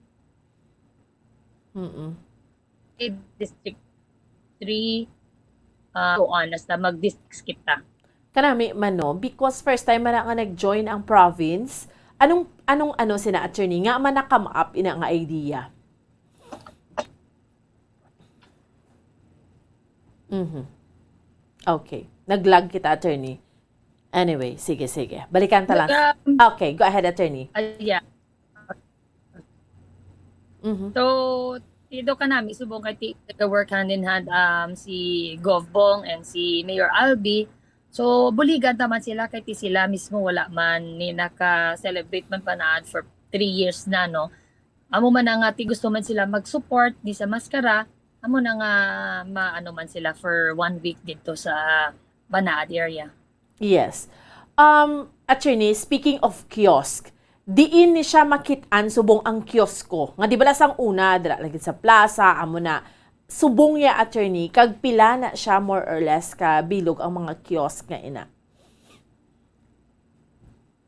Mm-mm. District three, ah, so on, hasta mag-districts kita. Kanami man, no? Because first time man na nga nag-join ang province. Anong, anong ano sina, attorney? Nga man na-come up ina nga idea? Mhm. Okay. Nag-lag kita, attorney. Anyway, sige, sige. Balikan ta lang. Nag-, um, Okay, go ahead, attorney. Ah, yeah. Mhm. So, dito ka nami, subong kay ti-, nag-work hand in hand, um, si Gov Bong and si Mayor Albi. So, buligan ta man sila kay ti sila mismo wala man ni naka-celebrate man Panaad for three years na, no? Amo man na nga ti gusto man sila mag-support ni sa Mascara, amo na nga maano man sila for one week dito sa Panaad area. Yes. Um, attorney, speaking of kiosk, diin ni siya makit-an subong ang kiosko? Nga di bala sang una, dira lagi sa plaza, amo na. Subong ya, attorney, kag pila na siya more or less ka bilog ang mga kiosk nga ina?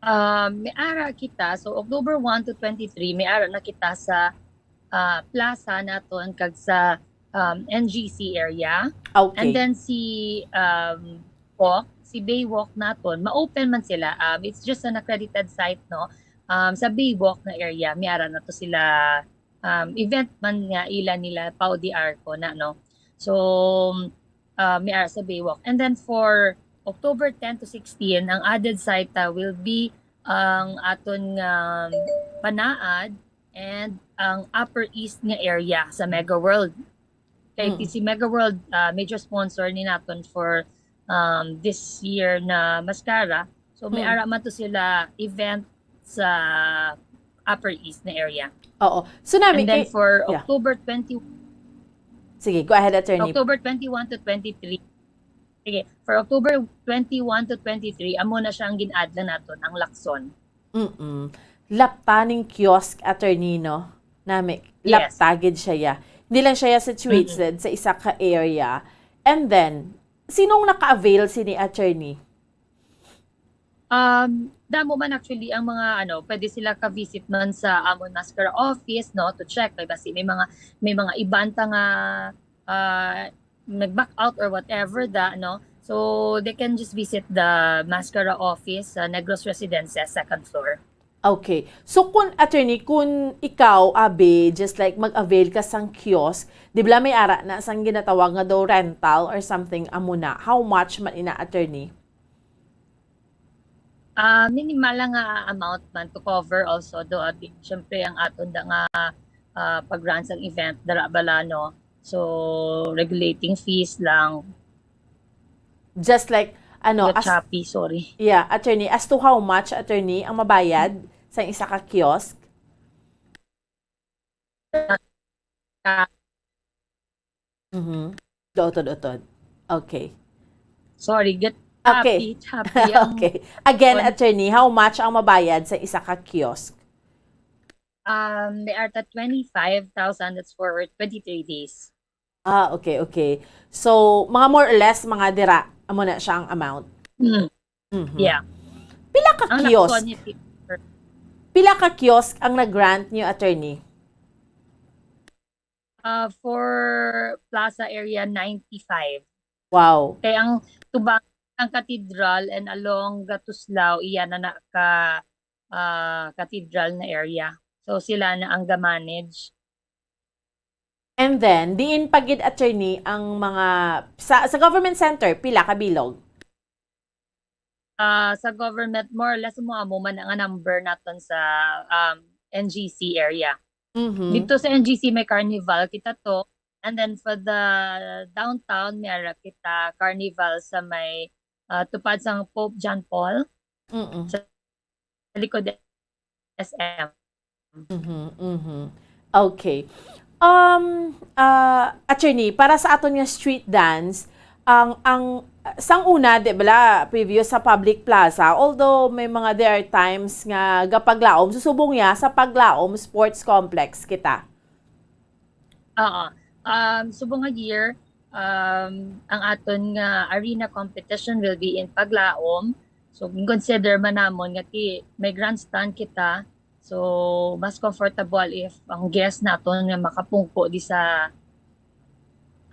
Ah, may ara kita. So, October one to twenty-three, may ara na kita sa, ah, plaza naton kag sa, um, N G C area. Okay. And then si, um, walk, si Bay Walk naton, ma-open man sila. Um, it's just an accredited site, no? Um, sa Bay Walk na area, may ara na to sila, um, event man nga ila nila Pau de Arco na, no? So, uh, may ara sa Bay Walk. And then for October ten to sixteen, ang added site, uh, will be ang aton nga Panaad and ang Upper East nga area sa Mega World. Kay Mm. si Mega World, uh, major sponsor ni naton for, um, this year na Mascara. So, may Mm. ara man to sila event sa Upper East na area. Oo. So, nami And then kay for Yeah. October twenty Sige, go ahead, attorney. October twenty-one to twenty-three. Sige, for October twenty-one to twenty-three, amo na siya ang gin-add lang naton, ang Lacson. Mm-mm. lapta ning kiosk, attorney, no? Nami, yes, lapta gid siya, ya. Hindi lang siya, ya, situated, mm-mm, sa isa ka area. And then, sinong naka-avail sini, attorney? Um, damo man actually ang mga, ano, pwede sila ka-visit man sa amon Mascara office, no, to check kay basi may mga, may mga iban ta nga, ah, nag-back out or whatever da, no. So they can just visit the Mascara office sa Negros Residences, second floor. Okay. So, kun, attorney, kun ikaw, abi, just like mag-avail ka sang kiosk, di ba may ara na sang ginatawag nga daw rental or something, amo na? How much man ina, attorney? Ah, minimal lang nga amount man to cover also do, at syempre ang aton da nga, ah, pag-run sang event dara bala, no? So, regulating fees lang. Just like, ano, Not as happy, sorry. Yeah, attorney, as to how much, attorney, ang mabayad sa isa ka kiosk? Ah, Mhm. Utod-utod. Okay. Sorry, get Okay. happy, happy ang Okay. Again, on attorney, how much ang mabayad sa isa ka kiosk? Um, they are at twenty-five thousand, that's for twenty-three days. Ah, okay, okay. So, mga more or less, mga dira, amo na siya ang amount. Mm. Mhm. Yeah. Pila ka Ang kiosk? nakuha niya, teacher. Pila ka kiosk ang nag-grant niyo, attorney? Uh, for Plaza Area, ninety-five. Wow. Kay ang tubang ang cathedral and along Gatuslao, iya na na ka, ah, cathedral na area. So, sila na ang ga-manage. And then, diin pa gid, attorney, ang mga, sa, sa government center, pila ka bilog? Ah, sa government, more or less, mo amo man ang number naton sa, um, N G C area. Mhm. Dito sa N G C, may carnival kita to. And then, for the downtown, may ara kita carnival sa may, ah, tupad sang Pope John Paul. Mm-mm. Sa likod S M. Mhm, mhm. Okay. Um, ah, attorney, para sa aton nga street dance, ang, ang, sang una, di bala, previous sa public plaza, although may mga, there are times nga gapaglaom, susubong niya sa paglaom sports complex kita. Oo. Um, subong nga year, um, ang aton nga arena competition will be in Paglaom. So, consider man namon nga ti-, may grandstand kita. So, mas comfortable if ang guest naton nga makapungko di sa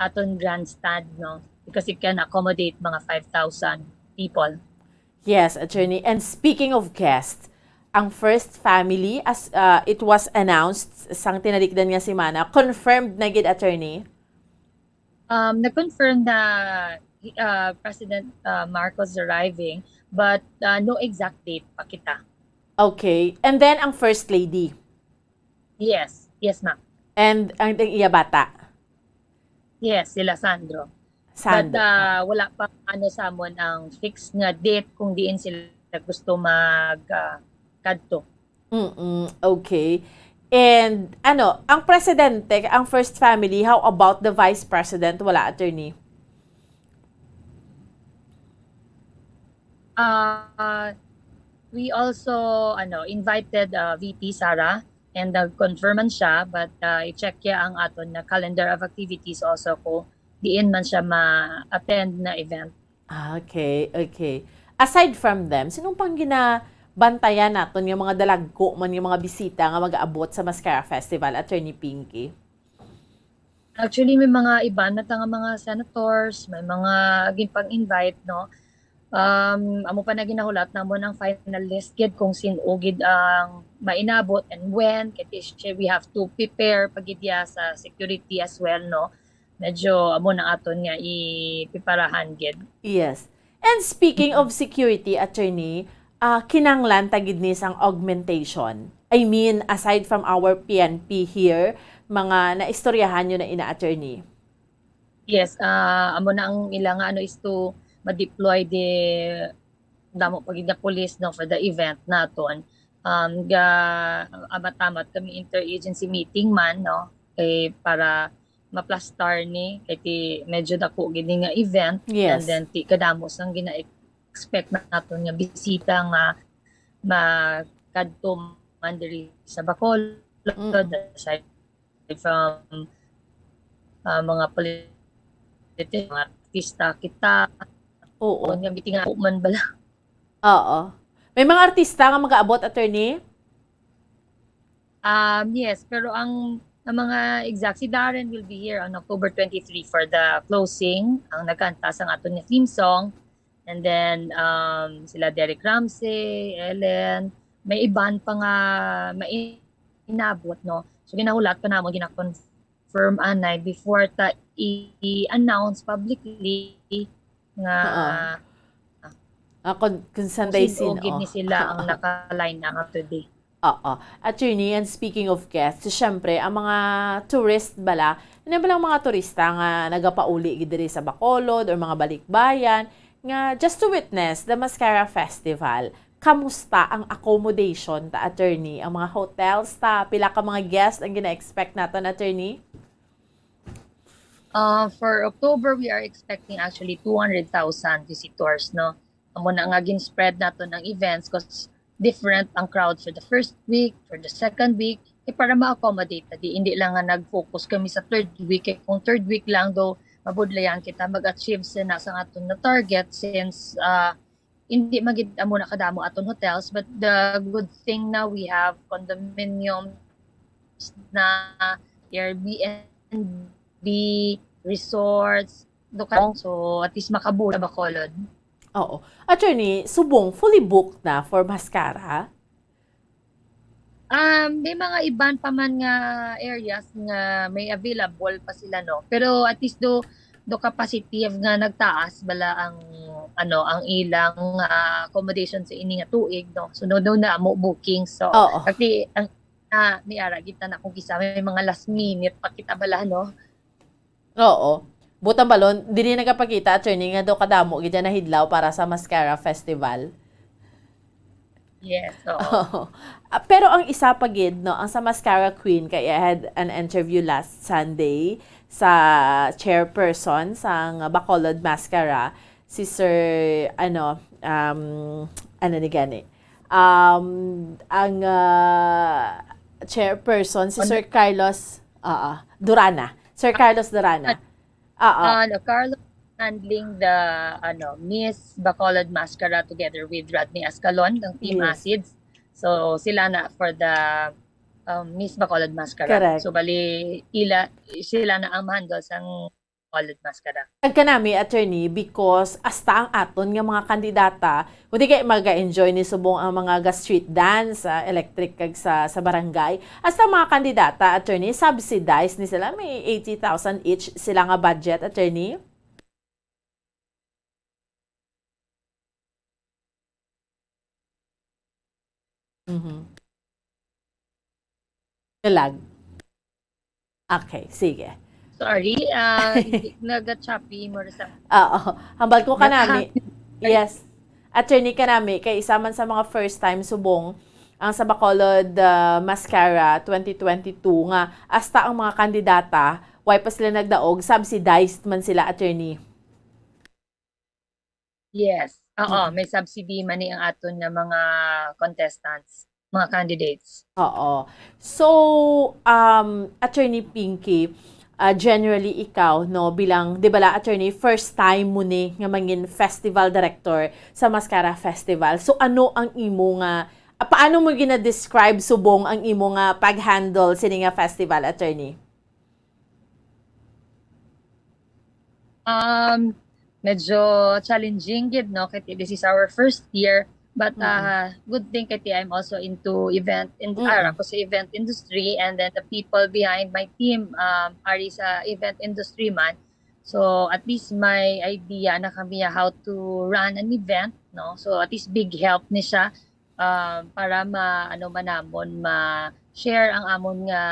aton grandstand, no? Because it can accommodate mga five thousand people. Yes, attorney. And speaking of guests, ang first family, as, uh, it was announced sang tinalikdan nga semana, confirmed na gid, attorney? Um, na-confirm na, uh, President, uh, Marcos arriving, but, uh, no exact date pa kita. Okay. And then ang First Lady? Yes. Yes, ma'am. And ang, ang iya bata? Yes, sila Sandro. Sandro. But, ah, wala pa, ano, sa amon ang fixed nga date kung diin sila gusto mag, ah, kadto. Mm-mm, okay. And, ano, ang presidente, ang first family, how about the vice president? Wala, attorney? Ah, we also, ano, invited, ah, V P Sara, and nag-confirm man siya, but, ah, i-check niya ang aton na calendar of activities also kung diin man siya ma-attend na event. Ah, okay, okay. Aside from them, sinong pang ginabantayan naton nga mga dalagko man nga mga bisita nga mag-aabot sa Mascara Festival, Attorney Pinky? Actually, may mga iban na ta nga mga senators, may mga ginpang-invite, no? Um, amo pa na ginahulat namon ang final list gid kung sin-o gid ang mainabot and when. Kay ti-, syempre, we have to prepare pa gid ya sa security as well, no? Medyo amo na aton nga ipreparahan gid. Yes. And speaking of security, attorney, ah, kinanglan ta gid ni sang augmentation. I mean, aside from our P N P here, mga naistoryahan nyo na ina, attorney? Yes, ah, amo na ang ila nga ano is to ma-deploy di damo pa gid nga pulis, no, for the event naton. Um, ga amat-amat kami interagency meeting man, no, eh, para maplastar ni, kay ti medyo dako gid ni nga event, Yes. and then ti kadamo sang gina-expect naton nga bisita nga makadto man diri sa Bacolod, Mm. aside from, ah, mga politician, mga artista, kita, Oo. kung nga meeting nga man bala. Oo. May mga artista nga mag-aabot, attorney? Um, yes, pero ang, ang mga exact, si Darren will be here on October twenty-three for the closing, ang nagkanta sa aton nga theme song. And then, um, sila Derek Ramsey, Ellen, may iban pa nga mainabot, no? So, ginahulat pa namo, gina-confirm anay before ta i-announce publicly nga Oo. Ah, kung, kung kung Sunday sin-o sin, gid oh. ni sila ang naka-line up today. Oo. Attorney, and speaking of guests, siyempre, ang mga tourist bala, ano ba lang mga turista nga nagapauli gid diri sa Bacolod or mga balikbayan nga just to witness the Mascara Festival? Kamusta ang accommodation ta, attorney? Ang mga hotels ta, pila ka mga guests ang gina-expect naton, attorney? Uh, for October, we are expecting actually two hundred thousand visitors, no? Amo na nga gin-spread naton ang events 'cause different ang crowd for the first week, for the second week, eh, para ma-accommodate ta di. Hindi lang nga nag-focus kami sa third week. Eh, kung third week lang, do mabudlayan kita mag-achieve sa na sa aton na target since, ah, hindi man gid amo na kadamo aton hotels, but the good thing na we have condominiums na Airbnb, resorts, do ka, so at least makabuo sa Bacolod. Oo. Attorney, subong, fully booked na for Mascara? Um, may mga iban pa man nga areas nga may available pa sila, no? Pero at least do, do ka positive nga nagtaas bala ang, ano, ang ilang, ah, accommodation sa ini nga tuig, no? So, no, no na mo booking. So, Oo. Kasi ang, ah, may ara kita na kung kisa may mga last minute pa kita bala, no? Oo. Butang balon, dili nagapakita, attorney, nga daw kadamo gid na hidlaw para sa Mascara Festival. Yes, oo. Oo. Ah, pero ang isa pa gid, no, ang sa Mascara Queen, kay I had an interview last Sunday sa chairperson sang Bacolod Mascara, si Sir, ano, um, ano ni gani? Um, ang, ah, chairperson, si On- Sir Carlos, ah, ah, Durana. Sir Carlos Durana. Ah, ah. Ano, Carlos handling the, ano, Miss Bacolod Mascara together with Rodney Ascalon ng Team Yes. Acids. So, sila na for the, um, Miss Bacolod Mascara. Correct. So, bali, ila, sila na ang handle sang Bacolod Mascara. Kag kanami, attorney, because hasta ang aton nga mga kandidata, kundi kay maga-enjoy ni subong ang mga ga-street dance, ah, electric kag sa, sa barangay. Hasta ang mga kandidata, attorney, subsidized ni sila, may eighty thousand each sila nga budget, attorney. Mhm. Kalag. Okay, sige. Sorry, ah, hindi, naga-choppy mo sa Oo. Hambal ko kanami. Naka- Yes. Attorney, kanami, kay isa man sa mga first time subong ang sa Bacolod, ah, Mascara twenty twenty-two nga hasta ang mga kandidata, way pa sila nagdaog, subsidized man sila, attorney. Yes. Oo, Mm. may subsidy man ni ang aton nga mga contestants, mga candidates. Oo. So, um, Attorney Pinky, ah, generally ikaw, no, bilang, di ba la, attorney, first time mo ni nga mangin festival director sa Mascara Festival. So, ano ang imo nga, ah, paano mo gina-describe subong ang imo nga pag-handle sini nga festival, attorney? Um, medyo challenging gid, no, kay this is our first year, but, Mm-mm. ah, good thing kay I'm also into event in Mm-mm. ara ko sa event industry, and then the people behind my team, um, are sa event industry man. So, at least may idea na kami how to run an event, no? So, at least big help ni siya, um, para ma-, ano man namon, ma-share ang amon nga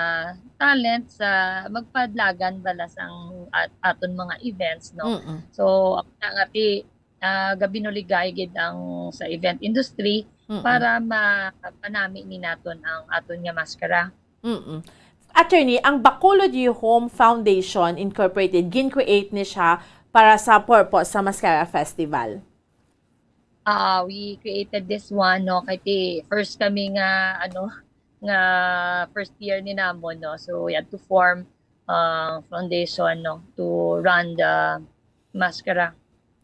talent sa magpadlagan bala sang at-, aton mga events, no? Mm-mm. So, ako na nga ti, ah, gabinuligay gid ang sa event industry Mm-mm. para ma-, manami ni naton ang aton nga maskara. Mm-mm. Attorney, ang Bacolod You Home Foundation Incorporated, gin-create ni siya para sa purpose sa Mascara Festival. Ah, we created this one, no, kay ti first kami nga, ano, nga first year ni namon, no? So, we had to form, uh, foundation, no, to run the Mascara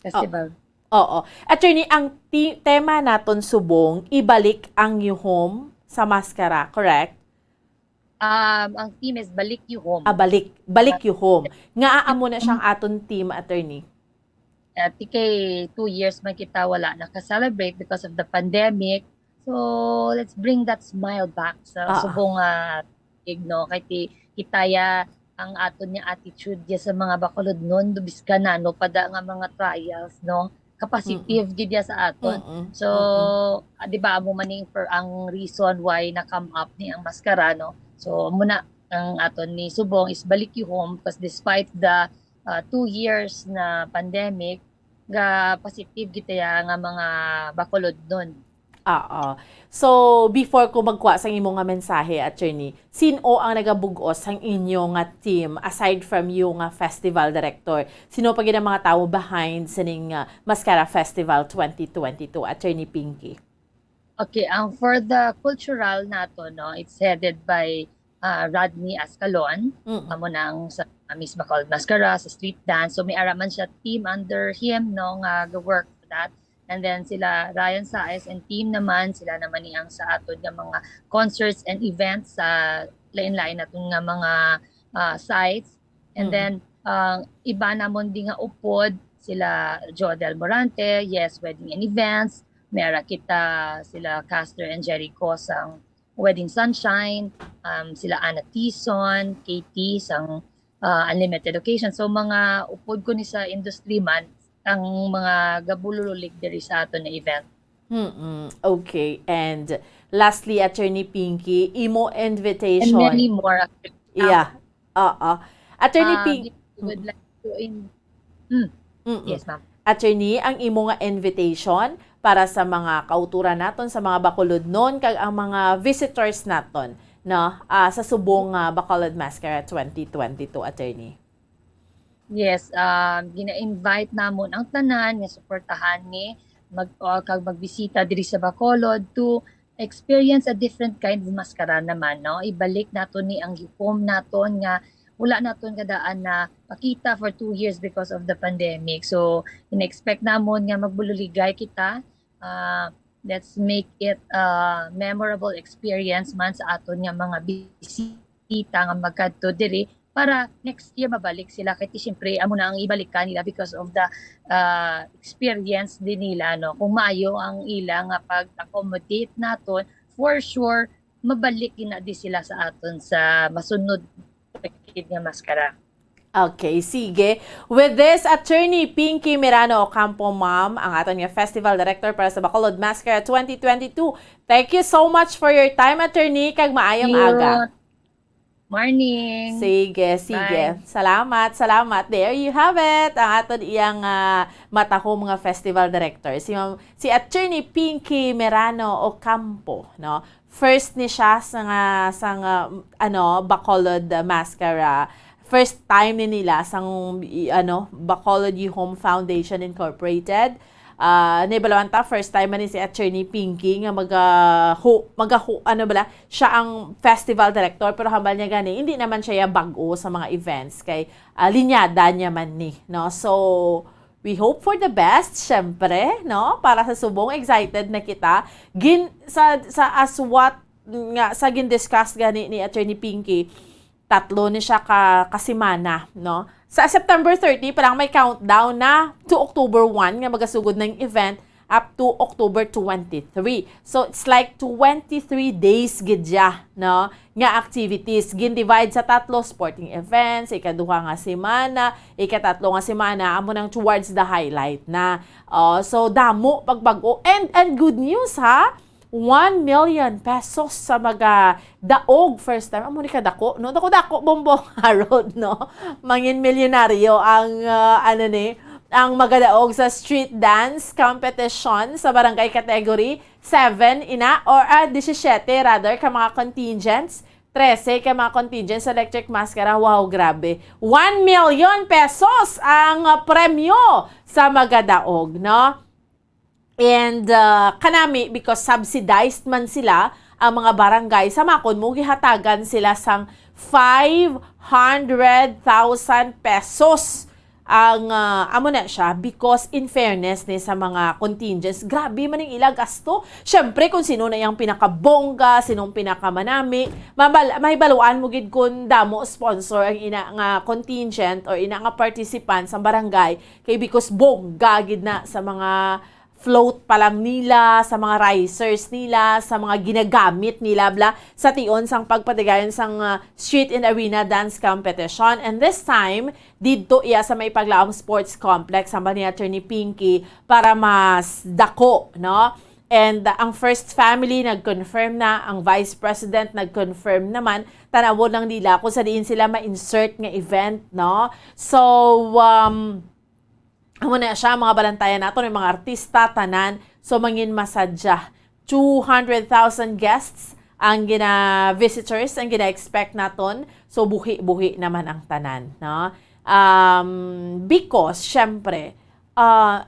Festival. Oo. Attorney, ang ti- tema naton subong, ibalik ang yuhom sa Mascara, correct? Um, ang theme is Balik Yuhom. Ah, balik. Balik yuhom. Nga amo na siyang aton theme, attorney. At kay two years man kita wala naka-celebrate because of the pandemic. So, let's bring that smile back sa Ah. subong nga ig, no? Kay ti, kita ya ang aton nga attitude ya sa mga bakulodnon, do bisan ano pa da nga mga trials, no? Ka-positive gid ya sa aton. Mm-mm. So, ah, di ba, amo man ning per, ang reason why na-come up ni ang Mascara, no? So, amo na ang aton ni subong is Balik Yuhom because despite the, uh, two years na pandemic, ga positive kita ya nga mga bakulodnon. Oo. So, before ko magkuha sang imo nga mensahe, attorney, sino ang nagabug-os sang inyo nga team aside from you nga festival director? Sino pa gid ang mga tawo behind sining, ah, Mascara Festival twenty twenty-two, Attorney Pinky? Okay, ang for the cultural nato, no, it's headed by, ah, Rodney Ascalon. Mm. Amo nang sa Miss Bacolod Mascara, sa street dance. So, may ara man siya team under him, no, nga ga-work for that. And then sila Ryan Saez and team naman, sila naman ni ang sa aton nga mga concerts and events sa lain-lain naton nga mga, ah, sites. And Mm. then, ah, iba namon di nga upod, sila Jodel Morante, Yes Wedding and Events, may ara kita sila Caster and Jericho sang Wedding Sunshine, um, sila Ana Tison, Katie sang, ah, Unlimited Occasion. So, mga upod ko ni sa industry man, ang mga gabululig diri sa aton na event. Mm-mm. Okay. And lastly, Attorney Pinky, imo And invitation. Many more. Yeah. Oo. Attorney Ah, Pinky. We would like to in... Mm. Mm-mm. Yes, ma'am. Attorney, ang imo nga invitation para sa mga kauturan naton, sa mga bakulodnon, kag ang mga visitors naton, no? Ah, sa subong nga Bacolod Mascara twenty twenty-two, Attorney. Yes, um, gina-invite namon ang tanan nga suportahan ni mag-, uh, kag magbisita diri sa Bacolod to experience a different kind of Mascara naman, no? Ibalik naton ni ang yuhom naton nga wala naton kadaan na pakita for two years because of the pandemic. So, in-expect namon nga magbululigay kita. Uh, let's make it a memorable experience man sa aton nga mga bisita nga magkadto diri para next year mabalik sila. Kay ti, siyempre, amo na ang ibalikan nila because of the, uh, experience din nila, no? Kung maayo ang ila nga pag-accommodate naton, for sure, mabalik gid na di sila sa aton sa masunod pa gid nga Mascara. Okay, sige. With this, Attorney Pinky Merano Ocampo, ma'am, ang aton nga Festival Director para sa Bacolod Mascara twenty twenty-two. Thank you so much for your time, Attorney, kag maayong Thank you. Aga. Morning. Sige, sige. Bye. Salamat, salamat. There you have it. Ang aton iyang, ah, matahom nga festival director, si Ma'am, si Attorney Pinky Merano Ocampo, no? First ni siya sa nga, sa nga, ano, Bacolod, ah, Mascara. First time ni nila sang, i-, ano, Bacolod Yuhom Foundation Incorporated. Ah, nahibaloan ta, first time man ni si Attorney Pinky nga maga-, ho-, magaho-, ano bala, siya ang festival director, pero hambal niya gani, hindi naman siya ya bag-o sa mga events, kay, ah, linyada niya man ni, no? So, we hope for the best, syempre, no? Para sa subong, excited na kita. Gin-, sa, sa as what nga, sa gin-discuss gani ni Attorney Pinky, tatlo ni siya ka, ka semana, no? Sa September thirty pa lang may countdown na to October one nga magasugod na yung event up to October twenty-three. So, it's like twenty-three days gid siya, no? Nga activities. Gin-divide sa tatlo, sporting events, ikaduha nga semana, ikatatlo nga semana, amo nang towards the highlight na. Oh, so, damo pagbag-o. And, and good news, ha? One million pesos sa magadaog. First time. Amo ni kadako, no? Dako-dako, Bombong Harold, no? Mangin milyonaryo ang, ah, ano ni, ang magadaog sa street dance competition sa barangay category seven, ina, or, ah, disisiete, rather, ka mga contingents. Trese ka mga contingents sa Electric Mascara. Wow, grabe. One million pesos ang, ah, premyo sa magadaog, no? And, ah, kanami, because subsidized man sila, ang mga barangay, sa makon mo, gihatagan sila sang five hundred thousand pesos. Ang, ah, amo na siya, because in fairness ni sa mga contingents, grabe man ang ila gasto. Syempre, kung sino na yung pinakabongga, sinong pinakamanami, mabal-, mahibaluan mo gid kung damo sponsor ang ina nga contingent or ina nga participants sa barangay, kay because bongga gid na sa mga float pa lang nila, sa mga risers nila, sa mga ginagamit nila, bla, sa tion sang pagpatigayon sang, ah, street and arena dance competition. And this time, didto iya sa may Paglaom Sports Complex, hambal ni Attorney Pinky, para mas dako, no? And, ah, ang first family nag-confirm na, ang vice president nag-confirm naman, tanawon lang nila kung sa diin sila ma-insert nga event, no? So, um, amo na siya, mga balantayan nato, may mga artista, tanan. So, mangin masadya. Two hundred thousand guests ang gina-, visitors ang gina-expect naton. So, buhi-buhi naman ang tanan, no? Um, because, syempre, ah,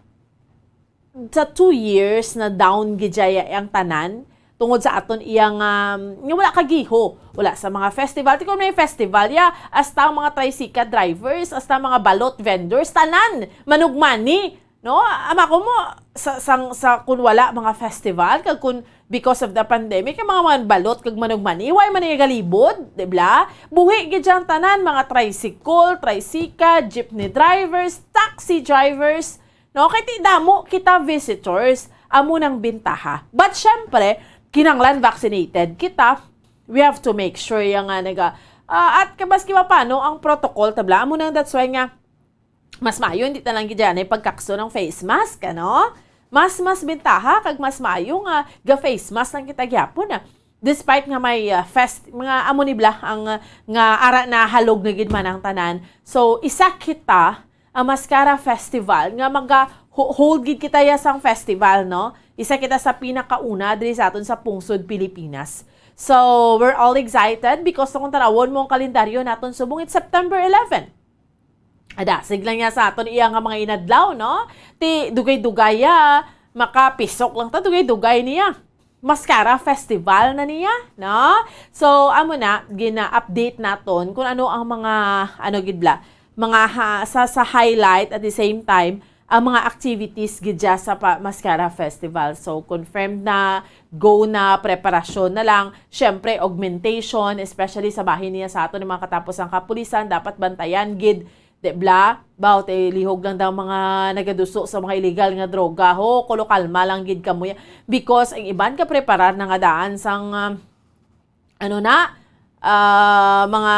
sa two years na down gid siya ang tanan, tungod sa aton iyang, um, nga wala kagiho. Wala sa mga festival. Ti kung may festival, ya, hasta ang mga tricycle drivers, hasta ang mga balot vendors, tanan, manugmani. No? Ama ko mo, sa, sang, sa, kung wala mga festival, kag kung because of the pandemic, ang mga, mga balot kag manugmani, why man yung galibod, di ba? Buhi gid dyan tanan, mga tricycle, tricycle, jeepney drivers, taxi drivers, no? Kay ti damo kita visitors, amo nang bintaha. But syempre, kinanglan vaccinated kita. We have to make sure yung nga naga, ah, at kabaski mapano ang protocol, tabla. Amo nang that's why nga, mas maayo, hindi na lang gid yan ay pagkakso ng face mask, ano? Mas, mas bintaha, kag mas maayo nga ga-face mask lang kita gyapon, ah. Despite nga may, ah, fest-, mga amo ni bla ang, ah, nga ara na halog na gid man ang tanan. So, isa kita ang Mascara Festival nga maga ho-, hold gid kita ya sang festival, no? Isa kita sa pinakauna diri sa aton sa pungsod Pilipinas. So, we're all excited because kung tanawon mo ang kalendaryo naton subong, it's September eleven. Adasig lang niya sa aton iya nga mga inadlaw, no? Ti dugay-dugay, ah, makapisok lang ta, dugay-dugay niya. Mascara festival na niya, no? So, amo na, gina-update naton kung ano ang mga, ano gid bla, mga ha-, sa, sa highlight at the same time, ang mga activities gid dya sa pa-, Mascara Festival. So, confirmed na, go na, preparasyon na lang. Siyempre, augmentation, especially sa bahin niya sa aton, ng mga katapos ang kapulisan, dapat bantayan gid, di bla? Baw, te, lihog lang daw mga nagaduso sa mga illegal nga droga. Ho, kulo kalma lang gid kamo ya. Because ang iban ka preparar na nga daan sang, ah, ano na, ah, mga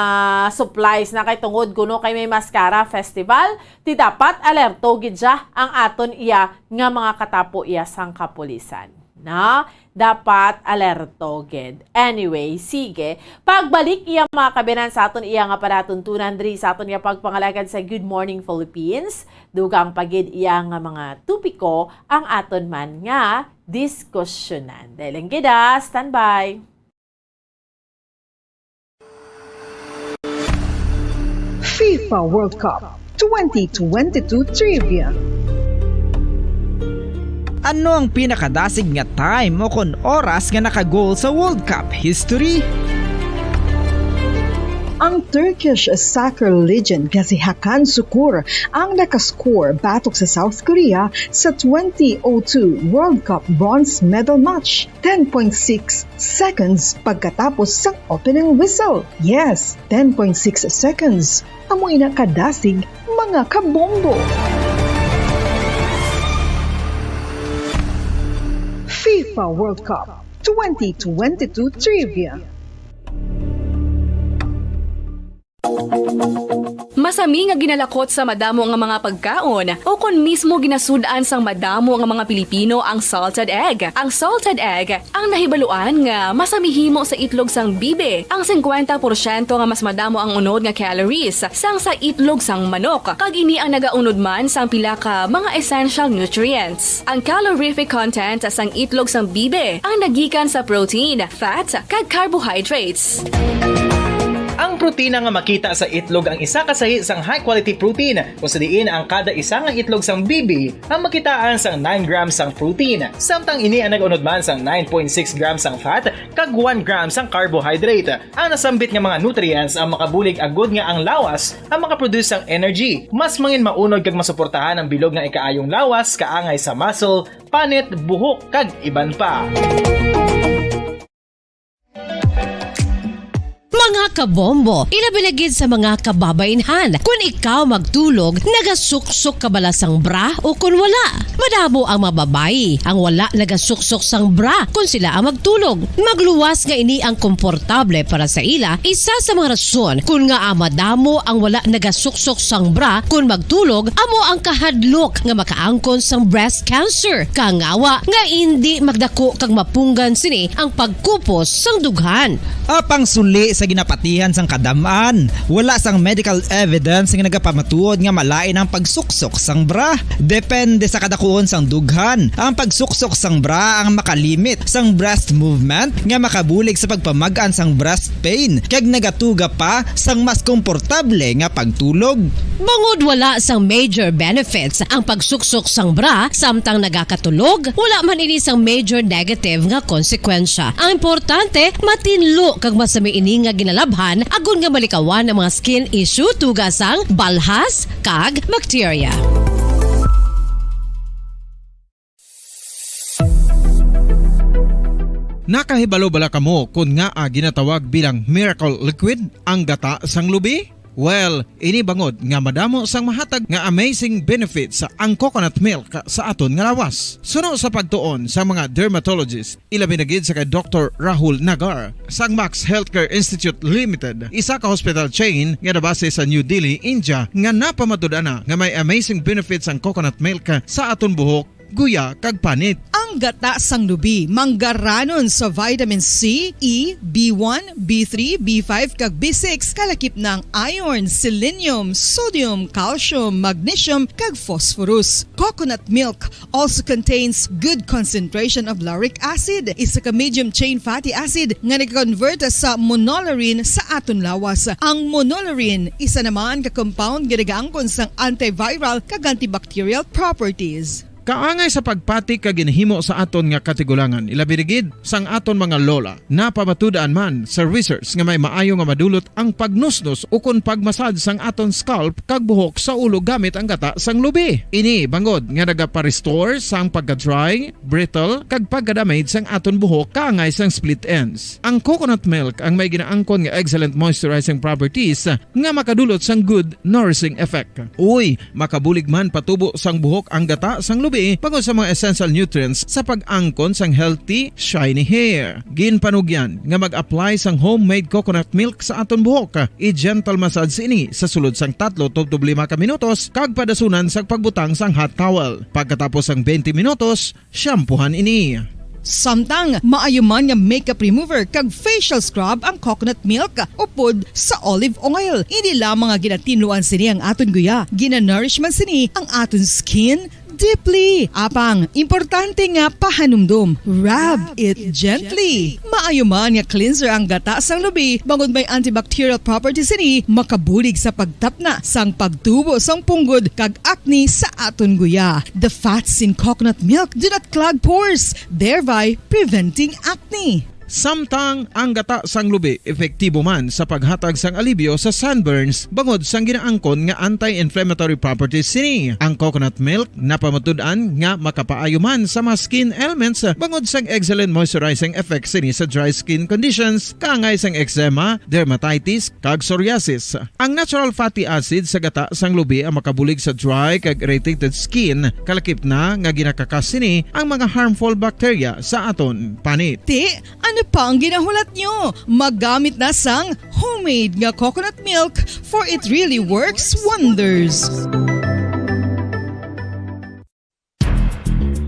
supplies na kay tungod kuno kay may Mascara Festival, ti dapat alerto gid siya ang aton iya nga mga katapo iya sang kapulisan, no? Dapat alerto gid. Anyway, sige. Pagbalik iya mga kabinan sa aton iya nga palatuntunan diri sa aton nga pagpangalagad sa Good Morning Philippines, dugang pa gid iya nga mga topiko ang aton man nga diskusyonan. Dahil lang gid, ah, standby. FIFA World Cup twenty twenty-two Trivia. Ano ang pinakadasig nga time o kon oras nga naka-goal sa World Cup history? Ang Turkish soccer legend nga si Hakan Sukur ang nakascore batok sa South Korea sa twenty oh two World Cup bronze medal match. Ten point six seconds pagkatapos sang opening whistle. Yes, ten point six seconds. Amo ina kadasig, mga kabombo. FIFA World Cup twenty twenty-two Trivia. Masami nga ginalakot sa madamo nga mga pagkaon, o kon mismo ginasud-an sang madamo nga mga Pilipino ang salted egg. Ang salted egg, ang nahibaluan nga masami himo sa itlog sang bibe, ang singkwenta porsyento nga mas madamo ang unod nga calories sang sa itlog sang manok, kag ini ang nagaunod man sang pila ka mga essential nutrients. Ang calorific content sang itlog sang bibe ang nagikan sa protein, fat, kag carbohydrates. Ang protina nga makita sa itlog ang isa ka sahi sang high-quality protein, kung sa diin ang kada isa nga itlog sang bibi ang makitaan sang nine grams sang protein, samtang ini ang nag-unod man sang nine point six grams sang fat kag one gram sang carbohydrate. Ang nasambit nga mga nutrients ang makabulig agud nga ang lawas ang makaproduce sang energy, mas mangin maunod kag masuportahan ang bilog nga ikaayong lawas, kaangay sa muscle, panit, buhok, kag iban pa. Mga kabombo, ilabi na gid sa mga kababainhan. Kun ikaw magtulog, nagasuksok ka bala sang bra o kun wala? Madamo ang mga babayi ang wala nagasuksok sang bra kun sila ang magtulog. Magluwas nga ini ang komportable para sa ila, isa sa mga rason kun ngaa madamo ang wala nagasuksok sang bra kun magtulog amo ang kahadlok nga makaangkon sang breast cancer. Kangawa nga indi magdako kag mapunggan sini ang pagkupos sang dughan. Apang suli sa ginapatihan sang kadam-an, wala sang medical evidence nga nagapamatuod nga malain ang pagsuksok sang bra. Depende sa kadakuon sang dughan, ang pagsuksok sang bra ang makalimit sang breast movement nga makabulig sa pagpamag-an sang breast pain kag nagatuga pa sang mas komportable nga pagtulog. Bangod wala sang major benefits ang pagsuksok sang bra samtang nagakatulog, wala man ini sang major negative nga konsekwensya. Ang importante, matinlo kag masami ini nga ginalabhan agod nga malikawan ang mga skin issue tuga sang balhas kag bakterya. Nakahibalo bala kamo kon ngaa ginatawag bilang miracle liquid ang gata sang lubi? Well, ini bangod nga madamo sang mahatag nga amazing benefits ang coconut milk sa aton nga lawas. Suno sa pagtuon sa mga dermatologist, ilabi na gid sa kay Doktor Rahul Nagar sang Max Healthcare Institute Limited, isa ka hospital chain nga nabase sa New Delhi, India, nga napamatud-an na nga may amazing benefits ang coconut milk sa aton buhok, guya, kag panit. Ang gata sang lubi manggaranon sa vitamin C, E, B one, B three, B five, kag B six, kalakip na ang iron, selenium, sodium, calcium, magnesium, kag phosphorus. Coconut milk also contains good concentration of lauric acid, isa ka medium chain fatty acid nga nag-convert sa monolaurin sa aton lawas. Ang monolaurin isa naman ka compound nga nagaangkon sang antiviral kag antibacterial properties. Kaangay sa pagpati kag ginhimo sa aton nga katigulangan, ilabi na gid sang aton mga lola. Napamatud-an man sa research nga may maayo nga madulot ang pagnusnos ukon pagmasad sang aton scalp kag buhok sa ulo gamit ang gata sang lubi. Ini bangod nga nagapa-restore sang pagka-dry, brittle, kag pagka-damage sang aton buhok kaangay sang split ends. Ang coconut milk ang may ginaangkon nga excellent moisturizing properties nga makadulot sang good nourishing effect. Uy, makabulig man patubo sang buhok ang gata sang lubi bangod sa mga essential nutrients sa pag-angkon sang healthy, shiny hair. Ginpanugyan nga mag-apply sang homemade coconut milk sa aton buhok. I-gentle massage ini sa sulod sang tatlo tubtob lima ka minutos kag padasunan sang pagbutang sang hot towel. Pagkatapos sang twenty minutos, shampoohan ini. Samtang maayo man nga makeup remover kag facial scrub ang coconut milk upod sa olive oil. Hindi lamang nga ginatinluan sini ang aton guya, ginanourish man sini ang aton skin deeply. Apang, importante nga pahanumdom, rub it gently. Maayo man nga cleanser ang gata sang lubi, bangod may antibacterial properties sini, makabulig sa pagtapna sang pagtubo sang punggod kag acne sa aton guya. The fats in coconut milk do not clog pores, thereby preventing acne. Samtang ang gata sang lubi epektibo man sa paghatag sang alibyo sa sunburns bangod sang ginaangkon nga anti-inflammatory properties sini. Ang coconut milk napamatud-an nga makapaayo man sa mga skin ailments bangod sang excellent moisturizing effect sini sa dry skin conditions, kaangay sang eczema, dermatitis, kag psoriasis. Ang natural fatty acid sa gata sang lubi ang makabulig sa dry kag irritated skin, kalakip na nga ginakakas sini ang mga harmful bacteria sa aton panit. Ti, ano pa ang ginahulat nyo? Maggamit na sang homemade nga coconut milk, for it really works wonders.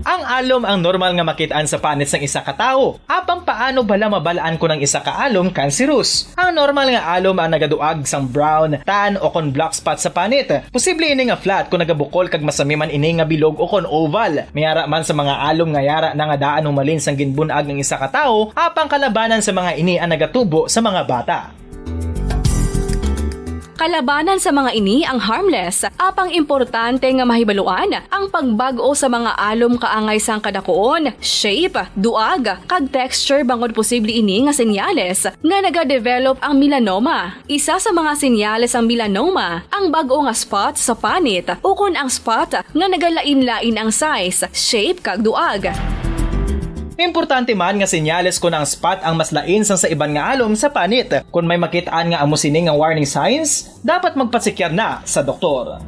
Ang alom ang normal nga makit-an sa panit sang isa ka tawo. Apang paano bala mabal-an kon ang isa ka alom kanserus? Ang normal nga alom ang nagaduag sang brown, tan, o kon black spot sa panit. Posible ini nga flat kon nagabukol kag masami man ini nga bilog o kon oval. May ara man sa mga alom nga yara na nga daan humalin sang ginbun-ag ang isa ka tawo, apang kalabanan sa mga ini ang nagatubo sa mga bata. Kalabanan sa mga ini ang harmless, apang importante nga mahibaluan ang pagbag-o sa mga alom kaangay sang kadakuon, shape, duag, kag texture, bangod posible ini nga senyales nga nagadevelop ang melanoma. Isa sa mga senyales sang melanoma ang bag-o nga spot sa panit ukon ang spot nga nagalain-lain ang size, shape, kag duag. Importante man nga senyales kon ang spot ang mas lain sang sa iban nga alom sa panit. Kon may makit-an nga amo sini nga warning signs, dapat magpatsikyar na sa doktor.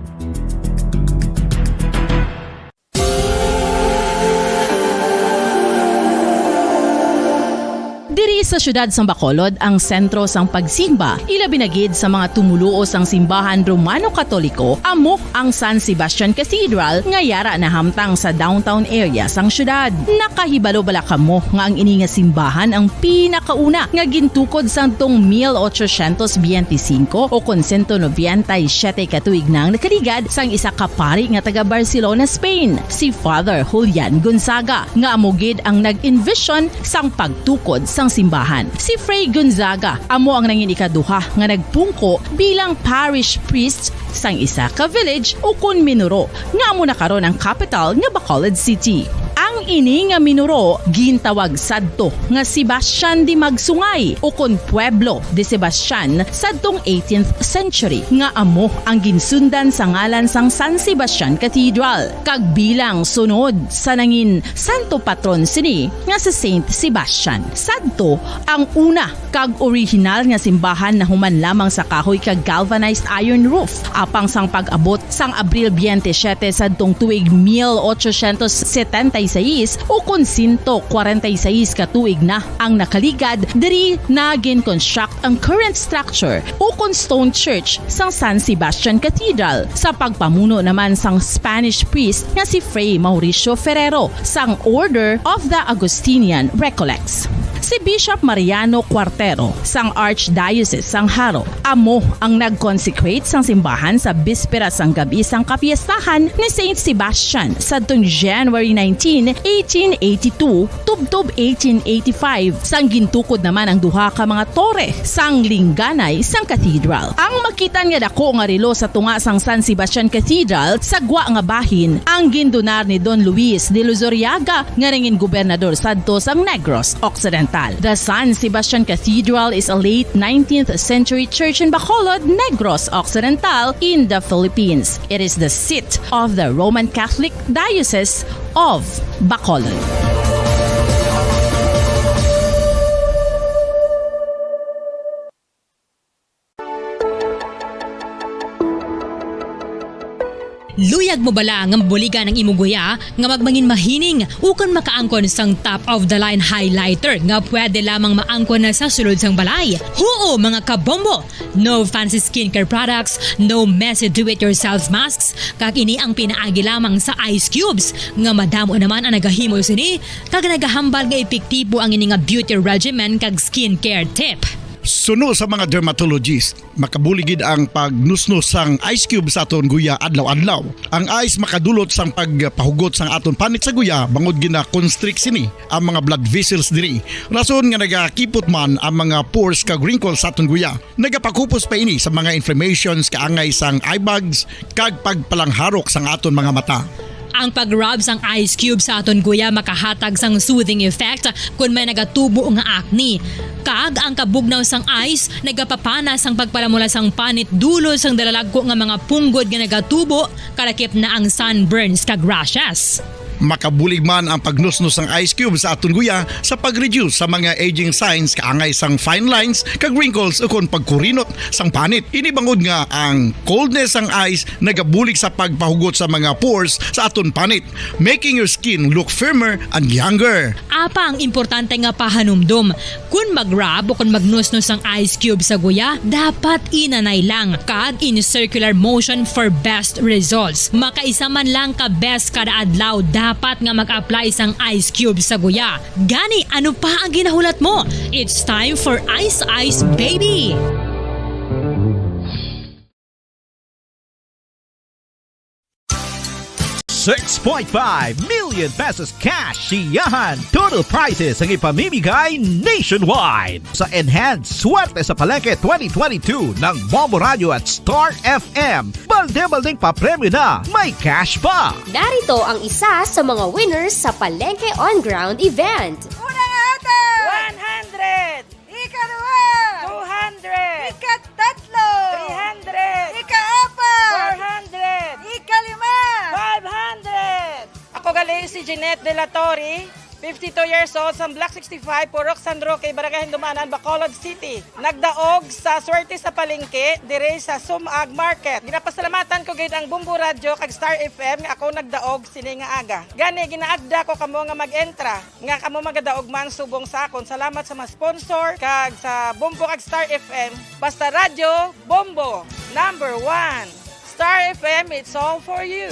Diri sa siyudad sang Bacolod ang sentro sang pagsimba, ilabi na gid sa mga tumoluo sang simbahan Romano-Katoliko, amo ang San Sebastian Cathedral nga yara nahamtang sa downtown area sang siyudad. Nakahibalo bala kamo nga ang ini nga simbahan ang pinakauna nga gintukod sadtong mil ochocientos biyente singko o kon sento nobenta y siyete ka tuig na ang nakaligad sang isa ka pari nga taga Barcelona, Spain, si Father Julian Gonzaga, nga amo gid ang nag-envision sang pagtukod sang simbahan. Si Fray Gonzaga amo ang nangin ikaduha nga nagpungko bilang parish priest sang isa ka village ukon minuro nga amo na karon ang kapital nga Bacolod City. Ang ini nga minuro gintawag sadto nga Sebastian de Magsungay ukon Pueblo de Sebastian sadtong eighteenth century, nga amo ang ginsundan sa ngalan sang San Sebastian Cathedral, kag bilang sunod sa nangin santo patron sini nga si Saint Sebastian. Sadto ang una kag orihinal nga simbahan nahuman lamang sa kahoy kag galvanized iron roof. Apang sang pag-abot sang Abril biyente siyete sadtong tuig mil ochocientos setenta y seis, ukon sento kwarenta y seis ka tuig na ang nakaligad, diri na gin-construct ang current structure ukon stone church sang San Sebastian Cathedral sa pagpamuno naman sang Spanish priest nga si Fray Mauricio Ferrero sang Order of the Augustinian Recollects. Si Bishop Mariano Cuartero sang Archdiocese sang Jaro amo ang nag-consecrate sang simbahan sa bispera sang gab-i sang kapiestahan ni Saint Sebastian sadtong January nineteen, eighteen eighty-two, tubtob eighteen eighty-five, sang gintukod naman ang duha ka mga tore sang lingganay sang cathedral. Ang makit-an nga dako nga relo sa tunga sang San Sebastian Cathedral sa gwa nga bahin ang gindonar ni Don Luis de Luzuriaga nga nangin gobernador sadto sang Negros Occidental. The San Sebastian Cathedral is a late nineteenth century church in Bacolod, Negros Occidental, in the Philippines. It is the seat of the Roman Catholic Diocese of Bacolod. Luyag mo bala nga mabuligan ang imo guya nga magmangin mahining ukon makaangkon sang top-of-the-line highlighter nga pwede lamang maangkon na sa sulod sang balay? Huo, mga kabombo! No fancy skincare products, no messy do-it-yourself masks, kag ini ang pinaagi lamang sa ice cubes, nga madamo naman ang nagahimo sini, kag nagahambal nga epektibo ang ini nga beauty regimen kag skincare tip. Suno sa mga dermatologist, makabulig gid ang pagnusnos sang ice cube sa aton guya adlaw-adlaw. Ang ice makadulot sang pagpahugot sang aton panit sa guya, bangod gina-constrict sini ang mga blood vessels diri, rason nga nagakipot man ang mga pores kag wrinkles sa aton guya. Nagapakupos pa ini sa mga inflammations kaangay sang eye bags kag pagpalangharok sang aton mga mata. Ang pag-rub sang ice cube sa aton guya makahatag sang soothing effect kon may nagatubo nga acne. Kag ang kabugnaw sang ice nagapapana sang pagpalamula sang panit dulod sang dalalagko nga mga punggod nga nagatubo, kalakip na ang sunburns kag rashes. Makabulig man ang pagnusnos sang ice cube sa aton guya sa pag-reduce sa mga aging signs kaangay sang fine lines kag wrinkles ukon pagkurinot sang panit. Ini bangod nga ang coldness sang ice nagabulig sa pagpahugot sa mga pores sa aton panit, making your skin look firmer and younger. Apang importante nga pahanumdom, kon mag-rub o kon magnusnos sang ice cube sa guya, dapat inanay lang kag in circular motion for best results. Makaisa man lang ka beses kada adlaw dapat nga mag-apply sang ice cube sa guya. Gani, ano pa ang ginahulat mo? It's time for Ice Ice Baby! Six point five million pesos cash siyahan. Total prizes ang ipamimigay nationwide. Sa Enhanced Swerte sa Palengke twenty twenty-two ng Bombo Radio at Star F M, balde-baldeng papremyo na, may cash pa! Narito ang isa sa mga winners sa Palengke On Ground event. Una nga ata! One hundred! Ikaduha! Two hundred! Ikatatlo! Three hundred! Ikaapat! Four hundred! Ikalima! Five hundred! Ako gali si Jeanette De La Torre, fifty-two years old, sa Block sixty-five, Purok San Roque, Barangay Hindumanan, Bacolod City. Nagdaog sa Swerte sa Palengke, dire sa Sumag Market. Ginapasalamatan ko gid ang Bombo Radyo kag Star F M nga ako nagdaog sini nga aga. Gani, ginaagda ko kamo nga mag-entra, nga kamo magadaog man subong sa akon. Salamat sa mga sponsor kag sa Bombo kag Star F M. Basta Radyo, Bombo, number one. Star F M, it's all for you.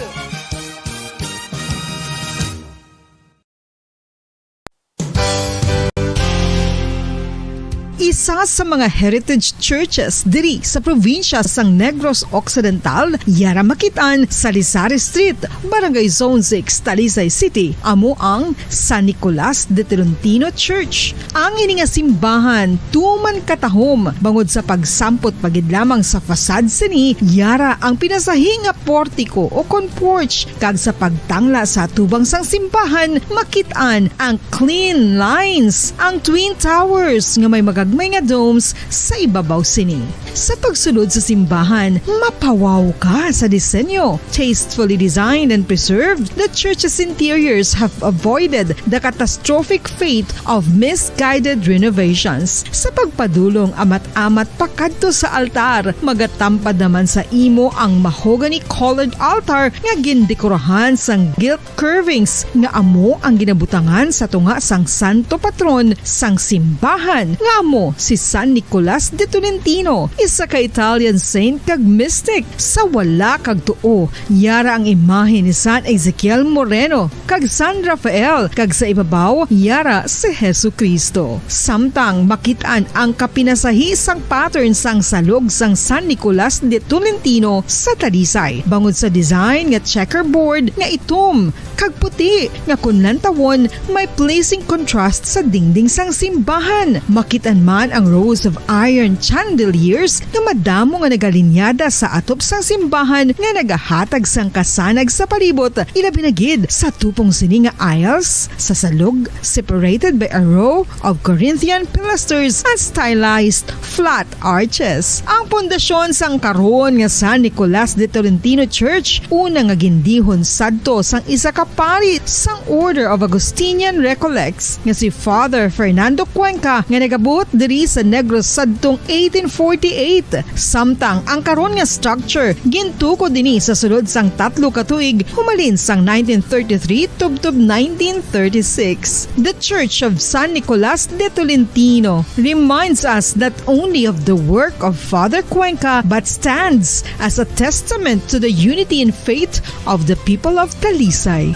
Isa sa mga heritage churches diri sa probinsya sang Negros Occidental, yara makit-an sa Lisari Street, Barangay Zone six, Talisay City, amo ang San Nicolas de Tolentino Church. Ang ini nga simbahan tuman katahom bangod sa pagsampot pa gid lamang sa facade sini, yara ang pinasahi nga portiko o kon porch, kag sa pagtangla sa atubang sang simbahan, makit-an ang clean lines, ang twin towers nga may magagmay nga domes sa ibabaw sini. Sa pagsulod sa simbahan, mapawaw ka sa disenyo. Tastefully designed and preserved, the church's interiors have avoided the catastrophic fate of misguided renovations. Sa pagpadulong amat-amat pakadto sa altar, magatampad naman sa imo ang mahogany-colored altar nga gindekorahan sang gilt curvings nga amo ang ginabutangan sa tunga sang santo patron sang simbahan, nga amo si San Nicolas de Tolentino, isa ka Italian saint kag mystic. Sa wala kag tuo, yara ang imahe ni San Ezekiel Moreno kag San Rafael, kag sa ibabaw, yara si Jesu-Cristo. Samtang makit-an ang kapinasahi sang pattern sang salog sang San Nicolas de Tolentino sa Talisay, bangod sa design nga checkerboard nga itom kag puti, nga kon lantawon, may pleasing contrast sa dingding sang simbahan. Makit-an man ang rows of iron chandeliers nga madamo nga nagalinyada sa atop sang simbahan nga nagahatag sang kasanag sa palibot, ilabi na gid sa tupong sini nga aisles sa salog, separated by a row of Corinthian pilasters and stylized flat arches. Ang pundasyon sang karon nga San Nicolas de Tolentino Church, una nga gindihon sadto sang isa ka pari sang Order of Augustinian Recollects nga si Father Fernando Cuenca, nga nagabuot diri sa Negros sadtong eighteen forty-eight, samtang ang karon nga structure gintukod ini sa sulod sang tatlo ka tuig, humalin sang nineteen thirty-three tubtob nineteen thirty-six. The Church of San Nicolas de Tolentino reminds us not only of the work of Father Cuenca, but stands as a testament to the unity in faith of the people of Talisay.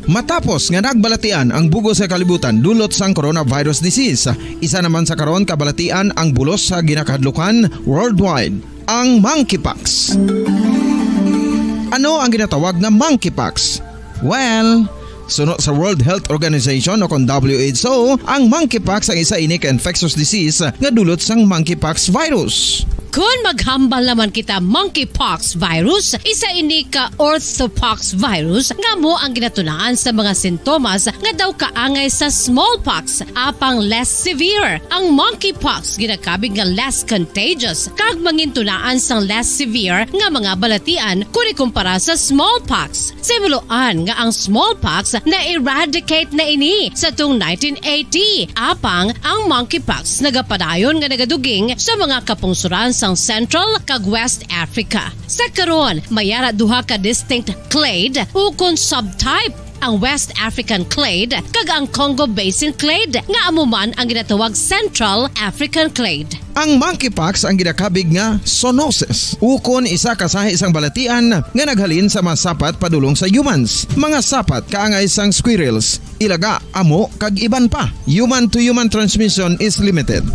Matapos nga nagbalatian ang bug-os nga kalibutan dulot sang coronavirus disease, isa naman sa karon kabalatian ang bulos sa ginakahadlukan worldwide, ang monkeypox. Ano ang ginatawag nga monkeypox? Well, suno sa World Health Organization o kon W H O, ang monkeypox ang isa ini ka infectious disease nga dulot sang monkeypox virus. Kon maghambal naman kita monkeypox virus, isa ini ka orthopox virus nga amo ang ginatunaan sa mga sintomas nga daw kaangay sa smallpox, apang less severe. Ang monkeypox ginakabig nga less contagious kag mangintunaan sang less severe nga mga balatian kon ikumpara sa smallpox. Simuloan nga ang smallpox na-eradicate na ini sa tung nineteen eighty, apang ang monkeypox nagapadayon nga nagaduging sa mga kapungsoran sang Central kag West Africa. Sa karon, may ara duha ka distinct clade ukon subtype ang West African clade, kag ang Congo Basin clade, nga amo man ang ginatawag Central African clade. Ang monkeypox ang ginakabig nga zoonosis, ukon isa ka sahi sang balatian nga naghalin sa mga sapat padulong sa humans, mga sapat kaangay sang squirrels, ilaga, amo, kag iban pa. Human to human transmission is limited.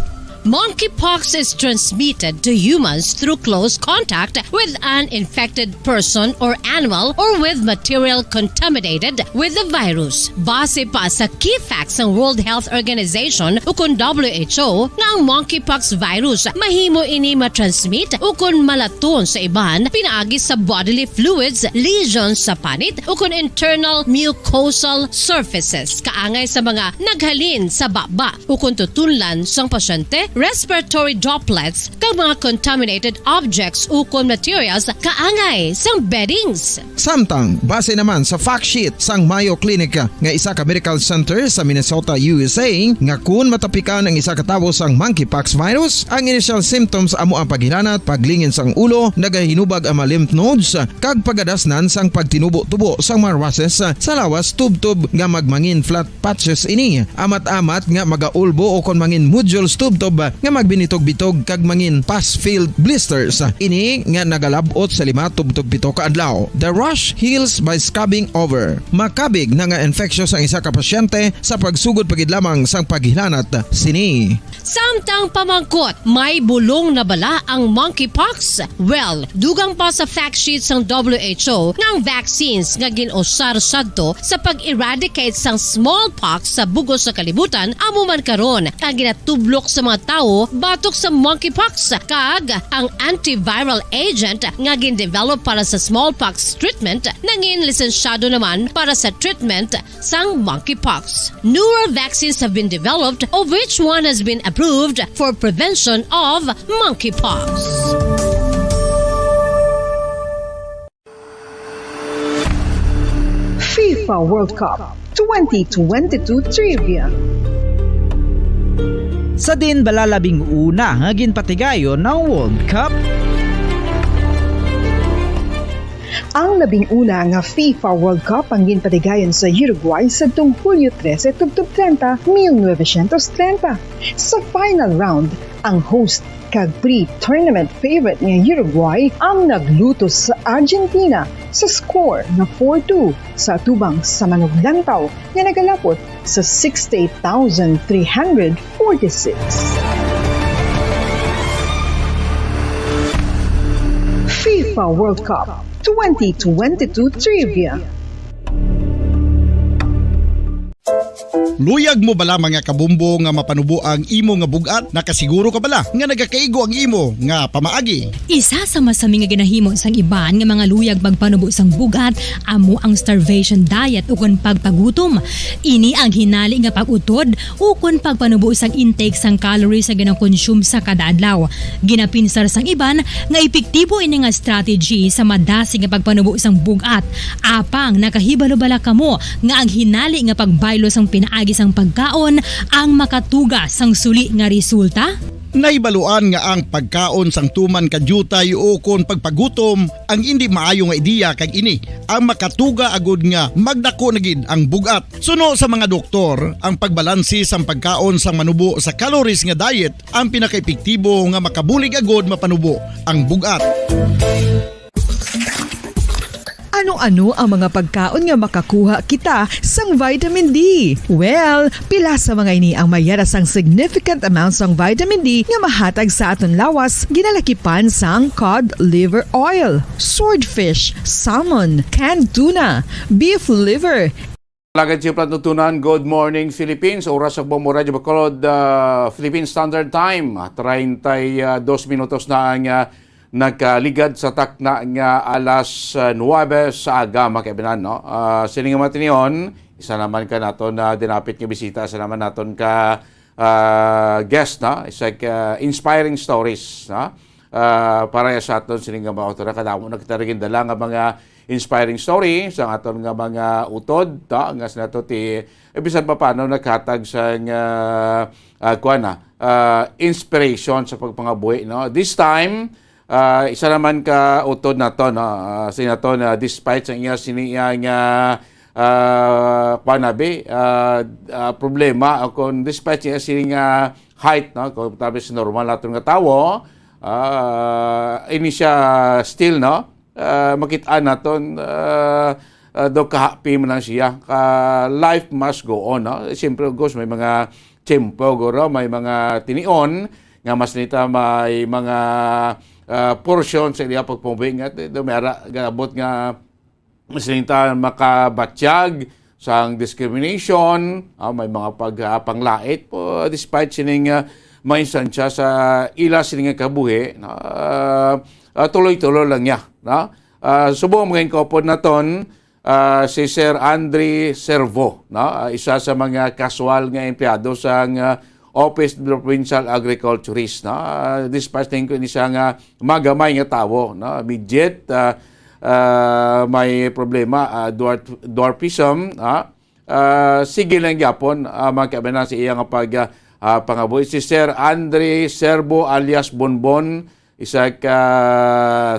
Monkeypox is transmitted to humans through close contact with an infected person or animal or with material contaminated with the virus. Base pa sa key facts sang World Health Organization ukon W H O nga ang monkeypox virus mahimo ini matransmit ukon malaton sa iban pinaagi sa bodily fluids, lesions sa panit ukon internal mucosal surfaces kaangay sa mga naghalin sa baba ukon tutunlan sang pasyente, respiratory droplets, kag mga contaminated objects ukon materials kaangay sang beddings. Samtang, base naman sa fact sheet sang Mayo Clinic nga isa ka medical center sa Minnesota, U S A, nga kun matapikan ang isa ka tawo sang monkeypox virus, ang initial symptoms amo ang paghilanat, paglingin sang ulo, nagahinubag ang mga lymph nodes, kag pagadasnan sang pagtinubo-tubo sang mga rashes sa lawas tubtob nga magmangin flat patches ini, amat-amat nga magaulbo ukon mangin nodules tubtob nga magbinitog-bitog kag mangin pus-filled blisters. Ini nga nagalab-ot sa lima tubtob pito ka adlaw. The rash heals by scabbing over. Makabig na nga infectious ang isa ka pasyente sa pagsugod pa gid lamang sang paghilanat sini. Samtang pamangkot, may bulong na bala ang monkeypox? Well, dugang pa sa fact sheet sang W H O nga ang vaccines nga gin-usar sadto sa pag-eradicate sang smallpox sa bug-os nga kalibutan amo man karon ang ginatublok sa mga tawo batok sa monkeypox, kag ang antiviral agent nga gin-develop para sa smallpox treatment nangin lisensyado naman para sa treatment sang monkeypox. Newer vaccines have been developed, of which one has been approved for prevention of monkeypox. FIFA World Cup twenty twenty-two Trivia. Sa diin bala labing una nga ginpatigayon ang World Cup? Ang labing una nga FIFA World Cup ang ginpatigayon sa Uruguay sadtong Hulyo trese tubtob treinta, mil novecientos treinta. Sa final round, ang host kag pre-tournament favorite nga Uruguay ang naglutos sa Argentina sa score nga four two sa atubang sa manuglantaw nga nagalapot sa sixty-eight thousand three hundred forty-six. FIFA World Cup twenty twenty-two Trivia. Luyag mo bala, mga kabumbo, nga mapanubo ang imo nga bug-at? Nakasiguro ka bala nga nagakaigo ang imo nga pamaagi? Isa sa masami nga ginahimo sang iban nga mga luyag magpanubo sang bug-at amo ang starvation diet ukon pagpagutom. Ini ang hinali nga pag-utod ukon pagpanubo sang intake sang calories nga ginakonsume sa kada adlaw. Ginapinsar sang iban nga epektibo ini nga strategy sa madasig nga pagpanubo sang bug-at. Apang nakahibalo bala kamo nga ang hinali nga pagbaylo sang pinaagi sang pagkaon ang makatuga sang suli nga resulta? Nahibaluan nga ang pagkaon sang tuman ka diutay ukon pagpagutom ang indi maayo nga ideya, kag ini ang makatuga agud nga magdako na gid ang bug-at. Suno sa mga doktor, ang pagbalanse sang pagkaon sang manubo sa calories nga diet ang pinakaepektibo nga makabulig agud mapanubo ang bug-at. Ano-ano ang mga pagkaon nga makakuha kita sang vitamin D? Well, pila sa mga ini ang mayara sang significant amount sang vitamin D nga mahatag sa aton lawas, ginalakipan sang cod liver oil, swordfish, salmon, canned tuna, beef liver, Alagad Siplat Nagtunan, good morning, Philippines. Oras sa Bombo Radyo Bacolod, ah, Philippine Standard Time. Treinta y dos minutos na ang, ah, nagkaligad sa takna nga alas, ah, nuebe sa aga, mga kaibanan, no? Ah, sining nga mga tinion, isa naman ka naton na dinapit nga bisita, isa naman naton ka, ah, guest, no? Isa ka inspiring stories, no? Ah, para sa aton sining nga mga author, kadamo na kita rin dala nga mga inspiring story sa aton nga mga utod, ta, nga sa nato ti, eh, bisan pa paano naghatag sa nga, ah, kuwan na, ah, inspiration sa pagpangabuhi, no? This time, ah, isa naman ka utod nato, no? Ah, si nato na despite sa iya, sini iya nga, ah, kuwan abi, ah, ah, problema, o kung despite niya sining, ah, height, no? Kung tabi sa normal naton nga tawo, ah, ini siya still, no? Ah, makit-an naton, ah, ah, daw kahapi man lang siya. Ka, life must go on, no? Siyempre, of course, may mga tiyempo, guro, may mga tinion nga mas nita may mga, ah, portion sa iya pagpambuhi nga, daw may ara, gabot nga mas nita makabatyag sang discrimination, ah, may mga pag, ah, panglait po, despite sining, ah, mga instansya sa ila sining nga kabuhi, no? Ah, ah, tuloy-tuloy lang niya, no? Ah, subong mga inkopod naton, ah, si Sir Andre Servo, no? Ah, isa sa mga kaswal nga empleyado sang, ah, Office of the Provincial Agriculturist, no? Ah, despite tingin ko ini siya nga magamay nga tawo, no? Midget, ah, ah, may problema, ah, dwarf-, dwarfism, ah, ah, sige lang gyapon, ah, mga kaibanan sa iya nga pag, ah, ah, pangabuhi. Si Sir Andre Servo alias Bonbon, isa ka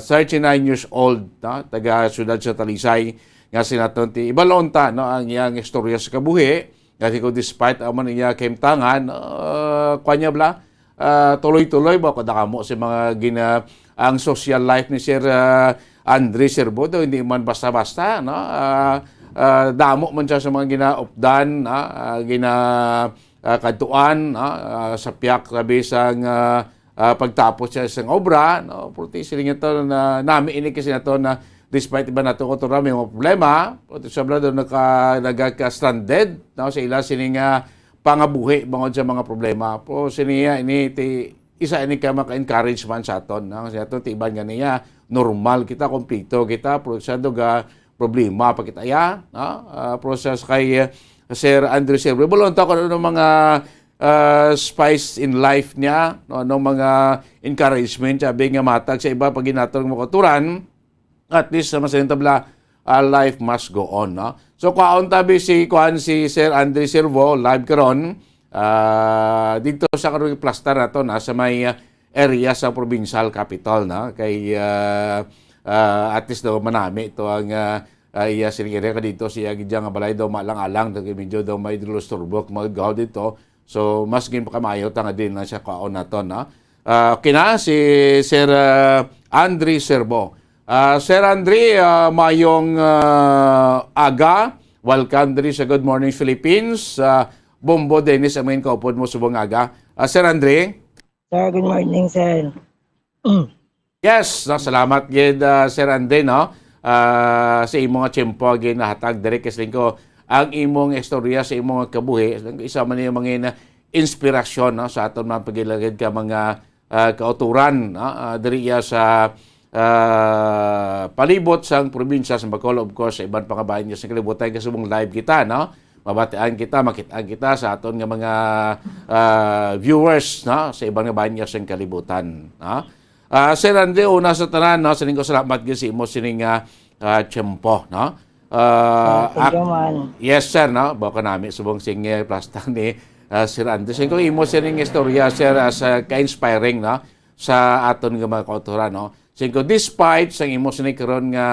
thirty-nine years old, no? Taga siyudad sa Talisay, nga sinaton ti ibalon ta, no, ang iyang istorya sa kabuhi. Nga si ko, despite ang man iya kahimtangan, ah, kuwan niya bala, ah, tuloy-tuloy ba, kada kamo sa mga gina-, ang social life ni Sir, ah, Andre Servo daw, hindi man basta-basta, no? Ah, ah, damo man siya sa mga ginaupdan, no? Ah, gina, ah, kadtuan, no? Ah, sa piyak, sabi sang, ah, ah, pagtapos siya sang obra, no? Pero ti siling niya to na nami ini kasi na to na despite iba nato ko to may mga problema, pero ti sobra daw naka, nagaka-stranded, no? Sa ila sining, ah, pangabuhi bangod sa mga problema. Pero siniya ini ti isa ini ka maka-encouragement sa aton, no? Sa aton ti iban nga niya, normal kita, kompleto kita, pero sa duga problema pa kita ya, no? Ah, pero sa kay, ah, Sir Andrew Sir, bulon ta kung ano mga, ah, spice in life niya, no? Ano mga encouragement sabi nga matag sa iba pag ginatong mga kauturan, at least sa masaling tabla, ah, life must go on, no? So, kwaon tabi si, kuan, si Sir Andre Servo, live karon, ah, dito sa karon plastar nato na sa may, ah, area sa provincial capital, no? Kay, ah, ah, at least daw manami to ang, ah, ah, iya sining area ka dito, siya gid nga balay daw malang-alang, daw medyo daw may dilusturbok, mga gaw dito. So, mas gin pa kamayo ta nga din lang siya kwaon naton, no? Ah, okay na, si Sir, ah, Andre Serbo. Ah, Sir Andre, ah, mayong, ah, aga. Welcome diri sa Good Morning Philippines. Ah, Bombo Dennis ang main kaupod mo subong aga. Ah, Sir Andre? Sir, good morning, sir. Yes, no, salamat gid, ah, Sir Andre, no? Ah, sa imo nga tiyempo gid nahatag diri kay siling ko ang imong istorya sa imong kabuhi, isa man niya mga inspirasyon, no, sa aton mga pagilagid ka mga, ah, kauturan, no? Ah, diri iya sa, ah, palibot sang probinsya sa Bacolod, of course, sa iban pa nga bahin niya sa kalibutan, kasubong live kita, no? Mabatian kita, makitaan kita sa aton nga mga, ah, viewers, no, sa iban nga bahin niya sa kalibutan, no? Ah, Sir Andre, una sa tanan, no, sining ko salamat gyud sa imo sining, ah, ah, tiyempo, no? Ah, Ah, thank you, ak-, man. Yes, sir, no? Baka nami subong sing, eh, plastar ni, ah, Sir Andre. Sining ko imo sining istorya, sir, as, ah, ka-inspiring, no? Sa aton nga mga kauturan, no? Sining ko, despite sang imo sining karon nga,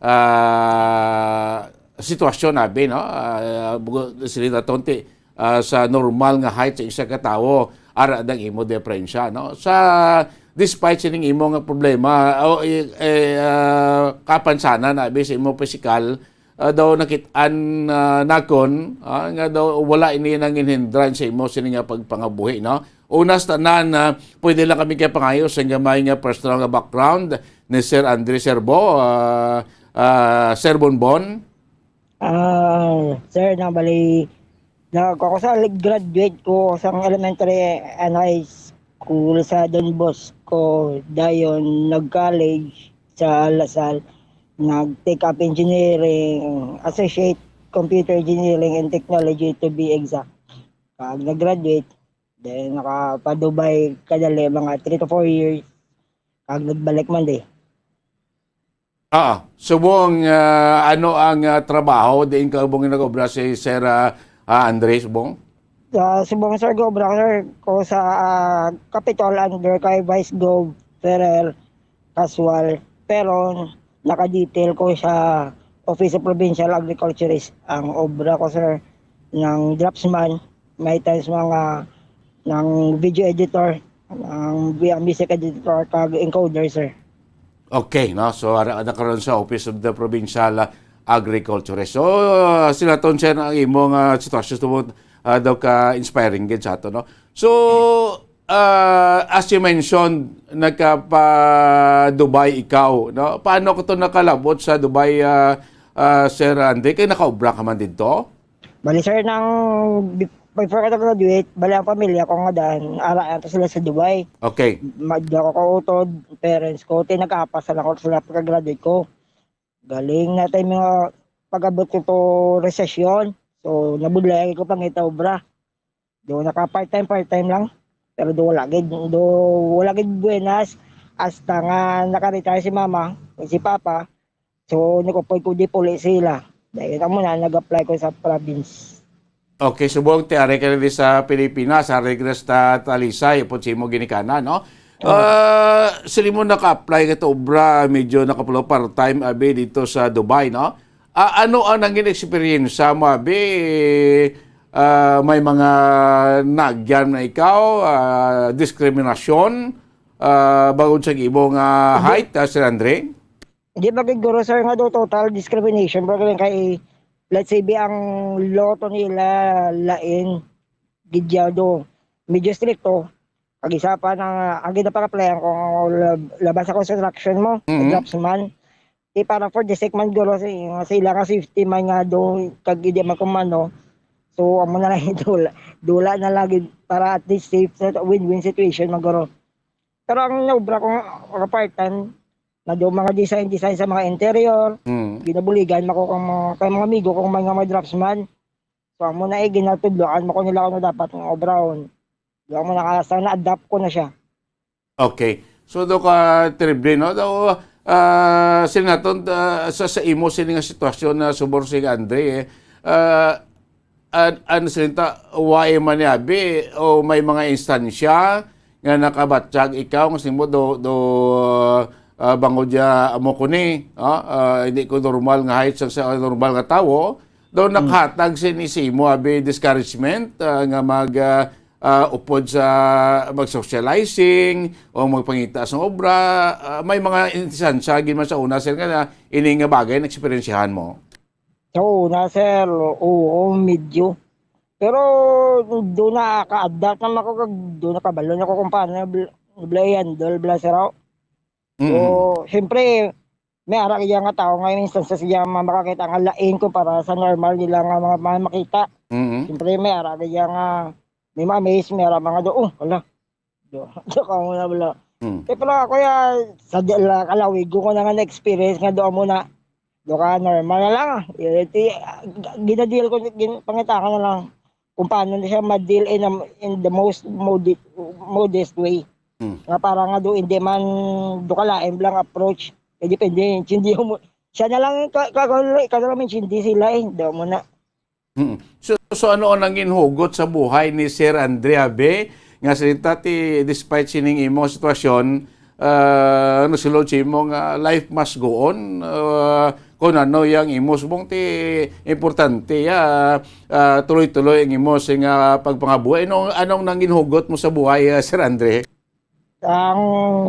ah, sitwasyon, abi, no? Ah, bugo-, sila naton ti, ah, sa normal nga height sa isa ka tawo, ara dang imo diperensya, no? Sa, despite sining imo nga problema, o, i-, eh, ah, kapansanan, abi, sa imo pisikal, ah, daw nakit-an, ah, nakon, ah, nga daw wala ini nanginhindran sa imo sini nga pagpangabuhi, no? Una sa tanan, ah, pwede lang kami kay pangayo sa gamay nga personal nga background ni Sir Andre Serbo, ah, ah, Sir Bonbon. Ah, sir, nabali, na, ako sa graduate ko sa elementary and high school sa Don Bosco, dayon nag-college sa Lasal, nag-take up engineering, associate computer engineering and technology to be exact. Pag nag-graduate, then nakapadubay kadali mga three to four years, pag nagbalik man di. Ah, subong, ah, ano ang, ah, trabaho diin ka ubong nag-obra si Sir, ah, ah, Andre, subong? Sa subong, sir, go-obra, sir, ko sa, ah, Capitol under kay Vice Gov Ferrer Casual. Pero naka-detail ko sa Office of Provincial Agriculturist. Ang obra ko, sir, ng draftsman, may times mga ng video editor, ng music editor, kag encoder, sir. Okay, no? So, ara na karon sa Office of the Provincial, ah, Agriculturist. So, ah, sila ton, sir, ang imong, ah, sitwasyon tungod, ah, daw ka inspiring gid sa ato, no? So, ah, as you mentioned, nagkapa-Dubai ikaw, no? Paano ko to nakalabot sa Dubai, ah, ah, Sir Andre? Kay nakaobra ka man dito? Bali, sir, nang bi- before ko graduate, bali ang pamilya ko nga dan, ara ato sila sa Dubai. Okay. Madya ko kautod, parents ko, ti nag-apas lang ko sila pagka-graduate ko. Galing na tayo mga pag-abot ko to resesyon. So, nabudlay ko pangita obra. Do naka part-time, part-time lang. Pero do wala gid, do wala gid buenas hasta nga naka-retire si mama, si papa. So, nag-upod ko di puli sila. Dahil amo na, nag-apply ko sa province. Okay, subong ti ari ka na di sa Pilipinas, ari ka na sa Talisay, upod sa imo ginikanan, no? Ah, sila mo naka-apply ka to obra, medyo nakapulo part-time, abi, dito sa Dubai, no? Ah, ano ang nangin eksperyensya mo, abi? Ah, may mga nagyan na ikaw, ah, diskriminasyon, ah, bangod sa imo nga height, ah, Sir Andre? Hindi ba gid guro, sir, nga do total discrimination, bro, kay, let's say, bi ang law to nila lain, gid ya do medyo stricto. Kag isa pa na, ang ginapangaplayan ko, ang lab- labas sa construction mo, Mhm. draftsman. Di para for the sake man, guro, sa, sa ila nga safety man nga do, kag hindi man kumano. So, amo na lang dula, dula na lagi para at least safe sa win-win situation man, guro. Pero ang naobra ko nga part-time, na do mga design-design sa mga interior, Mm. ginabuligan mo ko kang mga, kay mga amigo kong mga, mga draftsman. So, amo na eh, ginatudloan mo ko nila kung dapat nga obrahon. Di ako nakasa, na-adapt ko na siya. Okay. So, do ka terrible, no? Do, ah, sila naton, ah, sa, sa imo sini nga sitwasyon na subor si Andre, eh. Ah, an, an, sila ta, why man yabi o may mga instansya nga nakabatyag ikaw nga simo do, do, ah, bangod ya amo ko ni, ah, ah, hindi ko normal nga height sa, sa normal nga tawo, do nakahatag sini sa imo abi discouragement, ah, nga mag, ah, ah, upod sa mag-socializing o magpangita sa obra, ah, may mga instansya gid man sa una, sir, nga na, ini nga bagay na eksperyensyahan mo? Sa una, sir, oo, medyo. Pero doon na ka-adapt naman ako, kag doon na kabalo na ako kung paano nabla-, nabla-, i-handle, bla, sir, ako. So, Mm. siyempre, may ara kaya nga tao nga minsan sa siya ma-, makakita nga lain ko para sa normal nila nga mga, mga makita. Mm. Siyempre, may ara kaya nga may ma-amaze, may ara mga do, oh, wala. Do, do ka muna, wala. Mm. Eh, pero ako ya, sa di-, la-, kalawig ko na nga na-experience nga do mo na, do ka normal na lang. Eh, ti, ah, g-, ginadil ko, gin-, pangita ko na lang kung paano na siya ma-deal in, a, in the most modi-, modest way. Mm. Nga para nga do, hindi man do ka lain lang approach. Eh, depende, hindi mo, siya na lang, ka, ka, ka, ikaw na lang, hindi sila eh, do mo na. Mm. So, so ano ang nangin hugot sa buhay ni Sir Andre Abe? Nga salita ti, despite sining imo sitwasyon, ah, ano sulod sa imo nga life must go on? Ah, kung ano yang imo subong ti importante, ah, ah, tuloy-tuloy ang imo sing, ah, pagpangabuhi. Anong, anong nangin hugot mo sa buhay, ah, Sir Andre? Ang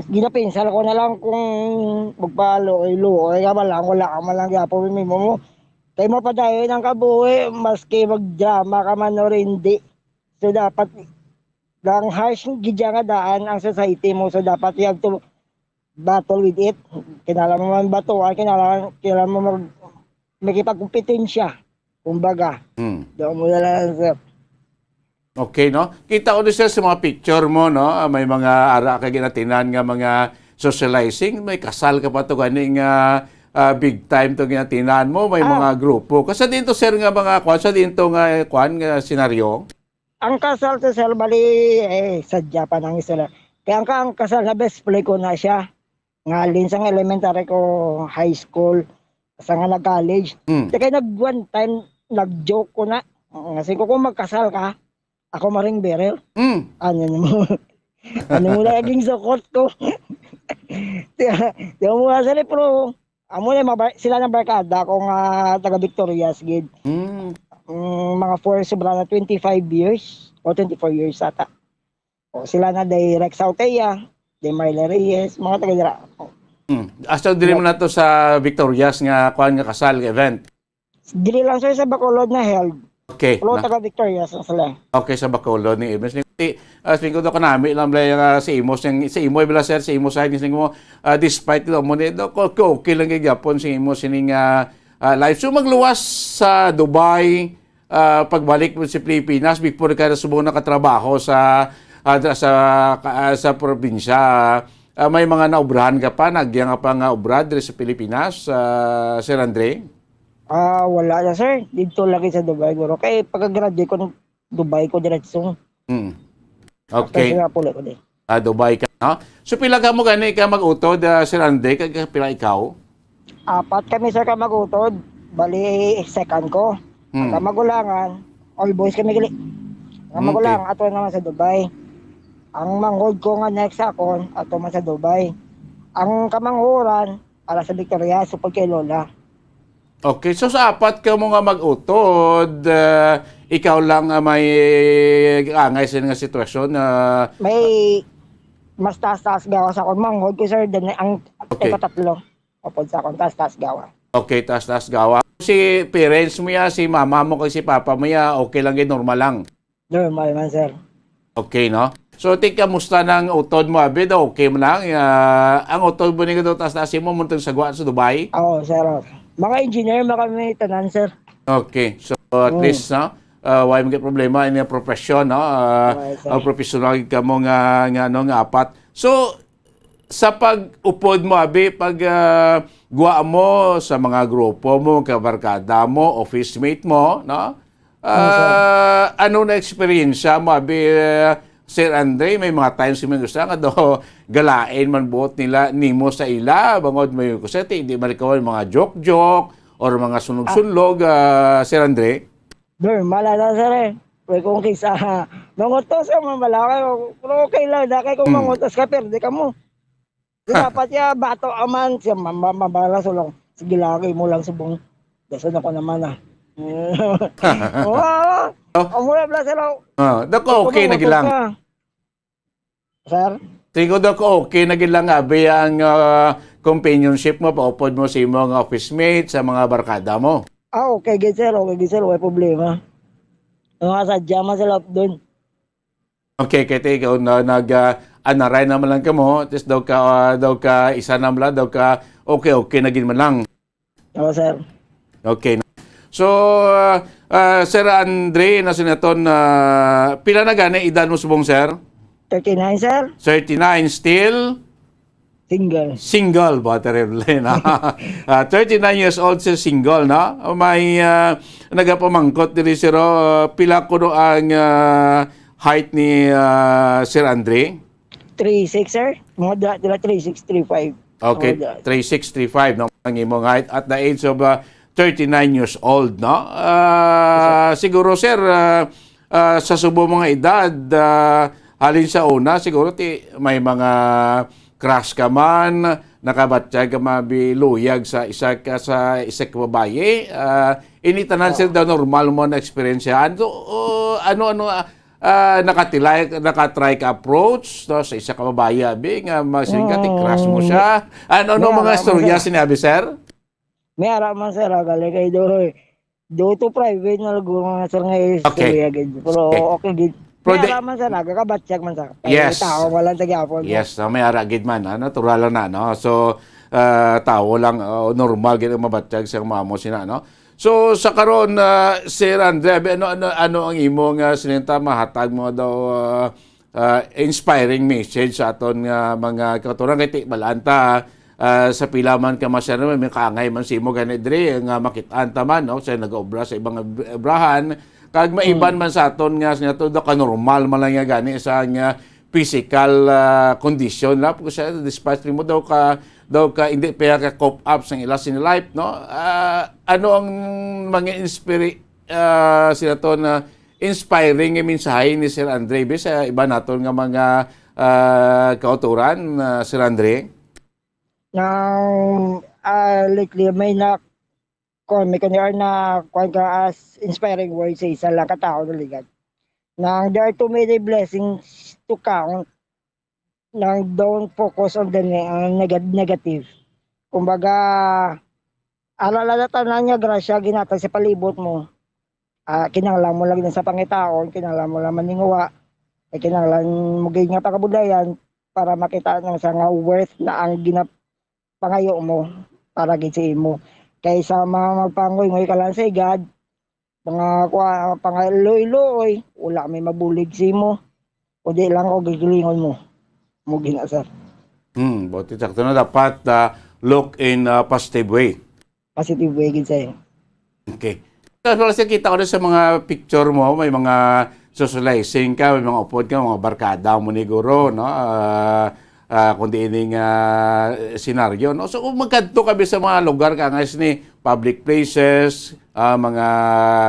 ginapinsal ko na lang kung magpaluoy-luoy ka man lang, wala ka man lang gyapon may mo. Kay mapadayon ang kabuhi, maski magdrama ka man or hindi. So, dapat, ang harsh gid nga daan ang society mo. So, dapat you have to battle with it. Kinala mo man batuan, kinala, kinala mo mag, makipagkompetensya. Kumbaga, Hmm. doon mo na lang, sir. Okay, no? Kita ko din, sir, sa mga picture mo, no? Ah, may mga ara ka ginatinan nga mga socializing, may kasal ka pa to gani nga, ah, big time to ginatinan mo, may Ah. mga grupo. Kasa din to, sir, nga mga kwan, sa din to nga, eh, kwan, nga senaryo? Ang kasal to, sir, bali, eh, sadya pa nang sila. Kaya ang, ang kasal na best friend ko na siya. Ngalin sa elementary ko, high school, sa nga nag-college. Mm. Kaya nag one time, nag-joke ko na. Nga, "Sige ko, kung magkasal ka, ako maring bearer." Mm. Ano mo? Ano mo na naging sukot ko? Di mo nga sa pro. Amo na mga bar-, sila na barkada ko nga taga Victorias gid. Mm. Mm, mga four, sobra na twenty-five years o twenty-four years ata. O, sila na day Rex Autea, day Marla Reyes, mga taga dira. O. Mm. Hasta diri man nato sa Victorias nga kuan nga kasal, nga event. Dili lang, sir, sa Bacolod na held. Okay, pero na taga Victorias na sila. Okay, sa Bacolod ni Evans. Ni, ah, sa lingkod ako nami lang, Blay, nga si Imo, sing, si Imo, bila, sir, si Imo side, sing mo, ah, despite ito mo ni, do, ko, ko, okay lang gyapon si Imo sining, ah, ah, life. So, magluwas sa Dubai, ah, pagbalik mo sa Pilipinas, before ka na subong nakatrabaho sa, ah, dra-, sa, ka-, ah, sa probinsya, ah, may mga naobrahan ka pa, nagya nga pa nga obra diri sa Pilipinas, ah, Sir Andre? Ah, wala na, sir. Dito lagi sa Dubai, guro. Kay pagka-graduate ko, Dubai ko diretso. Mm. After Okay. Singapore ko din. Ah, Dubai ka, no? So, pila ka mo gani ka mag-utod, ah, Sir Andre? Kag pila ikaw? Apat kami, sir, ka mag-utod. Bali, second ko. Hmm. Ang kamagulangan, all boys kami gali. Ang Okay. magulang, ato naman sa Dubai. Ang manghod ko nga next sa akon, ato man sa Dubai. Ang kamanghuran, para sa Victoria, supod kay Lola. Okay, so sa apat ka mo nga mag-utod, ah, ikaw lang, ah, may angay sa nga sitwasyon, ah, May mas taas-taas gawa sa akon manghod ko, sir, din ang Okay. ikatatlo. Upod sa akon, taas-taas gawa. Okay, taas-taas gawa. Si parents mo ya, si mama mo kag si papa mo ya, okay lang gid, normal lang. Normal man, sir. Okay, no? So, ti, kamusta nang utod mo, abi? Daw okay man lang? Ah, ang utod mo ni daw taas-taas mo, muntong sagwa sa Dubai? Oo, sir. Mga engineer man kami tanan, sir. Okay. So, at Mm. least, no? Ah, wala may problema in your profession, no? Ah, Okay, sir. Ah, professional ka mo nga, nga, ano, nga apat. So, sa pag-upod mo, abi, pag, ah, gwa mo sa mga grupo mo, kabarkada mo, office mate mo, no? Yes, sir. Ah, ano na eksperyensya mo, abi, ah, Sir Andre? May mga times may gusto nga daw galain man buot nila nimo sa ila, bangod may gusto, ti, di malikawan mga joke-joke or mga Ah. sunlog-sunlog, ah, Sir Andre? Normal na, sir, eh. Kung kisa, mangutos ka, mamalakay, pero okay lang, na kay kung Hmm. mangutos ka, perde ka mo. Di dapat ya, bato aman, siya ma-, ma-, mabalas lang. Sige, lagi mo lang subong. Dason ako naman, ah. Oo, Oh. ang mura pala, sir, oh. Ah, dako, Kung okay na mangutos gilang. ka. Sir? Tingod ako, okay na gid lang, abi, ang, ah, companionship mo, paupod mo sa imo nga office mate, sa mga barkada mo. Ah, okay gid, sir. Okay gid, sir. Way problema. Ang mga sadya man sila doon. Okay, kay ti ikaw na, nag, ah, anaray naman lang kamo, at least daw ka, ah, daw ka isa na man lang, daw ka okay, okay na gid man lang. Oo, sir. Okay. So, ah, ah, Sir Andre, na sinaton, ah, pila na gani edad mo subong, sir? Thirty-nine, sir. Thirty-nine, still? Single. Single, ba, terrible, no? Ah, thirty-nine years old, sir, single, no? May, ah, nagapamangkot diri, sir, oh, pila kuno ang, ah, height ni, ah, Sir Andre? Three six, sir. Mga dila, dila three six, three five. Okay, Mga dila. Three six, three five, no? Ang imong height at the age of, ah, thirty-nine years old, no? Ah, Yes, sir. Siguro, sir, ah, ah, sa subong mga edad, ah, halin sa una, siguro ti may mga crush ka man, nakabatyag ka mabiluyag sa isa ka, sa isa ka babayi. Ah, ini tanan, sir, Oo. daw normal mo na eksperyensya. Ano, oh, ano, ano, ah, ah, nakatilay, nakatry ka approach, no, sa isa ka babayi, abi, nga masiling ka, ti crush mo Mm. siya? Ano, ano May mga ara man, istorya sir. sinabi, sir? May ara man, sir, ah, gali kay do, do to private na lago nga, sir, nga Okay. istorya gid. Pero Okay. okay gid. Pero May di ara man, sir, ah, kakabatyag man, sir. Kay Yes. tao man lang sa gihapon, sir. Yes, ah, may ara gid man, ah, natural lang na, no? So, ah, tao lang, ah, normal gid ang mabatyag sa mamo sina, no? So, sa karon, ah, Sir Andre, abi, ano, ano, ano ang imo nga sininta mahatag mo daw, ah, ah, inspiring message sa aton nga mga kautoran? Kay ti, balaan ta, ah, sa pila man ka masyado, may kaangay man sa imo gani diri nga makit-an ta man, no? Sa nag-obra sa ibang ob-, obrahan, kag maiban Mm. man sa aton nga, sa aton daw ka normal man lang nga gani sa nga physical, ah, condition la, pag sa dispatch nimo daw ka, daw ka hindi pa ka cope up sa ila sini life, no? Ah, ano ang mga inspira-, ah, sila to na inspiring nga mensahe ni Sir Andre, be, sa iba naton nga mga, ah, kautoran, ah, Sir Andre? Now, ah, Lately, may na, kuwan, may kanya na, kuwan ka as inspiring words sa isa lang ka tawo na ligad. Nang there are too many blessings to count, nang don't focus on the ne-, uh, neg-, negative. Kumbaga, ala lang na tanan nga grasya ginatag sa palibot mo. Ah, kinahanglan mo lang din sa pangitaon, kinahanglan mo lang maninguha, eh, kinahanglan mo gid nga pagabudlayan para makita nang sa nga worth na ang ginap-, pangayo mo para gid sa imo. Kaysa mga magpangoy-ngoy ka lang sa igad, mga kwa-, pangaluoy-luoy, wala may mabulig sa imo. Kundi lang ko gigilingon mo. Mo gina, sir. Hmm, buti sakto na dapat, ah, look in a positive way. Positive way gid, sir. Okay. Tapos, sir, kita ko na sa mga picture mo, may mga socializing ka, may mga upod ka, mga barkada mo ni guro, no? Ah, ah, kung di ini nga senaryo, no? So, kung magkadto kami sa mga lugar ka nga ni public places, ah, mga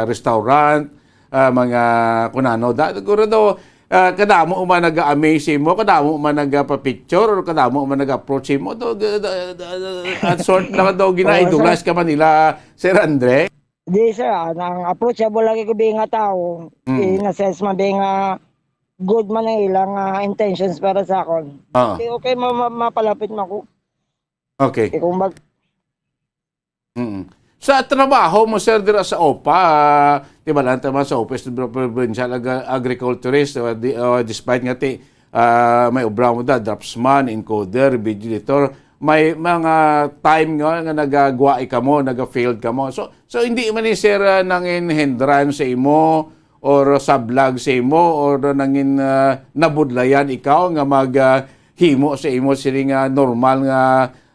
restaurant, ah, mga kunano, da, siguro daw, ah, kadamo man nag-amaze mo, kadamo man nagpa-picture, or kadamo man nag-approach mo, do, do, do, do, do, at sort na daw gina-idolize ka man nila, Sir Andre? Di, sir, ah, nang approachable lagi ko bi nga tawo. Mm. In a sense man bi nga good man ang ilang, ah, intentions para sa akon. Ah. Okay, okay, ma-, ma-, mapalapit man ko. Okay. Eh, kung mag- Mm. Sa trabaho mo, sir, dira sa OPA, ah, di ba, lang tama sa Office of the Provincial Ag-, Agriculturist, uh, di-, uh, despite nga ti, ah, may obra mo da, draftsman, encoder, video editor, may mga time nga, nga nagagwa ka mo, naga-failed ka mo. So, so hindi man ni, sir, ah, nangin hindrance sa imo or sablag sa imo or nangin, ah, nabudlayan ikaw nga mag, ah, himo sa imo sini nga normal nga,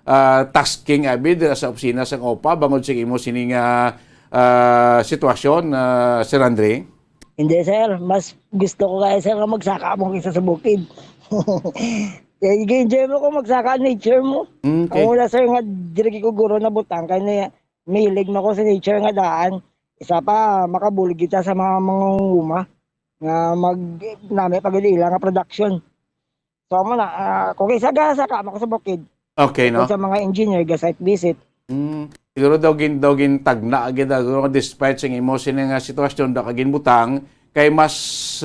ah, tasking abi dira sa opisina sang OPA bangod sa imo sini nga, ah, sitwasyon, ah, Sir Andre? Hindi, sir. Mas gusto ko kaya, sir, nga magsaka mo kaysa sa bukid. Kaya i-enjoy mo kung magsaka, nature mo. Mm, okay. Ang una, sir, nga diri ko guro na butang, kaya na, milig mo ko sa nature nga daan. Isa pa, makabulig kita sa mga mangunguma nga mag-, nami pag ila nga production. So, amo na, ah, kung kaysa ga-, saka mo ko sa bukid. Okay, no? Kung sa mga engineer, ga-site visit. Mm, siguro daw gin-, daw gintagna, gid daw, siguro despite sa imo sini nga sitwasyon, daw ka ginbutang, kay mas,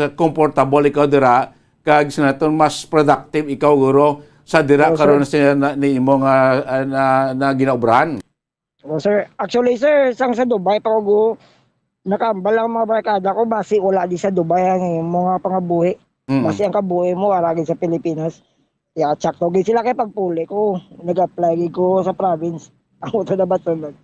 uh, comfortable ikaw dira, kag sa naton mas productive ikaw, guro, sa dira Oo, karon sir. Sa na, ni imo nga, ah, na, na ginaobrahan. Oh, sir. Actually, sir, sang sa Dubai pa ko nakaambal ang mga barkada ko, basi wala di sa Dubai ang mga pangabuhi. Mm. Basi ang kabuhi mo, wala gid sa Pilipinas. Ya, tsakto gid sila kay pagpuli ko, nag-apply gid ko sa province. Ang uto na ba to, Lord?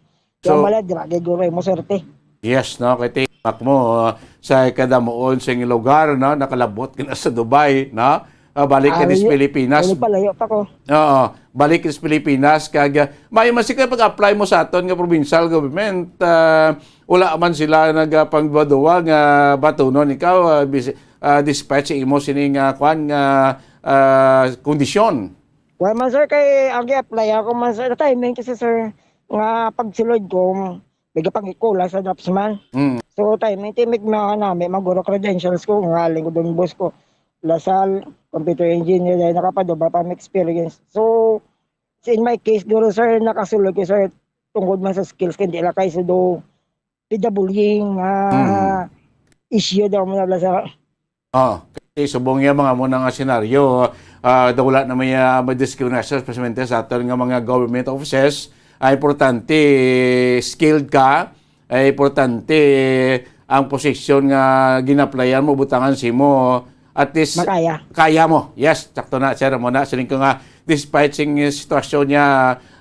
Kaya So, mala, dira gid guro mo, swerte. Yes, no? Kay timak mo, uh, sa kadamuon sa inyong lugar, no? Nakalabot ka na sa Dubai, no? Ah, balik ka Ay, sa Pilipinas. Ano, palayo pa ko. Oo, balik sa Pilipinas kag, ah, may man sika pag-apply mo sa aton nga provincial government, ah, wala man sila nagapangduwa-duwa nga batunon ikaw, ah, bis-, ah, despite sa imo sini nga kwan nga, ah, kondisyon. Wala man, sir, kay ang gi-apply ako man, sir, timing kasi, sir, nga pagsulod ko, may kapangikula sa draftsman. Mm. So, timing, timing mga nami, maguro credentials ko, nga lingkod ng boss ko. Lasal, computer engineer, dahil nakapaduba pa ang experience. So, in my case, guro, sir, nakasulod ko, sir, tungkol man sa skills, kay hindi lang kayo sudo, P W G, ah, Mm. issue daw mo na sa Oh, kasi subong niya mga muna nga senaryo, ah, daw wala na may, ah, may diskriminasyon, especially sa aton nga mga government offices. Ah, importante, skilled ka, ay importante ang posisyon nga ginaplayan mo, butangan si mo, at least Makaya. Kaya mo. Yes, sakto na, sir. Mo na, siling ko nga, despite sing sitwasyon niya,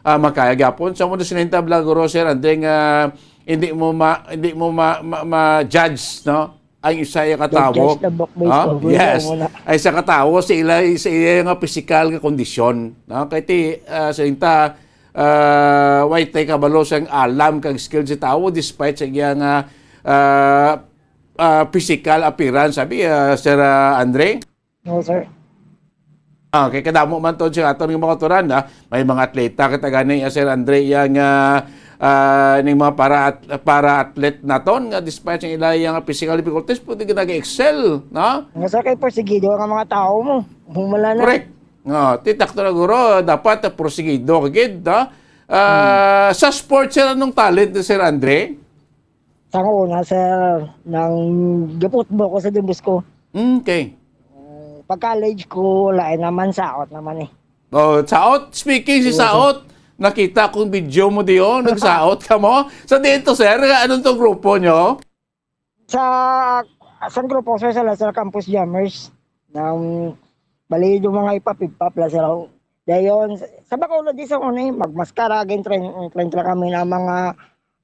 ah, makaya gyapon. So, mo na sininta, Blaguro, sir, andeng, ah, hindi mo ma-, hindi mo ma-, ma-, ma-judge, no? Ang isa ka Don't tawo. Judge the book by its Ah, cover, yes. Mo na. Ay, sa katawo, sa ila, sa iya nga pisikal nga kondisyon, no? Kay ti, ah, sa inta, ah, way tay kabalo sang alam kag skill si tawo despite sa iya nga, ah, ah, physical appearance, sabi, ah, Sir, ah, Andre? No, sir. Ah, kay kadamo man to sa aton nga mga turan, ah. May mga atleta kita gani, ah, Sir Andre, yang, ah, ah, ning mga para at-, para athlete naton nga despite sa ila yang physical difficulties, pwede ka nag-excel, no? Nga sa kay porsigido ang mga tao mo. Humala na. Correct. Nga, titakto na guro, dapat, ah, porsigido ka gid, no? Ah, sa sports, sir, anong talent ni Sir Andre? Sa una, sir, nang gaputbol ko sa Don Bosco. Mm, okay. Eh, pag-college ko, lain naman, saot naman eh. Oh, saot. Speaking si Oo, sir. Saot, nakita kong video mo diyo, nagsaot ka mo. Sa dito, sir, anong tong grupo nyo? Sa, sa grupo, sir, sa Lasal Campus Jammers, nang bali yung mga hip-hop, hip-hop, Lasal. Dayon, sa Bacolod, di sa una eh, magmaskara, gin-train, train lang kami ng mga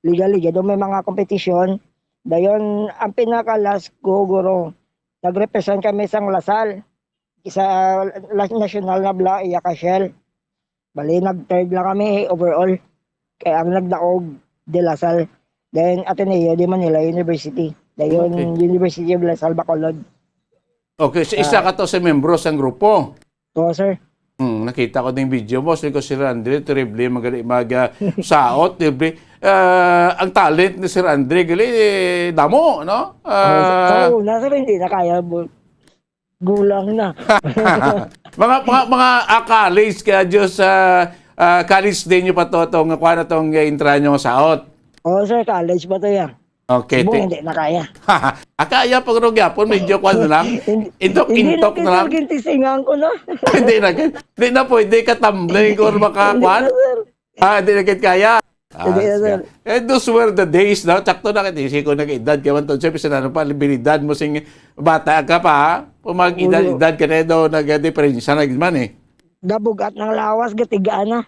liga-liga. Doon may mga competition. Dayon, ang pinaka-last ko, guro, nag-represent kami sa Lasal. Sa la-, national na bala, iya ka Shell. Bali, nag-third lang kami overall. Kaya ang nagdaog, De La Salle. Then, Ateneo de Manila University. Dayon, Okay. University of La Salle, Bacolod. Okay, so isa Ah. ka to sa membro sang grupo. Oo, sir. Hmm, nakita ko ding video mo, sabi ko, "Si Sir Andre, terrible, magaling mag, ah, saot, terrible." Ah, ang talent ni Sir Andre, gali, eh, damo, no? Oo, sir. Ah. Oo, na, sir, hindi na kaya, bu-, gulang na. Mga, mga, mga, ah, college ka, Diyos, ah, ah, college din nyo pa to, tong, kuha na tong, eh, intra nyo nga saot. Oo, sir, college pa to yan. Okay, Subong, ti- hindi na kaya. Ah, kaya pag rugyapon, medyo kuha na lang. Hindi, Intok-intok hindi na na lang. Hindi na, hindi na pwede ka tumbling or maka-, Hindi kuha. na, sir. Ah, hindi na gid kaya. Ah, Hindi na, sige. Sir. Eh, those were the days, no? Tsakto na, kasi ko nag-edad ka man to, sir, bisan ano pa, libilidad mo sing bata ka pa, ha? Kung mag-edad-edad ka na daw, nagadiferensya na gid man, eh. Gabugat ng lawas, gatigaan na.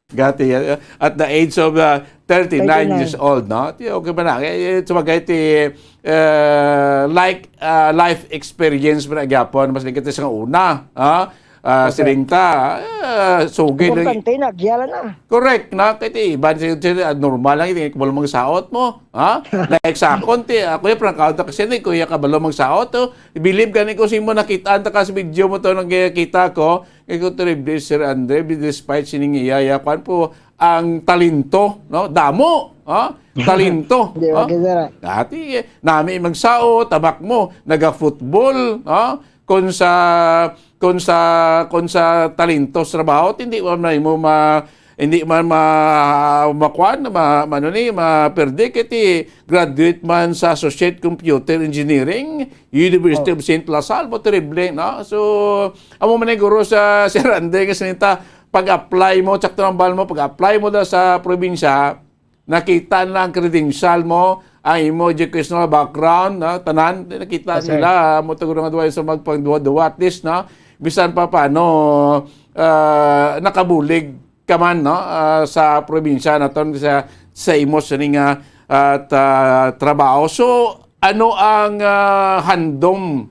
Gati, uh, at the age of, uh, thirty-nine Thirty-nine. years old, no? Ti, okay ba na? Eh, eh, sabagay, ti, uh, like, uh, life experience ba na gyapon, mas ligit sa una, ha? Ah, Okay. siling ta, ah, sugid lang. Importante na, giyala na. Correct, na, kay ti iban si, si, ah, normal lang, hindi kabalo magsaot mo, ha? Like sa akon, ti, ako yung prangkaon ta kasi ni, kuya kabalo magsaot, oh. Bilib gani ko sa imo, nakita ta ka sa video mo to, nagkita ko, kay ko, terrible, Sir Andre, despite sining iya, iya, kwan po, ang talento, no? Damo, ha? Talento, Di ba, ha? Sir, ah? Dati, eh, nami magsaot, tabak mo, naga-football, ha? Kung sa, kung sa, kung sa talento sa trabaho, hindi mo na mo ma-, hindi man ma-, makuan, ma-, ano ni, ma-, perde, kay ti graduate man sa Associate Computer Engineering, University Oh. of Saint La Salle, mo terrible, no? So, amo man ang guro sa Sir Andre, kasi nita, pag-apply mo, tsakto ng bal mo, pag-apply mo da sa probinsya, nakita na ang credential mo, ang imo educational background, no? Tanan, nakita Yes, sir. nila, mo to guro nga duwa sa magpangduwa-duwa, at least, no? Bisan pa paano, ah, nakabulig ka man, no? Ah, sa probinsya naton sa, sa imo sini nga, ah, ta-, trabaho. So, ano ang, ah, handom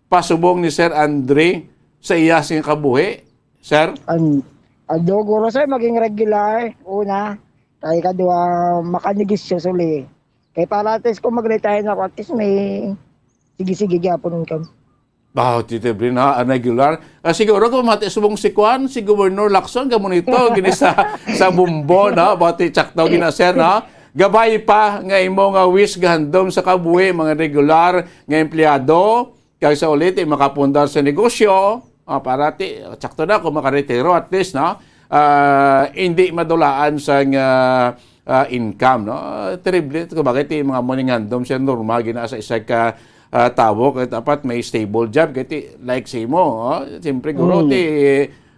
pasubong ni Sir Andre sa iya sing kabuhi, sir? An-, ang duguro, sir, maging regular, una. Kay kadua, makanegosyo suli. Kay para at least kung mag-retire na ako, at least may sige-sige gyapon income. Wow, Tito Brin, ha? Ang regular. Ah, siguro kung mati subong si Kwan, si Governor Lacson, ka mo nito, gini sa, sa bumbo, no? Bati tsakto gina, sir, no? Gabay pa nga imo nga wish gahandom sa kabuhi, mga regular nga empleyado, kag sa ulit, eh, makapundar sa negosyo, ah, para ti, tsakto na kung makaretiro at least, no? Ah, hindi madulaan sa nga, ah, income, no? Ah, terrible, kumbaga, ti mga mo ning handom siya normal gina sa isa ka, ah, tawo, kay dapat may stable job, kay ti, like si mo, oh, siyempre, guro, Mm. ti,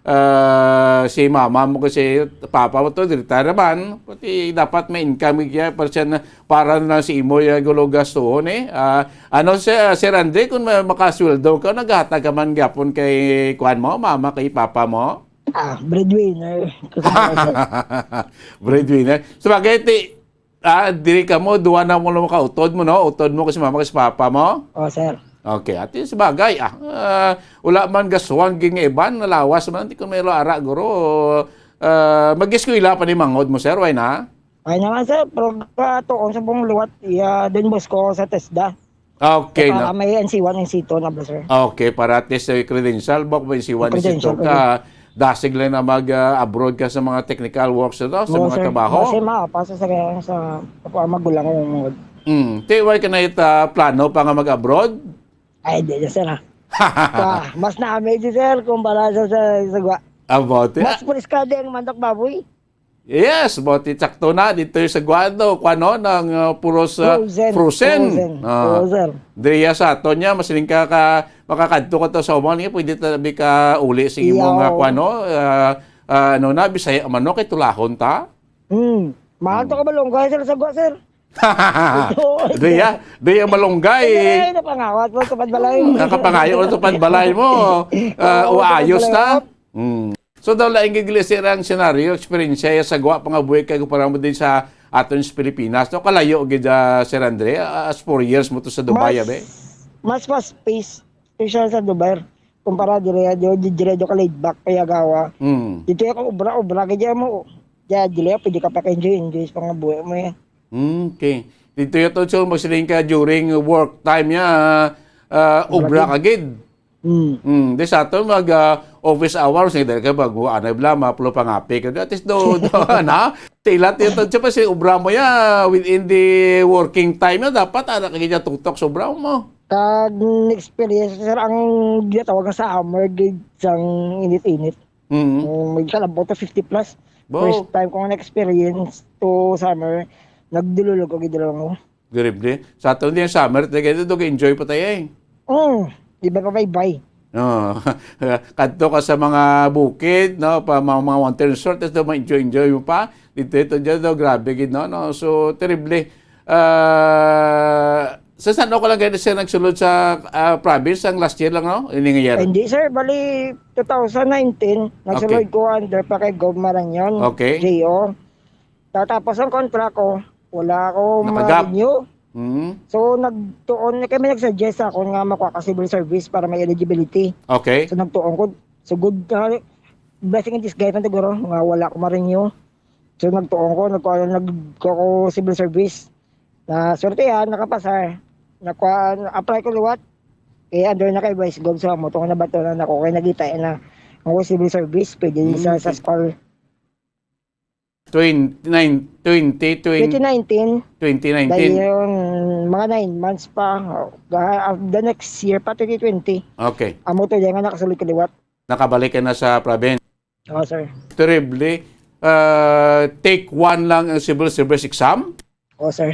ah, si mama mo kasi papa mo to, retire naman, pati dapat may income kaya para siya na, para na si imo yung gulo gastuhon, eh. Ah, ano, si, ah, Sir Andre, kung ma-, makasweldo ka, naghatag ka man gyapon kay kuan mo, mama, kay papa mo? Ah, breadwinner. Breadwinner. Sabagay, ti, ah, diri ka mo, duwa na mo lang makautod mo, no? Utod mo kasi mama, kasi papa mo? Oh, sir. Okay, ati sabagay, ah, ah, wala man gaswang ging iban, nalawas man, ti kung may ara, guro, ah, mag-eskwela pa ni mangod mo, sir, why na? Ay naman, sir, pero katuon sa buong luwat, iya, Don Bosco sa TESDA. Ah, okay, Para no? may N C one, N C two na ba, sir? Okay, para at least sa credential, bak may N C one, Credential, N C two ka, dasig lang na mag, ah, abroad ka sa mga technical works na to, sa Oo, mga sir. trabaho. Kasi maapa sa, sa, sa, sa magulang ko, mga Mm. Ti, why ka na it, ah, plano pa nga mag-abroad? Ay, di na, sir, ah. Pa, mas naamay di, sir, kumpara sa, sa, sa gwa. About it. Mas preska di ang manok baboy. Yes, buti sakto na dito yung sa Guado, kuno nang, ah, puros, ah, Frozen. Frozen. Frozen. Ah, Oo, sir. Diri sa aton niya, masiling ka, ka, makakadto ka to sa umang niya, pwede ta bi ka uli sa imong, ah, Yaw. kuno, ah, ah, ano na, Bisaya man, no, kay tulahon ta. Hmm. Mahal to Hmm. ka malunggay, sir, sa Gua, sir. Ito, Diri, ah, diri ang malunggay. Ay, napangawat mo, tupad balay. Hmm, nakapangayo ko sa tupad balay mo. Ah, Oo, uayos tupad balay. na. Hmm. So, daw laing gid, sir, ang senaryo, eksperyensya ya sa gwa pa nga buhi kay kumpara mo din sa aton sa Pilipinas, no? Kalayo gid, ah, Sir Andre, ah, as four years mo to sa Dubai, Mas, abe? mas fast pace, special sa Dubai. Kumpara dire, di, di, dire, di ka laid back, kaya gawa. Hmm. Dito yung obra-obra, kaya mo, ya, dire, pwede ka pa ka-enjoy, enjoy sa mga buhay mo, eh. Hmm, okay. Dito yung to, so, magsiling ka during work time niya, ah, ah, Obra obra gid. ka gid. Mm. Mm, di sa aton mag, ah, office hours ni dali ka mag anay bla mapulo pangapi ka. At least do, do na. Tilat yung to pa si obra mo ya within the working time na dapat ara ka gid tutok sa obra mo. Kag experience, sir, ang ginatawag nga summer gid sang init-init. Mm. Mm, may kalabot na fifty plus. Bo. First time ko nga na-experience to summer, nagdululog ko gid lang mo. Terrible. Sa aton din, summer, tayo ganito, dog enjoy pa tayo eh. Mm, iba pa may bay. No. Kadto ka sa mga bukid, no, pa mga, mga mountain resort, tapos ma-enjoy-enjoy mo pa. Dito, ito, dyan, no, grabe gid, no, no. So, terrible. Ah, sa saan ko lang kayo siya nagsulod sa, ah, province ang last year lang, no? Ini nga year. Hindi, sir. Bali, two thousand nineteen, nagsulod Okay. ko under pa kay Gov Marañon, Okay. J O. Tatapos ang kontra ko, wala ako Nakagap. ma-renew. Mm. So, nagtuon, kami nag-suggest sa akon nga makuha ka civil service para may eligibility. Okay. So, nagtuon ko, so good, ah, blessing in disguise man siguro nga wala ko ma-renew. So, nagtuon ko, nagkuha, nagkuha ko civil service. Na swertehan, nakapasa. Nakuha, apply ko liwat. Eh, under na kay Vice Gov sa amo, tungod na bato na ako, kay nagita na ako civil service, pwede sa, Mm. sa school. Twenty-nine, twenty, twenty, Twenty nineteen, twenty nineteen. Dahil yung mga nine months pa, uh, the next year pa, twenty twenty. Okay. Amo to, yan nga nakasulod ko liwat. Nakabalik ka na sa province. Oo, sir. Terrible. Ah, take one lang ang civil service exam? Oo, sir.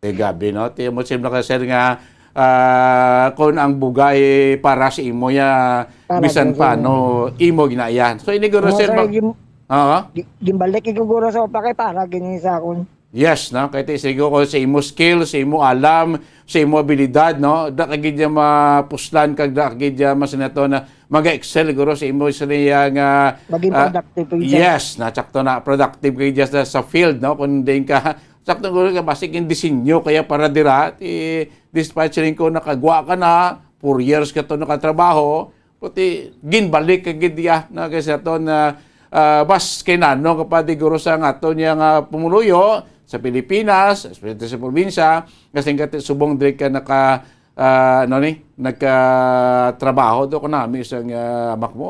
Eh, gabi, no? Tiyo mo, sim na ka, sir, nga, ah, kung ang bugay para sa imo, ya, Para bisan sa pa, imo. no, imo ginaya. So, ini guro, Oo, sir, sir, mag-, gim-, Oo. gi-, gimbalik ko guro sa upa kay para gini sa akon. Yes, no? Kay ti, sigo ko sa imo skill, sa imo alam, sa imo abilidad, no? Da ka gid ya mapuslan kag da ka gid ya masinato na mag-excel guro sa imo sa niya nga, Maging ah, productive ka gid, sir. yes, na sakto na productive ka gid sa, sa field, no? Kung din ka, sakto guro ka basig yung disenyo kaya para dira, ti, despite siling ko nakagwa ka na, four years ka to nakatrabaho, Puti, ginbalik ka gid iya, no, kay sa aton, ah, ah, bas kay nano ka pa di guro sa nga aton niya nga pumuluyo sa Pilipinas, especially sa probinsya, kasi nga ti subong diri ka naka, ah, ano ni, nagkatrabaho do ko nami sa nga amak mo.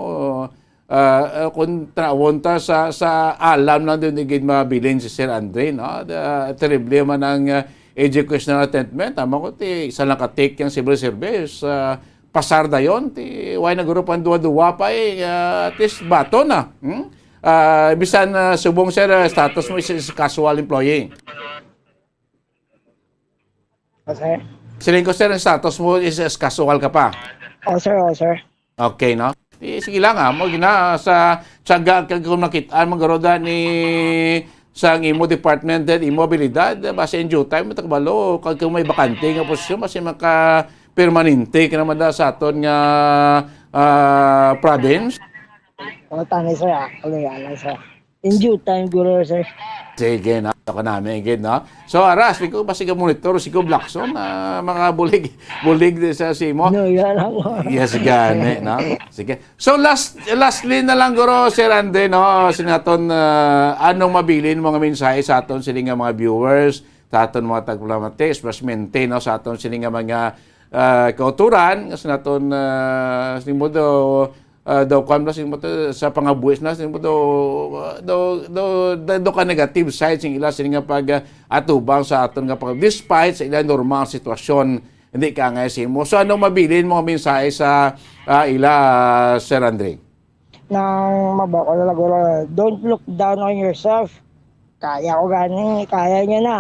Ah, ah, kung tanawon ta sa, sa alam lang din, di gid mabilin si Sir Andre, no? Da, terrible man ang, ah, educational attainment. Tama ko, ti, isa lang ka take yung civil service. Ah, pasar dayon, ti, why na guro pang duwa-duwa pa eh, ah, at least bato na. Hmm? Ah, bisan, ah, subong, sir, ah, status mo is, is casual employee. O, sir. Siling ko, sir, ang status mo is, is casual ka pa. O, sir, o, sir. Okay, no? Eh, sige lang, ah, mo gina sa tiyaga kag kung nakit-an man garo da ni sang imo department, then imo abilidad, eh, basta in due time, matakbalo, kag kung may bakante nga posisyon, basta maka-permanente ka naman da sa aton nga, ah, province. O, tani, sir, ah. Kaluya lang, sir. In due time, guro, sir. Sige, no? Ako namin, gid, no? So, ara, sige ko, basta ka monitor, sige ko, Blackson, ah, mga bulig, bulig di sa simo. No, yan lang, sir. Yes, gani, no? Sige. So, last, lastly na lang, guro, Sir Andre, no? Sinaton, ah, anong mabilin mga mensahe sa aton sini nga mga viewers, sa aton mga tagplamate, especially, no? Sa aton sini nga mga, ah, kauturan, nga sinaton, ah, sini mo daw, ah, daw kwan ba sing moto sa pangabuhis na sing moto, ah, daw, daw, daw, daw ka negative side sing ila sing nga pag, ah, atubang sa aton nga pag, despite sa ila normal sitwasyon, hindi ka angay sa imo. So, anong mabilin mo nga mensahe sa, ah, ila, Sir Andre? Nang mabako na lang, guro, don't look down on yourself. Kaya ko gani, kaya niya na.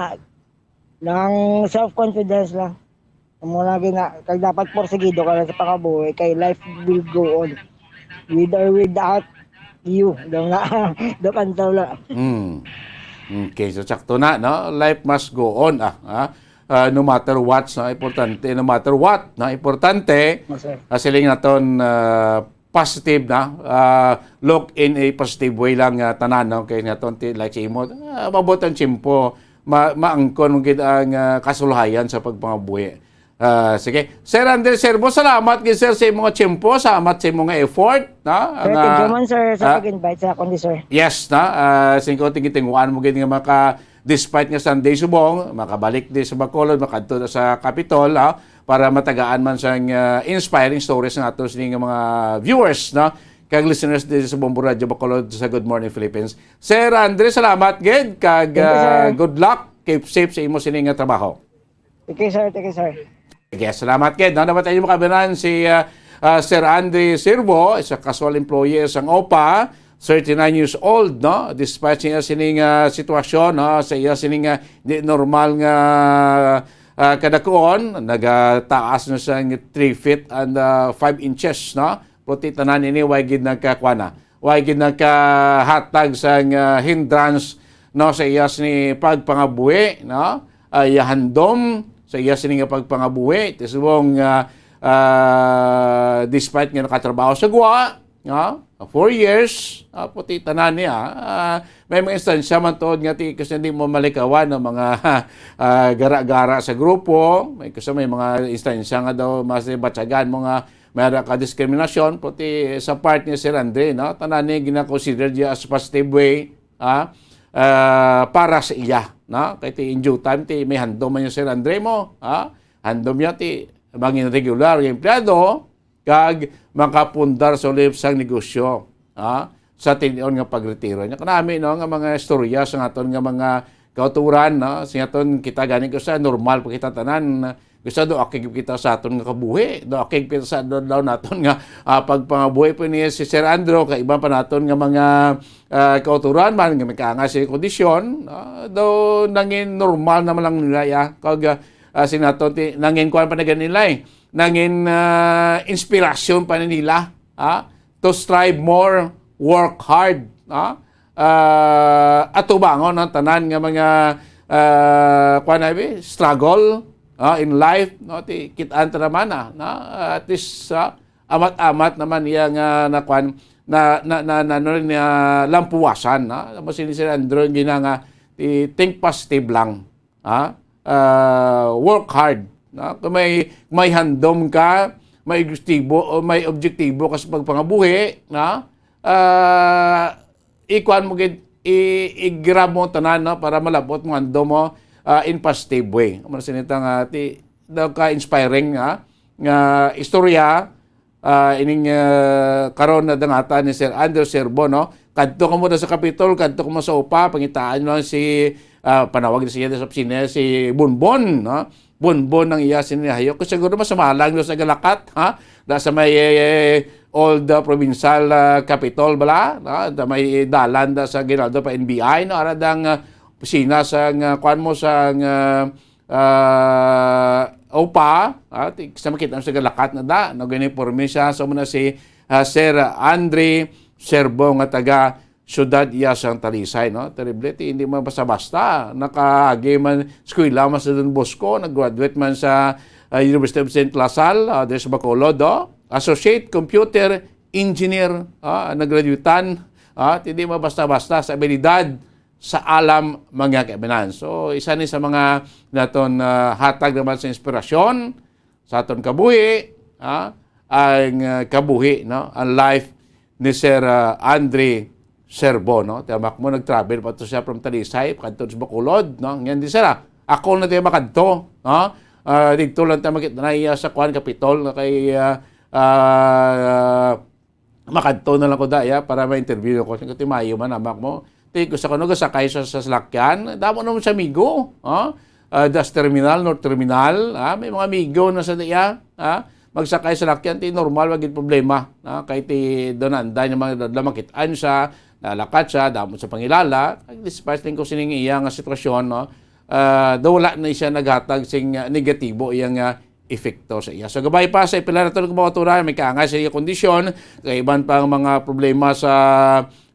Lang self-confidence lang. Amo na gina, kag dapat porsigido ka lang sa pangabuhi kay life will go on. With or without you. Daw na, daw kantaw lang. Hmm. Okay, so sakto na, no? Life must go on, ah. Ha? Ah, no matter what, no? Importante, no matter what, no? Importante, Yes, sir. ah, siling naton, ah, positive na, ah, look in a positive way lang, ah, tanan, no? Kay naton ti, like sa imo, ah, mabot ang tiyempo, ma maangkon mo gid ang, ah, kasulhayan sa pagpangabuhi. Ah, sige. Sir Andre Serbo, salamat gid, sir, sa imong tiyempo, salamat sa imong effort, no? Sir, Ang, thank you ah, man, sir, ah, sa pag-invite sa akon, sir. Yes, na, ah, singko tinggitinguan mo gid nga maka, despite nga Sunday subong, makabalik di sa Bacolod, makadto na sa Capitol, ah, para matagaan man sang, ah, inspiring stories nga ato sini nga mga viewers, no? Kag listeners di sa Bombo Radio Bacolod sa Good Morning Philippines. Sir Andre, salamat gid, kag, Thank you, sir. ah, good luck, keep safe sa imo sini nga trabaho. Thank you, sir. Thank you, sir. Yes, salamat gid. No? Dapat tayo makabinan si ah, ah, Sir Andre Sirbo, isa casual employee sang OPA, thirty-nine years old, no? Despite sa iya sining ah, sitwasyon, no? Sa iya sining ah, di normal nga ah, kadakuon, nagataas na sang three feet and ah, five inches, no? Pero ti tanan ini, way gid nagkakuana. Way gid nagkahatag sang ah, hindrance, no, sa iya sini pagpangabuhi, no? Ah, iya handom sa iya sini nga pagpangabuhi. Ti subong ah, ah, despite nga nakatrabaho sa gwa, no? Four years, ah, pero ti tanan niya. Ah, may mga instansya man tuod nga ti kasi hindi mo malikawan ang mga ah, gara-gara sa grupo. May kasi may mga instansya nga daw mas batyagan mo nga may ara ka diskriminasyon, pero ti sa part ni Sir Andre, no? Tanan ni gina-consider niya as positive way, ah, ah, para sa iya, no? Kay ti in due time, ti may handom man yung Sir Andre mo, ah, handom niya, ti mangin regular nga empleyado, kag makapundar sa ulip sang negosyo, ah, sa tinion nga pagretiro. Nya kanami, no, nga mga istorya sa aton nga mga kauturan, no? Sa aton kita gani ko sa normal pa kita tanan, gusto do akig kita sa aton nga kabuhi, do akig kita sa daw naton nga ah, pagpangabuhi po ni si Sir Andrew, kay iban pa naton nga mga ah, kauturan man nga may kaanga sa kondisyon, ah, daw nangin normal naman lang nila ya. Kag ah, ah, sinaton ti nangin kuan pa na gani nila eh. Nangin ah, inspirasyon pa na nila, ah, to strive more, work hard, ah, ah, atubangon ang tanan nga mga ah, kuan na bi, struggle ah, in life, no? Ti kitaan ta naman ah, na at least ah, amat-amat naman iya nga nakuan na na na, na, na, na lampuwasan, no? Tapos si Sir Andrew gina nga ti think positive lang, ha? Ah, work hard, no? Kung may may handom ka, may objektibo o may objektibo ka sa pagpangabuhi, no? Ah, ikuan mo gid, i- i-grab mo tanan, no, para malabot mo, handom mo ah, in positive way. Amo na sinita nga ti daw ka inspiring nga nga istorya, ah, ining ah, karon na dangata ni Sir Andrew Serbo, no? Kadto ka mo na sa Kapitol, kadto ka mo sa upa, pangitaan mo lang si ah, panawag na siya sa opisina si Bonbon, no? Bonbon ang iya sinihayok. Kung siguro mas malang sa Galakat, ha? Da sa may eh, old ah, provincial ah, capitol bala, no? Da may dalan da sa Ginaldo pa N B I, no? Ara dang ah, opisina sa nga kuan mo sa nga ah, upa, ah, ti- sa makita mo sa Galakat na da, nag-uniforme siya. So muna si ah, Sir Andre Serbo nga taga siyudad iya sang Talisay, no? Terrible, ti hindi man basta-basta. Nakaagi man eskwela man sa Don Bosco, nag-graduate man sa ah, University of Saint La Salle, ah, diri sa Bacolod, do? Associate Computer Engineer, ah, nag-graduatean, ah, ti hindi man basta-basta sa abilidad sa alam mga kaibinan. So, isa ni sa mga naton ah, hatag naman sa inspirasyon sa aton kabuhi, ah, ang ah, kabuhi, no? Ang life ni Sir ah, Andre Serbo, no? Tamak mo, nag-travel pa to siya from Talisay, kadto sa Bacolod, no? Ngayon di sila. Ako na tayo makadto, no? Ah, dito lang tayo makita na iya sa kuan Kapitol na kay ah, ah, makadto na lang ko daya para ma-interview ko. Kasi timayo man, amak mo. Ti ko sa kuno, gasakay sa, sa salakyan. Damo naman sa Migo, ha? Ah, das Terminal, North Terminal, ha? May mga Migo na sa daya, ha? Magsakay sa salakyan, ti normal, wag gid problema, ha? Kay ti doon anday na mga dadla, makitaan sa Nalakat siya, damo sa pangilala, nag-dispatch din ko sining iya nga sitwasyon, no? Ah, daw wala na siya naghatag sing, ah, negatibo iya nga epekto sa iya. So, gabay pa sa ipila nato nga mga turan, may kaangay sa iya kondisyon, kay iban pang mga problema sa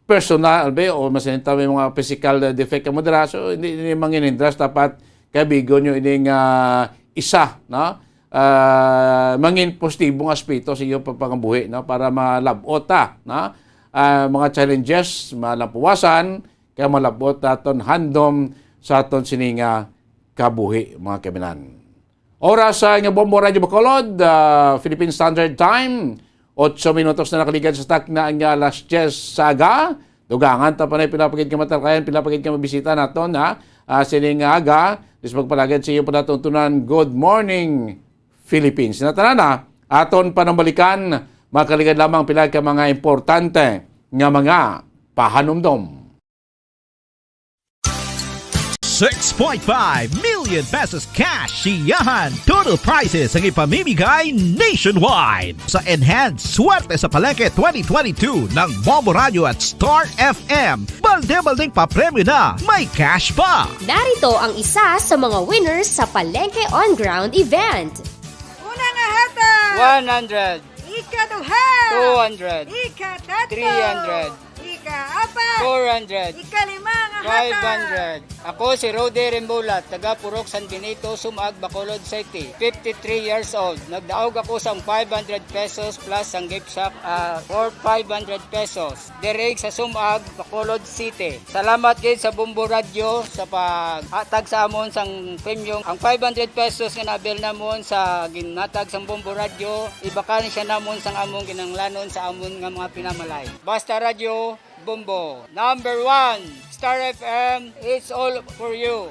personal, be, o masinita may mga physical defect ka mo dira. So, hindi, hindi manginindras dapat kabigon nyo ining, ah, isa, no? Ah, mangin positibo nga aspeto sa iyo pa-, pangabuhi, no? Para malabot ta, no? Ah, mga challenges, malampuwasan, kaya malabot naton handom sa aton sini nga kabuhi, mga kaminan. Oras sa nga Bombo Radyo Bacolod, ah, Philippine Standard Time, otso minutos na nakaligad sa takna nga alas diyes sa aga. Dugangan ta pa na pila pa gid ka matalkayan, pila pa gid ka mabisita naton, ha? Ah, sini nga aga, dis magpalagad sa iyo pala tuntunan. Good morning, Philippines. Natanan na, aton panambalikan, makaligad lamang pila ka mga importante nga mga pahanumdom. Six point five million pesos cash siyahan. Total prizes ang ipamimigay nationwide. Sa Enhanced Swerte sa Palengke twenty twenty-two ng Bombo Radio at Star F M, balde-baldeng papremyo na, may cash pa. Narito ang isa sa mga winners sa Palengke On Ground event. Una nga hatag, one hundred. Ikaduha, two hundred. Ikatatlo, three hundred. Ikaapat, four hundred. Ikalima nga hatag, five hundred. Ako si Rudy Rimbulat, taga Purok San Benito, Sumag, Bacolod City, fifty-three years old. Nagdaog ako sang five hundred pesos plus sang gift shop, ah, for five hundred pesos. Diri sa Sumag, Bacolod City. Salamat gid sa Bombo Radyo sa paghatag sa amon sang premyo. Ang five hundred pesos nga na-avail namon sa ginhatag sang Bombo Radyo, ibakal siya namon sang among kinahanglanon sa amon nga mga pinamalay. Basta Radyo, Bombo. Number one, Star F M, it's all for you.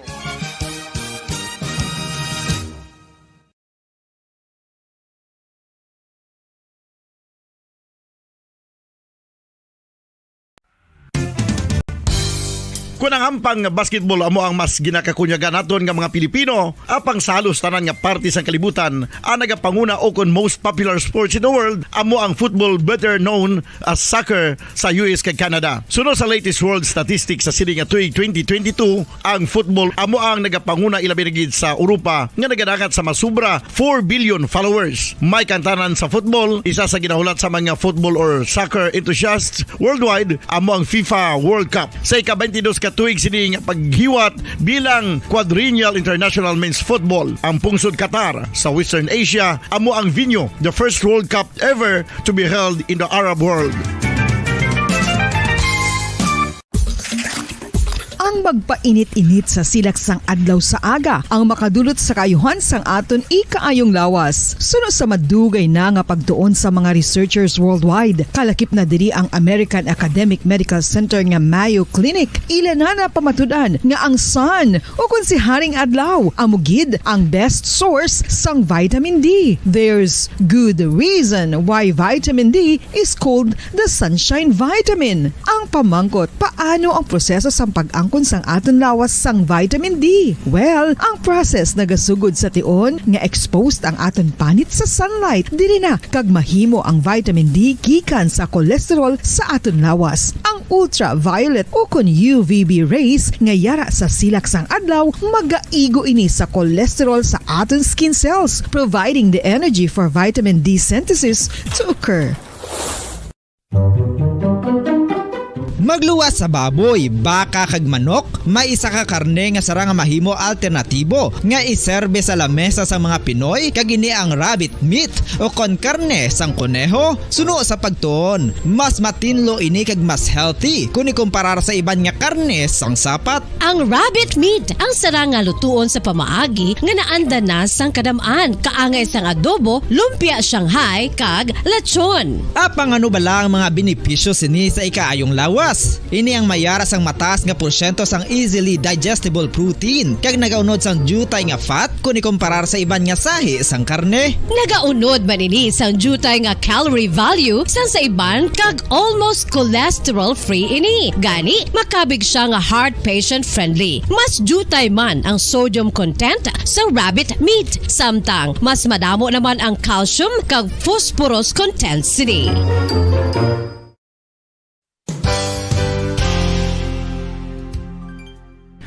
Kon ang ampang basketball amo ang mas ginakakunyagan naton nga mga Pilipino, apang sa halos tanan nga parte sang kalibutan, ang nagapanguna ukon most popular sports in the world amo ang football, better known as soccer, sa U S kag Canada. Suno sa latest world statistics sa sini nga tuig twenty twenty-two, ang football amo ang nagapanguna, ilabi na gid sa Europa, nga nagadangat sa masubra four billion followers. May kantanan sa football, isa sa ginahulat sa mga football or soccer enthusiasts worldwide amo ang FIFA World Cup. Sa ika-twenty-dos ka tuig sini nga paghiwat bilang Quadrennial International Men's Football, ang pungsod Qatar sa Western Asia amo ang venue, the first World Cup ever to be held in the Arab world. Ang magpainit-init sa silak sang adlaw sa aga ang makadulot sa kaayuhan sang aton ikaayong lawas. Suno sa madugay na nga pagtuon sa mga researchers worldwide, kalakip na diri ang American Academic Medical Center nga Mayo Clinic. Ila na napamatud-an nga ang sun, o kon si Haring Adlaw, amo gid ang best source sang vitamin D. There's good reason why vitamin D is called the sunshine vitamin. Ang pamangkot, paano ang proseso sang pag-angkon sang aton lawas sang vitamin D? Well, ang process nagasugod sa tion nga exposed ang aton panit sa sunlight. Diri na kag mahimo ang vitamin D gikan sa cholesterol sa aton lawas. Ang ultraviolet ukon U V B rays nga yara sa silak sang adlaw magaigo ini sa cholesterol sa aton skin cells, providing the energy for vitamin D synthesis to occur. Magluwas sa baboy, baka kag manok, may isa ka karne nga sarang nga mahimo alternatibo nga iserbe sa lamesa sa mga Pinoy, kag ini ang rabbit meat o kon karne sang koneho. Suno sa pagtuon, mas matinlo ini kag mas healthy kon ikumparar sa iban nga karne sang sapat. Ang rabbit meat ang sarang nga lutuon sa pamaagi nga naanda na sang kadam-an, kaangay sang adobo, lumpia Shanghai, kag lechon. Apang ano bala ang mga benepisyo sini sa ikaayong lawas? Ini ang mayara sang mataas nga porsyento sang easily digestible protein kag nagaunod sang diutay nga fat kon ikumparar sa iban nga sahi sang karne. Nagaunod man ini sang diutay nga calorie value sang sa iban kag almost cholesterol-free ini. Gani, makabig siya nga heart patient-friendly. Mas diutay man ang sodium content sa rabbit meat, samtang mas madamo naman ang calcium kag phosphorus content sini.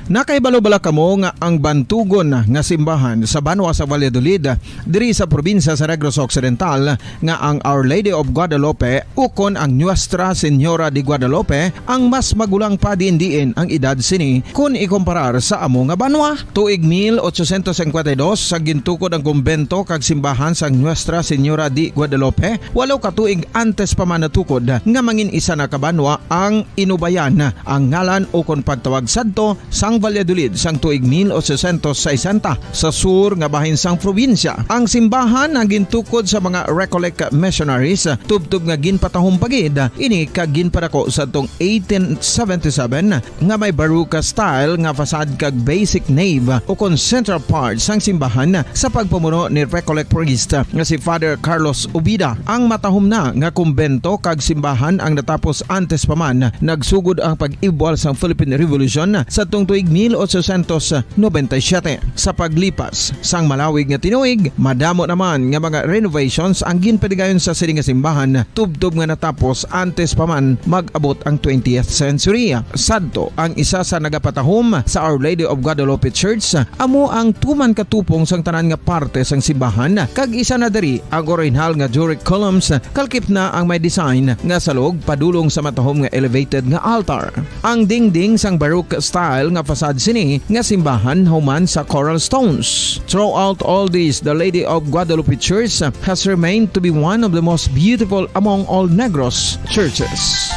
Nakahibalo bala kamo nga ang bantugon nga simbahan sa banwa sa Valladolid, diri sa probinsya sa Negros Occidental, nga ang Our Lady of Guadalupe ukon ang Nuestra Señora de Guadalupe ang mas magulang pa diin-diin ang edad sini kon ikumparar sa amo nga banwa? Tuig mil ochocientos cincuenta y dos, sa gintukod ang kumbento kag simbahan sang Nuestra Señora de Guadalupe, walo ka tuig antes pa man natukod nga mangin isa na ka banwa ang Inubayan, ang ngalan ukon pagtawag sadto sang Valladolid sang tuig mil ochocientos sesenta, sa sur nga bahin sang probinsya. Ang simbahan ang gintukod sa mga Recollect missionaries, tubtob nga ginpatahom pa gid ini kag ginpadako sadtong eighteen seventy-seven, nga may Baroque style nga facade kag basic nave ukon central part sang simbahan sa pagpamuno ni Recollect priest nga si Father Carlos Ubida. Ang matahom na nga kumbento kag simbahan ang natapos antes pa man nagsugod ang pag-ibwal sang Philippine Revolution sadtong tuig mil ochocientos noventa y siete. Sa paglipas sang malawig nga tinuig, madamo naman nga mga renovations ang ginpadigayon sa sini nga simbahan, tubtob nga natapos antes pa man mag-abot ang twentieth century. Sadto, ang isa sa nagapatahom sa Our Lady of Guadalupe Church amo ang tuman katupong sang tanan nga parte sang simbahan, kag isa na diri ang orihinal nga Doric columns, kalkip na ang may design nga salog padulong sa matahom nga elevated nga altar. Ang dingding sang Baroque style nga facade sini nga simbahan human sa coral stones. Throughout all this, the Lady of Guadalupe Church has remained to be one of the most beautiful among all Negros churches.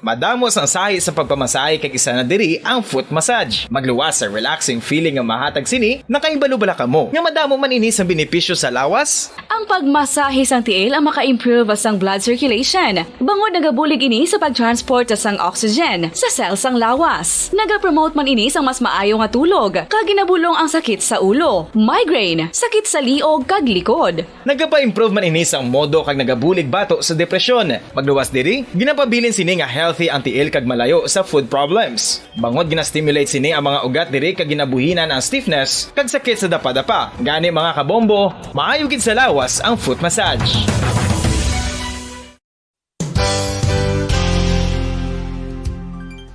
Madamo sang sahi sa pagpamasahe kag isa na diri ang foot massage. Magluwas sa relaxing feeling nga mahatag sini, nakahibalo bala kamo nga madamo man ini sang benepisyo sa lawas? Ang pagmasahe sang tiil ang maka-improve sang blood circulation, bangod nagabulig ini sa pag-transport sang oxygen sa cell sang lawas. Nagapromote man ini sang mas maayo nga tulog, kag ginabulong ang sakit sa ulo, migraine, sakit sa liog, kag likod. Nagapa-improve man ini sang modo kag nagabulig bato sa depresyon. Magluwas diri, ginapabilin sini nga healthy ang tiil kag malayo sa foot problems. Bangod gina-stimulate sini ang mga ugat diri kag ginabuhinan ang stiffness kag sakit sa dapadapa. Gani, mga kabombo, maayo gid sa lawas ang foot massage.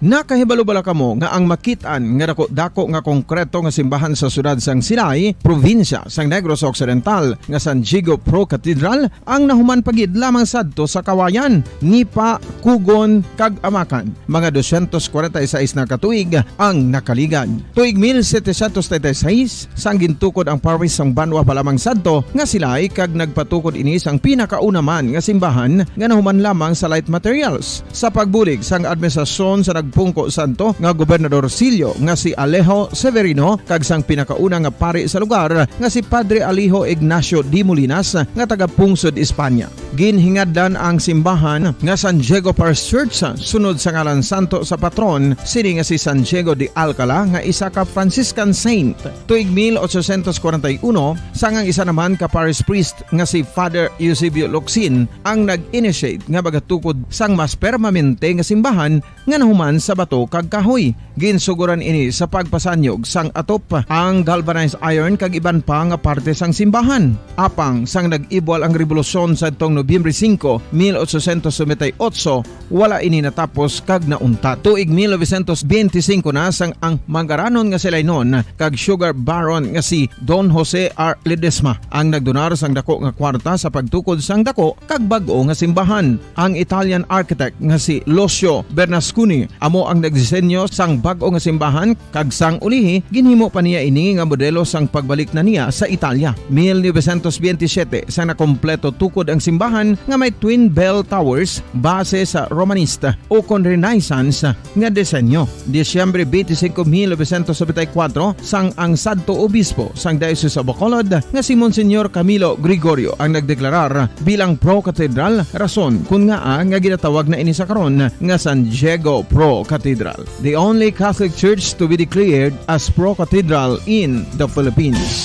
Nakahibalo bala kamo nga ang makit-an nga dako-dako nga konkreto nga simbahan sa siyudad sang Silay, probinsya sang Negros Occidental, nga San Diego Pro Cathedral ang nahuman pa gid lamang sadto sa Kawayan, Nipa, Cogon, kag Amacan, mga dosyentos kwarenta y seis na ka tuig ang nakaligad. Tuig mil setecientos treinta y seis, sang gintukod ang parish sang banwa pa lamang sadto nga Silay, kag nagpatukod ini sang pinakauna man nga simbahan nga nahuman lamang sa light materials. Sa pagbulig sang administrasyon sa nagpungko sadto nga Gobernador Silio nga si Alejo Severino kag sang pinakauna nga pari sa lugar nga si Padre Alejo Ignacio de Molinas nga taga Pungsod, Espanya. Ginhingadlan ang simbahan nga San Diego Parish Church sunod sa ngalan santo sa patron sini nga si San Diego de Alcala nga isa ka Franciscan saint. Tuig mil ochocientos kwarenta y uno, sang ang isa naman ka parish priest nga si Father Eusebio Locsin ang nag-initiate nga magatukod sang mas permanente nga simbahan nga nahuman sa bato kag kahoy. Ginsugoran ini sa pagpasanyog sang atop, ang galvanized iron kag iban pa nga parte sang simbahan. Apang sang nag-ibwal ang rebolusyon sadtong Nobyembre singko, mil ochocientos noventa y ocho, wala ini natapos kag nauntat. Tuig mil novecientos benti singko na sang ang mangaranon nga Silaynon kag sugar baron nga si Don Jose R. Ledesma ang nagdonar sang dako nga kwarta sa pagtukod sang dako kag bag-o nga simbahan. Ang Italian architect nga si Lucio Bernasconi amo ang nagdisenyo sang bag-o nga simbahan, kag sang ulihi ginhimo pa niya ini nga modelo sang pagbalik na niya sa Italia. Mil novecientos benti siyete, sang nakompleto tukod ang simbahan nga may twin bell towers base sa Romanista ukon Renaissance nga disenyo. Disyembre benti singko, mil novecientos nobenta y kuwatro, sang ang sadto obispo sang Diocese of Bacolod nga si Monsignor Camilo Gregorio ang nagdeklarar bilang pro-cathedral, rason kon ngaa nga ginatawag na ini sa karon nga San Diego Pro Cathedral, the only Catholic church to be declared as pro-cathedral in the Philippines.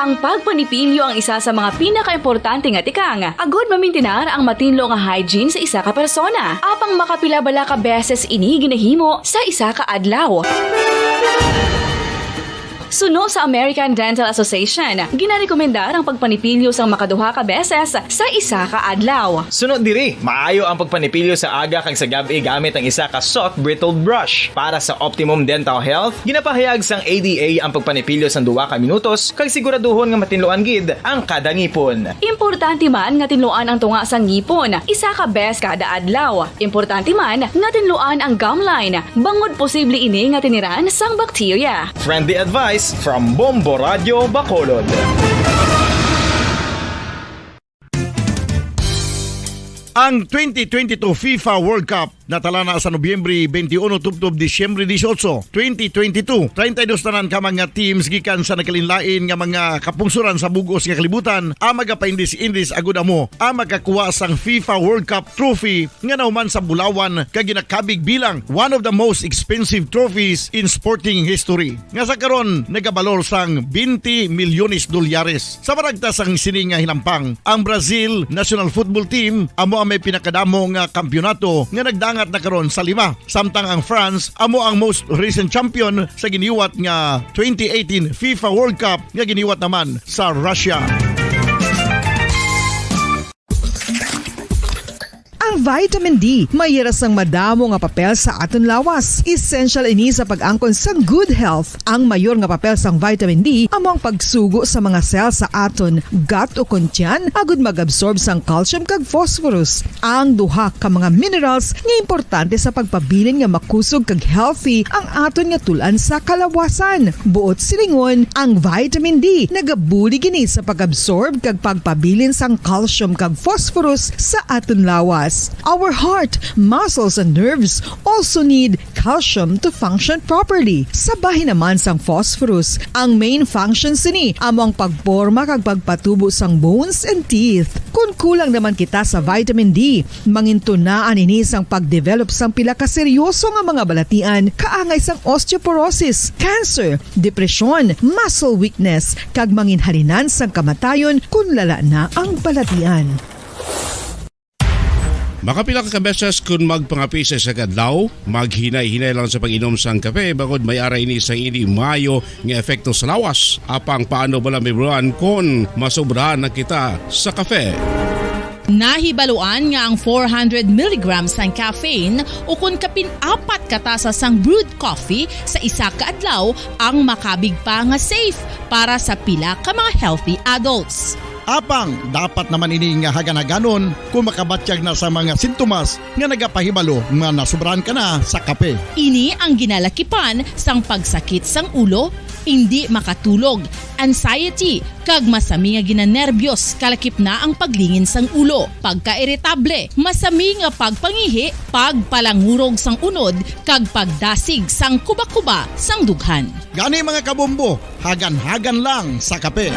Ang pagpanipilyo ang isa sa mga pinakaimportante nga tikang agud mamintinar ang matinlo nga hygiene sa isa ka persona. Apang makapila bala ka beses ini ginahimo sa isa ka adlaw? Suno sa American Dental Association, ginarekomendar ang pagpanipilyo sang makaduha ka beses sa isa ka adlaw. Suno diri, maayo ang pagpanipilyo sa aga kag sa gab-i gamit ang isa ka soft bristled brush. Para sa optimum dental health, ginapahayag sang A D A ang pagpanipilyo sang duha ka minutos kag siguraduhon nga matinluan gid ang kada ngipon. Importante man nga tinluan ang tunga sang ngipon isa ka bes kada adlaw. Importante man nga tinluan ang gum line bangod posible ini nga tiniran sang bakterya. Friendly advice from Bombo Radio Bacolod. Ang twenty twenty-two FIFA World Cup natalana sa Nobyembre twenty-one tubtob Disyembre dieciocho, twenty twenty-two. Treinta y dos tanan ka mga teams gikan sa nagkalainlain nga mga kapungsoran sa bug-os nga kalibutan ang magapaindis-indis agud amo ang makakuha sang FIFA World Cup trophy nga nahuman sa bulawan kag ginakabig bilang one of the most expensive trophies in sporting history, nga sa karon nagabalor sang twenty milyones dolyares. Sa panagta sang sini nga hinampang, ang Brazil national football team amo ang may pinakadamo nga kampiyonato nga nagdangat na karon sa lima, samtang ang France amo ang most recent champion sa giniwat nga twenty eighteen FIFA World Cup nga giniwat naman sa Russia. Ang vitamin D may hira sang madamo nga papel sa aton lawas. Essential ini sa pag-angkon sang good health. Ang mayor nga papel sang vitamin D amo ang pagsugo sa mga cell sa aton gut ukon tiyan agud mag-absorb sang calcium kag phosphorus, ang duha ka mga minerals nga importante sa pagpabilin nga makusog kag healthy ang aton nga tul-an sa kalawasan. Buot silingon, ang vitamin D nagabulig ini sa pag-absorb kag pagpabilin sang calcium kag phosphorus sa aton lawas. Our heart, muscles, and nerves also need calcium to function properly. Sa bahin naman sang phosphorus, ang main function sini amo ang pagporma kag pagpatubo sang bones and teeth. Kon kulang naman kita sa vitamin D, mangintunaan ini sang pag-develop sang pila ka seryoso nga mga balatian kaangay sang osteoporosis, cancer, depresyon, muscle weakness, kag manginhalinan sang kamatayon kon lala na ang balatian. Makapila ka beses kon magpangapi sa isa ka adlaw, maghinay-hinay lang sa pag-inom sang kape bangod may ara ini sang indi maayo nga epekto sa lawas. Apang paano bala, Ma'am Ron, kon masobrahan na kita sa kape? Nahibaluan nga ang four hundred milligrams sang caffeine ukon kapin apat ka tasa sang brewed coffee sa isa ka adlaw ang makabig pa nga safe para sa pila ka mga healthy adults. Apang dapat naman ini nga hagan-haganon kon makabatyag na sa mga sintomas nga nagapahibalo nga nasobrahan ka na sa kape. Ini ang ginalakipan sang pagsakit sang ulo, indi makatulog, anxiety, kag masami nga ginanerbiyos, kalakip na ang paglingin sang ulo, pagkairitable, masami nga pagpangihi, pagpalangurog sang unod, kag pagdasig sang kubakuba sang dughan. Gani, mga kabombo, hagan-hagan lang sa kape.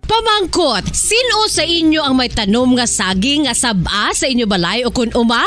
Pamangkot, sin-o sa inyo ang may tanom nga saging nga sab-a sa inyo balay ukon uma?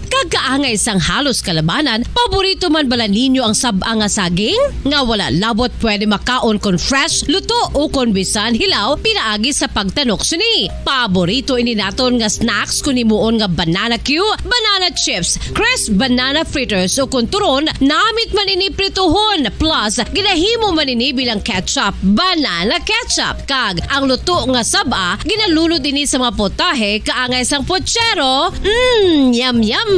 Kag kaangay sang halos kalabanan, paborito man bala ninyo ang sab-a nga saging? Nga wala labot pwede makaon kon fresh, luto, ukon bisan hilaw pinaagi sa pagtanok sini. Paborito ini naton nga snacks kon himuon nga banana cue, banana chips, crisp banana fritters, ukon turon, namit man ini prituhon. Plus, ginahimo man ini bilang ketchup, banana ketchup. Kag ang luto nga sab-a, ginalunod ini sa mga potahe kaangay sang pochero. Mm, yum, yum!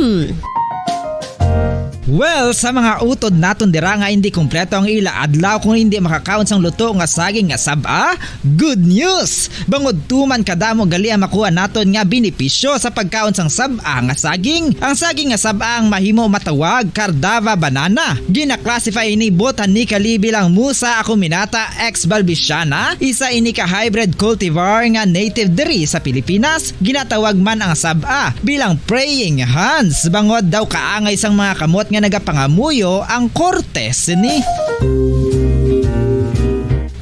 Well, sa mga utod naton dira nga indi kompleto ang ila adlaw kung indi makakaon sang luto nga saging nga sab-a, good news! Bangod tuman kadamo gali ang makuha naton nga benepisyo sa pagkaon sang sab-a nga saging. Ang saging nga sab-a ang mahimo matawag Cardava banana. Gina-classify ini botanically bilang Musa acuminata ex balbisiana, isa ini ka hybrid cultivar nga native diri sa Pilipinas. Ginatawag man ang sab-a bilang praying hands, bangod daw kaangay sang mga kamot nga nagapangamuyo ang korte sini.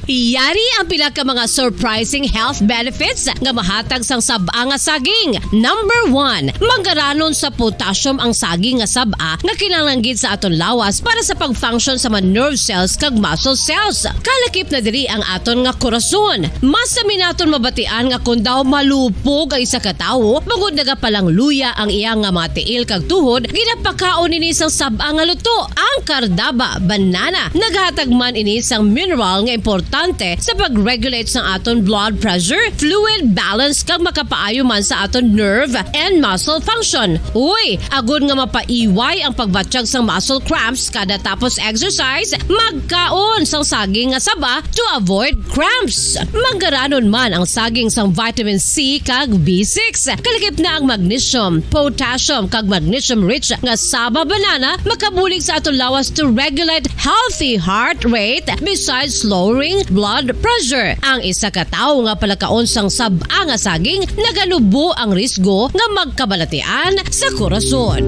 Yari ang pila ka mga surprising health benefits nga mahatag sang sab-a nga saging. Number one, manggaranon sa potassium ang saging nga sab-a nga kinahanglan gid sa aton lawas para sa pag-function sa mga nerve cells kag muscle cells. Kalakip na diri ang aton nga korason. Mas sami naton mabatian nga kon daw malupog ang isa ka tawo, bangod nagapalangluya ang iya nga mga tiil kag tuhod, ginapakaon ini sang sab-a nga luto. Ang kardaba, banana, naghatag man ini sang mineral nga importante sa pag-regulate sang aton blood pressure, fluid balance, kag makapaayo man sa aton nerve and muscle function. Uy, agod nga mapaiway ang pagbatyag sang muscle cramps kada tapos exercise, magkaon sang saging nga saba to avoid cramps. Manggaranon man ang saging sang vitamin C kag B six. Kalakip na ang magnesium, potassium, kag magnesium-rich nga saba banana makabulig sa aton lawas to regulate healthy heart rate besides lowering blood pressure. Ang isa ka tawo nga palakaon sang sab-a nga saging naganubo ang risgo nga magkabalatian sa korason.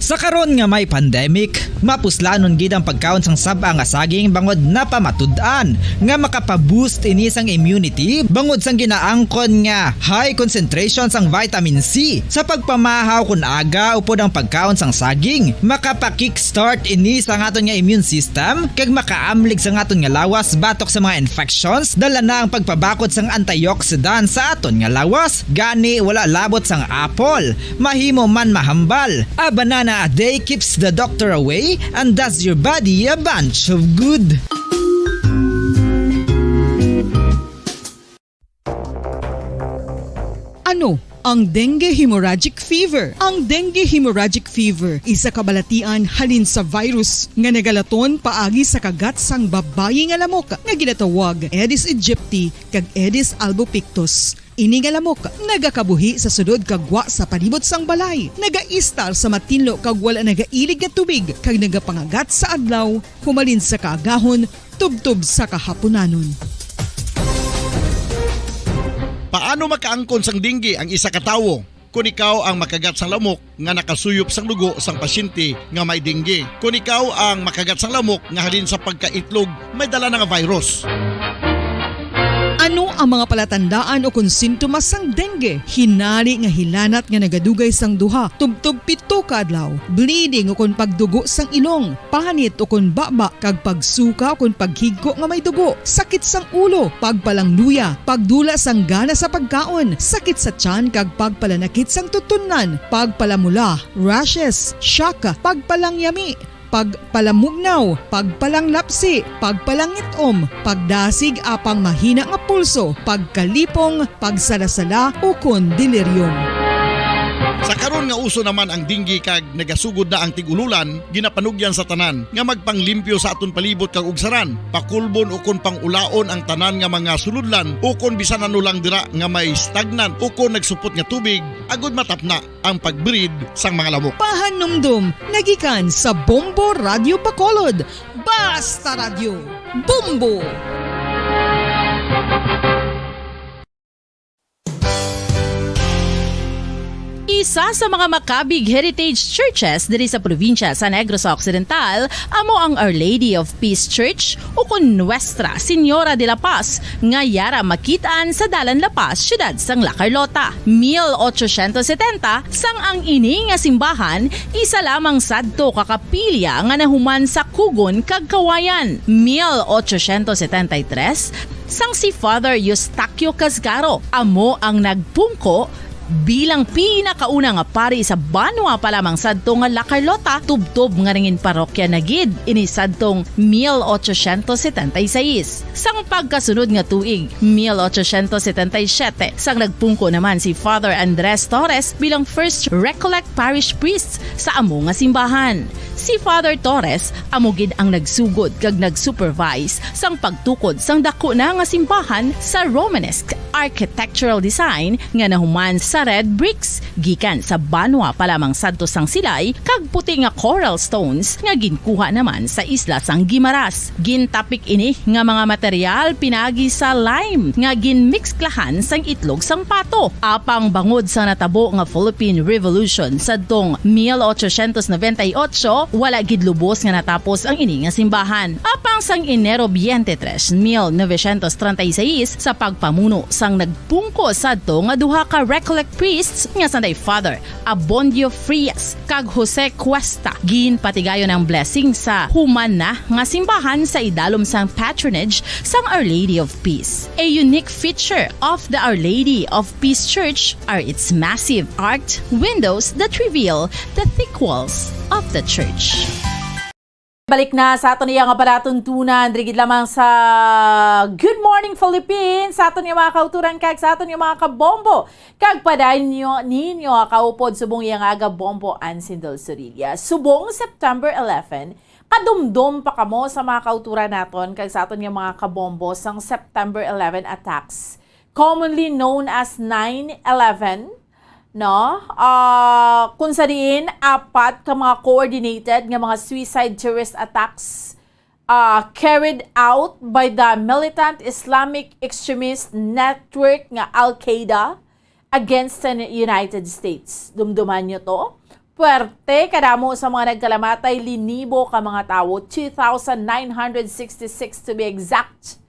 Sa karon nga may pandemic, mapuslanon gid ang pagkaon sang sab-a nga saging bangod napamatud-an nga makapa-boost ini sang immunity bangod sang ginaangkon nga high concentration sang vitamin C. Sa pagpamahaw kon aga upod ang pagkaon sang saging, makapa-kickstart ini sa aton nga immune system kag makaamlig sa aton nga lawas batok sa mga infections, dala na ang pagpabakod sang antioxidant sa aton nga lawas. Gani, wala labot sang apple, mahimo man mahambal. A banana a day keeps the doctor away and does your body a bunch of good. Ano ang dengue hemorrhagic fever? Ang dengue hemorrhagic fever isa ka balatian halin sa virus nga nagalaton paagi sa kagat sang babayi nga lamok nga ginatawag Aedes aegypti kag Aedes albopictus. Ini nga lamok nagakabuhi sa sulod kag gwa sa palibot sang balay, nagaistar sa matinlo kag wala nagailig nga tubig, kag nagapangagat sa adlaw humalin sa kaagahon tubtob sa kahapunanon. Paano makaangkon sang dengue ang isa ka tawo? Kon ikaw ang makagat sang lamok nga nakasuyop sang dugo sang pasyente nga may dengue. Kon ikaw ang makagat sang lamok nga halin sa pagkaitlog may dala na nga virus. Ano ang mga palatandaan ukon sintomas sang dengue? Hinari nga hilanat nga nagadugay sang duha tubtob pito ka adlaw, bleeding ukon pagdugo sang ilong, panit ukon baba, kag pagsuka ukon paghigko nga may dugo, sakit sang ulo, pagpalangluya, pagdula sang gana sa pagkaon, sakit sa tiyan kag pagpalanakit sang tutunlan, pagpalamula, rashes, shock, pagpalangyami, pagpalamugnaw, pagpalanglapsi, pagpalangit-om, pagdasig apang mahina nga pulso, pagkalipong, pagsalasala, ukon delirium. Sa karon nga uso naman ang dengue kag nagasugod na ang tig-ululan, ginapanugyan sa tanan nga magpanglimpyo sa aton palibot kag ugsaran, pakulbon ukon pang-ulaon ang tanan nga mga sulodlan ukon bisan ano lang dira nga may stagnant ukon nagsupot nga tubig, agud matapna ang pag-breed sang mga lamok. Pahanumdom nga gikan sa Bombo Radyo Bacolod. Basta Radyo, Bombo! Isa sa mga Macabig Heritage Churches diri sa probinsya sa Negros Occidental amo ang Our Lady of Peace Church, ukon Nuestra Señora de la Paz, nga yara makit-an sa Dalan La Paz, siyudad sang La Carlota. Mil ochocientos setenta, sang ang ini nga simbahan isa lamang sadto ka kapilya nga nahuman sa kugon kag kawayan. Mil ochocientos setenta y tres, sang si Father Eustaquio Casgaro amo ang nagpungko bilang pinakauna nga pari sa banwa pa lamang sadto nga La Carlota, tubtob nga nangin parokya na gid ini sadtong mil ochocientos setenta y seis. Sang pagkasunod nga tuig, mil ochocientos setenta y siete, sang nagpungko naman si Father Andres Torres bilang First Recollect Parish Priest sa amo nga simbahan. Si Father Torres amo gid ang nagsugod kag nag-supervise sang pagtukod sang daku na nga simbahan sa Romanesque architectural design nga nahuman sa red bricks gikan sa banwa pa lamang sadto sang Silay, kag puti nga coral stones nga ginkuha naman sa isla sang Guimaras. Gintapik ini nga mga material pinaagi sa lime nga ginmikslahan sang itlog sang pato. Apang bangod sa natabo nga Philippine Revolution sadtong mil ochocientos noventa y ocho, wala gid lubos nga natapos ang ini nga simbahan. Apang sang Enero twenty-three, mil novecientos treinta y seis, sa pagpamuno sang nagpungko sadto nga duha ka Recollect priests nga sanday Father Abondio Frias kag Jose Cuesta, ginpatigayon ang blessing sa human na nga simbahan sa idalom sang patronage sang Our Lady of Peace. A unique feature of the Our Lady of Peace Church are its massive arched windows that reveal the thick walls of the church. Balik na sa aton iya nga palatuntunan, diri gid lamang sa Good Morning Philippines, sa aton nga mga kauturan kag sa aton nga mga kabombo. Kag padayon nyo, ninyo kaupod subong iya nga aga, Bombo Ansindol Sorilla. Subong September eleven, kadumdom pa kamo sa mga kauturan naton kag sa aton nga mga kabombo sang September eleven attacks, commonly known as nine eleven, no? Ah, kung sa diin apat ka mga coordinated nga mga suicide terrorist attacks, ah, carried out by the militant Islamic extremist network nga Al-Qaeda against the United States. Dumduman nyo to? Puwerte kadamo sa mga nagkalamatay, linibo ka mga tawo, two thousand nine hundred sixty-six to be exact.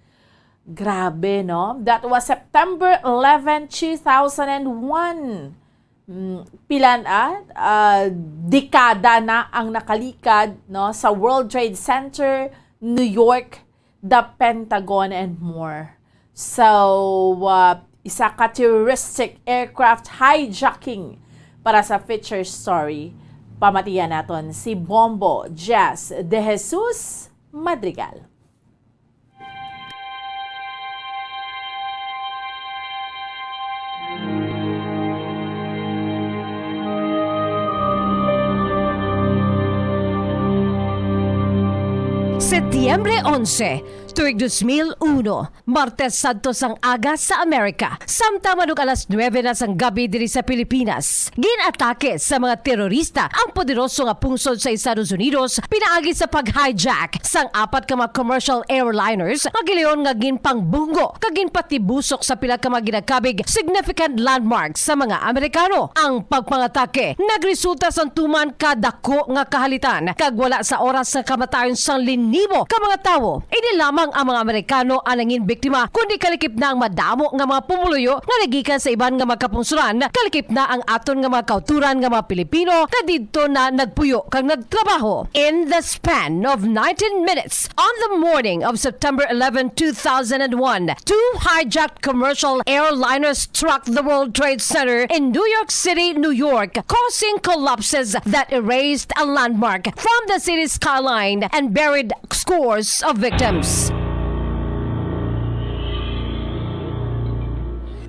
Grabe, no? That was September eleven, two thousand and one. Mm, pila na, ah, dekada na ang nakalikad, no, sa World Trade Center, New York, the Pentagon, and more. So, ah, isa ka terroristic aircraft hijacking. Para sa feature story, pamatian naton si Bombo Jess De Jesus Madrigal. Setyembre onse, tuig dos mil uno, Martes sadto sang aga sa Amerika. Samtang manug alas nuebe na sang gabi diri sa Pilipinas, ginatake sa mga terorista ang poderoso nga pungsod sa Estados Unidos pinaagi sa pag-hijack sang apat ka mga commercial airliners nga gilayon nga ginpangbunggo kag ginpatibusok sa pila ka mga ginakabig significant landmarks sa mga Amerikano. Ang pagpangatake nagresulta sang tuman ka dako nga kahalitan, kag wala sa oras nga kamatayon sang linibo ka mga tawo. Hindi lamang ang mga Amerikano ang nangin biktima, kundi kalikip na ang madamo nga mga pumuluyo nga nagikan sa iban nga mga kapungsoran, kalikip na ang aton nga mga kauturan nga mga Pilipino nga didto na nagpuyo kag nagtrabaho. In the span of nineteen minutes, on the morning of September eleven, two thousand and one, two hijacked commercial airliners struck the World Trade Center in New York City, New York, causing collapses that erased a landmark from the city's skyline and buried scores of victims.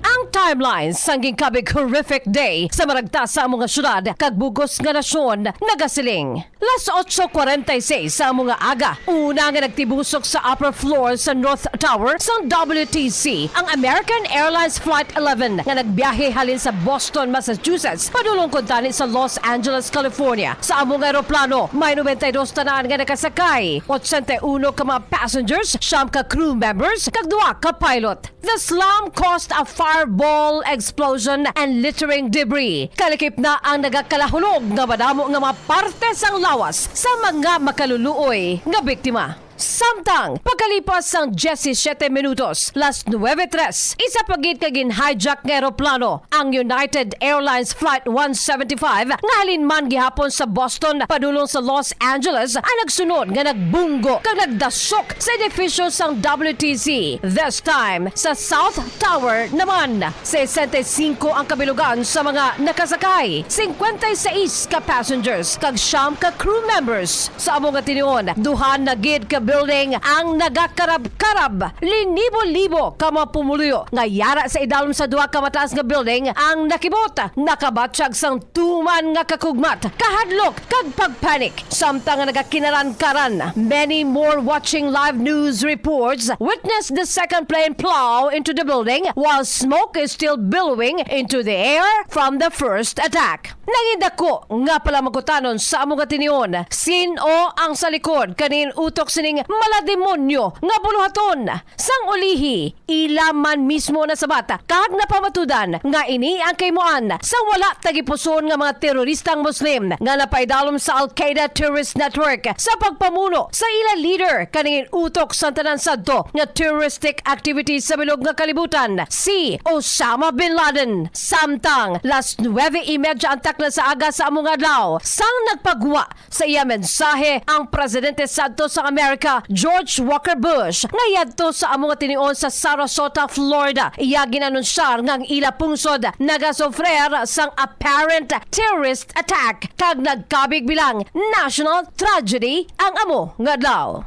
Ang timeline sang ginkabig horrific day sa maragta sa among nga syudad kag bug-os nga nasyon nagasiling. Las ocho cuarenta y seis sa amo nga aga, una nga nagtibusok sa upper floor sa North Tower sang W T C ang American Airlines Flight eleven nga nagbiyahe halin sa Boston, Massachusetts, padulong kuntani sa Los Angeles, California. Sa amo nga eroplano, may noventa y dos tanan nga nakasakay, ochenta y uno ka mga passengers, siyam ka crew members, kag duha ka pilot. The slam caused a fireball explosion and littering debris. Kalikip na ang nagakalahulog nga madamo nga mga parte sang lawas sa mga makaluluoy nga biktima. Samtang, pagkalipas sang diyesisiyete minutos, las nuebe tres, isa pa gid ka gin-hijack nga eroplano, ang United Airlines Flight one seventy-five, nga halin man gihapon sa Boston padulong sa Los Angeles, ang nagsunod nga nagbunggo kag nagdasok sa edifisyo sang W T C. This time, sa South Tower naman. Sesenta y singko ang kabilugan sa mga nakasakay, singkwenta y seis ka passengers, kag siyam ka crew members. Sa amo nga tion, duha na gid ka building ang nagakarab-karab. Linibo-libo ka mga pumuluyo nga yara sa idalom sa duha ka mataas nga building ang nakibot, nakabatyag sang tuman nga kakugmat, kahadlok, kag pagpanik. Samtang nga nagakinaran-karan, many more watching live news reports witnessed the second plane plow into the building while smoke is still billowing into the air from the first attack. Nangin dako nga palamakutanon sa amo nga tinion, sin-o ang sa likod kaning utok sining malademonyo nga buluhaton? Sang ulihi, ila man mismo nasabat kag napamatudan nga ini ang kahimuan sang wala tagipuson nga mga teroristang Muslim nga napaidalom sa Al-Qaeda terrorist network sa pagpamuno sa ila leader kaning utok sang tanan sadto nga terroristic activities sa bilog nga kalibutan, si Osama bin Laden. Samtang las nuwebe y media antak na sa aga sa amo nga adlaw, sang nagpagwa sa iya mensahe ang presidente sadto sang Amerika, George Walker Bush, nga yadto sa amo nga tinion sa Sarasota, Florida. Iya ginanunsyar nga ang ila pungsod nagasufrer sang apparent terrorist attack kag nagkabig bilang national tragedy ang amo nga adlaw.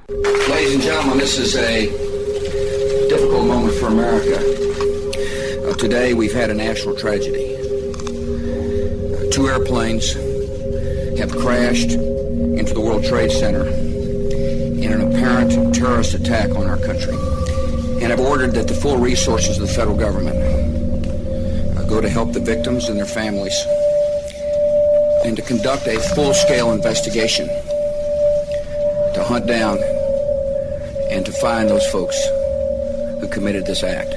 Ladies and gentlemen, this is a difficult moment for America. Uh, today, we've had a national tragedy. Uh, two airplanes have crashed into the World Trade Center in an apparent terrorist attack on our country. And I've ordered that the full resources of the federal government, uh, go to help the victims and their families and to conduct a full-scale investigation to hunt down and to find those folks who committed this act.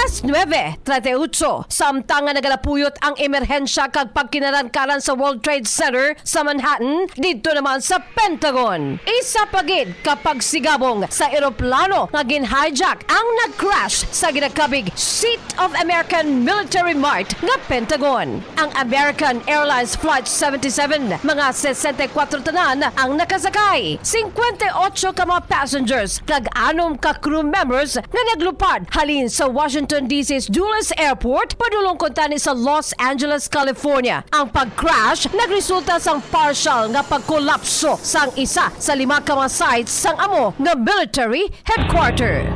Las nuwebe treinta y ocho, samtang nga nagalapuyot ang emerhensya kag pagkinaran-karan sa World Trade Center sa Manhattan, didto naman sa Pentagon. Isa pa gid ka pagsigabong sa eroplano nga gin-hijack ang nag-crash sa ginakabig Seat of American Military Might nga Pentagon. Ang American Airlines Flight seventy-seven, mga sesenta y kuwatro tanan ang nakasakay, singkwenta y ocho ka mga passengers, kag anom ka crew members nga naglupad halin sa Washington D C's Dulles Airport padulong kuntani sa Los Angeles, California. Ang pag-crash nagresulta sang partial nga pagkolapso sang isa sa lima ka mga sites sang amo nga military headquarter.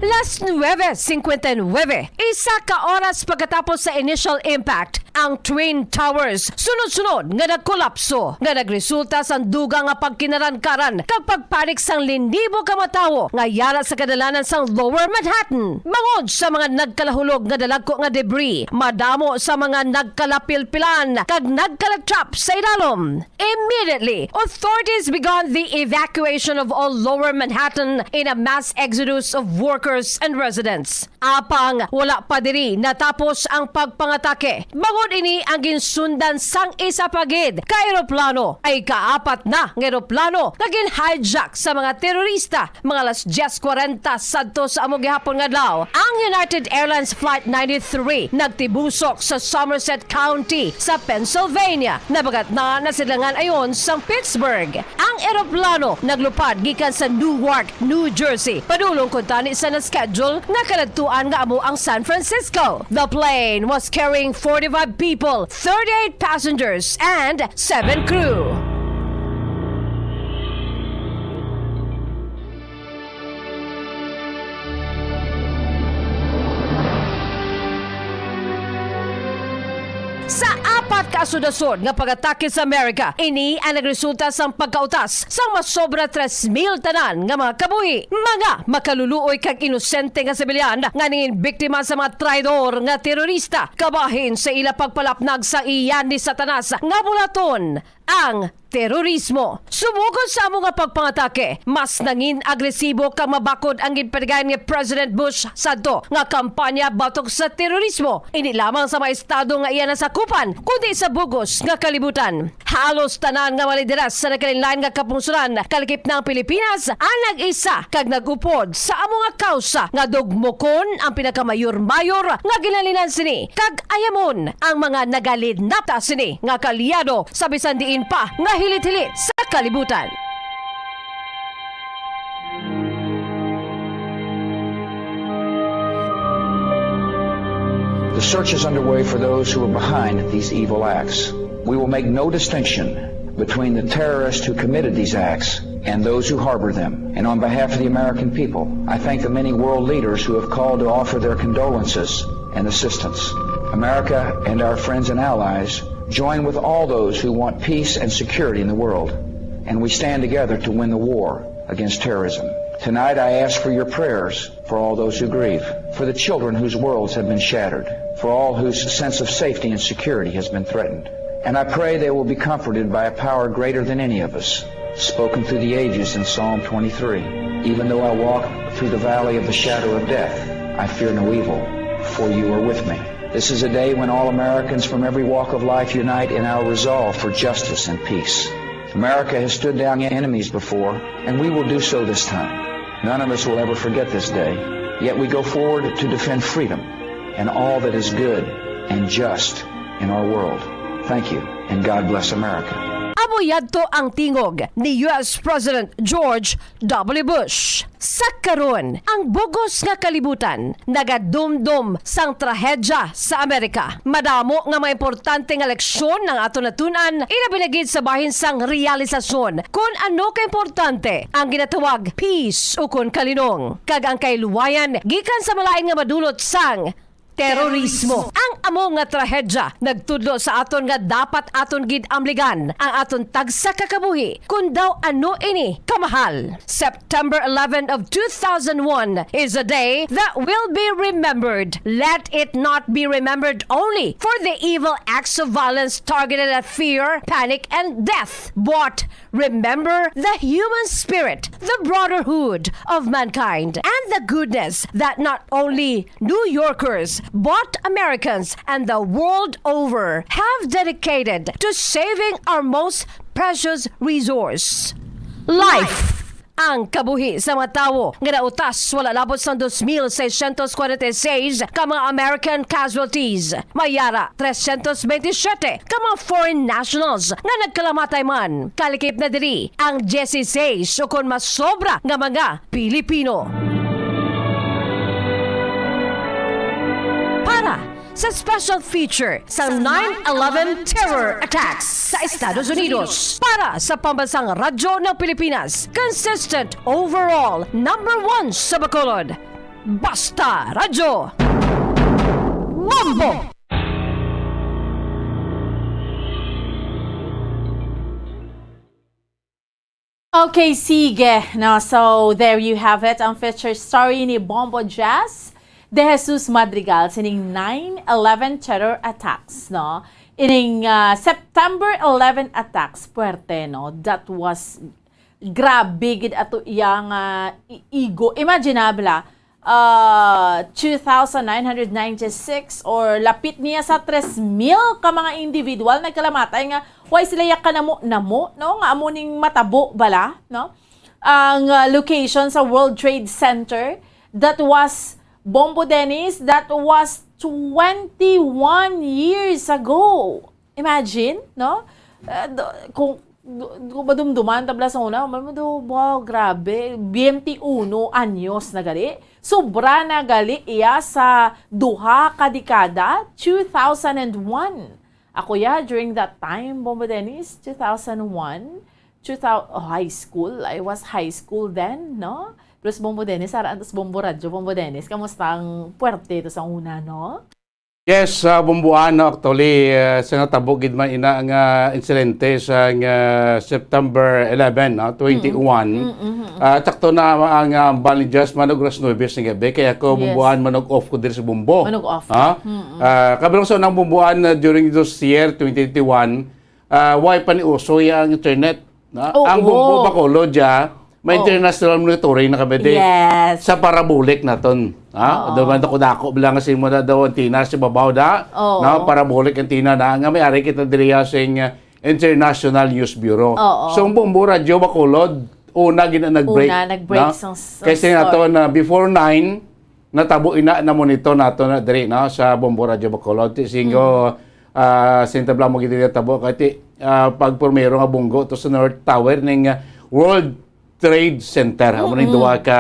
Las nuwebe singkwenta y nuwebe, isa ka oras pagkatapos sa initial impact, ang Twin Towers sunod-sunod nga nagkolapso, nga nagresulta sang dugang nga pagkinarankaran kag pagpanik sang linibo ka mga tawo nga yara sa kadalanan sang Lower Manhattan. Bangod sa mga nagkalahulog nga dalagko nga debris, madamo sa mga nagkalapilpilan kag nagkalatrap sa idalom. Immediately, authorities began the evacuation of all Lower Manhattan in a mass exodus of workers and residents. Apang wala pa diri natapos ang pagpangatake, bangod ini ang ginsundan sang isa pa gid ka eroplano, ay kaapat na nga eroplano nga gin-hijack sa mga terorista. Mga alas dyes kwarenta sadto sa amo gihapon nga adlaw, ang United Airlines Flight ninety-three nagtibusok sa Somerset County sa Pennsylvania. Nabagat na nasidlangan ayon sang Pittsburgh. Ang eroplano naglupad gikan sa Newark, New Jersey, padulong kuntani sa na-schedule nga kadadtuan nga amo ang San Francisco. The plane was carrying forty-five people, thirty-eight passengers, and seven crew. Sa apat ka asod-asod nga pag-atake sa Amerika, ini ang nagresulta sang pagkautas sang masobra tres mil tanan nga mga kabuhi. Mga makaluluoy kag inosente nga sibilyan nga nangin biktima sa mga traidor nga terorista, kabahin sa ila pagpalapnag sa iyan ni Satanas nga bulaton, ang terorismo. Sumugod sa amo nga pagpangatake, mas nangin agresibo kag mabakod ang ginpatigayon ni President Bush sadto nga kampanya batok sa terorismo, indi lamang sa mga estado nga iya nasakupan, kundi sa bug-os nga kalibutan. Halos tanan nga mga lideres sa nagkalainlain nga kapungsoran, kalakip na ang Pilipinas, ang nag-isa kag nag-upod sa amo nga kawsa nga dugmokon ang pinakamayor-mayor nga ginhalinan sini kag ayamon ang mga nagalinapta sini nga kaalyado sa bisan diin pa nga hilit-hilit sa kalibutan. Search is underway for those who are behind these evil acts. We will make no distinction between the terrorists who committed these acts and those who harbor them. And on behalf of the American people, I thank the many world leaders who have called to offer their condolences and assistance. America and our friends and allies join with all those who want peace and security in the world, and we stand together to win the war against terrorism. Tonight, I ask for your prayers for all those who grieve, for the children whose worlds have been shattered, for all whose sense of safety and security has been threatened. And I pray they will be comforted by a power greater than any of us, spoken through the ages in Psalm twenty-three. "Even though I walk through the valley of the shadow of death, I fear no evil, for you are with me." This is a day when all Americans from every walk of life unite in our resolve for justice and peace. America has stood down enemies before, and we will do so this time. None of us will ever forget this day, yet we go forward to defend freedom and all that is good and just in our world. Thank you, and God bless America. Amo yadto ang tingog ni U S President George W. Bush. Sa karon, ang bug-os nga kalibutan nagadumdom sang trahedya sa Amerika. Madamo nga mga importante nga leksyon ang aton natun-an, ilabi na gid sa bahin sang realisasyon kon ano kaimportante ang ginatawag peace ukon kalinong, kag ang kahilwayan gikan sa malain nga madulot sang terorismo. Ang amo nga trahedya nagtudlo sa aton nga dapat aton gid amligan ang aton tagsa ka kabuhi, kon daw ano ini kamahal. September eleven of two thousand one is a day that will be remembered. Let it not be remembered only for the evil acts of violence targeted at fear, panic, and death, but remember the human spirit, the brotherhood of mankind, and the goodness that not only New Yorkers, but Americans and the world over have dedicated to saving our most precious resource, life. Ang kabuhi sa mga tawo nga nautas wala labot sang dos mil seiscientos kwarenta y seis ka mga American casualties. May ara trescientos veintisiete ka mga foreign nationals nga nagkalamatay man. Kalikip na diri ang dieciséis ukon mas sobra nga mga Pilipino. Para sa special feature sa nine eleven terror attacks sa Estados Unidos, para sa Pambansang Radyo ng Pilipinas, consistent overall number one sa Bacolod, Basta Radyo Bombo! Okay, sige. No, so, there you have it, ang feature story ni Bombo Jazz de Jesus Madrigal sining nine eleven terror attacks, no? Ining, ah, September eleven attacks, puwerte, no? That was, grabe gid ato iya nga i-, igo. Imaginable, ah, ah, two thousand nine hundred ninety-six or lapit niya sa tres mil ka mga individual nagkalamatay nga way sila ya kanamo-namo, no? Nga amo ning matabo bala, no? Ang, ah, location sa World Trade Center, that was, Bombo Dennis, that was twenty-one years ago. Imagine, no? Ah, do-, kung, do-, kung madumduman, tabla sa una, man mo do, wow, grabe, twenty-one anyos na gali. Sobra na gali iya sa duha ka dekada, two thousand and one. Ako ya, during that time, Bombo Dennis, two thousand one, two thousand, oh, high school, I was high school then, no? Pero si Bombo Dennis, ara, antos Bombo Radyo, Bombo Dennis, kamusta ang puwerte to sa una, no? Yes, sa Bomboan, no, actually, eh, sa natabo gid man ina nga insidente sa nga September eleven, no, twenty-one. Mm, mm, mm, mm. Ah, sakto na ang, ah, Bali Jazz man og alas nuebe sa gabi, kaya ako Yes. Bomboan man og off ko diri sa Bombo. Man og off. Ha? Mm, mm. Ah, kabalo sa unang Bomboan, ah, during this year, twenty twenty-one, ah, way pa ni uso ya ang internet, no? Oo. Ang Bombo Bacolod ya, may Oo. international monitoring na kami di Yes. sa parabolic naton. Ha? Oh. Daw man dako-dako lang kasi mo na daw antenna sa babaw da. Oo. Na parabolic antenna na nga may ari kita diri sing, uh, International News Bureau. Oo. So ang Bombo Radyo Bacolod, una gina nag-break. Una nag-break no? Sang, sang Kasi nga to na before nine, natabo ina na monitor nato na diri no sa Bombo Radyo Bacolod. Ti singo, Mm. ah, sintabla mo gid diri tabo kay ti, ah, pag primero nga bunggo to sa North Tower ning, ah, World Trade Center. Amo ning Mm-mm. duha ka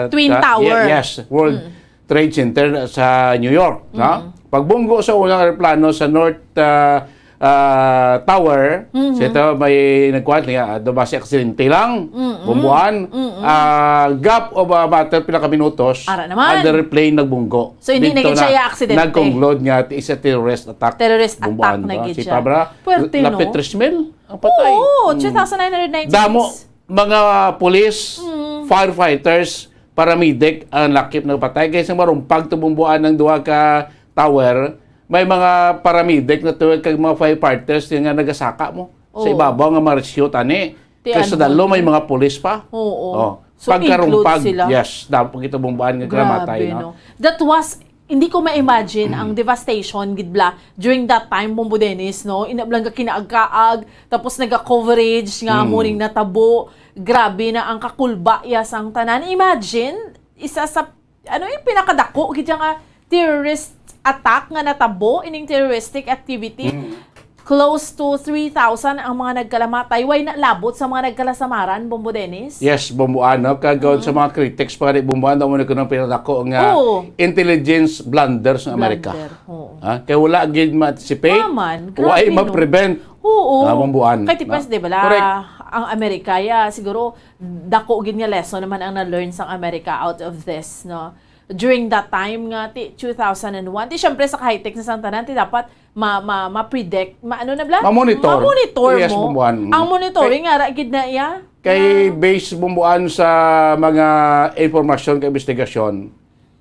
Twin ka- Tower. Ye-, yes, World Mm. Trade Center sa New York, no? Mm. Pagbunggo sa unang eroplano sa North, ah, ah, Tower, Mhm. sa ito may nagkuhan niya, ah, daw basi aksidente lang, Mm-mm. bumbuan. Mm-mm. Ah, gap of a matter pila ka minutos, Ara naman. and the plane nagbunggo. So, hindi na Dito gid siya aksidente. nag-conclude nga it's a terrorist attack. Terrorist Bumbuan, attack na no? gid Si siya. Pabra, Puwerte, lapit no? tres mil ang patay. Oo, Mm. two thousand nine hundred ninety-six. Damo, mga pulis, Mm. firefighters, paramedic ang lakip na patay. Kay sa marumpag to bumbuan ang duha ka tower, may mga paramedic na tuwag kag mga firefighters nga nagasaka mo sa Oo. ibabaw nga mga rescue tani. Ti Kay sa ano dalo, may mo? mga pulis pa. Oo. Oh. So, Pagkarumpag, include sila? yes, dapat kita bumbuan nga Grabe, namatay, no? no? That was, hindi ko ma-imagine ang devastation, gid bala, during that time, Bombo Dennis, no? Inablang ka kinaag-kaag, tapos naga-coverage nga Mm. muning natabo. Grabe na ang kakulba ya sang tanan. Imagine, isa sa, ano yung pinakadako, gid siya nga terrorist attack nga natabo, ining terroristic activity. Mm. Close to three thousand ang mga nagkalamatay. Way na labot sa mga nagkalasamaran, Bombo Dennis? Yes, Bombo Ana, kag sa mga critics pa ni Bombo Ana, mo na ko ng pinadako nga Oo. intelligence blunders ng Amerika. Blunder, oo. Ha? Kaya wala gid ma-anticipate, Maman, wala grabe, no? ma-prevent. Oo. Ah, Bombo Ana, Kay tipas, no? di ba la, Correct. ang Amerika, ya, siguro, dako gid nga lesson naman ang na-learn sang Amerika out of this, no? During that time nga, ti, two thousand and one, ti, syempre, sa high-tech na sang tanan, ti, dapat ma-, ma-, ma-predict, ma-, ano na bala? Ma-monitor. Ma-monitor Yes, mo. Bombo Ana. Ang monitoring, Kay ara gid na iya. Kay Yeah. base, Bombo Ana, sa mga impormasyon kay investigasyon,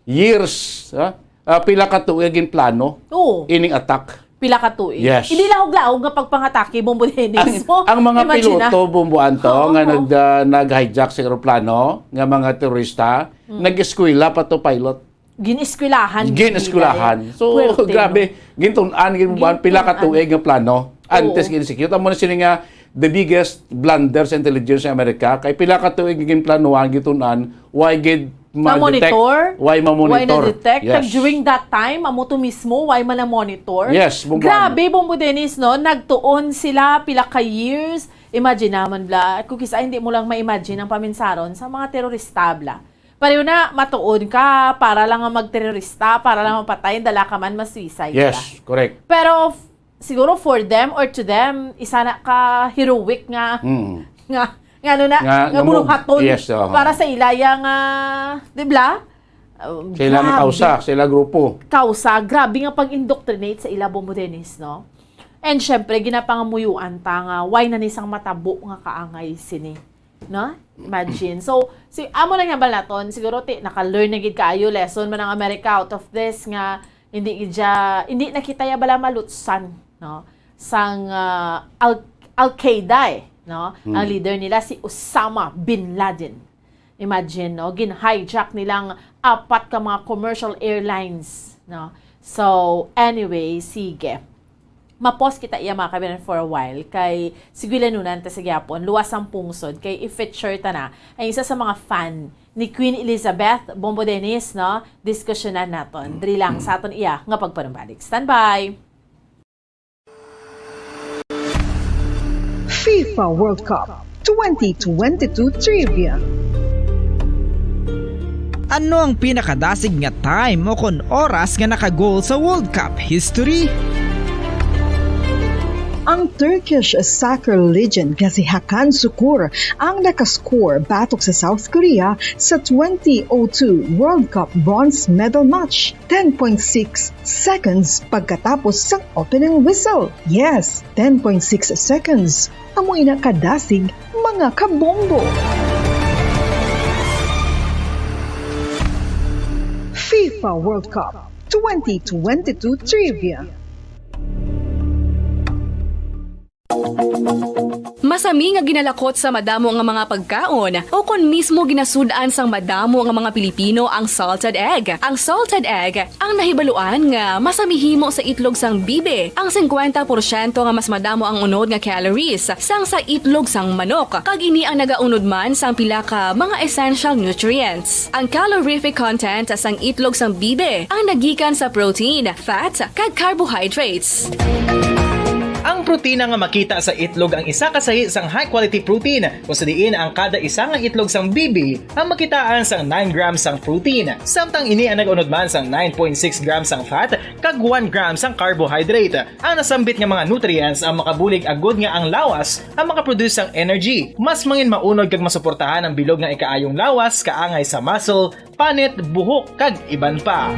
years, ha? Ah, pila ka tuig ginplano Oo. ining attack. Pila ka tuig. Yes. Hindi lahog-lahog nga pagpangatake, Bombo Dennis. Ang, So, ang mga imagine na. piloto, Bombo Ana, Oo. nga nag-, ah, nag-hijack sa eroplano, nga mga terorista, Mm. nag-eskwela pa to pilot. Gin-eskwelahan, Gin-eskwelahan. gid nila. So, Puwerte, grabe. no? Gintun-an, gid mo ba? Pila ka Gintun-an. tuig nga plano. Antes Oo. gin-execute. Amo na sini nga, the biggest blunder sa intelligence sa Amerika. Kay pila ka tuig nga ginplanuhan, gintun-an, why gid ma-detect? Ma-monitor? Why ma-monitor? Why na-detect? Yes. Kag during that time, amo to mismo, why man na-monitor? Yes, Bombo Ana. Grabe, Bombo Dennis, no? Nagtuon sila pila ka years. Imagine naman, bla. Kung kisa, hindi mo lang ma-imagine ang paminsaron sa mga terorista, bla. Pareho na, matuon ka, para lang nga magterorista, para lang mapatay, dala ka man, ma-suicide ka. Yes, correct. Pero, f-, siguro for them or to them, isa na ka heroic nga, Mm. nga, nga ano na, Nga, nga nga move. buluhaton Yes, oo. para sa ilaya nga, di ba? Um, Sa ila nga grabe. kausa, sa ila grupo. Kausa, grabe nga pag-indoctrinate sa ila, Bombo Dennis, no? And syempre, ginapangamuyuan ta nga, why na ni sang matabo nga kaangay sini? No? Imagine. So, si, amo lang hambal naton, siguro ti, naka-learn na gid kaayo lesson man ang America out of this nga hindi gid siya, hindi na kita ya bala malutsan, no? Sang, ah, Al-, Al-Qaeda, eh, no? Hmm. Ang leader nila si Osama bin Laden. Imagine, no? Gin-hijack nilang apat ka mga commercial airlines, no? So, anyway, sige. Ma-pause kita iya, mga kabinan, for a while, kay sige, lanunan ta sa gyapon, luwas ang pungsod, kay i-feature ta na ang isa sa mga fan ni Queen Elizabeth, Bombo Dennis, no? Diskusyonan naton. Diri lang sa aton iya nga pagpanumbalik. Standby! FIFA World Cup twenty twenty-two Trivia. Ano ang pinakadasig nga time o kon oras nga naka-goal sa World Cup history? Ang Turkish soccer legend nga si Hakan Sukur ang nakascore batok sa South Korea sa twenty oh two World Cup bronze medal match. Ten point six seconds pagkatapos sang opening whistle. Yes, ten point six seconds. Amo ina kadasig, mga kabombo. FIFA World Cup twenty twenty-two Trivia. Masami nga ginalakot sa madamo nga mga pagkaon, o kon mismo ginasud-an sang madamo nga mga Pilipino ang salted egg. Ang salted egg ang nahibaluan nga masami himo sa itlog sang bibe, ang singkwenta porsyento nga mas madamo ang unod nga calories sang sa itlog sang manok, kag ini ang nagaunod man sang pila ka mga essential nutrients. Ang calorific content sang itlog sang bibe ang nagikan sa protein, fat, kag carbohydrates. Ang protina nga makita sa itlog ang isa ka sahi sang high-quality protein, kung sa diin ang kada isa nga itlog sang bibi ang makitaan sang nine grams sang protein, samtang ini ang nag-unod man sang nine point six grams sang fat kag one gram sang carbohydrate. Ang nasambit nga mga nutrients ang makabulig agud nga ang lawas ang makaproduce sang energy, mas mangin maunod kag masuportahan ang bilog nga ikaayong lawas kaangay sa muscle, panit, buhok, kag iban pa.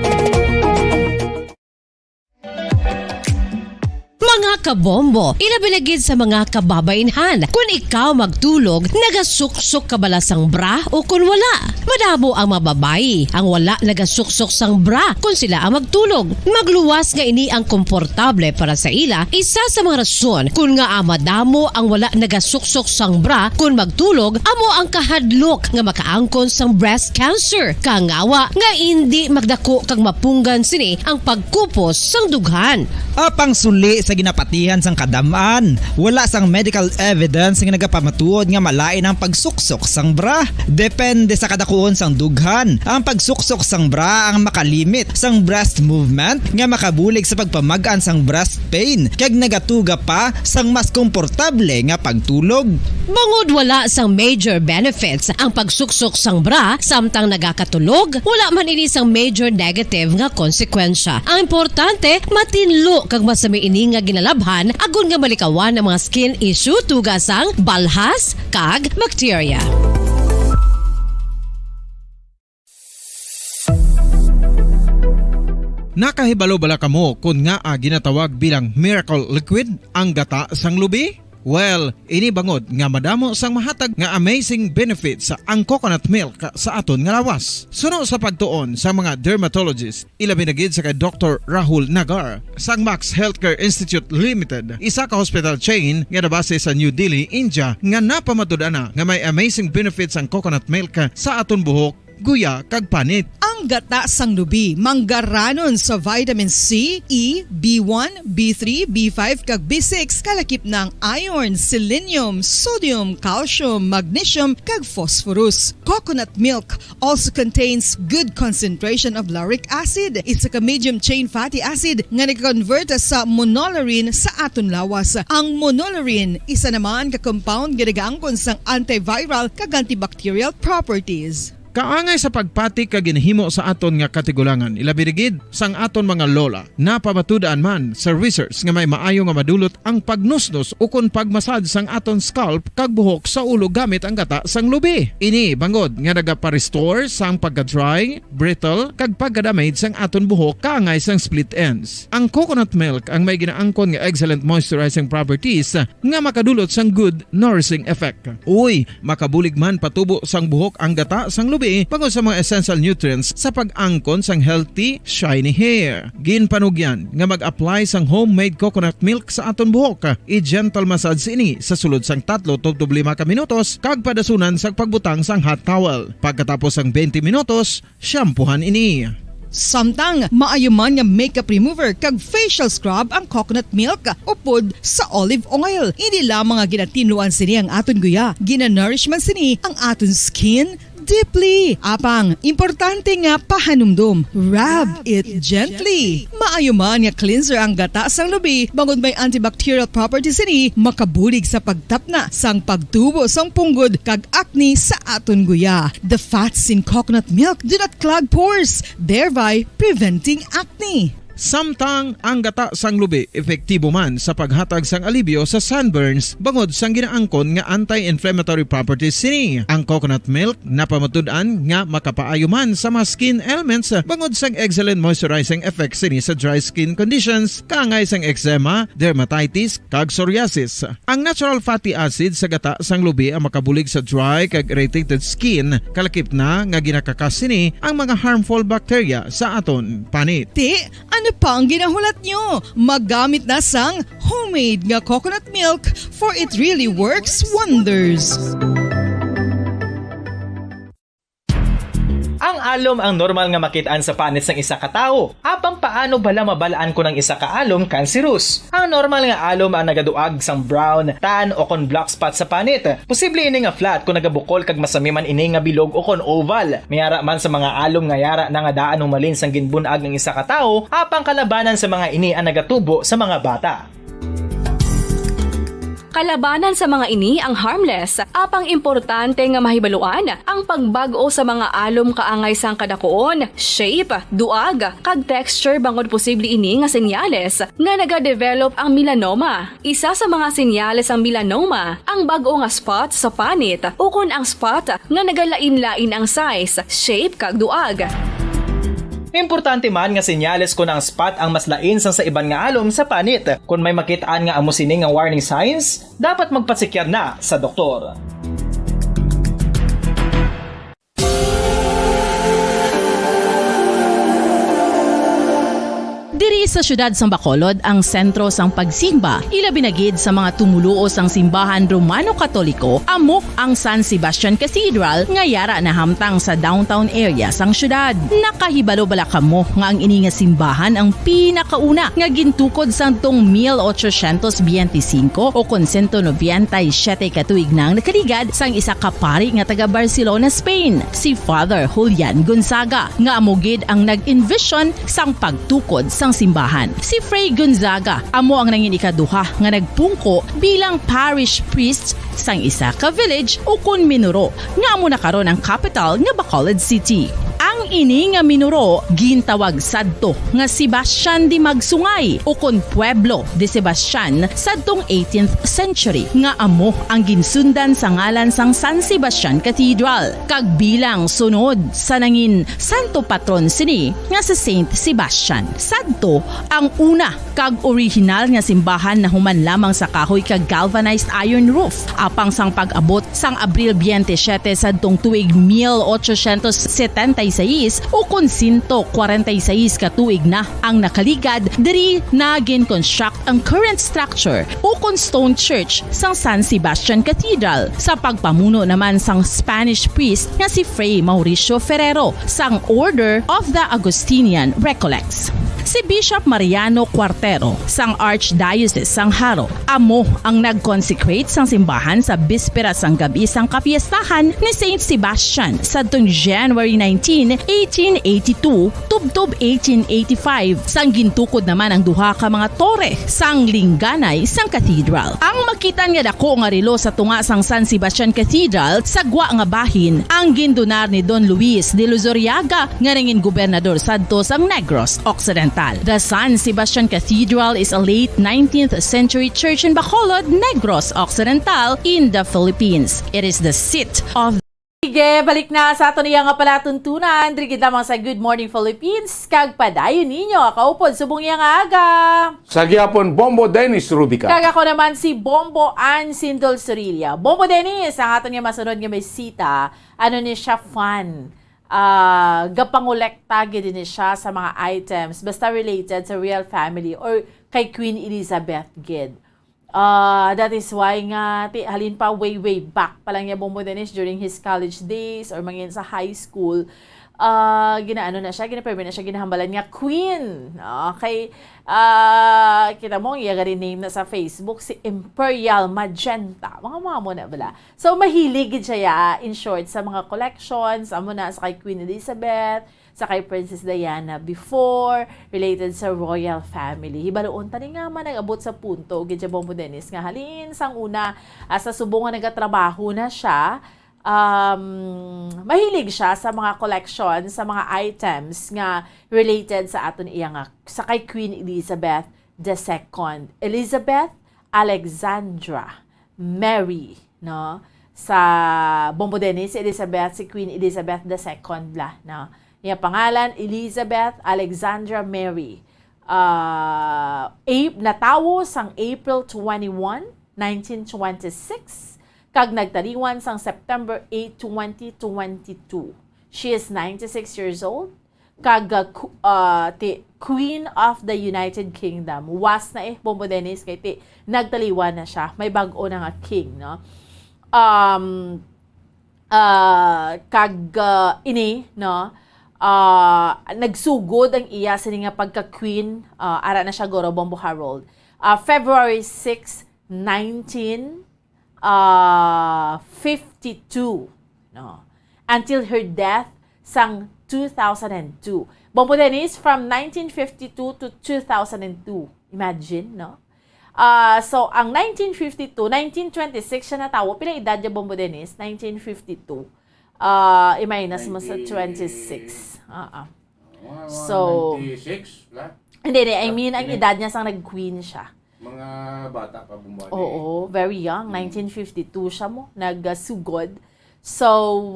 Mga kabombo, ilabi na gid sa mga kababainhan. Kun ikaw magtulog, nagasuksok ka bala sang bra o kun wala? Madamo ang mga babayi ang wala nagasuksok sang bra kun sila ang magtulog. Magluwas nga ini ang komportable para sa ila, isa sa mga rason kun ngaa madamo ang wala nagasuksok sang bra kun magtulog amo ang kahadlok nga makaangkon sang breast cancer. Kangawa nga indi magdako kag mapunggan sini ang pagkupos sang dughan. Apang suli sa ginapatihan sang kadam-an, wala sang medical evidence nga nagapamatuod nga malain ang pagsuksok sang bra. Depende sa kadakuon sang dughan, ang pagsuksok sang bra ang makalimit sang breast movement nga makabulig sa pagpamag-an sang breast pain kag nagatuga pa sang mas komportable nga pagtulog. Bangod wala sang major benefits ang pagsuksok sang bra samtang nagakatulog, wala man ini sang major negative nga konsekwensya. Ang importante, matinlo kag masami ini nga ginalabhan agod nga malikawan ang mga skin issue tuga sang balhas kag bakterya. Nakahibalo bala kamo kon ngaa ginatawag bilang miracle liquid ang gata sang lubi? Well, ini bangod nga madamo sang mahatag nga amazing benefits ang coconut milk sa aton nga lawas. Suno sa pagtuon sa mga dermatologist, ilabi na gid sa kay Doktor Rahul Nagar sang Max Healthcare Institute Limited, isa ka hospital chain nga nabase sa New Delhi, India, nga napamatud-an na nga may amazing benefits ang coconut milk sa aton buhok, guya, kag panit. Ang gata sang lubi manggaranon sa vitamin C, E, B one, B three, B five, kag B six, kalakip na ang iron, selenium, sodium, calcium, magnesium, kag phosphorus. Coconut milk also contains good concentration of lauric acid, isa ka medium chain fatty acid nga nag-convert sa monolaurin sa aton lawas. Ang monolaurin isa naman ka compound nga nagaangkon sang antiviral kag antibacterial properties. Kaangay sa pagpati kag ginhimo sa aton nga katigulangan, ilabi na gid sang aton mga lola. Napamatud-an man sa research nga may maayo nga madulot ang pagnusnos ukon pagmasad sang aton scalp kag buhok sa ulo gamit ang gata sang lubi. Ini bangod nga nagapa-restore sang pagka-dry, brittle, kag pagka-damage sang aton buhok kaangay sang split ends. Ang coconut milk ang may ginaangkon nga excellent moisturizing properties nga makadulot sang good nourishing effect. Uy, makabulig man patubo sang buhok ang gata sang lubi bangod sa mga essential nutrients sa pag-angkon sang healthy, shiny hair. Ginpanugyan nga mag-apply sang homemade coconut milk sa aton buhok. I-gentle massage ini sa sulod sang tatlo tubtob lima ka minutos kag padasunan sang pagbutang sang hot towel. Pagkatapos sang twenty minutos, shampoohan ini. Samtang maayo man nga makeup remover kag facial scrub ang coconut milk upod sa olive oil. Hindi lamang nga ginatinluan sini ang aton guya, ginanourish man sini ang aton skin deeply. Apang, importante nga pahanumdom, rub it gently. Maayo man nga cleanser ang gata sang lubi, bangod may antibacterial properties sini, makabulig sa pagtapna sang pagtubo sang punggod kag acne sa aton guya. The fats in coconut milk do not clog pores, thereby preventing acne. Samtang ang gata sang lubi epektibo man sa paghatag sang alibyo sa sunburns bangod sang ginaangkon nga anti-inflammatory properties sini. Ang coconut milk napamatud-an nga makapaayo man sa mga skin ailments bangod sang excellent moisturizing effect sini sa dry skin conditions, kaangay sang eczema, dermatitis, kag psoriasis. Ang natural fatty acid sa gata sang lubi ang makabulig sa dry kag irritated skin, kalakip na nga ginakakas sini ang mga harmful bacteria sa aton panit. Ti, ano pa ang ginahulat nyo? Magamit na sang homemade nga coconut milk, for it really works wonders. Ang alom ang normal nga makit-an sa panit sang isa ka tawo. Apang paano bala mabal-an kon ang isa ka alom kanseros? Ang normal nga alom ang nagaduag sang brown, tan, o kon black spot sa panit. Posible ini nga flat kon nagabukol kag masami man ini nga bilog o kon oval. May ara man sa mga alom nga yara na nga daan humalin sang ginbun-ag ang isa ka tawo, apang kalabanan sa mga ini ang nagatubo sa mga bata. Kalabanan sa mga ini ang harmless, apang importante nga mahibaluan ang pagbag-o sa mga alom kaangay sang kadakuon, shape, duag, kag texture bangod posible ini nga senyales nga nagadevelop ang melanoma. Isa sa mga senyales sang melanoma ang bag-o nga spot sa panit ukon ang spot nga nagalain-lain ang size, shape, kag duag. Importante man nga senyales kon ang spot ang mas lain sang sa iban nga alom sa panit. Kon may makit-an nga amo sini nga warning signs, dapat magpasikya na sa doktor. Diri sa siyudad sang Bacolod ang sentro sang pagsimba, ilabi na gid sa mga tumoluo sang simbahan Romano-Katoliko, amo ang San Sebastian Cathedral nga yara nahamtang sa downtown area sang siyudad. Nakahibalo bala kamo nga ang ini nga simbahan ang pinakauna nga gintukod sadtong mil ochocientos biyente singko o kon sento nobenta y siyete ka tuig na ang nakaligad sang isa ka pari nga taga Barcelona, Spain, si Father Julian Gonzaga, nga amo gid ang nag-envision sang pagtukod sang simbahan. Si Fray Gonzaga amo ang nangin ikaduha nga nagpungko bilang parish priest sang isa ka village ukon minuro nga amo na karon ang kapital nga Bacolod City. Ang ini nga minuro gintawag sadto nga Sebastian de Magsungay ukon Pueblo de Sebastian sadtong eighteenth century, nga amo ang ginsundan sa ngalan sang San Sebastian Cathedral, kag bilang sunod sa nangin santo patron sini nga si Saint Sebastian. Sadto ang una kag orihinal nga simbahan nahuman lamang sa kahoy kag galvanized iron roof. Apang sang pag-abot sang Abril biyente siyete sadtong tuig mil ochocientos setenta y seis, ukon sento kwarenta y seis ka tuig na ang nakaligad, diri na gin-construct ang current structure ukon stone church sang San Sebastian Cathedral, sa pagpamuno naman sang Spanish priest nga si Fray Mauricio Ferrero sang Order of the Augustinian Recollects. Si Bishop Mariano Cuartero sang Archdiocese sang Jaro amo ang nag-consecrate sang simbahan sa bispera sang gab-i sang kapiestahan ni Saint Sebastian sadtong January nineteen, eighteen eighty-two, tubtob eighteen eighty-five, sang gintukod naman ang duha ka mga tore sang lingganay sang cathedral. Ang makit-an nga dako nga relo sa tunga sang San Sebastian Cathedral sa gwa nga bahin ang gindonar ni Don Luis de Luzuriaga, nga nangin gobernador sadto sang Negros Occidental. The San Sebastian Cathedral is a late nineteenth century church in Bacolod, Negros Occidental, in the Philippines. It is the seat of Sige, balik na sa aton iya nga palatuntunan. Diri gid lamang sa Good Morning Philippines. Kag padayon ninyo, kaupod, subong iya nga aga. Sa gihapon, Bombo Dennis Rudica. Kag ako naman si Bombo Ann Sindol Surilla. Bombo Dennis, ang aton nga masunod nga bisita, ano ni siya, fan. Ah, gapangolekta gid ni siya sa mga items basta related sa royal family or kay Queen Elizabeth gid. Ah, that is why nga, ti, halin pa, way, way back pa lang niya, Bombo Dennis, during his college days or mangin sa high school, ah, ginaano na siya, ginapermi na siya, ginahambalan nga queen. Okay? Ah, kita mo, ang iya gani name na sa Facebook, si Imperial Magenta. Mga, mga mo na bala. So, mahilig gid siya, ya, in short, sa mga collections, amo na sa kay Queen Elizabeth, sa kay Princess Diana before, related sa royal family. Hibaluon ta ni nga man nag-abot sa punto, gid siya, Bombo Dennis, nga halin sang una, ah, sa subong nga nagatrabaho na siya, um, mahilig siya sa mga collection, sa mga items nga related sa aton iya nga, sa kay Queen Elizabeth the Second. Elizabeth Alexandra Mary, no? Sa Bombo Dennis, si Elizabeth, si Queen Elizabeth the Second la, no? Iya pangalan, Elizabeth Alexandra Mary. Ah, Ap-, natawo sang April twenty-one, nineteen twenty-six, kag nagtaliwan sang September eight, twenty twenty-two. She is ninety-six years old, kag, uh, ku-, uh, ti, Queen of the United Kingdom. Was na, eh, Bombo Dennis, kay ti, nagtaliwan na siya. May bag-o na nga king, no? Um, uh, kag, uh, ini, no? Uh, nagsugod ang iya sini nga pagka-queen, uh, ara na siya guro, Bombo Harold. Uh, February six, nineteen, uh, fifty-two, no? Until her death sang two thousand and two. Bombo Dennis, from nineteen fifty-two to two thousand and two. Imagine, no? Ah, so, ang nineteen fifty-two, nineteen twenty-six siya natawo. Pila edad niya, Bombo Dennis? Nineteen fifty-two. Ah, i-minus mo sa twenty-six. Ah, ah. Mga, mga So, ninety-six la. Hindi, hindi. I mean, ang Hindi. Edad niya sang nag-queen siya. Mga bata pa bumalik. Oo, very young. Mm. Nineteen fifty-two siya mo, nagsugod. So,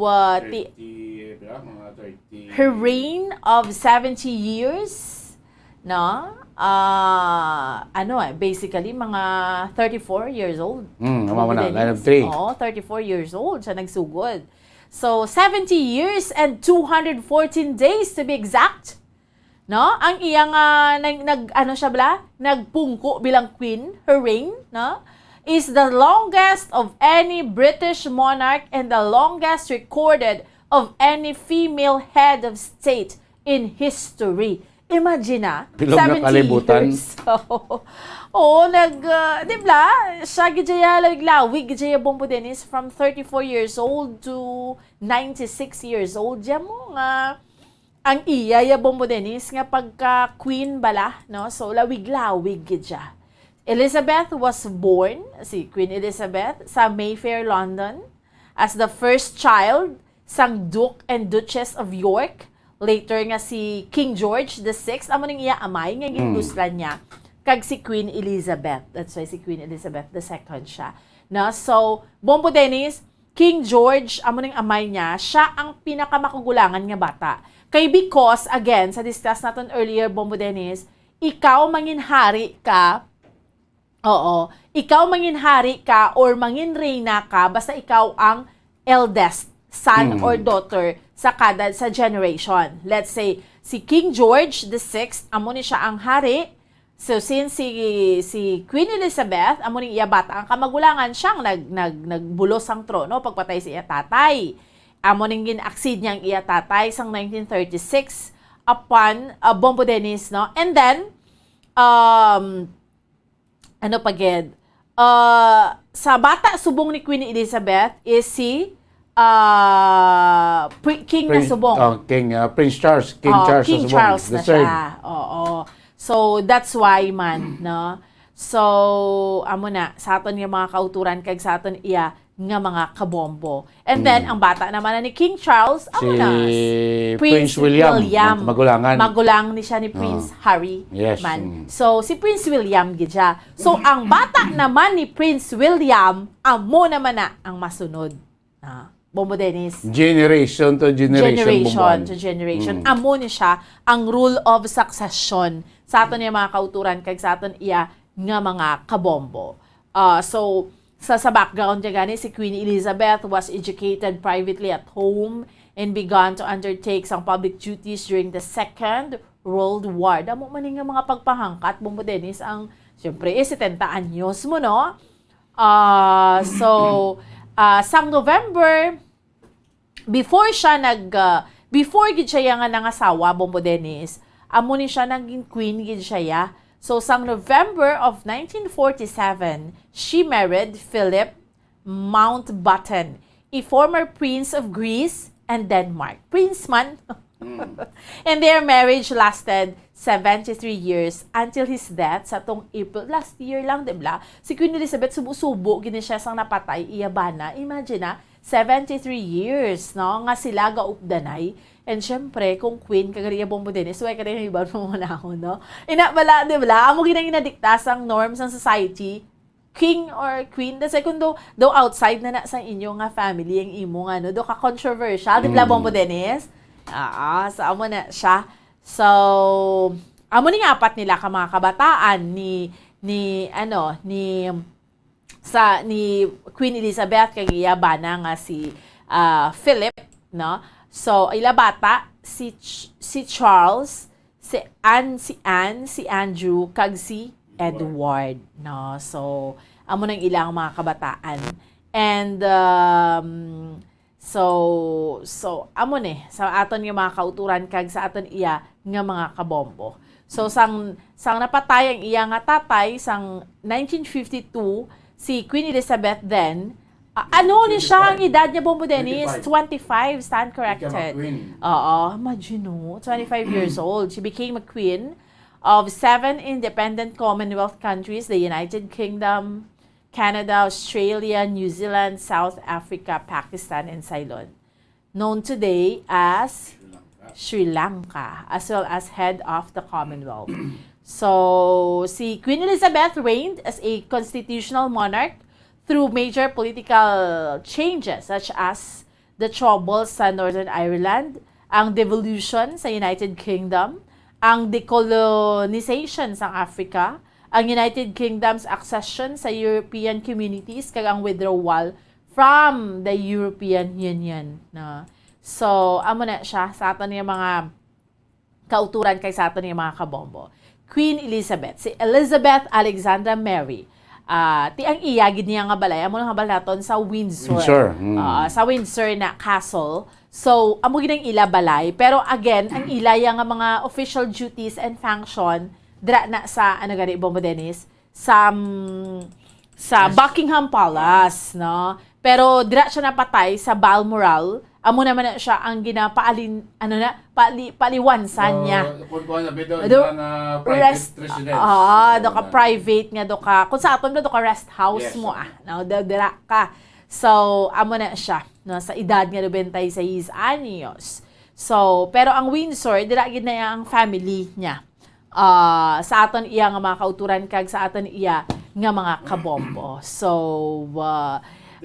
uh, ti- thirty, pila? Mga thirty. Her reign of seventy years, no? Ah, ano eh, basically, mga thirty-four years old. Hmm, tama mo na. Dennis. Line of three. Oo, thirty-four years old siya nagsugod. So, seventy years and two hundred fourteen days, to be exact. No? Ang iyang, ah, nag, nag, ano siya bala? Nagpungko bilang queen, her reign, no? Is the longest of any British monarch and the longest recorded of any female head of state in history. Imagine na, Bilog na seventy kalibutan. years. Oo, nag, ah, di ba? Siya gid siya, like, lawig gid siya, Bombo Dennis, from thirty-four years old to ninety-six years old. Diyan mo nga, ang iya ya, Bombo Dennis, nga pagka-queen bala, no? So, lawig-lawig gid siya. Elizabeth was born, si Queen Elizabeth, sa Mayfair, London, as the first child sang Duke and Duchess of York. Later nga si King George the Sixth, amo ning iya amay nga gintuslan niya, kag si Queen Elizabeth. That's why si Queen Elizabeth the Second siya. No? So, Bombo Dennis, King George, amo ning amay niya, siya ang pinakamakugulangan nga bata. Kay because, again, sa discuss naton earlier, Bombo Dennis, ikaw manginhari ka, oo, ikaw manginhari ka or manginreyna ka, basta ikaw ang eldest son Hmm. or daughter sa kada, sa generation. Let's say, si King George the Sixth, amo ni siya ang hari. So, since si, si Queen Elizabeth, amo ning iya bata ang kamagulangan, siyang nag, nag, nagbulos sang trono pagpatay sa iya tatay. Amo ning gin-accede niya ang iya tatay sang nineteen thirty-six upon, uh, Bombo Dennis, no? And then, um, ano pa gid? Uh, sa bata subong ni Queen Elizabeth is si, uh, Pri- King na Prince, subong. Oh, King, uh, Prince Charles. King Oh, Charles King sa subong. Charles na The third. Siya. Oo. So, that's why man, no? So, amo na, sa aton nga mga kauturan, kag sa aton iya nga mga kabombo. And then, Mm. ang bata naman na ni King Charles, amo Si na, Prince William, ang magulangan. Magulang ni siya ni Prince Ah. Harry Yes, man. mm. So, si Prince William gid siya. So, ang bata naman ni Prince William, amo naman na ang masunod. Ah, Bombo Dennis. Generation to generation. Generation Bomboan. to generation. Mm. Amo ni siya ang rule of succession sa aton iya mga kauturan kag sa aton iya nga mga kabombo. Ah, so, sa, sa background niya gani, si Queen Elizabeth was educated privately at home and began to undertake sang public duties during the Second World War. Damo man ni nga mga pagpahangkat, Bombo Dennis, ang, siyempre, eh, setenta anyos mo, no? Ah, so, ah, sang November, before siya nag, ah, before gid siya ya nga nangasawa, Bombo Dennis, amo ni siya naging queen gid siya ya. So, sang November of nineteen forty-seven, she married Philip Mountbatten, a former prince of Greece and Denmark. Prince man. Mm. And their marriage lasted seventy-three years until his death sa tong April last year lang, di ba? Si Queen Elizabeth, subo-subo gini siya sang napatay iya bana. Imagine na, seventy-three years, no, nga sila gaupdanay. And syempre, kung queen ka gani, Bombo Dennis, wala ka na yung iba mo manahon, no? Ina bala, di ba? Amo ginang inadikta sang norms ng society, king or queen. That's why kung do, do outside na na sa inyo nga family ang imo nga, no? Do ka controversial, di ba, Mm. Bombo Dennis? Ah, so amo na siya. So, amo ni nga apat nila ka mga kabataan ni, ni, ano, ni, sa, ni Queen Elizabeth kag iya bana nga si, ah, Philip, no? So, ila bata, si Ch-, si Charles, si Anne, si Anne, si Andrew, kag si Edward, no? So, amo nang ilang mga kabataan. And, um, so, so, amo ni, sa aton nga mga kauturan kag sa aton iya nga mga kabombo. So, sang, sang napatay ang iya nga tatay, sang nineteen fifty-two, si Queen Elizabeth then, ah, ano ni siya ang edad niya, Bombo Dennis? Twenty-five, stand corrected. Became a queen. Oo, imagine, no? Twenty-five years old. She became a queen. of seven independent Commonwealth countries, the United Kingdom, Canada, Australia, New Zealand, South Africa, Pakistan, and Ceylon. Known today as Sri Lanka, as well as head of the Commonwealth. So, si Queen Elizabeth reigned as a constitutional monarch through major political changes such as the troubles sa Northern Ireland, ang devolution sa United Kingdom, ang decolonization sa Africa, ang United Kingdom's accession sa European communities, kag ang withdrawal from the European Union, no? So, amo na siya sa aton nga mga kauturan kay sa aton nga mga kabombo. Queen Elizabeth, si Elizabeth Alexandra Mary, ah, ti ang iya gid niya nga balay, amo na nga balay naton sa Windsor. Windsor, mm. Ah, sa Windsor na Castle. So, amo gid ang ila balay. Pero again, ang ila ya nga mga official duties and function, dira na sa, ano gani, Bombo Dennis? Sa, mm, sa Yes. Buckingham Palace, no? Pero dira siya napatay sa Balmoral. Amo naman na siya ang ginapaalin, ano na, paali-, paaliwansan niya. Oh, kung kuwan na, bitaw, Do-, ilang, ah, private rest, residence. Ah, So, do ka na. Private nga, do ka, kung sa aton na, do ka rest house Yes, mo, sir. Ah. No? Da-, dira ka. So, amo na siya, no? Sa edad nga nobenta y seis anyos. So, pero ang Windsor, dira gid na ang family niya. Ah, sa aton iya nga mga kauturan kag sa aton iya nga mga kabombo. So, ah,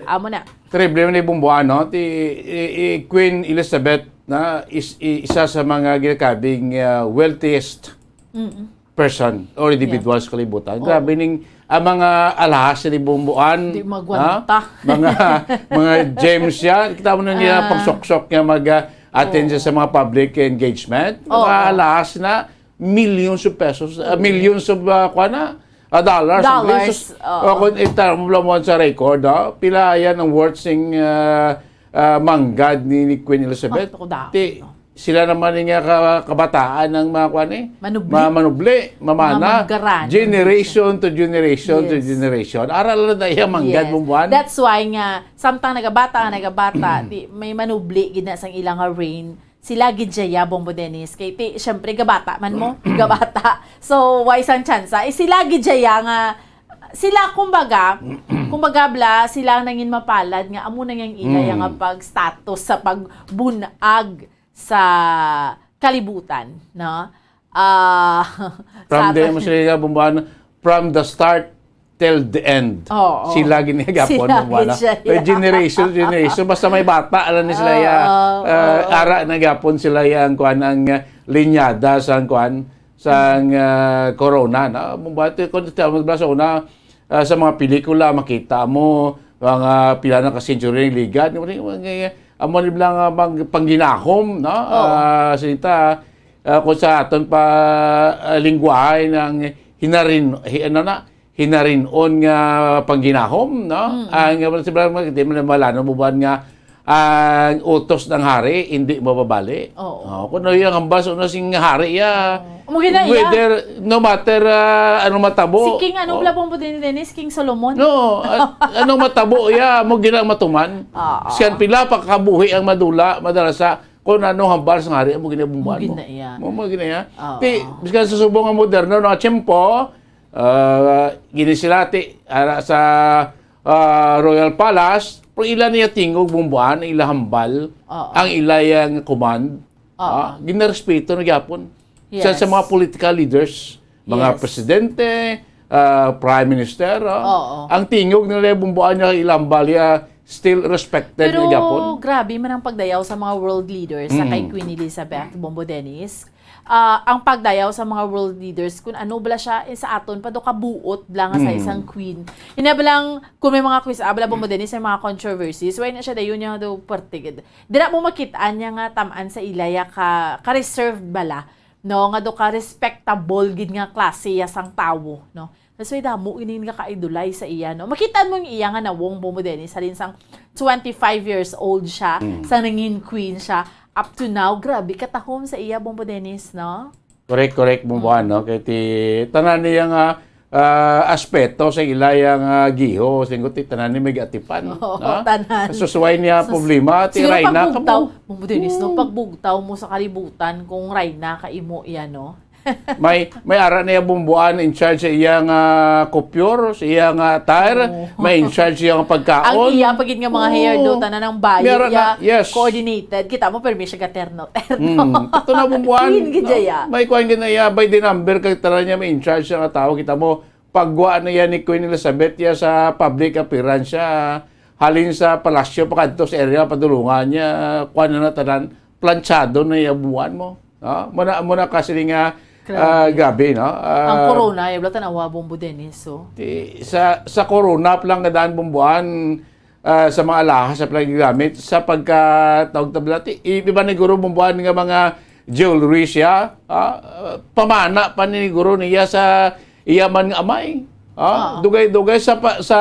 amo na. Terrible man ni Bombo, ano? Ti, i, i, Queen Elizabeth na is, i, isa sa mga ginakabing, ah, wealthiest Mm-mm. person or individual Yeah. sa kalibutan. Oo. Grabe ning, ang mga alahas ni Bomboan, Di magwanta. Ha? Mga, mga gems yan. Kita mo na niya Ah. pagsoksok niya mag, ah, attend Oo. siya sa mga public engagement. Oo. Mga alahas na millions of pesos, ah, Mm. millions of, ah, kuwan na, ah, dollars, ang Dollars, billions. Oo. O, kung itarong mo lang mo sa record, ah, pila yan ang worth sing, ah, ah, manggad ni, ni Queen Elizabeth. Ah, tuko da. Ti, sila naman yung, ah, ka-, kabataan ng mga kuwan eh. Manubli. Mga manubli, mamana. Mga manggaran. Generation to generation to Yes. generation. Aral na iya manggad Yes. mong buwan. That's why nga, samtang nagabata, nagabata, ti, may manubli, gid na sang ilang reign. Sila gid siya, Bombo Dennis. Kay ti, syempre, gabata man mo. Gabata. So, why sang tsansa? Eh, sila gid siya nga, sila, kumbaga, kumbaga, bla, sila ang nangin mapalad nga amo na yang ila Mm. yang pag-status sa pagbunag sa kalibutan, no? Ah, From sa the, aton mas sila, Bomboan, from the start till the end. Oo. Sila gini gapon Sila mo wala. gid siya, May yeah. generation, generation. Basta may bata, alam ni sila ya, Oo, ah, oo. ara na gapon sila yang kuan ang, ah, linyada sa kuan, sa, ah, corona na. Mo ba ti kon ti mo ba sa una, ah, sa mga pelikula makita mo mga pila na ka century ang ligad. Amo ni lang, ah, pang-, pangginahom, no? Oo. Ah, sinita, ah, kung sa aton pa, ah, lingwahe ng hinarin-, hi-, ano na, hinarin-on nga pangginahom, no? Mm. Ang, ah, sa mga, di man malanon mo ba nga ang utos ng hari hindi mababali? Oo. Oh, kung ano yung hambal sa una sing hari, ya, Oo. Amo gina, ya. Whether, no matter, ah, ano matabo. Si King, ano Oh. pala pong puti ni Dennis? King Solomon? No, ah, ano matabo, ya, mo gina matuman. Oo. Siyan pila pa kabuhi ang madula, madala sa kung ano hambal sa hari, mo ginabumban Mo mo. gina, ya. Mo, mo gina, ya. Oo. Ti, biskan sa subong nga moderno, no, tiyempo, ah, gini sila, ti, ara sa, ah, Royal Palace, pero ila niya tingog, bumbuan, ila hambal, Oo. ang ila yang command, Oo. ah, ginarespeto na gyapon. Sa, Yes. sa mga political leaders, mga Yes. presidente, ah, prime minister, ah, Oo. ang tingog nila, bumbuan niya, ila hambal, ya, still respected Pero na gyapon. grabe man ang pagdayaw sa mga world leaders sa kay Mm. Queen Elizabeth, Bombo Dennis. Ah, ang pagdayaw sa mga world leaders, kung ano bala siya, eh, sa aton pa do kabuot lang sa Mm. isang queen. Ina ba lang, kung may mga quiz, ah, bala, Bombo Dennis, may mga controversies, why na siya dayon niya do pertigid? Dira mo makitaan niya nga tamaan sa ilaya ka, ka-reserved bala, no? Nga do ka respectable gid nga klase ya sang tawo, no? That's why damo ini nga ka-idolize sa iya, no? Makita mo yung iya nga nawong, Bombo Dennis, halin sang twenty-five years old siya, Mm. sa nangin queen siya. Up to now, grabe, katahom sa iya, Bombo Dennis, no? Correct, correct, Bombo, Mm. ano? Kay ti, tanan niya nga, ah, aspeto sa ila yang, ah, giho, singko ti tanan ni may atipan, Oo, ha? tanan. Susuway niya Sus-, problema, ti siguro Rayna, pagbugtaw, kamo. Bombo Dennis, no? Mm. Pagbugtaw mo sa kalibutan kung Rayna ka imo iya, no? May, may ara na iya bumbuan in charge sa iya nga kupyor, sa iya nga attire, Oo. may in charge sa iya nga pagkaon. Ang iya pa gid nga mga hairdo, Oo. tanan ang bayo May ara iya, na, yes. coordinated. Kita mo, permi siya ka terno-terno. Mm. Ito na bumbuan. Clean gid no? iya. May kuwan gid na iya, by the number, kay tanan niya may in charge sa nga tao. Kita mo, pagwa na iya ni Queen Elizabeth iya sa public appearance siya. Halin sa palasyo, pakadto sa area, padulungan niya, kuwan na na tanan, planchado na iya buwan mo. No? Muna, muna ka sini nga, Grabe. ah, grabe, no? Ang Ah, corona, yung wala tanawa, Bombo Dennis, so. Di, sa, sa corona pa lang nga daan bumbuan, ah, sa mga alahas sa paggamit, sa pagka, tawag tabla, ti, i-, iba ni guro bumbuan nga mga jewelry siya, ah, pamana pa ni guro niya sa iya man nga amay. Ah, Oo. dugay-dugay sa pa, sa,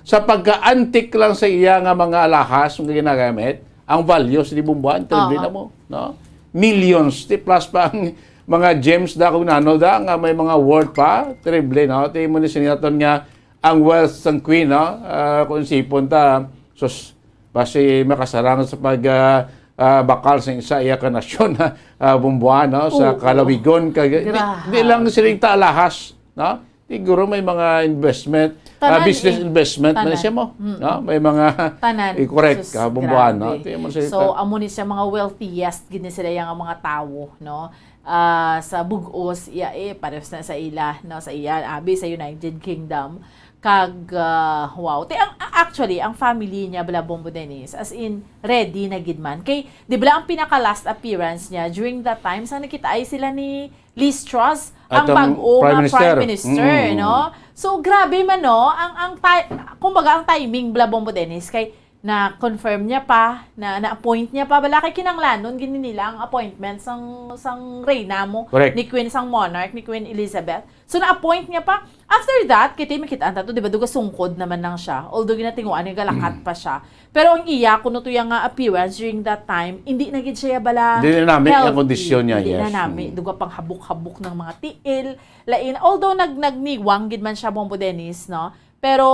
sa pagka-antique lang sa iya nga mga alahas nga ginagamit, ang values ni bumbuan, terrible Oo. na mo, no? Millions, ti plus pa ang mga gems da kung nano da, nga may mga worth pa, terrible, no? Ti mo ni sinaton nga ang wealth sang queen, no? Ah, kung sipon ta, sus, basi makasarang sa pag, ah, ah, bakal sa isa iya ka nasyon, ah, bumbuan, no? Sa Oo. kalawigon, ka, di, Grabe. di lang siling ta alahas, no? Siguro may mga investment, ah, Tanan, business eh. investment man Tanan. siya mo, Mm. no? May mga Tanan. i-correct Sus, ka, bumbuan, no? grabe. Ito yung mga salita. So, amo ni siya mga wealthiest, gid ni sila yung mga tawo, no? Ah, sa bugos, iya, eh, pares na sa ila, no? Sa iya, abi, sa United Kingdom. Kag, ah, wow. Te, ang, actually, ang family niya, bala Bombo Dennis, as in, ready na gid man. Kay, di ba ang pinaka-last appearance niya, during that time, sa nakita ay sila ni Liz Truss, ang Atong bag-o Prime nga Minister. Prime Minister, Mm. no? So, grabe man, no? Ang, ang ti-, kumbaga, ang timing, bala Bombo Dennis, kay na-confirm niya pa, na, na-appoint niya pa, bala kay kinanglanon gini nila ang appointment sang, sang reyna mo, Correct. ni Queen, sang monarch, ni Queen Elizabeth. So, na-appoint niya pa. After that, kay ti makitaan ta to, di ba, duga sungkod naman lang siya. Although ginatinguan niya, galakat pa siya. Pero ang iya, kuno to iya nga appearance during that time, hindi na gid siya bala Hindi na nami ang healthy. kondisyon niya, Hindi yes. na nami. Mm. Duga pang habok-habok ng mga tiil. Lain, although nag, nagniwang gid man siya, Bombo Dennis, no? Pero,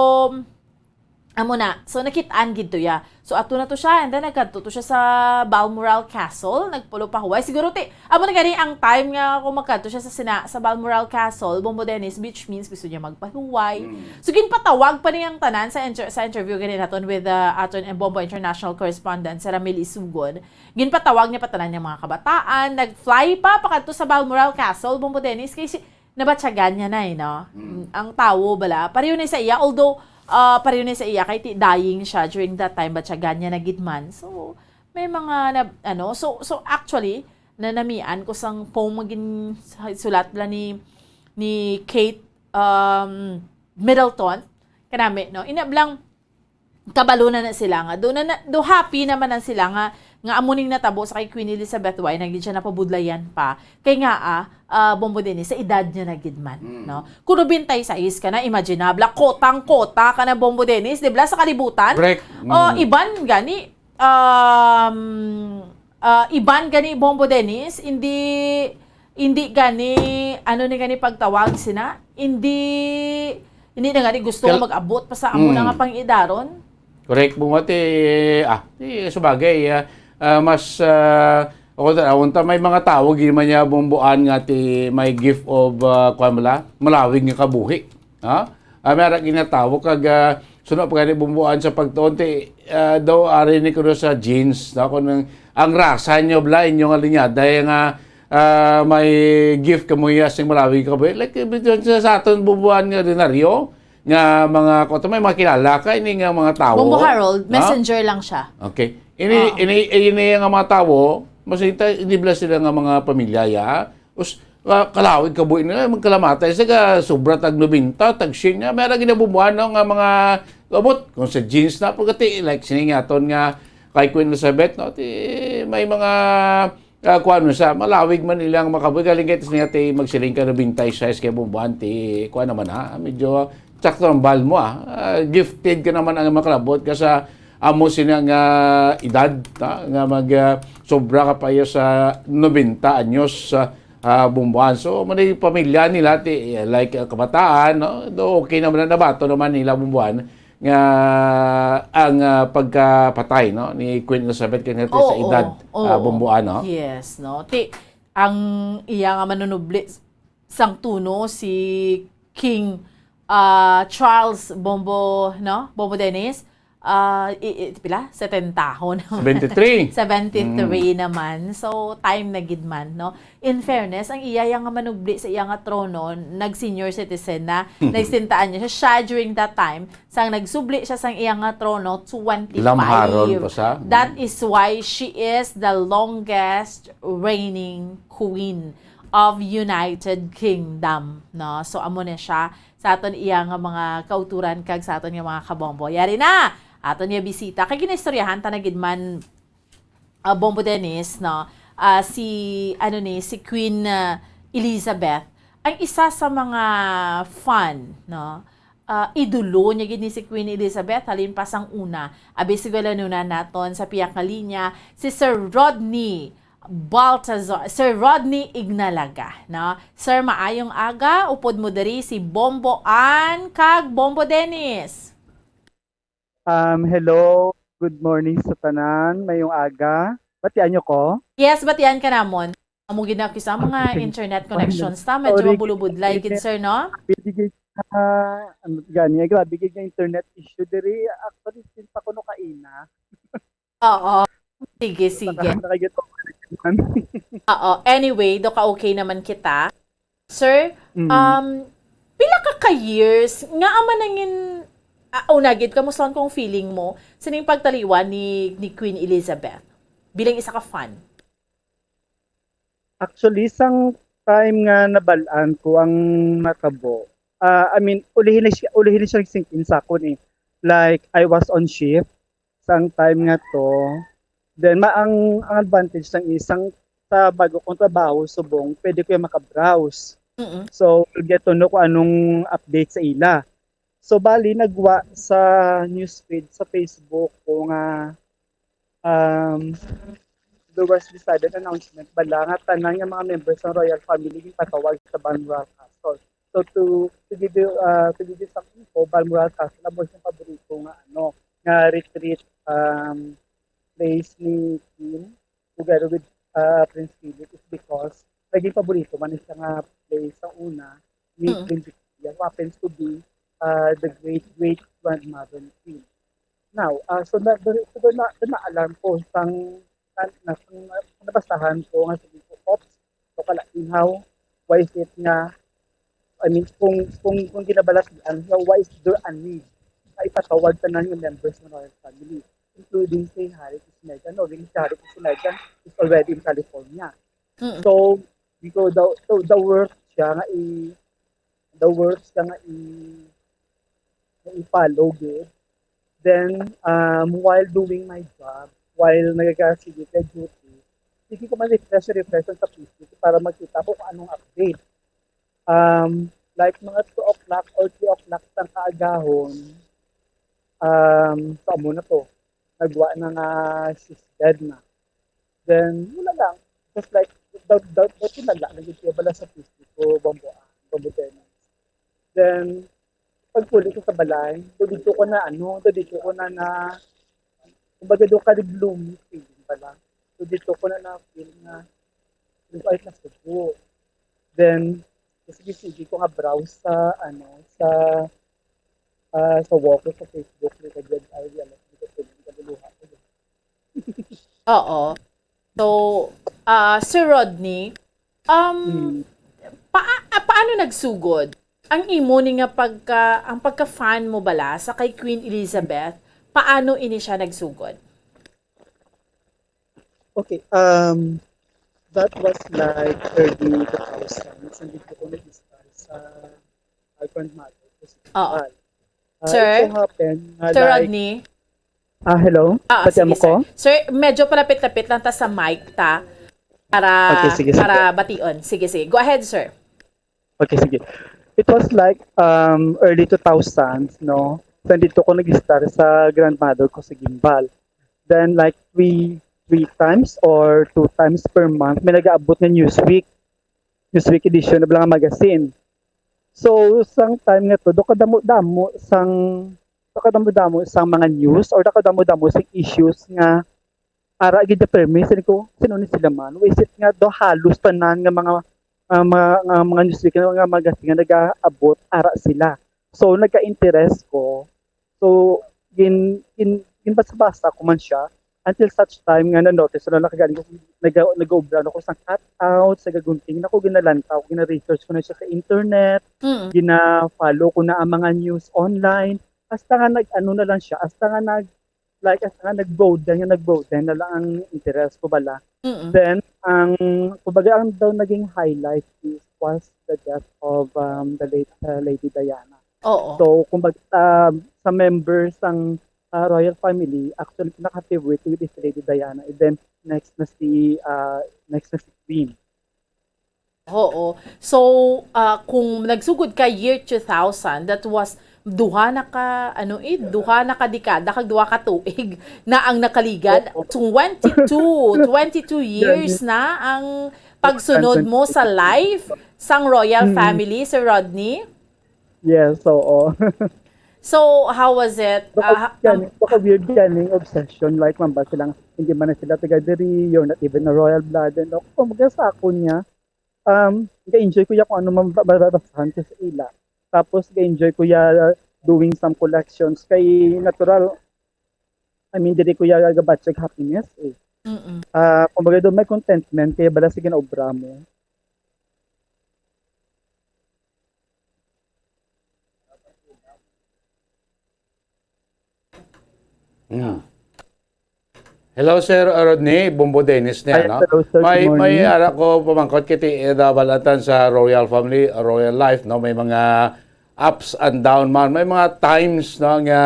amo na. So, nakitaan gid to ya. So, ato na to siya, and then nagkadto to siya sa Balmoral Castle, nagpulo pa huway. Siguro, ti, amo na gani ang time nga kung magkadto siya sa sina-, sa Balmoral Castle, Bombo Dennis, which means gusto niya magpahuway. Mm. So, ginpatawag pa niyang tanan sa inter-, sa interview gani naton with, uh, aton and Bombo International correspondent, si Ramil Isugon. Ginpatawag niya pa tanan niyang mga kabataan, nag-fly pa pakadto sa Balmoral Castle, Bombo Dennis, kay si, nabatyagan niya na eh, no? Mm. Ang tawo bala, pareho na sa iya, although, ah, pareho na sa iya, kay ti-, dying siya during that time, batyagan niya na gid man. So, may mga, na, ano, so, so actually, nanamian ko sang poem nga gin-, sulat bala ni, ni Kate, um, Middleton, kanami, no? Ina blang, kabalo na na sila nga. Do na, na, do happy naman na sila nga, nga amo ning natabo sa kay Queen Elizabeth, why na gid siya napabudlayan pa. Kay nga, ah, ah, Bombo Dennis, sa edad niya na gid man, Mm. no? Kung nobenta y seis ka na, imaginable, kotang-kota ka na, Bombo Dennis, di ba, sa kalibutan? Correct. O, Mm. iban gani, um, ah, iban gani, Bombo Dennis, hindi, hindi gani, ano ni gani pagtawag sina? Hindi, hindi na gani gusto Kal- mag-abot pa sa amo na Mm. nga pang-idaron? Correct mo, ate. Ah, di, sabagay, ah, ah, mas, ah, ako ta-, ako ta, may mga tao, gid man niya bumbuan nga ti may gift of, ah, kuwan mo la, malawig nga kabuhi. Ha? Ah, may ara ginatawo kag, ah, suno pa gani bumbuan sa pagtuon, ti, ah, daw ari ni kuno sa genes, no? Kung ang, ang rasa nyo, bla, inyo nga linyada, nga, ah, may gift kamo ya sing malawig kabuhi. Like, bitaw sa, sa aton bumbuan nga ordinaryo, nga mga, kung may mga kilala ka, ini nga mga tao. Bombo Harold, Ha? messenger lang siya. Okay. Ini, Oo. ini, ini nga mga tao, mas ita-, hindi bla sila nga mga pamilya, ya. Us, ah, kalawig kabuhi nila, magkalamatay sila, sobra tag nobenta, tag siyam nga, may ara ginabumbuan, no, nga mga abot, kung sa genes na, pagkati, like, sini nga aton nga, kay Queen Elizabeth, no, ti, may mga, ah, kuwan mo sa, malawig man ilang makabuhi, galing kay sini nga, ti, magsiling ka, nobenta y seis kay bumbuan, ti, kuwan naman, ha, medyo, sakto ang bal mo, ah. Ah, gifted ka naman ang makalabot ka sa amo sina nga edad, ha, nga mag, ah, sobra ka pa iya sa nobenta anyos, ah, ah, bumbuan. So, mani pamilya nila, ti, like, ah, kabataan, no? Do, okay naman na nabato naman nila bumbuan nga ang, ah, pagkapatay, no, ni Queen Elizabeth kay nga ti sa Oo, edad, oo, ah, oo. bumbuan, no? Yes, no? Ti, ang iya nga manunubli sang trono si King, ah, Charles Bombo, no? Bombo Dennis. Ah, i, i, pila? Setentahon. Seventy-three. Seventy-three Mm. naman. So, time na gid man, no? In fairness, ang iya nga manubli sa iya nga trono, nag-senior citizen na, nagsintaan niya siya, siya during that time, sang nagsubli siya sang iya nga trono, twenty-five. Lamharon pa siya. That is why she is the longest reigning queen of United Kingdom, no? So, amo na siya sa aton iya nga mga kauturan kag sa aton nga mga kabombo. Yari na! Aton nga bisita. Kay ginaistoryahan ta na gid man, ah, Bombo Dennis, no? Ah, si, ano ni, si Queen, ah, Elizabeth, ang isa sa mga fan, no? Ah, idolo niya gid ni si Queen Elizabeth, halin pa sang una. Abi, siguro na naton sa pihak nga linya, si Sir Rodney Baltazar. Sir Rodney Ignalaga, no? Sir, maayong aga, upod mo diri si Bombo Ann kag Bombo Dennis. Um, hello, good morning sa tanan, mayong aga. Batian niyo ko? Yes, batian ka namon. Amo gid na kisa mga Okay. internet connections ta, medyo Sorry. mabulubudlay gid, sir, no? Bigay, ah, ano gani, grabe gid nga internet issue diri. Actually, since ako no kaina. Oo. Sige, sige. Nakagit ako. Oo. Anyway, do ka okay naman kita. Sir, Mm. um, pila ka ka years nga ama nangin, ah, una gid, kamusta ang kong feeling mo sining pagtaliwan ni, ni Queen Elizabeth bilang isa ka fan? Actually, sang time nga nabal-an ko ang natabo, ah, I mean, ulihin na siya, ulihin na siya nag-sink in sa akon eh. Like, I was on shift sang time nga to. Then, ma-, ang, ang advantage sang isang sa bago kong trabaho, subong, pwede ko yung makabrowse. Mm-mm. So, we'll get to know kung anong update sa ila. So, bali, nagwa sa newsfeed sa Facebook ko nga, um, there was this sudden announcement bala nga tanan nga mga members ng royal family ginpatawag sa Balmoral Castle. So, to, to give you, uh, to give you some info, Balmoral Castle amo siyang paborito nga, ano, nga retreat, um, place ni Queen together with, uh, Prince Philip is because naging paborito man siya nga place sa una ni Mm. Queen Victoria, who happens to be, uh, the great-great-grandmother ni Queen. Now, uh, so na, na, so na, na-alarm ko sang, na, na, sang nabasahan ko nga sabi ko, "Oops, so kalainhaw, why is it nga, I mean, kung, kung, kung ginabalatian, so why is there a need na ipatawag tanan yung members ng royal family, including si Harry at si Meghan?" No, si Harry at si Meghan is already in California. Mm. So, so the, so the work siya nga i-, the work siya nga i-, nga i-follow gid. Then, um, while doing my job, while nagaga-, sige ka duty, sige ko man refresh, refresh sa Facebook para makita ko kung anong update. Um, like, mga two o'clock or three o'clock sang kaagahon, um, sa amo na to, nagwa na nga she's dead na. Then, wala lang. Just like, daw, daw, daw, tinala, naging bala sa Facebook ko, Bombo, ah, Bombo Dennis. Then, pag-uli ko sa balay, daw dito ko na, ano, daw dito ko na na, kumbaga, daw ka gloomy feeling pala. Daw dito ko na na-feel nga, daw ay nasubo. Then, sige, sige ko nga browse sa, ano, sa, ah, sa wall ko sa Facebook, like, I realize, hindi ko pwede, naguluha ko. Oo. So, ah, Sir Rodney, um, Hmm. paa-, ah, paano nagsugod ang imo ni nga pagka, ang pagka-fan mo bala sa kay Queen Elizabeth? Paano ini siya nagsugod? Okay, um, that was, like, early two thousands. Nandito ko nag-start sa, ah, grandmother ko sa Oo. Japan. Ah, Sir? It so happened na, Sir like, Rodney? Ah, hello? Ah, Pati sige, mo ko? Sir. Sir, medyo palapit-lapit lang ta sa mic ta para, Okay, sige, sige. para bation. Sige, sige. Go ahead, sir. Okay, sige. It was like, um, early two thousands, no? Nandito ko nag-start sa grandmother ko sa Guimbal. Then, like, three, three times or two times per month, may nag-aabot nga Newsweek. Newsweek edition na bala nga magazine. So, sang time nga to, do kadamo-damo sang, do kadamo-damo sang mga news or do kadamo-damo sang issues nga ara gid na permi. Siling ko, "Sino ni sila man? Wa isip nga daw halos tanan nga mga, ah, mga, nga mga newsletter nga magazine nga nagaabot, ara sila." So, nagka-interes ko. So, gin-, gin-, ginbasa-basa ko man siya until such time nga na-notice na nakagaling ko, naga-, nag-obra na ko sa cutout, sa gagunting na ko, ginalantaw ko, gina-research ko na siya sa internet, Mm. gina-follow ko na ang mga news online. Hasta nga nag-ano na lang siya, hasta nga nag-, like, hasta nga nag-broaden, nga nag-broaden na lang ang interest ko bala. Mm-mm. Then, ang, kumbaga, ang daw naging highlight is, was the death of, um, the late, uh, Lady Diana. Oo. So, kumbaga, um, sa members sang, uh, royal family, actually, pinaka-favorite ko is si Lady Diana. And then, next na si, uh, next na si Queen. Oo. So, ah, kung nagsugod ka year two thousand, that was duha na ka, ano, eh, duha na ka dekada kag duha ka tuig na ang nakaligad. Oo. Twenty-two, twenty-two years Grabe. na ang pagsunod mo sa life sang royal Mm. family, Sir Rodney? Yes, oo. So, how was it? Baka Ah, ha-, gani, ang baka weird gani yung obsession, like, man ba silang, hindi man na sila taga diri, you're not even a royal blood, and all. Kumbaga sa ako niya, um, ga-enjoy ko ya kung ano man ba-, ba-, babasahan ko sa ila. Tapos, ga-enjoy ko ya doing some collections. Kay natural, I mean, diri ko ya gabatyag happiness eh. Mm-mm. Ah, kumbaga doon may contentment, kaya bala sige na obra mo. Mm. Hello, Sir Rodney. Bombo Dennis niya, Ay, no? Hello, sir. May, Good may morning. ara ko pamangkot kiti, eh, dabalatan sa royal family, royal life, no? May mga ups and down man. May mga times, no, nga,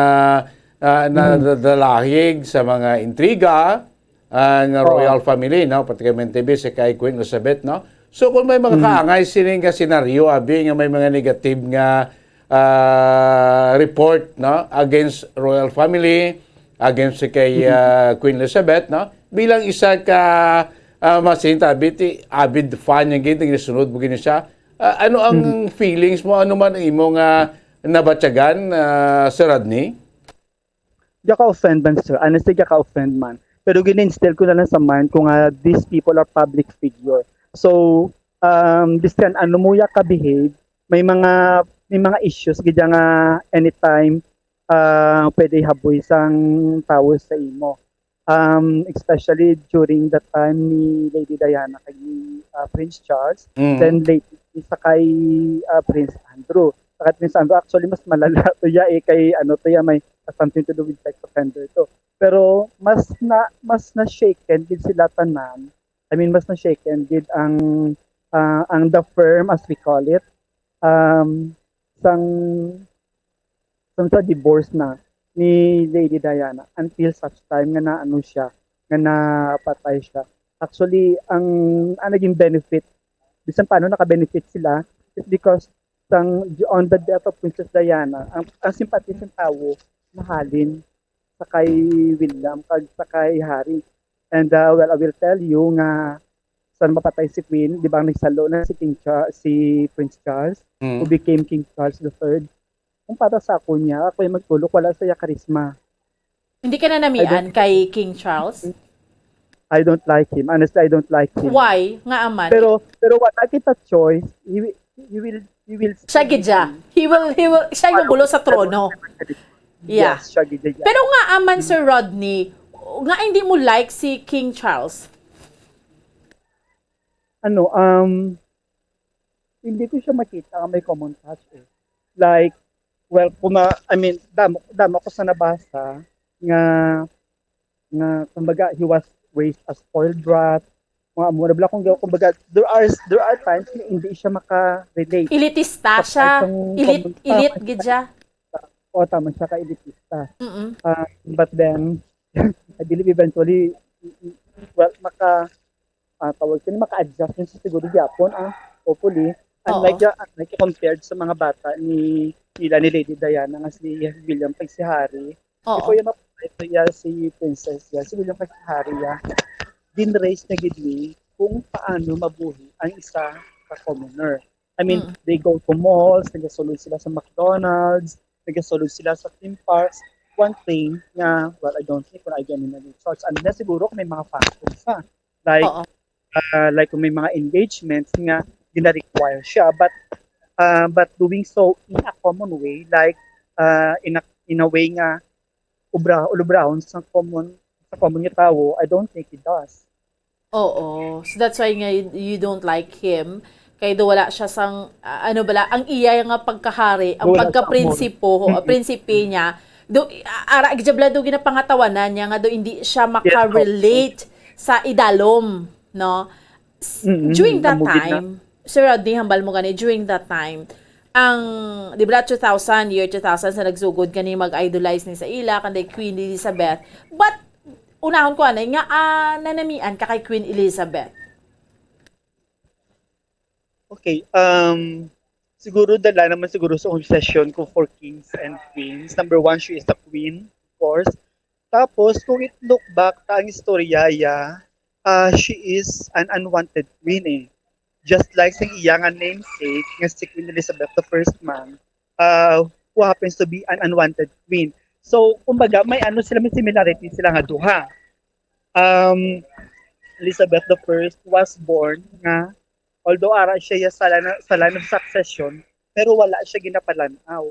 ah, na Mm. nadalahig sa mga intriga, ah, nga Oo. royal family, no? Particularmente bi si kay Queen Elizabeth, no? So, kung may mga Mm. kaangay sini nga senaryo, abi nga may mga negative nga, ah, report, no, against royal family, against si kay, Mm. ah, Queen Elizabeth, no? Bilang isa ka, ah, masinta, abi ti avid fan niya gid, nagsunod mo gid siya. Ah, ano ang Mm. feelings mo? Ano man ang imo nga nabatyagan, ah, Sir Rodney? Di ka offend man, sir. Honestly, di ka offend man. Pero gin-instill ko na lang sa mind ko nga these people are public figure. So, um, bisan ano mo ya ka-behave, may mga, may mga issues gid ya nga anytime, ah, pwede haboy sang tawo sa imo. Um, especially during the time ni Lady Diana kag ni, ah, Prince Charles, Mm. then lately sa kay, ah, Prince Andrew. Sa kay Prince Andrew, actually, mas malala to ya eh, kay ano to ya, may something to do with sex offender to. Pero mas na, mas na-shaken gid sila tanan. I mean, mas na-shaken gid ang, ah, ang the firm, as we call it, um, sang, sang sa divorce na ni Lady Diana until such time nga naano siya, nga napatay siya. Actually, ang, ang naging benefit, bisan paano naka-benefit sila, is because sang, on the death of Princess Diana, ang, ang simpati sa tawo mahalin sa kay William kag sa kay Harry. And, uh, well, I will tell you nga sa mapatay si Queen, di ba, ang nagsalo na si King Char-, si Prince Charles, Mm. who became King Charles the third. Kung para sa ako niya, ako yung magtulok, wala sa iya karisma. Hindi ka nanamian I don't kay King Charles? I don't like him. Honestly, I don't like him. Why? Nga aman? Pero, pero wala kita choice. He will, he will, he will Siya gid siya. He will, he will, siya yung gulo sa trono. Yeah. Yes, siya gid siya. Pero nga aman, Sir Rodney, nga hindi mo like si King Charles? Ano, um, hindi ko siya makita nga may common touch eh. Like, well, kung na, I mean, damo, damo ko sa nabasa nga, nga, kumbaga, he was raised as spoiled brat. Mga amo, nabla kung, kumbaga, there are, there are times na hindi siya maka-relate. Elitista Sa siya. isang Elit-, common elite tama gid siya. O, tama siya ka elitista. Mm-mm. Ah, but then, I believe eventually, well, maka, ah, tawag sini, maka-adjust din siya siguro gyapon, ah, hopefully. Oo. Unlike, ah, unlike compared sa mga bata ni, nila ni Lady Diana nga si William kag si Harry. Oo. Before niya mapatay, so, yeah, si Princess, yeah, si William kag si Harry, yeah, din-raise na gid ni kung paano mabuhi ang isa ka commoner. I mean, Mm. they go to malls, nagasulod sila sa McDonald's, nagasulod sila sa theme parks. one thing nga, well, I don't think kung I can in charge, unless siguro kung may mga functions, ha. Like, Oo. uh, like kung may mga engagements nga gina-require siya. But, uh, but doing so in a common way, like, uh, in a, in a way nga obra, ulubrahon sa common, sa common nga tawo, I don't think he does. Oo. So that's why nga you, you don't like him. Kay do wala siya sang, ah, ano bala, ang iya nga pagkahari, ang Wala sa pagka-prinsipo, Mm-mm. prinsipe niya, do, ah, ara, gijabla do ginapangatawanan niya nga do hindi siya makarelate sa idalom, no? S- Mm-mm. During that Amo gid na. time, Sir Rodney, hambal mo gani, during that time, ang, di ba, two thousand, year two thousand, sa nagsugod kani mag-idolize ni sa ila, kanday Queen Elizabeth. But, unahon ko anay, nga, ah, nanamian ka kay Queen Elizabeth? Okay, um, siguro dala naman siguro sa obsession ko for kings and queens. Number one, she is a queen, of course. Tapos, kung it look back ta ang istorya ya, ah, she is an unwanted queen eh. Just like sa iya nga namesake nga si Queen Elizabeth the First man, uh, who happens to be an unwanted queen. So, kumbaga, may ano sila, may similarity sila nga duha. Um, Elizabeth the First was born nga, although ara siya ya sa line, sa line of succession, pero wala siya ginapalan-aw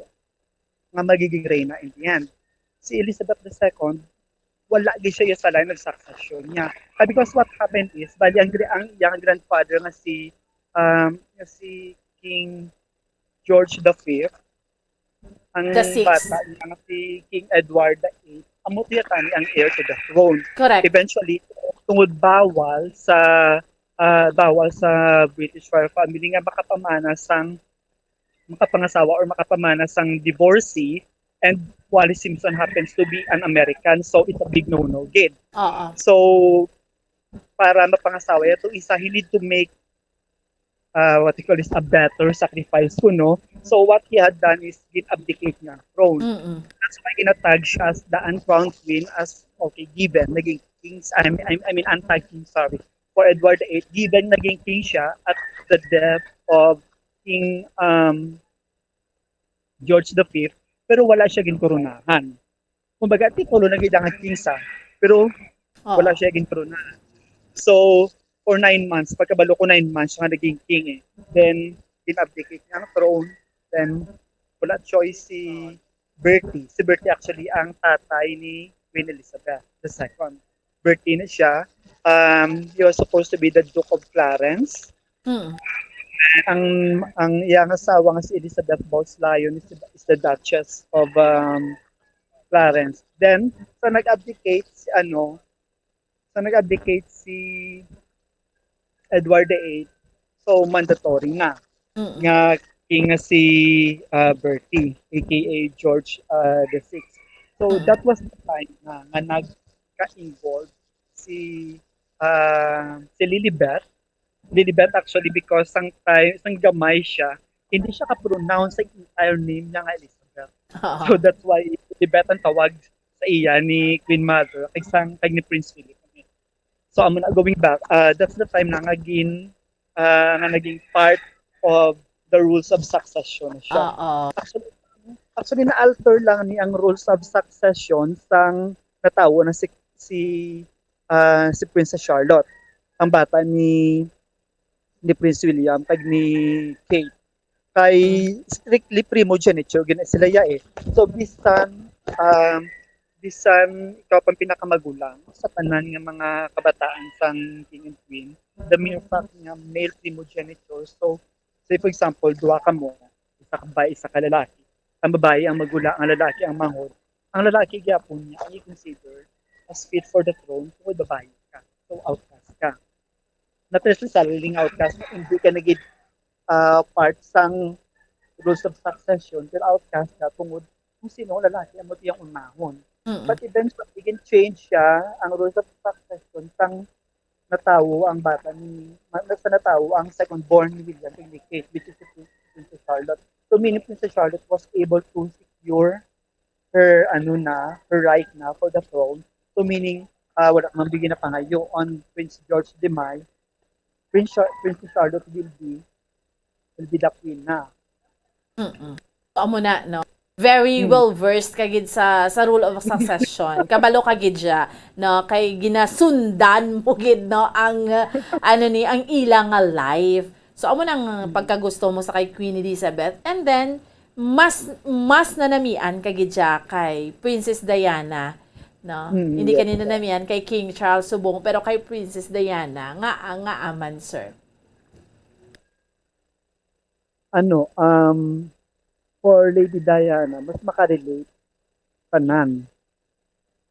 nga magiging reyna in the end. Si Elizabeth the Second, wala gid siya ya sa line of succession niya. Ah, because what happened is, bali ang, gra- ang iyang grandfather nga si um, nga si King George the Fifth, ang The sixth. Bata niya nga si King Edward the Eighth, amo tiya tani ang heir to the throne. Correct. Eventually, tungod bawal sa ah, bawal sa British royal family nga makapamana sang makapangasawa or makapamana sang divorcee, and Wallis Simpson happens to be an American, so it's a big no-no gid. Oo. So, para mapangasawa niya to isa, he need to make uh, what you call this, a better sacrifice kuno. So what he had done is gin-abdicate niya ang throne. Mm-mm. That's why ginatag siya as the uncrowned queen as, okay, given, naging kings, I mean, I mean, anti-king, sorry, for Edward the Eighth, given naging king siya at the death of King um, George the Fifth, pero wala siya ginkoronahan. Kumbaga, titulo na gid ang king sa, pero Oo. wala siya ginkoronahan. So, for nine months, pagkabalo ko nine months siya nga naging king eh. Then, gin-abdicate niya ang throne. Then, wala choice si Bertie. Si Bertie actually ang tatay ni Queen Elizabeth the Second. Bertie na siya. Um, he was supposed to be the Duke of Clarence. Mm. Ang ang iyang asawa nga si Elizabeth Bowes Lyon is the, is the Duchess of um, Clarence. Then, sa nag-abdicate si ano, sa nag-abdicate si Edward the Eighth, so mandatory na Mm. nga king nga si uh, Bertie, A K A George uh, the Sixth. So, Mm. that was the time na, nga nagka-involve si uh, si Lilibet. Lilibet actually because sang time, sang gamay siya, hindi siya ka-pronounce sa entire name niya nga Elizabeth. So that's why Lilibet ang tawag sa iya ni Queen Mother kag sang kag ni Prince Philip. So amo na, going back, uh, that's the time na nga gin uh, nga naging part of the rules of succession na siya. Oo. Actually, actually na-alter lang ni ang rules of succession sang natawo na si si uh, si Princess Charlotte, ang bata ni ni Prince William kag ni Kate. Kay strictly primogeniture gina sila ya eh. So bisan um, bisan ikaw pang pinakamagulang sa tanan nga mga kabataan sang king and queen, the mere fact nga male primogeniture, so say for example, duha kamo, isa ka babae, isa ka lalaki. Ang babae ang magulang, ang lalaki ang manghod. Ang lalaki gyapon niya ang i-consider as fit for the throne tungod babae ka. So outcast ka. Not necessarily nga outcast nga hindi ka nagid uh, part sang rules of succession, pero outcast ka tungod kung sino ang lalaki ang iyang unahon. Mm. But eventually, gin-change siya ang rules of succession sang natawo ang bata ni ma- sa natawo ang second born ni William kay ni Kate, which is si Princess Charlotte. So meaning Princess Charlotte was able to secure her ano na, her right na for the throne. So meaning uh, wala man bigyan na pangayo on Prince George demise. Prince Char- Princess Charlotte will be will be the queen na. Mm-mm. So, amo na, no? very well versed ka gid sa sa rule of succession. Kabalo ka gid siya, no? Kay ginasundan mo gid, no, ang, uh, ano ni, ang ila nga life. So amo nang pagkagusto mo sa kay Queen Elizabeth. And then mas mas nanamian ka gid siya kay Princess Diana, no? Mm, hindi ka yes, ninanamian kay King Charles subong, pero kay Princess Diana nga nga aman, sir. Ano, um, for Lady Diana, mas makarelate tanan.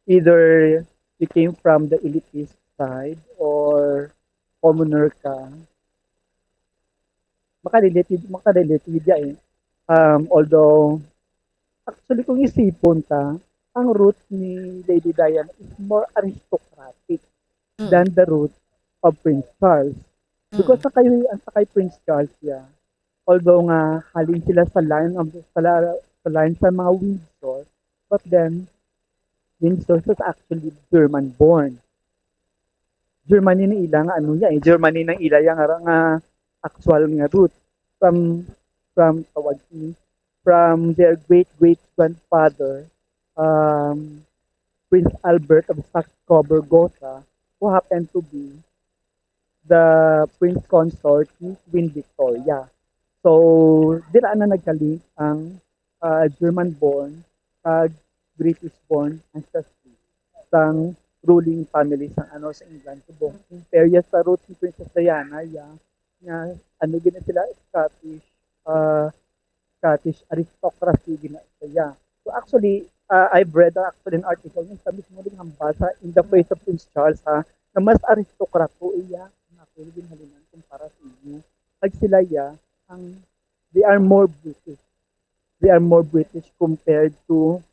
Either you came from the elitist side or commoner ka, makarelate, makarelate gid ya eh. Um, although, actually, kung isipon ta, ang root ni Lady Diana is more aristocratic Mm. than the root of Prince Charles. Because Mm. sa kay, ang sa kay Prince Charles, yeah, although nga halin sila sa line of, sa, la- sa line sa mga Windsor, but then Windsor was actually German born. Germany na ila nga ano niya eh, Germany na ila yang nga, nga actual nga root from from tawag ni from their great great grandfather, um, Prince Albert of Saxe-Coburg-Gotha, who happened to be the Prince Consort ni Queen Victoria. So, dira na nagkalink ang ah, German-born kag British-born ancestry sang ruling family sang ano sa England subong. Pero yes, sa roots ni Princess Diana, yeah, nga ano gina sila Scottish, ah, Scottish aristocracy gina siya. So actually, ah, I've read actually an article nga sa mismo din hambal sa In the Face of Prince Charles ha, na mas aristokrato iya ang ako ginhalinan kumpara sa inyo. Kag sila iya ang they are more British. They are more British compared to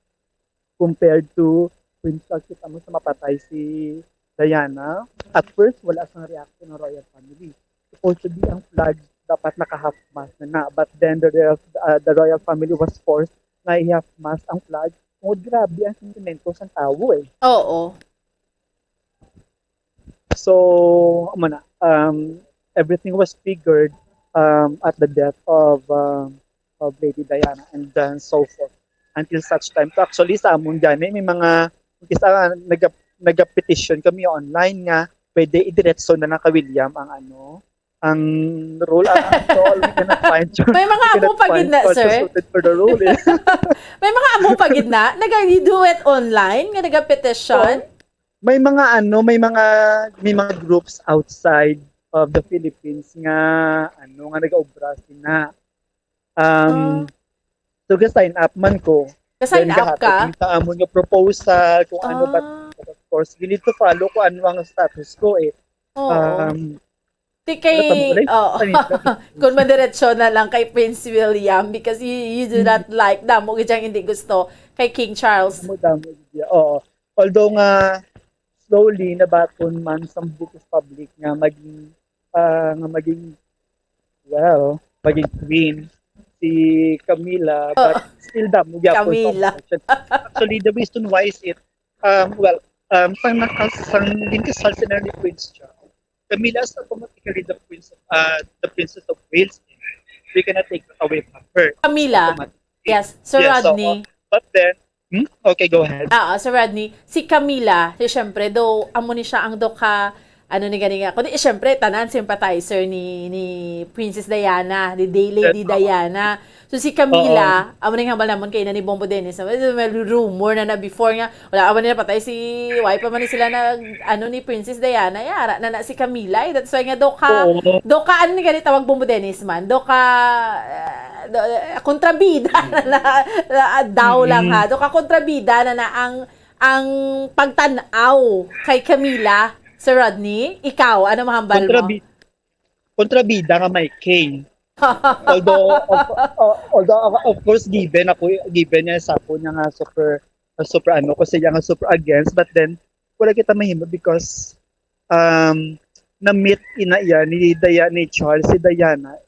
compared to Prince Charles. Kita mo sa mapatay si Diana. At first, wala sang reaction ng royal family. Supposed to be ang flag dapat naka half mast na na. But then the royal, uh, the royal family was forced na i-half mast ang flag. Oh, grabe ang sentimento sa tao eh. Oo. So, amo na, um, everything was figured um, at the death of um, of Lady Diana and then so forth. Until such time. So actually, sa amon gani, may mga, isa nga, naga, naga-petition kami online nga pwede idiretso na lang kay William ang ano, ang role. Ang, so, we cannot find you. May mga amo pa gid na, sir. Suited for the role. Eh. May mga amo pa gid na. Naga-do it online nga naga-petition. Oh. May mga ano, may mga may mga groups outside of the Philippines nga ano nga nagaobra sina. Um, oh. So ga-sign up man ko. Ga-sign up ka? Sa amon nga proposal kung ano, ah. But of course, you need to follow kung ano ang status ko eh. Oo. Um, Ti kay, oh, kung madiretso na lang kay Prince William because you, you do not like, damo gid ang hindi gusto kay King Charles. Damo, damo, oo. Although nga slowly nabaton man sa British public nga maging uh, nga maging well, maging queen si Camilla, oh, but still damo gyapon. Camilla. Actually, the reason why is it um well, um sang sang ginkasal sila ni Prince Charles, Camilla is automatically the prince of, uh, the princess of Wales. We cannot take that away from her. Camilla. Yes, Sir Rodney. So, uh, but then Hmm? Okay, go ahead. Ah, Sir Rodney, si Camilla, si syempre, do, amo ni siya ang do ka, ano ni gani nga. Kundi, syempre, tanan sympathizer ni, ni Princess Diana, ni Day Lady Diana. So, si Camilla, amo ni hambal namon kay na ni Bombo Dennis. May rumor na na before nga, wala, amo nila patay si, why pa man sila nag, ano ni Princess Diana, yara na na si Camilla. Eh. That's why nga, do ka, do ka, ano ni gani tawag Bombo Dennis man, do ka, uh, kontrabida na, na, na daw lang ha. Do ka kontrabida na na ang ang pagtan-aw kay Camila, Sir Rodney, ikaw, ano mahambal mo? Kontrabi- kontrabida nga may K. Although, of, uh, although of course given ako given niya sa ako niya nga super uh, super ano ko siya nga super against, but then wala kita mahimo because um na-meet ina iya ni Diana, ni Charles si Diana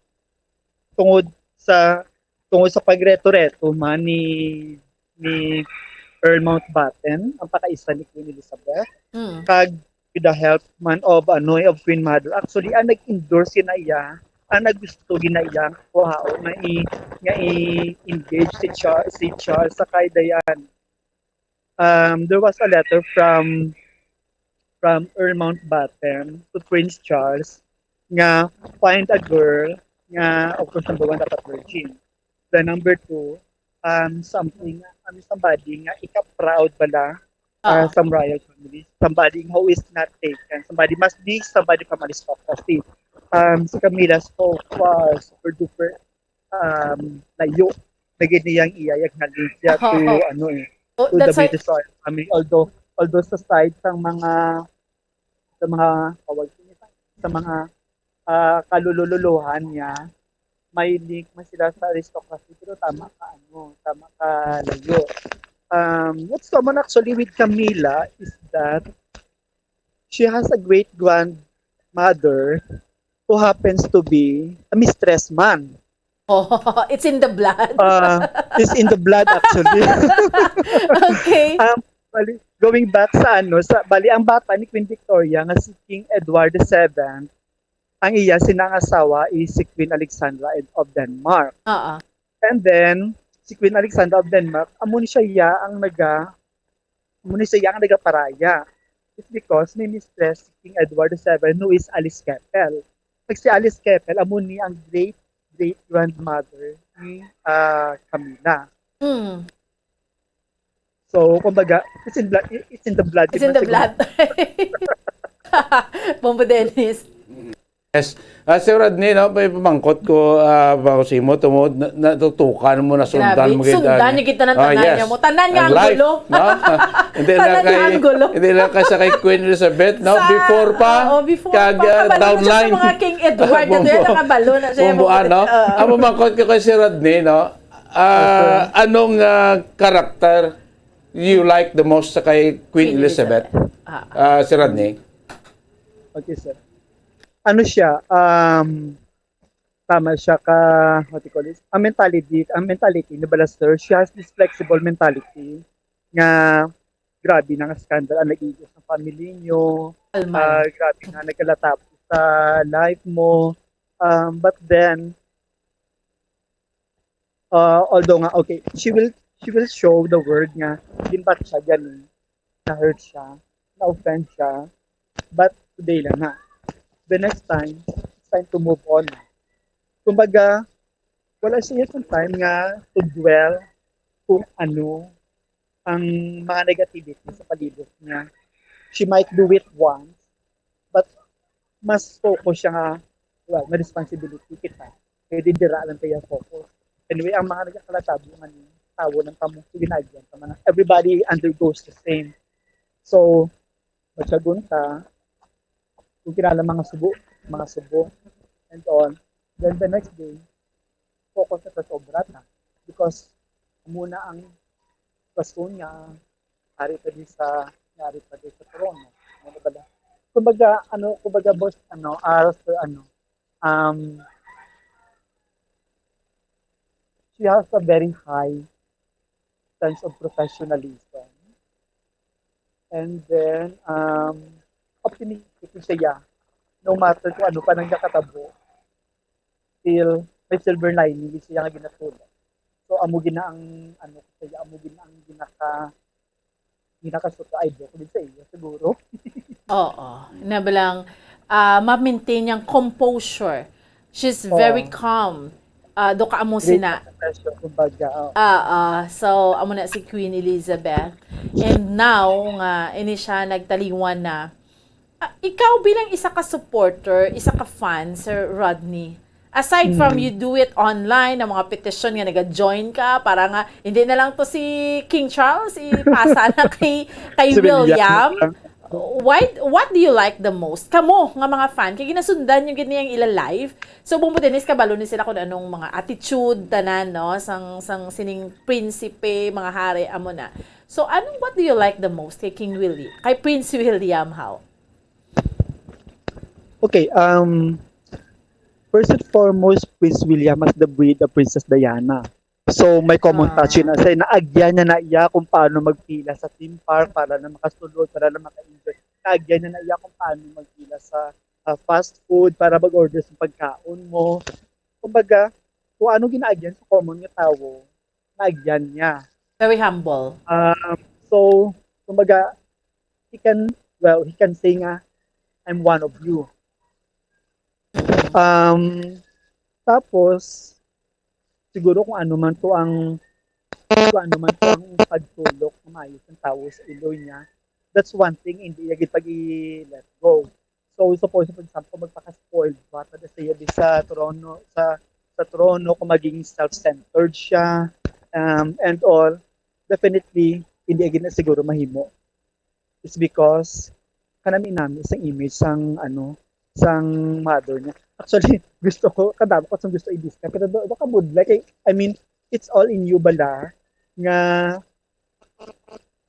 tungod sa tungod sa pagreto-reto man ni ni Earl Mountbatten, ang pakaisa ni Queen Elizabeth, mm. Kag with the help man of ano of Queen Mother. Actually, ang nag-endorse na iya ang nagusto ginaiya nga kuhaon nga i-, nga i-engage si Char-, si Charles sa kay Diana. Um, there was a letter from, from Earl Mountbatten to Prince Charles nga find a girl nga, of course, number one, dapat virgin. Then number two, um, something, um, somebody nga ika-proud bala, uh, Oo. Some royal family. Somebody who is not taken. Somebody must be somebody from aristocracy. Um, si Camila so far, super duper, um, layo. Naging niyang iya, yung halin siya to, Oo. Ano eh, Oh, to the that's why, British royal family. Although, although sa side sang mga, sa mga, tawag sa mga, ah, kalululuhan niya, may link man sila sa aristocracy, pero tama ka, ano, tama ka layo. Um, what's common actually with Camila is that she has a great grandmother who happens to be a mistress man. Oh, it's in the blood. Uh, is in the blood actually. Okay. Um, bali, going back sa ano, sa, bali, ang bata ni Queen Victoria nga si King Edward the seventh, ang iya sinang asawa is si Queen Alexandra of Denmark. Oo. And then, si Queen Alexandra of Denmark, amo ni siya iya ang naga, amo ni siya iya ang nagaparaya. It's because may mistress si King Edward the seventh, who is Alice Keppel. Kag si Alice Keppel, amo ni ang great great grandmother ni, ah, Camila. Mm. So, kumbaga, it's in blood, it's in the blood. It's in the blood. Bombo Dennis. Yes. Ah, Sir Rodney, no, may pamangkot ko, ah, ba ko sa imo, tungod na, natutukan mo, nasundan Grabe. mo gid, Sundan ah, niya kita ng ah, tanan yes. niya mo. Tanan niya Ang ang live, gulo. No? Hindi lang Tanan niya kay, ang gulo. Hindi lang kay sa kay Queen Elizabeth, no? Sa- Before pa, oo, before kag, pa, ah, kabalo na siya downline. Sa mga King Edward, Bombo. kaya nakabalo na siya. Bombo, ano? Oo. Ang pamangkot ko kay Sir Rodney, no? Ah, anong, ah, character you like the most sa kay Queen Queen Elizabeth? Elizabeth. Ah. Ah, Sir Rodney? Okay, sir. Ano siya? Um, tama siya ka, what you call this? Ang mentality, ang mentality ni bala, sir, she has this flexible mentality nga grabe na nga scandal ang nag-igo sa family niyo, Kalma. Ah, grabe na nagkalatapo sa life mo. Um, but then, uh, although nga, okay, she will, she will show the world nga ginbat siya gani, na-hurt siya, na-offend siya, but today lang na. The next time, it's time to move on. Kumbaga, wala siya sa time nga to dwell kung ano ang mga negativity sa palibot niya. She might do it once, but mas focus siya nga, well, may responsibility kita. Pwede dira lang tayo focus. Anyway, ang mga nagkakalatabo nga ni tawo ng pamukyo ginagyan sa mga, everybody undergoes the same. So, magsagun ka, kung kinala mga subo, mga subo, and all. Then the next day, focus na sa sobra na. Because muna ang rason nga ari pa di sa, nga ari pa di sa trono. Ano ba na? Kumbaga, ano, kumbaga, boss, ano, ah, sir, ano, um, she has a very high sense of professionalism. And then, um, optimistic siya. No matter kung ano pa nang nakatabo, still may silver lining siya nga ginatulog. So, amo gina ang, ano, siya, amo gina ang ginaka, ginakasuot sa eyebrow ko din sa iya, siguro. Oo. Na balang, ah, ma-maintain niyang composure. She's very Oo. Calm. Ah, do ka amo sina. Pressure, kumbaga. Oh. Ah, ah. So, amo na si Queen Elizabeth. And now, nga, ini siya nagtaliwan na. Ah, ikaw bilang isa ka supporter, isa ka fan, Sir Rodney, aside from Mm. you do it online, ang mga petition nga nag-join ka, para nga, hindi na lang to si King Charles, ipasa na kay, kay Si William. William. Why, what do you like the most? Kamo nga mga fan, kay ginasundan yung gini ang ila live. So, Bombo Dennis, kabalo ni sila kung anong mga attitude, tanan, no? Sang, sang sining prinsipe, mga hari, amo na. So, anong, what do you like the most kay King William? Kay Prince William, how? Okay, um, first and foremost, Prince William has the breed of Princess Diana. So, may common Ah. touch yun. Kasi naagyan niya na iya kung paano magpila sa theme park para na makasulod, para na maka-enjoy. Naagyan niya na iya kung paano magpila sa ah, fast food para mag-order sa pagkaon mo. Kumbaga, kung ano ginaagyan sa common nga tawo, naagyan niya. Very humble. Um, so, kumbaga, he can, well, he can say nga, "I'm one of you." Um, tapos, siguro kung ano man to ang, kung ano man to ang pagtulok na maayo sang tawo sa iloy niya, that's one thing hindi niya gid pag i-let go. So, suppose, for example, magpaka-spoiled bata na siya di sa trono, sa, sa trono, kung maging self-centered siya, um, and all, definitely, hindi agad na siguro mahimo. It's because kanami-nami sang image sang, ano, sang mother niya. Actually, gusto ko, kadamo ko sang gusto i-discuss. Pero do, do ka budlay kay, I mean, it's all in you bala nga,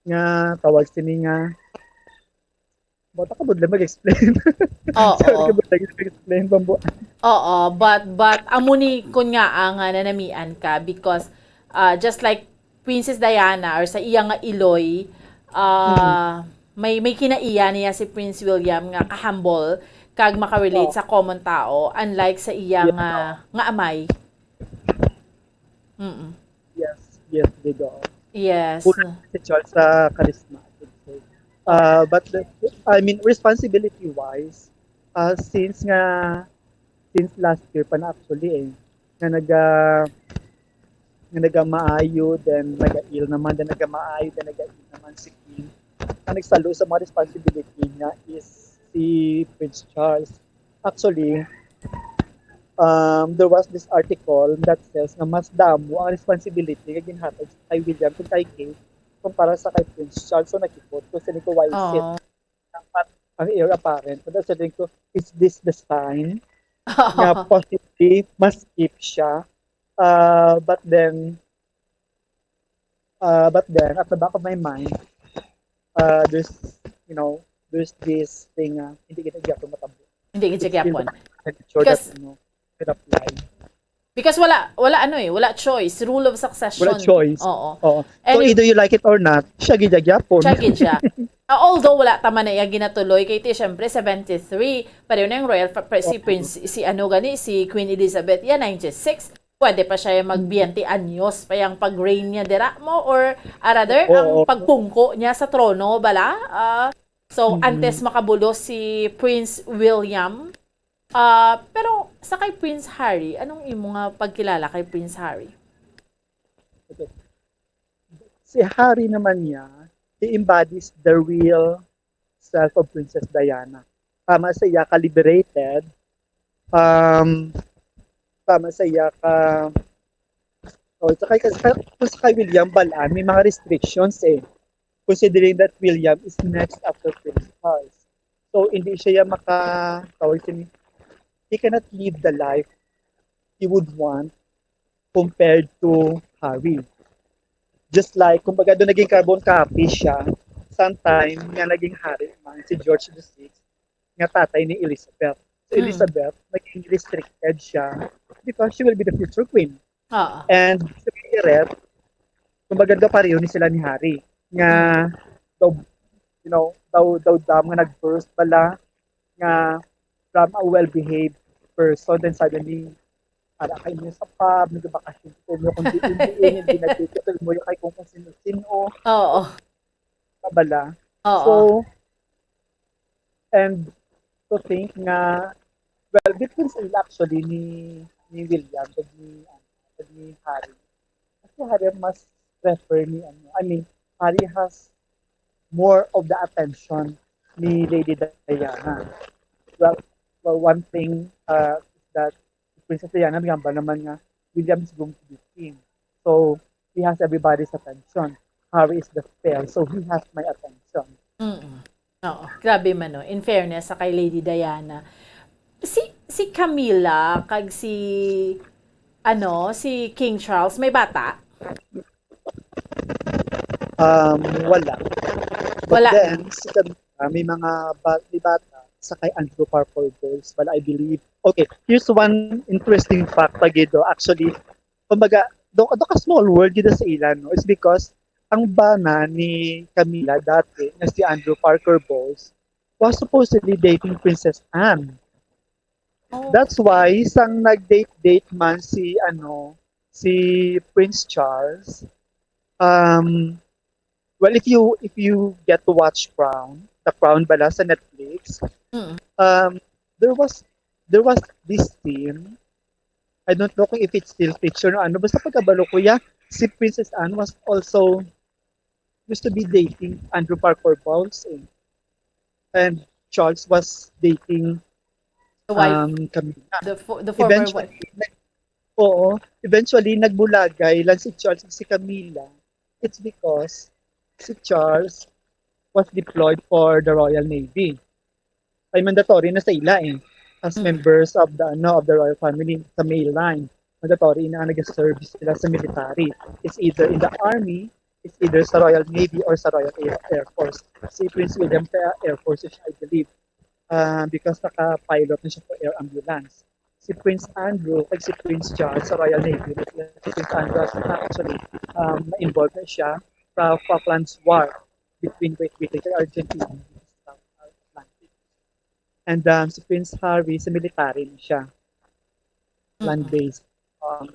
nga tawag sini nga, bata ka budlay mag-explain. Oo. Sorry ka budlay mag-explain, bambo. Oo, but but amo ni kun nga ang nga nanamian ka because uh, just like Princess Diana or sa iya nga iloy, uh, may may kinaiya niya si Prince William nga ka-humble kag makarelate Oo. Sa common tao, unlike sa iya Yeah. nga nga amay. Mm. Yes, yes, they do. Yes. Kulang si Charles sa charisma, I would say. Uh, but the, I mean, responsibility-wise, uh, since nga, since last year pa na actually eh, nga naga, nga nagamaayo, then naga-ill naman, then nagamaayo, then naga-ill naman si King. Ang nagsalo sa mga responsibility niya is si Prince Charles. Actually, um, there was this article that says nga mas damo ang responsibility nga ginhatag kay William kag kay Kate kumpara sa kay Prince Charles. So, nakipot ko, siling ko, "Why is it?" Oh. Dapat ang heir apparent. Pero siling ko, "Is this the sign nga possibly ma-skip siya?" Uh, but then, uh, but then, at the back of my mind, uh, there's, you know, there's this thing, uh, hindi kita gyapon matabo. Hindi gid siya gyapon. Sure that, Because- you know, could apply. Because wala wala ano eh, wala choice, rule of succession. Wala choice. Oo. Oo. So, Anyway. Either you like it or not, siya gid gyapon. Siya gid siya. Ah, although wala ta man na iya ginatuloy kay ti syempre seventy-three, pareho na yung royal pa- pre- si Oo. Prince, si ano gani, si Queen Elizabeth, iya ninety-six. Pwede pa siya yung mag-twenty anyos pa yung pag-reign niya dira mo, or ah, rather ang Oo. pagpungko niya sa trono bala. Ah, so Mm. Antes makabulos si Prince William. Ah, pero sa kay Prince Harry, anong imo nga pagkilala kay Prince Harry? Okay. Si Harry naman niya, he embodies the real self of Princess Diana. Tama sa iya ka liberated, um, tama sa iya ka, oh, sa kay, sa, sa kay William bala, may mga restrictions eh. Considering that William is next after Prince Charles. So, hindi siya maka, tawag siya ni, he cannot live the life he would want compared to Harry. Just like, kumbaga, doon naging carbon copy siya sometime nga naging hari man si George the Sixth, nga tatay ni Elizabeth. So, Mm. Elizabeth, naging restricted siya because she will be the future queen. Oo. And si Elizabeth, kumbaga, daw pareho ni sila ni Harry, nga daw, you know, daw, daw dam nga nag-burst bala, nga from a well-behaved person, then suddenly, ara kayo niya sa pub, nagbakasyon kayo kung diin-diin, hindi nagdito, mo kay kung sino-sino, Oo. bala. Oo. So, and to think nga, well, between sila actually ni, ni William and ni, ano, and ni Harry. Kasi Harry mas prefer ni, ano, I mean, Harry has more of the attention ni Lady Diana. Well, well one thing uh, is that Princess Diana, may hambal naman nga, William is going to be king. So, he has everybody's attention. Harry is the spare, so he has my attention. Mm. Oo. Grabe man, no? In fairness sa kay Lady Diana, si si Camilla kag si ano, si King Charles may bata? Um, wala. But Wala. Then, si Camilla, may mga ba- may bata sa kay Andrew Parker Bowles. But I believe, okay, here's one interesting fact pa gid, oh. Actually, kumbaga, do, do ka small world gid sa ilan, no? It's because ang bana ni Camilla dati nga si Andrew Parker Bowles was supposedly dating Princess Anne. That's why, sang nag-date-date man si, ano, si Prince Charles, um, well, if you, if you get to watch Crown, The Crown bala sa Netflix, Mm. um, there was, there was this scene, I don't know kung if it's still fiction or ano, basta pagkabalo ko, yeah, si Princess Anne was also used to be dating Andrew Parker Bowles, eh. And Charles was dating The wife, um, Camilla. the, fo- the former Eventually, wife. nag- oo, eventually, nagbulagay lang si Charles ug si Camilla. It's because si Charles was deployed for the Royal Navy. Ay mandatory na sa ila, eh. As Mm. members of the, ano, of the royal family sa male line, mandatory na nag-serve sila sa military. It's either in the army, it's either sa Royal Navy or sa Royal Air, Air Force. Si Prince William sa Air Force siya, I believe. Ah, because naka-pilot na siya for air ambulance. Si Prince Andrew kag si Prince Charles sa Royal Navy na sila. Si Prince Andrew, actually, um, na-involved na siya sa Falklands War between Great Britain and Argentina, South Atlantic. And um, si Prince Harry, sa military na siya. Mm-mm. Land-based. Um,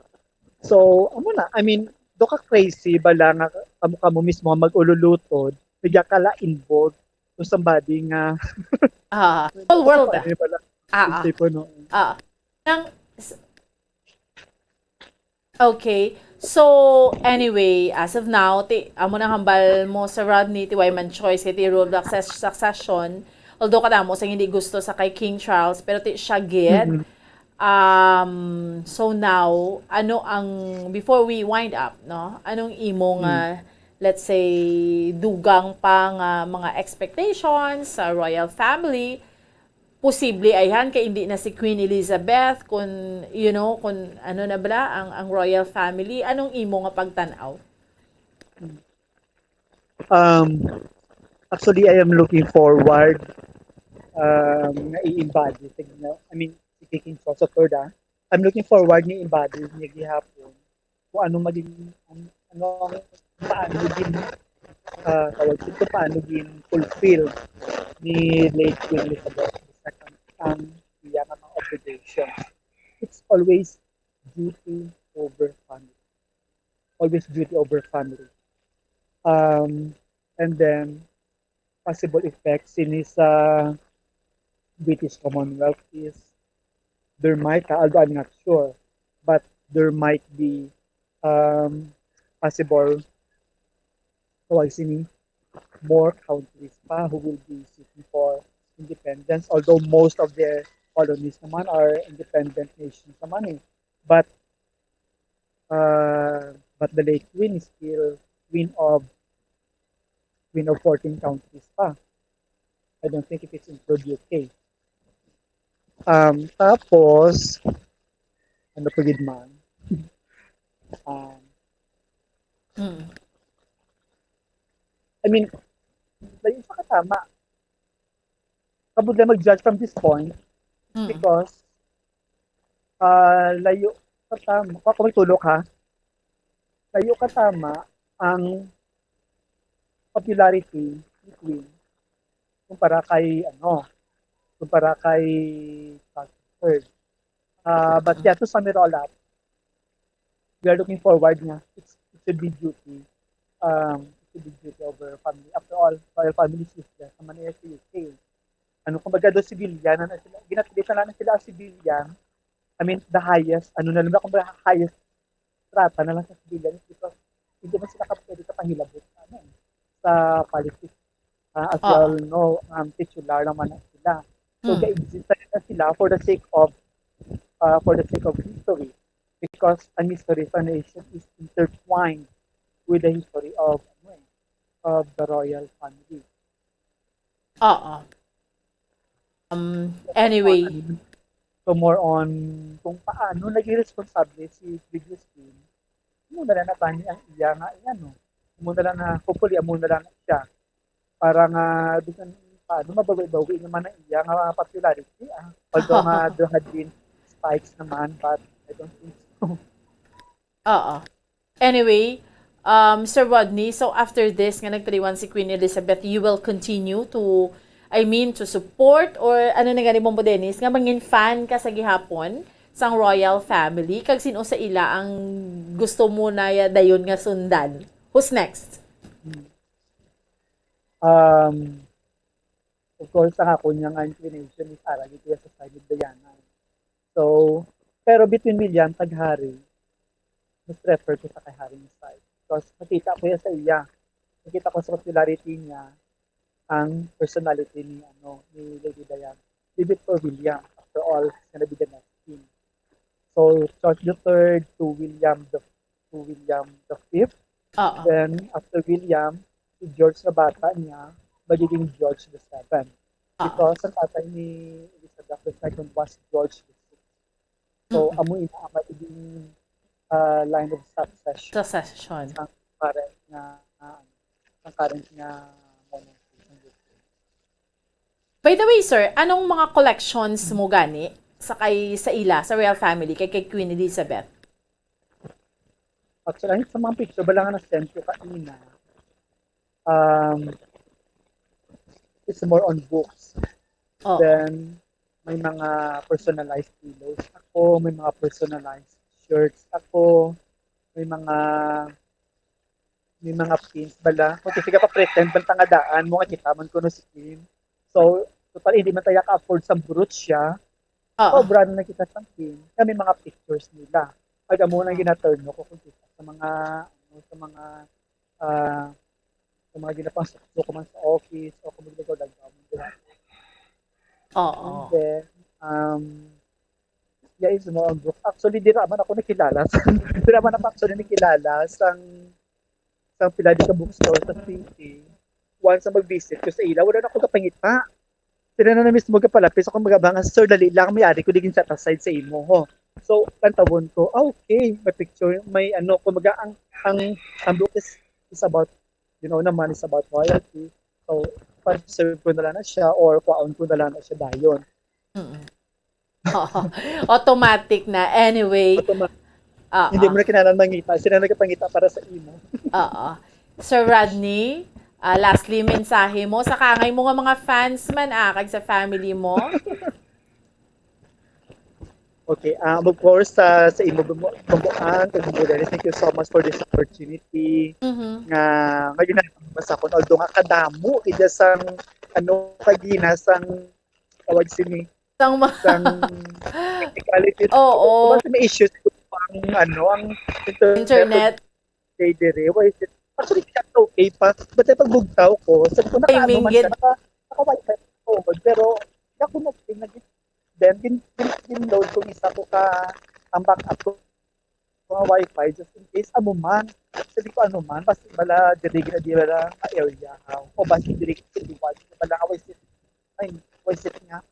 so, amo na, I mean, do ka crazy bala nga kamo, kamo mismo nga mag-ululutod, bigla ka la involved to somebody nga Ah, whole world, ah. Ano bala, Ah, ah. tipo, no? Ah. Nang, s- okay. So, anyway, as of now, ti, amo nang hambal mo sa Rodney, ti way man choice, kay ti rule of success-, succession. Although kadamo sa hindi gusto sa kay King Charles, pero ti siya gid. Mhm. Um, so now, ano ang, before we wind up, no? Anong imo nga, let's say, dugang pa nga mga expectations sa royal family? Posible ayhan kay hindi na si Queen Elizabeth, kun, you know, kun ano na bala ang, ang royal family. Anong imo nga pagtan-aw? Um, actually, I am looking forward um, nga i-embody sa inyo. I mean, si King Charles the Third, ah. I'm looking forward nga i-embody niya gihapon kung ano maging, ang, ano, ang paano gin, ah, tawag dito, paano gin fulfill ni late Queen Elizabeth the Second ang iya nga mga obligation. It's always duty over family. Always duty over family. Um, and then, possible effects sini sa British Commonwealth is there might, ah, although I'm not sure, but there might be um, possible, tawag sini, more countries pa who will be seeking for independence, although most of their colonies naman are independent nations naman, eh. But uh, but the late queen is still queen of queen of fourteen countries pa. I don't think if it's include U K. Um, tapos, ano pa gid man? Um, Mm. I mean, layo sa katama. Kabudlay mag-judge from this point Mm. because uh, layo katama. Ako may tulok ha. Layo katama ang popularity ni Queen kumpara kay ano, kumpara kay Charles the Third. Uh, but yeah, to sum it all up, we are looking forward nga it's, it should be duty. Um, it should be duty over family. After all, royal family is useless naman niya sa U K. Ano, kumbaga, do civilian na sila. Ginatilitan na sila ang civilian. I mean, the highest, ano na lang, kumbaga, highest trata na lang sa civilian is because hindi man sila ka-, pwede kapahilabot sa, ano, sa politics. Ah, as Oo. we all know, um, titular naman na sila. So, Mm. ga-exist na sila for the sake of, uh, for the sake of history. Because ang history sa nation is intertwined with the history of, ano eh, of the royal family. Oo. Um, anyway. So, more on kung paano naging responsable si Queen Elizabeth. Amo na lang na ba ni ang iya nga, ano, amo na lang na, hopefully, amo na lang na siya. Para nga, bisan paano, mabawi-bawi naman ang iya nga popularity, ah. Although nga, there had been spikes naman, but I don't think so. Oo. Anyway, um, Sir Rodney, so after this nga nagtaliwan si Queen Elizabeth, you will continue to I mean, to support, or ano na gani mo, Dennis, nga mangin fan ka sa gihapon sang royal family, kag sino sa ila ang gusto mo na ya-, dayon nga sundan? Who's next? Um, of course, ang ako niya nga inclination is ara gid sa side ni Diana. So, pero between William kag Harry, mas prefer ko sa kay Harry nga side. Because nakita ko ya sa iya. Nakita ko sa popularity niya, ang personality ni, ano, ni Lady Diana. Leave it for William. After all, he's gonna be the next king. So, Charles the third to William the, to William the fifth. Oo. Then, after William, si George na bata niya, magiging George the seventh. Oo. Because ang tatay ni Elizabeth the second was George the sixth. So, Mm-mm. Amo ina ang magiging, ah, line of succession Succession. Ang current nga, ah, ang current nga monarchy. By the way, sir, anong mga collections mo gani sa kay sa ila, sa royal family, kay, kay Queen Elizabeth? Actually, sa mga picture, bala nga na-send ko kanina, um, it's more on books. Oh. Then, may mga personalized pillows ako, may mga personalized shirts ako, may mga may mga pins bala. Kung kasi ka pa-pretend, banta nga daan mo nga kita man kuno si Kim. So, total, hindi man tayo ka-afford sa brooch siya. Oo. Sobra na nakita sa Kim. Kami mga pictures nila. Pag amo nang ginaturn ko kung kita sa mga, ano, sa mga, ah, sa mga ginapasok ko man sa office o kung maglagaw-lagaw man dira. Oo. And then, um, yeah, it's more on book. Actually, di naman ako nakilala. Di naman ako actually nakilala sang sang pila di ka bookstore sa city. Once na mag-visit ko sa ila, wala na ako kapangita. Sila na, na mismo kapalapis ako, magabang, "Sir, dali lang, may ari ko digin set aside sa imo, ho." So, tantawon ko, "Ah, okay, may picture, may ano," kumbaga, ang, ang, ang book is, is about, you know, naman is about royalty. So, pa-serve ko na lang na siya or kwaon ko na lang na siya dayon. Mm. Oo. Automatic na. Anyway, Automatic. Oo. Hindi mo na kinahanglan mangita. Sila nagapangita para sa imo. Oo. Sir Rodney, ah, lastly, mensahe mo sa kangay mo nga mga fans man, ah, kag sa family mo. Okay, um, of course, sa, sa imo, Bambu-, Bambuang, kag Bambu Dennis, thank you so much for this opportunity Mhm. nga ngayon na mas ako, although nga kadamo, ida sang, ano, kagina sang tawag sini, Sang ma- sang technicality. Oo. Kasi may issues ko ang, ano, ang internet. Internet. Okay, dire. Why is it? Actually, that's okay pa. But then, pagbugtaw ko, sabi ko, naka-ano Timing man gid. siya, naka, naka-wifi. Oo, pero, ako na, nag-, then, din, din, din-load ko isa ko ka, ang backup ko, mga wifi, just in case, ano man. Sabi ko, ano man, basta bala, diri na di bala, ka area, ha? O basta diri, diri, bala, away, ay, why is it nga?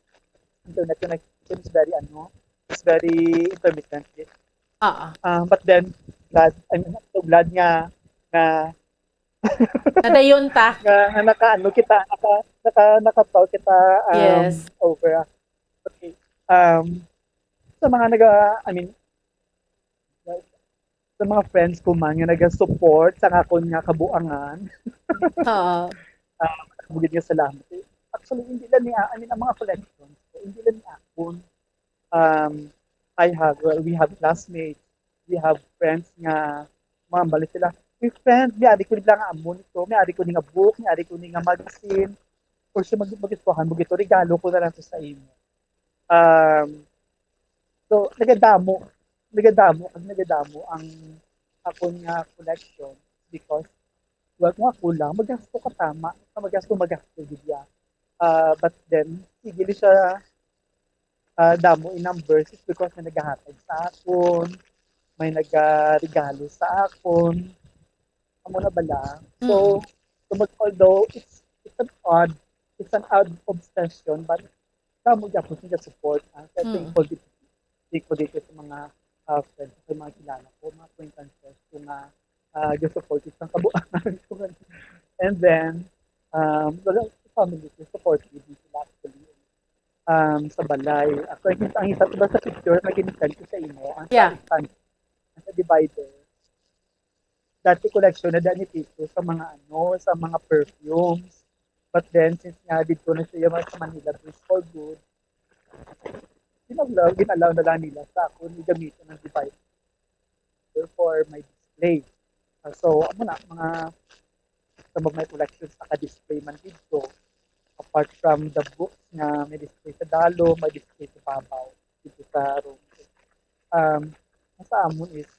Internet connection is very, ano, is very intermittent. Oo. Um, but then, glad, I'm so glad nga na, Nadayon ta. nga, nga naka, ano, kita, naka, naka, nakataw kita, um, Yes. over. Okay. Um, sa mga naga, I mean, sa mga friends ko man nga naga-support sa akon nga kabuangan, Oo. bugid nga salamat. Actually, hindi lang ni, I mean, ang mga collections ko, hindi lang ni akon. Um, I have, well, we have classmates, we have friends nga, mga bali sila, "May friend, may ari ko lang nga amo nito, may ari ko ni nga book, may ari ko ni nga magazine." For sure, mag-, magustuhan mo gito, regalo ko na lang to sa imo. Um, so, nagadamo, nagadamo, ang nagadamo ang akon nga collection because, well, kung ako lang, magasto ka tama, magasto, magasto gid ya. Ah, but then, sige, di siya, ah, damo in numbers is because may nagahatag sa akon, may nagaregalo sa akon. Amo na bala. So, Mm. so mag-, although it's, it's an odd, it's an odd obsession, but damo gyapon sila support. Ah. So, Mm. thankful dito, thankful dito sa mga, ah, friends, sa mga kilala ko, mga acquaintances ko nga, ah, ga-support sa kabuangan ko. And then, um, wala, sa family ko, supportive din sila actually. Um, sa balay. Ako, ang, ang isa, diba, sa picture na gin-send ko sa imo, ang Yeah. sa, ang sa divider. Dati collection na daan ni Tito sa mga, ano, sa mga perfumes. But then, since nga dito na siya sa Manila Bridge for good, ginalaw, ginalaw na lang nila sa ako ni gamiton ang device for my display. Uh, so, amo na, mga some of my collections naka-display man dito. Apart from the books nga may display sa dalo, may display sa babaw dito sa room. Um, ang sa amon is,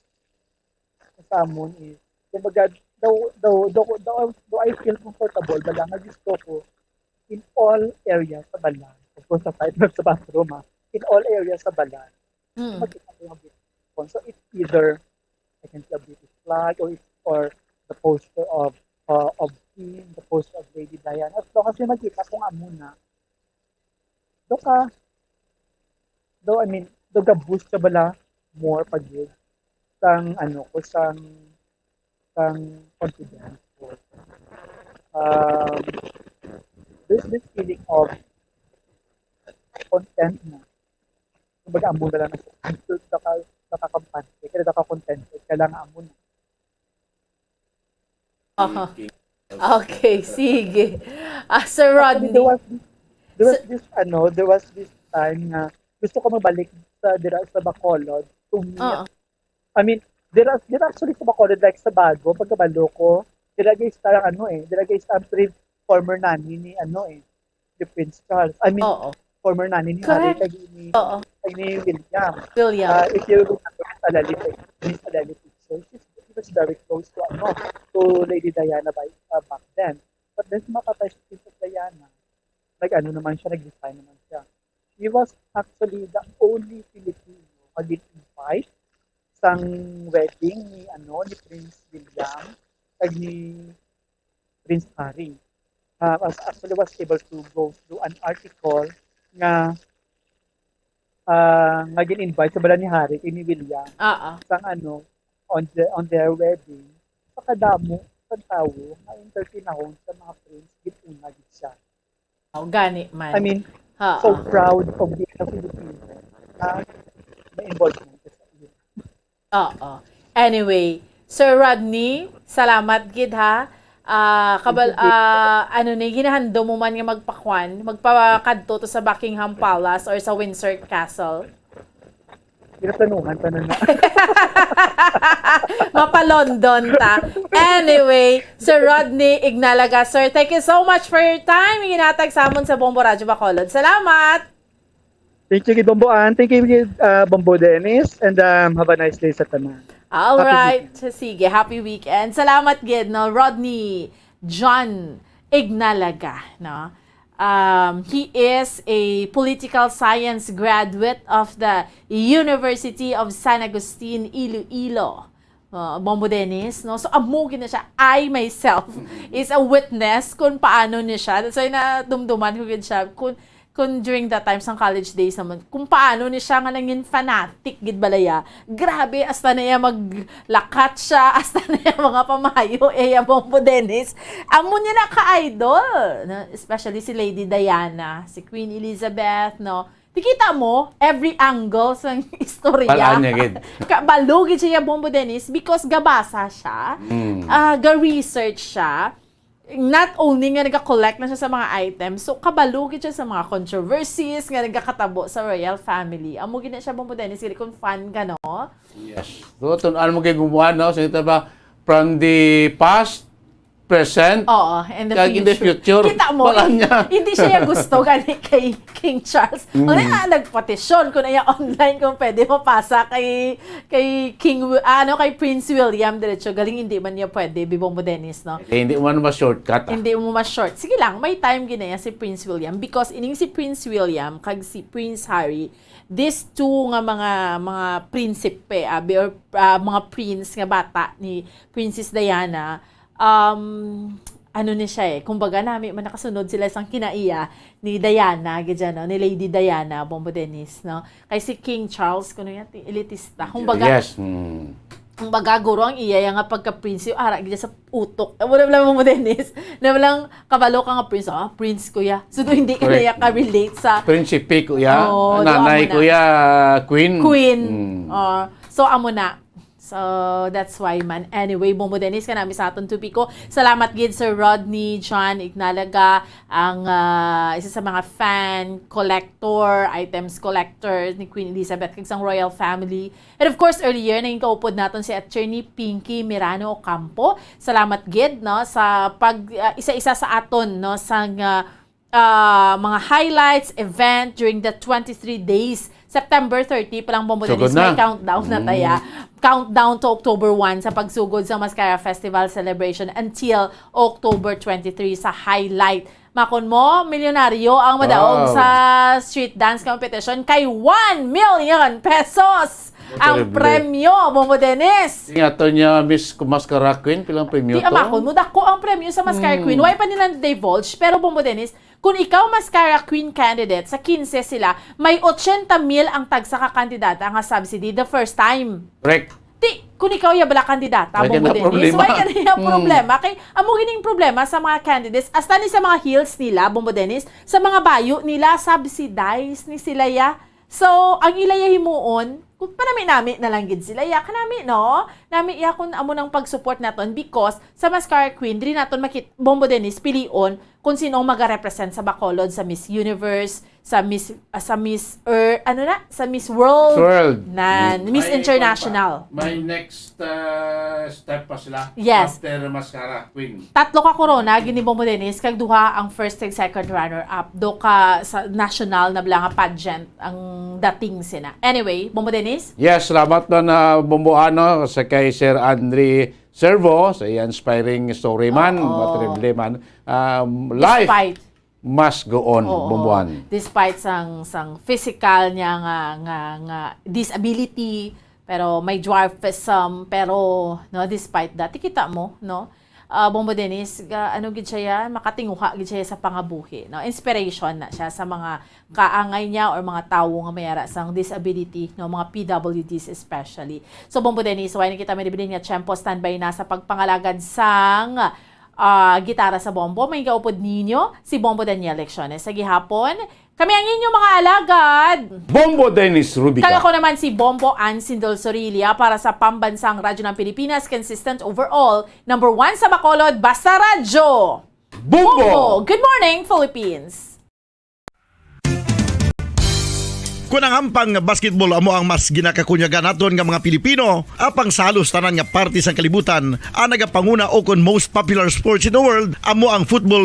ang sa amon is, kumbaga, daw, daw, daw, daw, daw I feel comfortable, bala nga gusto ko in all areas sa balay. Of course, aside from sa bathroom, ah, in all areas sa balay, Mm. makita ko yung beautiful. So, it's either I can see a British flag or it's, or the poster of, uh, of Queen, the poster of Lady Diana. As long as yung makita ko nga muna, do ka, do, I mean, do ka boost ka bala more pag sang, ano, ko sang, sang confidence ko. Um, there's this feeling of contentment. Kumbaga, amo na lang na siya. Until naka-, nakakampante, kaya nakakontento, kailangan amo na. Aha. Okay, sige. Ah, Sir Rodney. Actually, there was this, there was this, ano, there was this time na gusto ko mabalik sa, dira sa Bacolod to meet. Oo. I mean, dira, dira actually sa Bacolod, like sa Bago, pagkabalo ko, dira guys, parang ano eh, dira guys, ang pre-, former nanny ni, ano eh, ni Prince Charles. I mean, Oo. former nanny ni Harry, Correct. kag ni, Oo. kag ni William. William. Ah, if you remember, Miss Alali, Miss Alali picture, she's, she was very close to, ano, to Lady Diana by, uh, back then. But then, makatay si Princess Diana, nag-ano naman siya, nag-resign naman siya. She was actually the only Filipino nga gin-invite sang wedding ni, ano, ni Prince William kag ni Prince Harry. Ah, was, actually was able to go through an article nga, ah, nga gin-invite sa bala ni Harry kag ni William Oo. sang, ano, on the, on their wedding. Pakadamo sa tawo nga entertainahon sa mga prince, gid una gid siya. Oh, gani man. I mean, Ha. so proud of being a Filipino na may involvement sa ilo. Oo. Anyway, Sir Rodney, salamat gid ha. Ah, kabal-, Thank you, thank you. ah, ano ni, ginahandom mo man nga magpakwan, magpakadto to sa Buckingham Palace or sa Windsor Castle? Ginaplanuhan pa na na. Mapa-London ta. Anyway, Sir Rodney Ignalaga, sir, thank you so much for your time. Ginatag sa amon sa Bombo Radyo Bacolod. Salamat! Thank you, gid, Bombo Ann. Thank you, gid, uh, Bombo Dennis. And, um, have a nice day sa tanan. All Happy right. weekend. Sige, happy weekend. Salamat gid, no, Rodney John Ignalaga, no? Um, he is a political science graduate of the University of San Agustin, Iloilo. Uh, Bombo Dennis, no? So, amo gid na siya. I, myself, is a witness kung paano ni siya. That's why nadumduman ko gid siya. Kung, kung during that time, sang college days naman, kung paano ni siya nga nangin fanatic gid balaya. Grabe, hasta na iya maglakat siya, hasta na iya mga pamayo, iya Bombo Dennis. Amo niya na ka-idol, no? Especially si Lady Diana, si Queen Elizabeth, no? Di kita mo, every angle sa istorya. Balaan niya gid. Kabalo gid siya, Bombo Dennis, because gabasa siya, Mm. ah, ga-research siya. Not only nga nag-collect na siya sa mga items, so kabalo gid siya sa mga controversies nga nagakatabo sa royal family. Amo gid na siya, Bombo Dennis, gid kung fan ka, no? Yes. So, tun-an mo kay Bombo Ann, no? So, ito ba, from the past, present, Oo, and the kag in the future. future. Kita mo, Wala niya. hindi siya gusto gani kay King Charles. Mm. Wala na, nagpetisyon kung iya online kung pwede mapasa kay, kay King Wi-, ah, ano, kay Prince William, diretso. Galing, hindi man niya pwede, Bibombo Dennis, no? Eh, hindi mo man ma-shortcut, ah. Hindi mo ma-short. Sige lang, may time ginaya si Prince William because ining si Prince William kag si Prince Harry, these two nga mga, mga prinsipe, abi, or, ah, mga prince nga bata ni Princess Diana, um, ano ni siya eh, kumbaga, nami man nakasunod sila sang kinaiya ni Diana, gid dyan, no? Ni Lady Diana, Bombo Dennis, no? Kay si King Charles, kuno yan, ti-, elitista. Kumbaga, Yes, mm. kumbaga, guro ang iya, iya nga pagka-prince, yung ara, gid sa utok. Eh, wala lang, Bombo Dennis. Na walang kabalo ka nga prince, ah, prince ko ya. So, do, hindi ka Correct. na ya ka-relate sa Prinsipe ko ya, Oo, nanay doon mo na. ko ya, queen. Queen. Mm. Ah, so, amo na. So, that's why man. Anyway, Bombo Dennis, kanami sa aton tupiko. Salamat gid, Sir Rodney John Ignalaga, ang ah, isa sa mga fan, collector, items collector ni Queen Elizabeth kag sang royal family. And of course, earlier, naging kaupod naton si Attorney Pinky Mirano Ocampo. Salamat gid, no, sa pag ah, isa-isa sa aton, no, sang ah, ah, mga highlights, event during the twenty-three days. September thirty pa lang, Bombo Dennis, may countdown na taya. Countdown to October one sa pagsugod sa Mascara Festival celebration until October twenty-three sa highlight. Makon mo, milyonaryo ang madaog sa street dance competition kay one million pesos ang premyo, Bombo Dennis. Nga to niya, Miss Mascara Queen, pilang premyo to? Di amakon mo, dako ang premyo sa Mascara Queen. Why pa nila divulge? Pero, Bombo Dennis, kung ikaw Mascara Queen candidate, sa quince sila, may eighty mil ang tagsa ka kandidata nga subsidy the first time. Correct. Ti, kung ikaw ya bala kandidata, Bombo Dennis, why ka na problema? Kay, amo gining problema sa mga candidates, hasta ni sa mga hills nila, Bombo Dennis, sa mga bayo nila, subsidize ni sila ya. So, ang ila ya himuon, kung panami-nami na lang gid sila ya, kanami, no? Nami ya kung amo nang pag-support naton because sa Mascara Queen, diri naton makit, Bombo Dennis, pilion kung sino ang magarepresent sa Bacolod sa Miss Universe, sa Miss ah, sa Miss Earth, ano na? Sa Miss World, World. Na Miss International. May next uh, step pa sila. Yes. After Mascara Queen. Tatlo ka corona gini, Bombo Dennis, kag duha ang first and second runner-up. Do ka sa national na bala nga pageant ang dating sina. Anyway, Bombo Dennis? Yes, salamat na na Bombo Ano sa kay Sir Andre Servo sa iya inspiring story man, matrible man. Um, life Despite must go on, Oo. Bombo Ano. Despite sang sang physical niya nga nga nga disability, pero may dwarfism, pero no, despite that, kita mo, no? Ah, Bombo Dennis, ga, ano gid siya yan? Makatinguha gid siya sa pangabuhi, no? Inspiration na siya sa mga kaangay niya or mga tawo nga may ara sang disability, no? Mga P W Ds especially. So, Bombo Dennis, wala na kita may dibilin nga tiyempo, standby na sa pagpangalagad sang ah, gitara sa Bombo. May gaupod ninyo si Bombo Daniel Lecciones. Sa gihapon, kami ang inyong mga alagad. Bombo Dennis Rubica. Kag ako naman si Bombo Ann Sindol Sorilia para sa Pambansang Radyo ng Pilipinas, consistent overall, number one sa Bacolod, Basta Radyo. Bombo! Bombo! Good morning, Philippines! Kon ang hampang nga basketball amo ang mas ginakakunyagan naton nga mga Pilipino, apang sa halos tanan nga parte sang kalibutan, ang nagapanguna o kon most popular sports in the world amo ang football.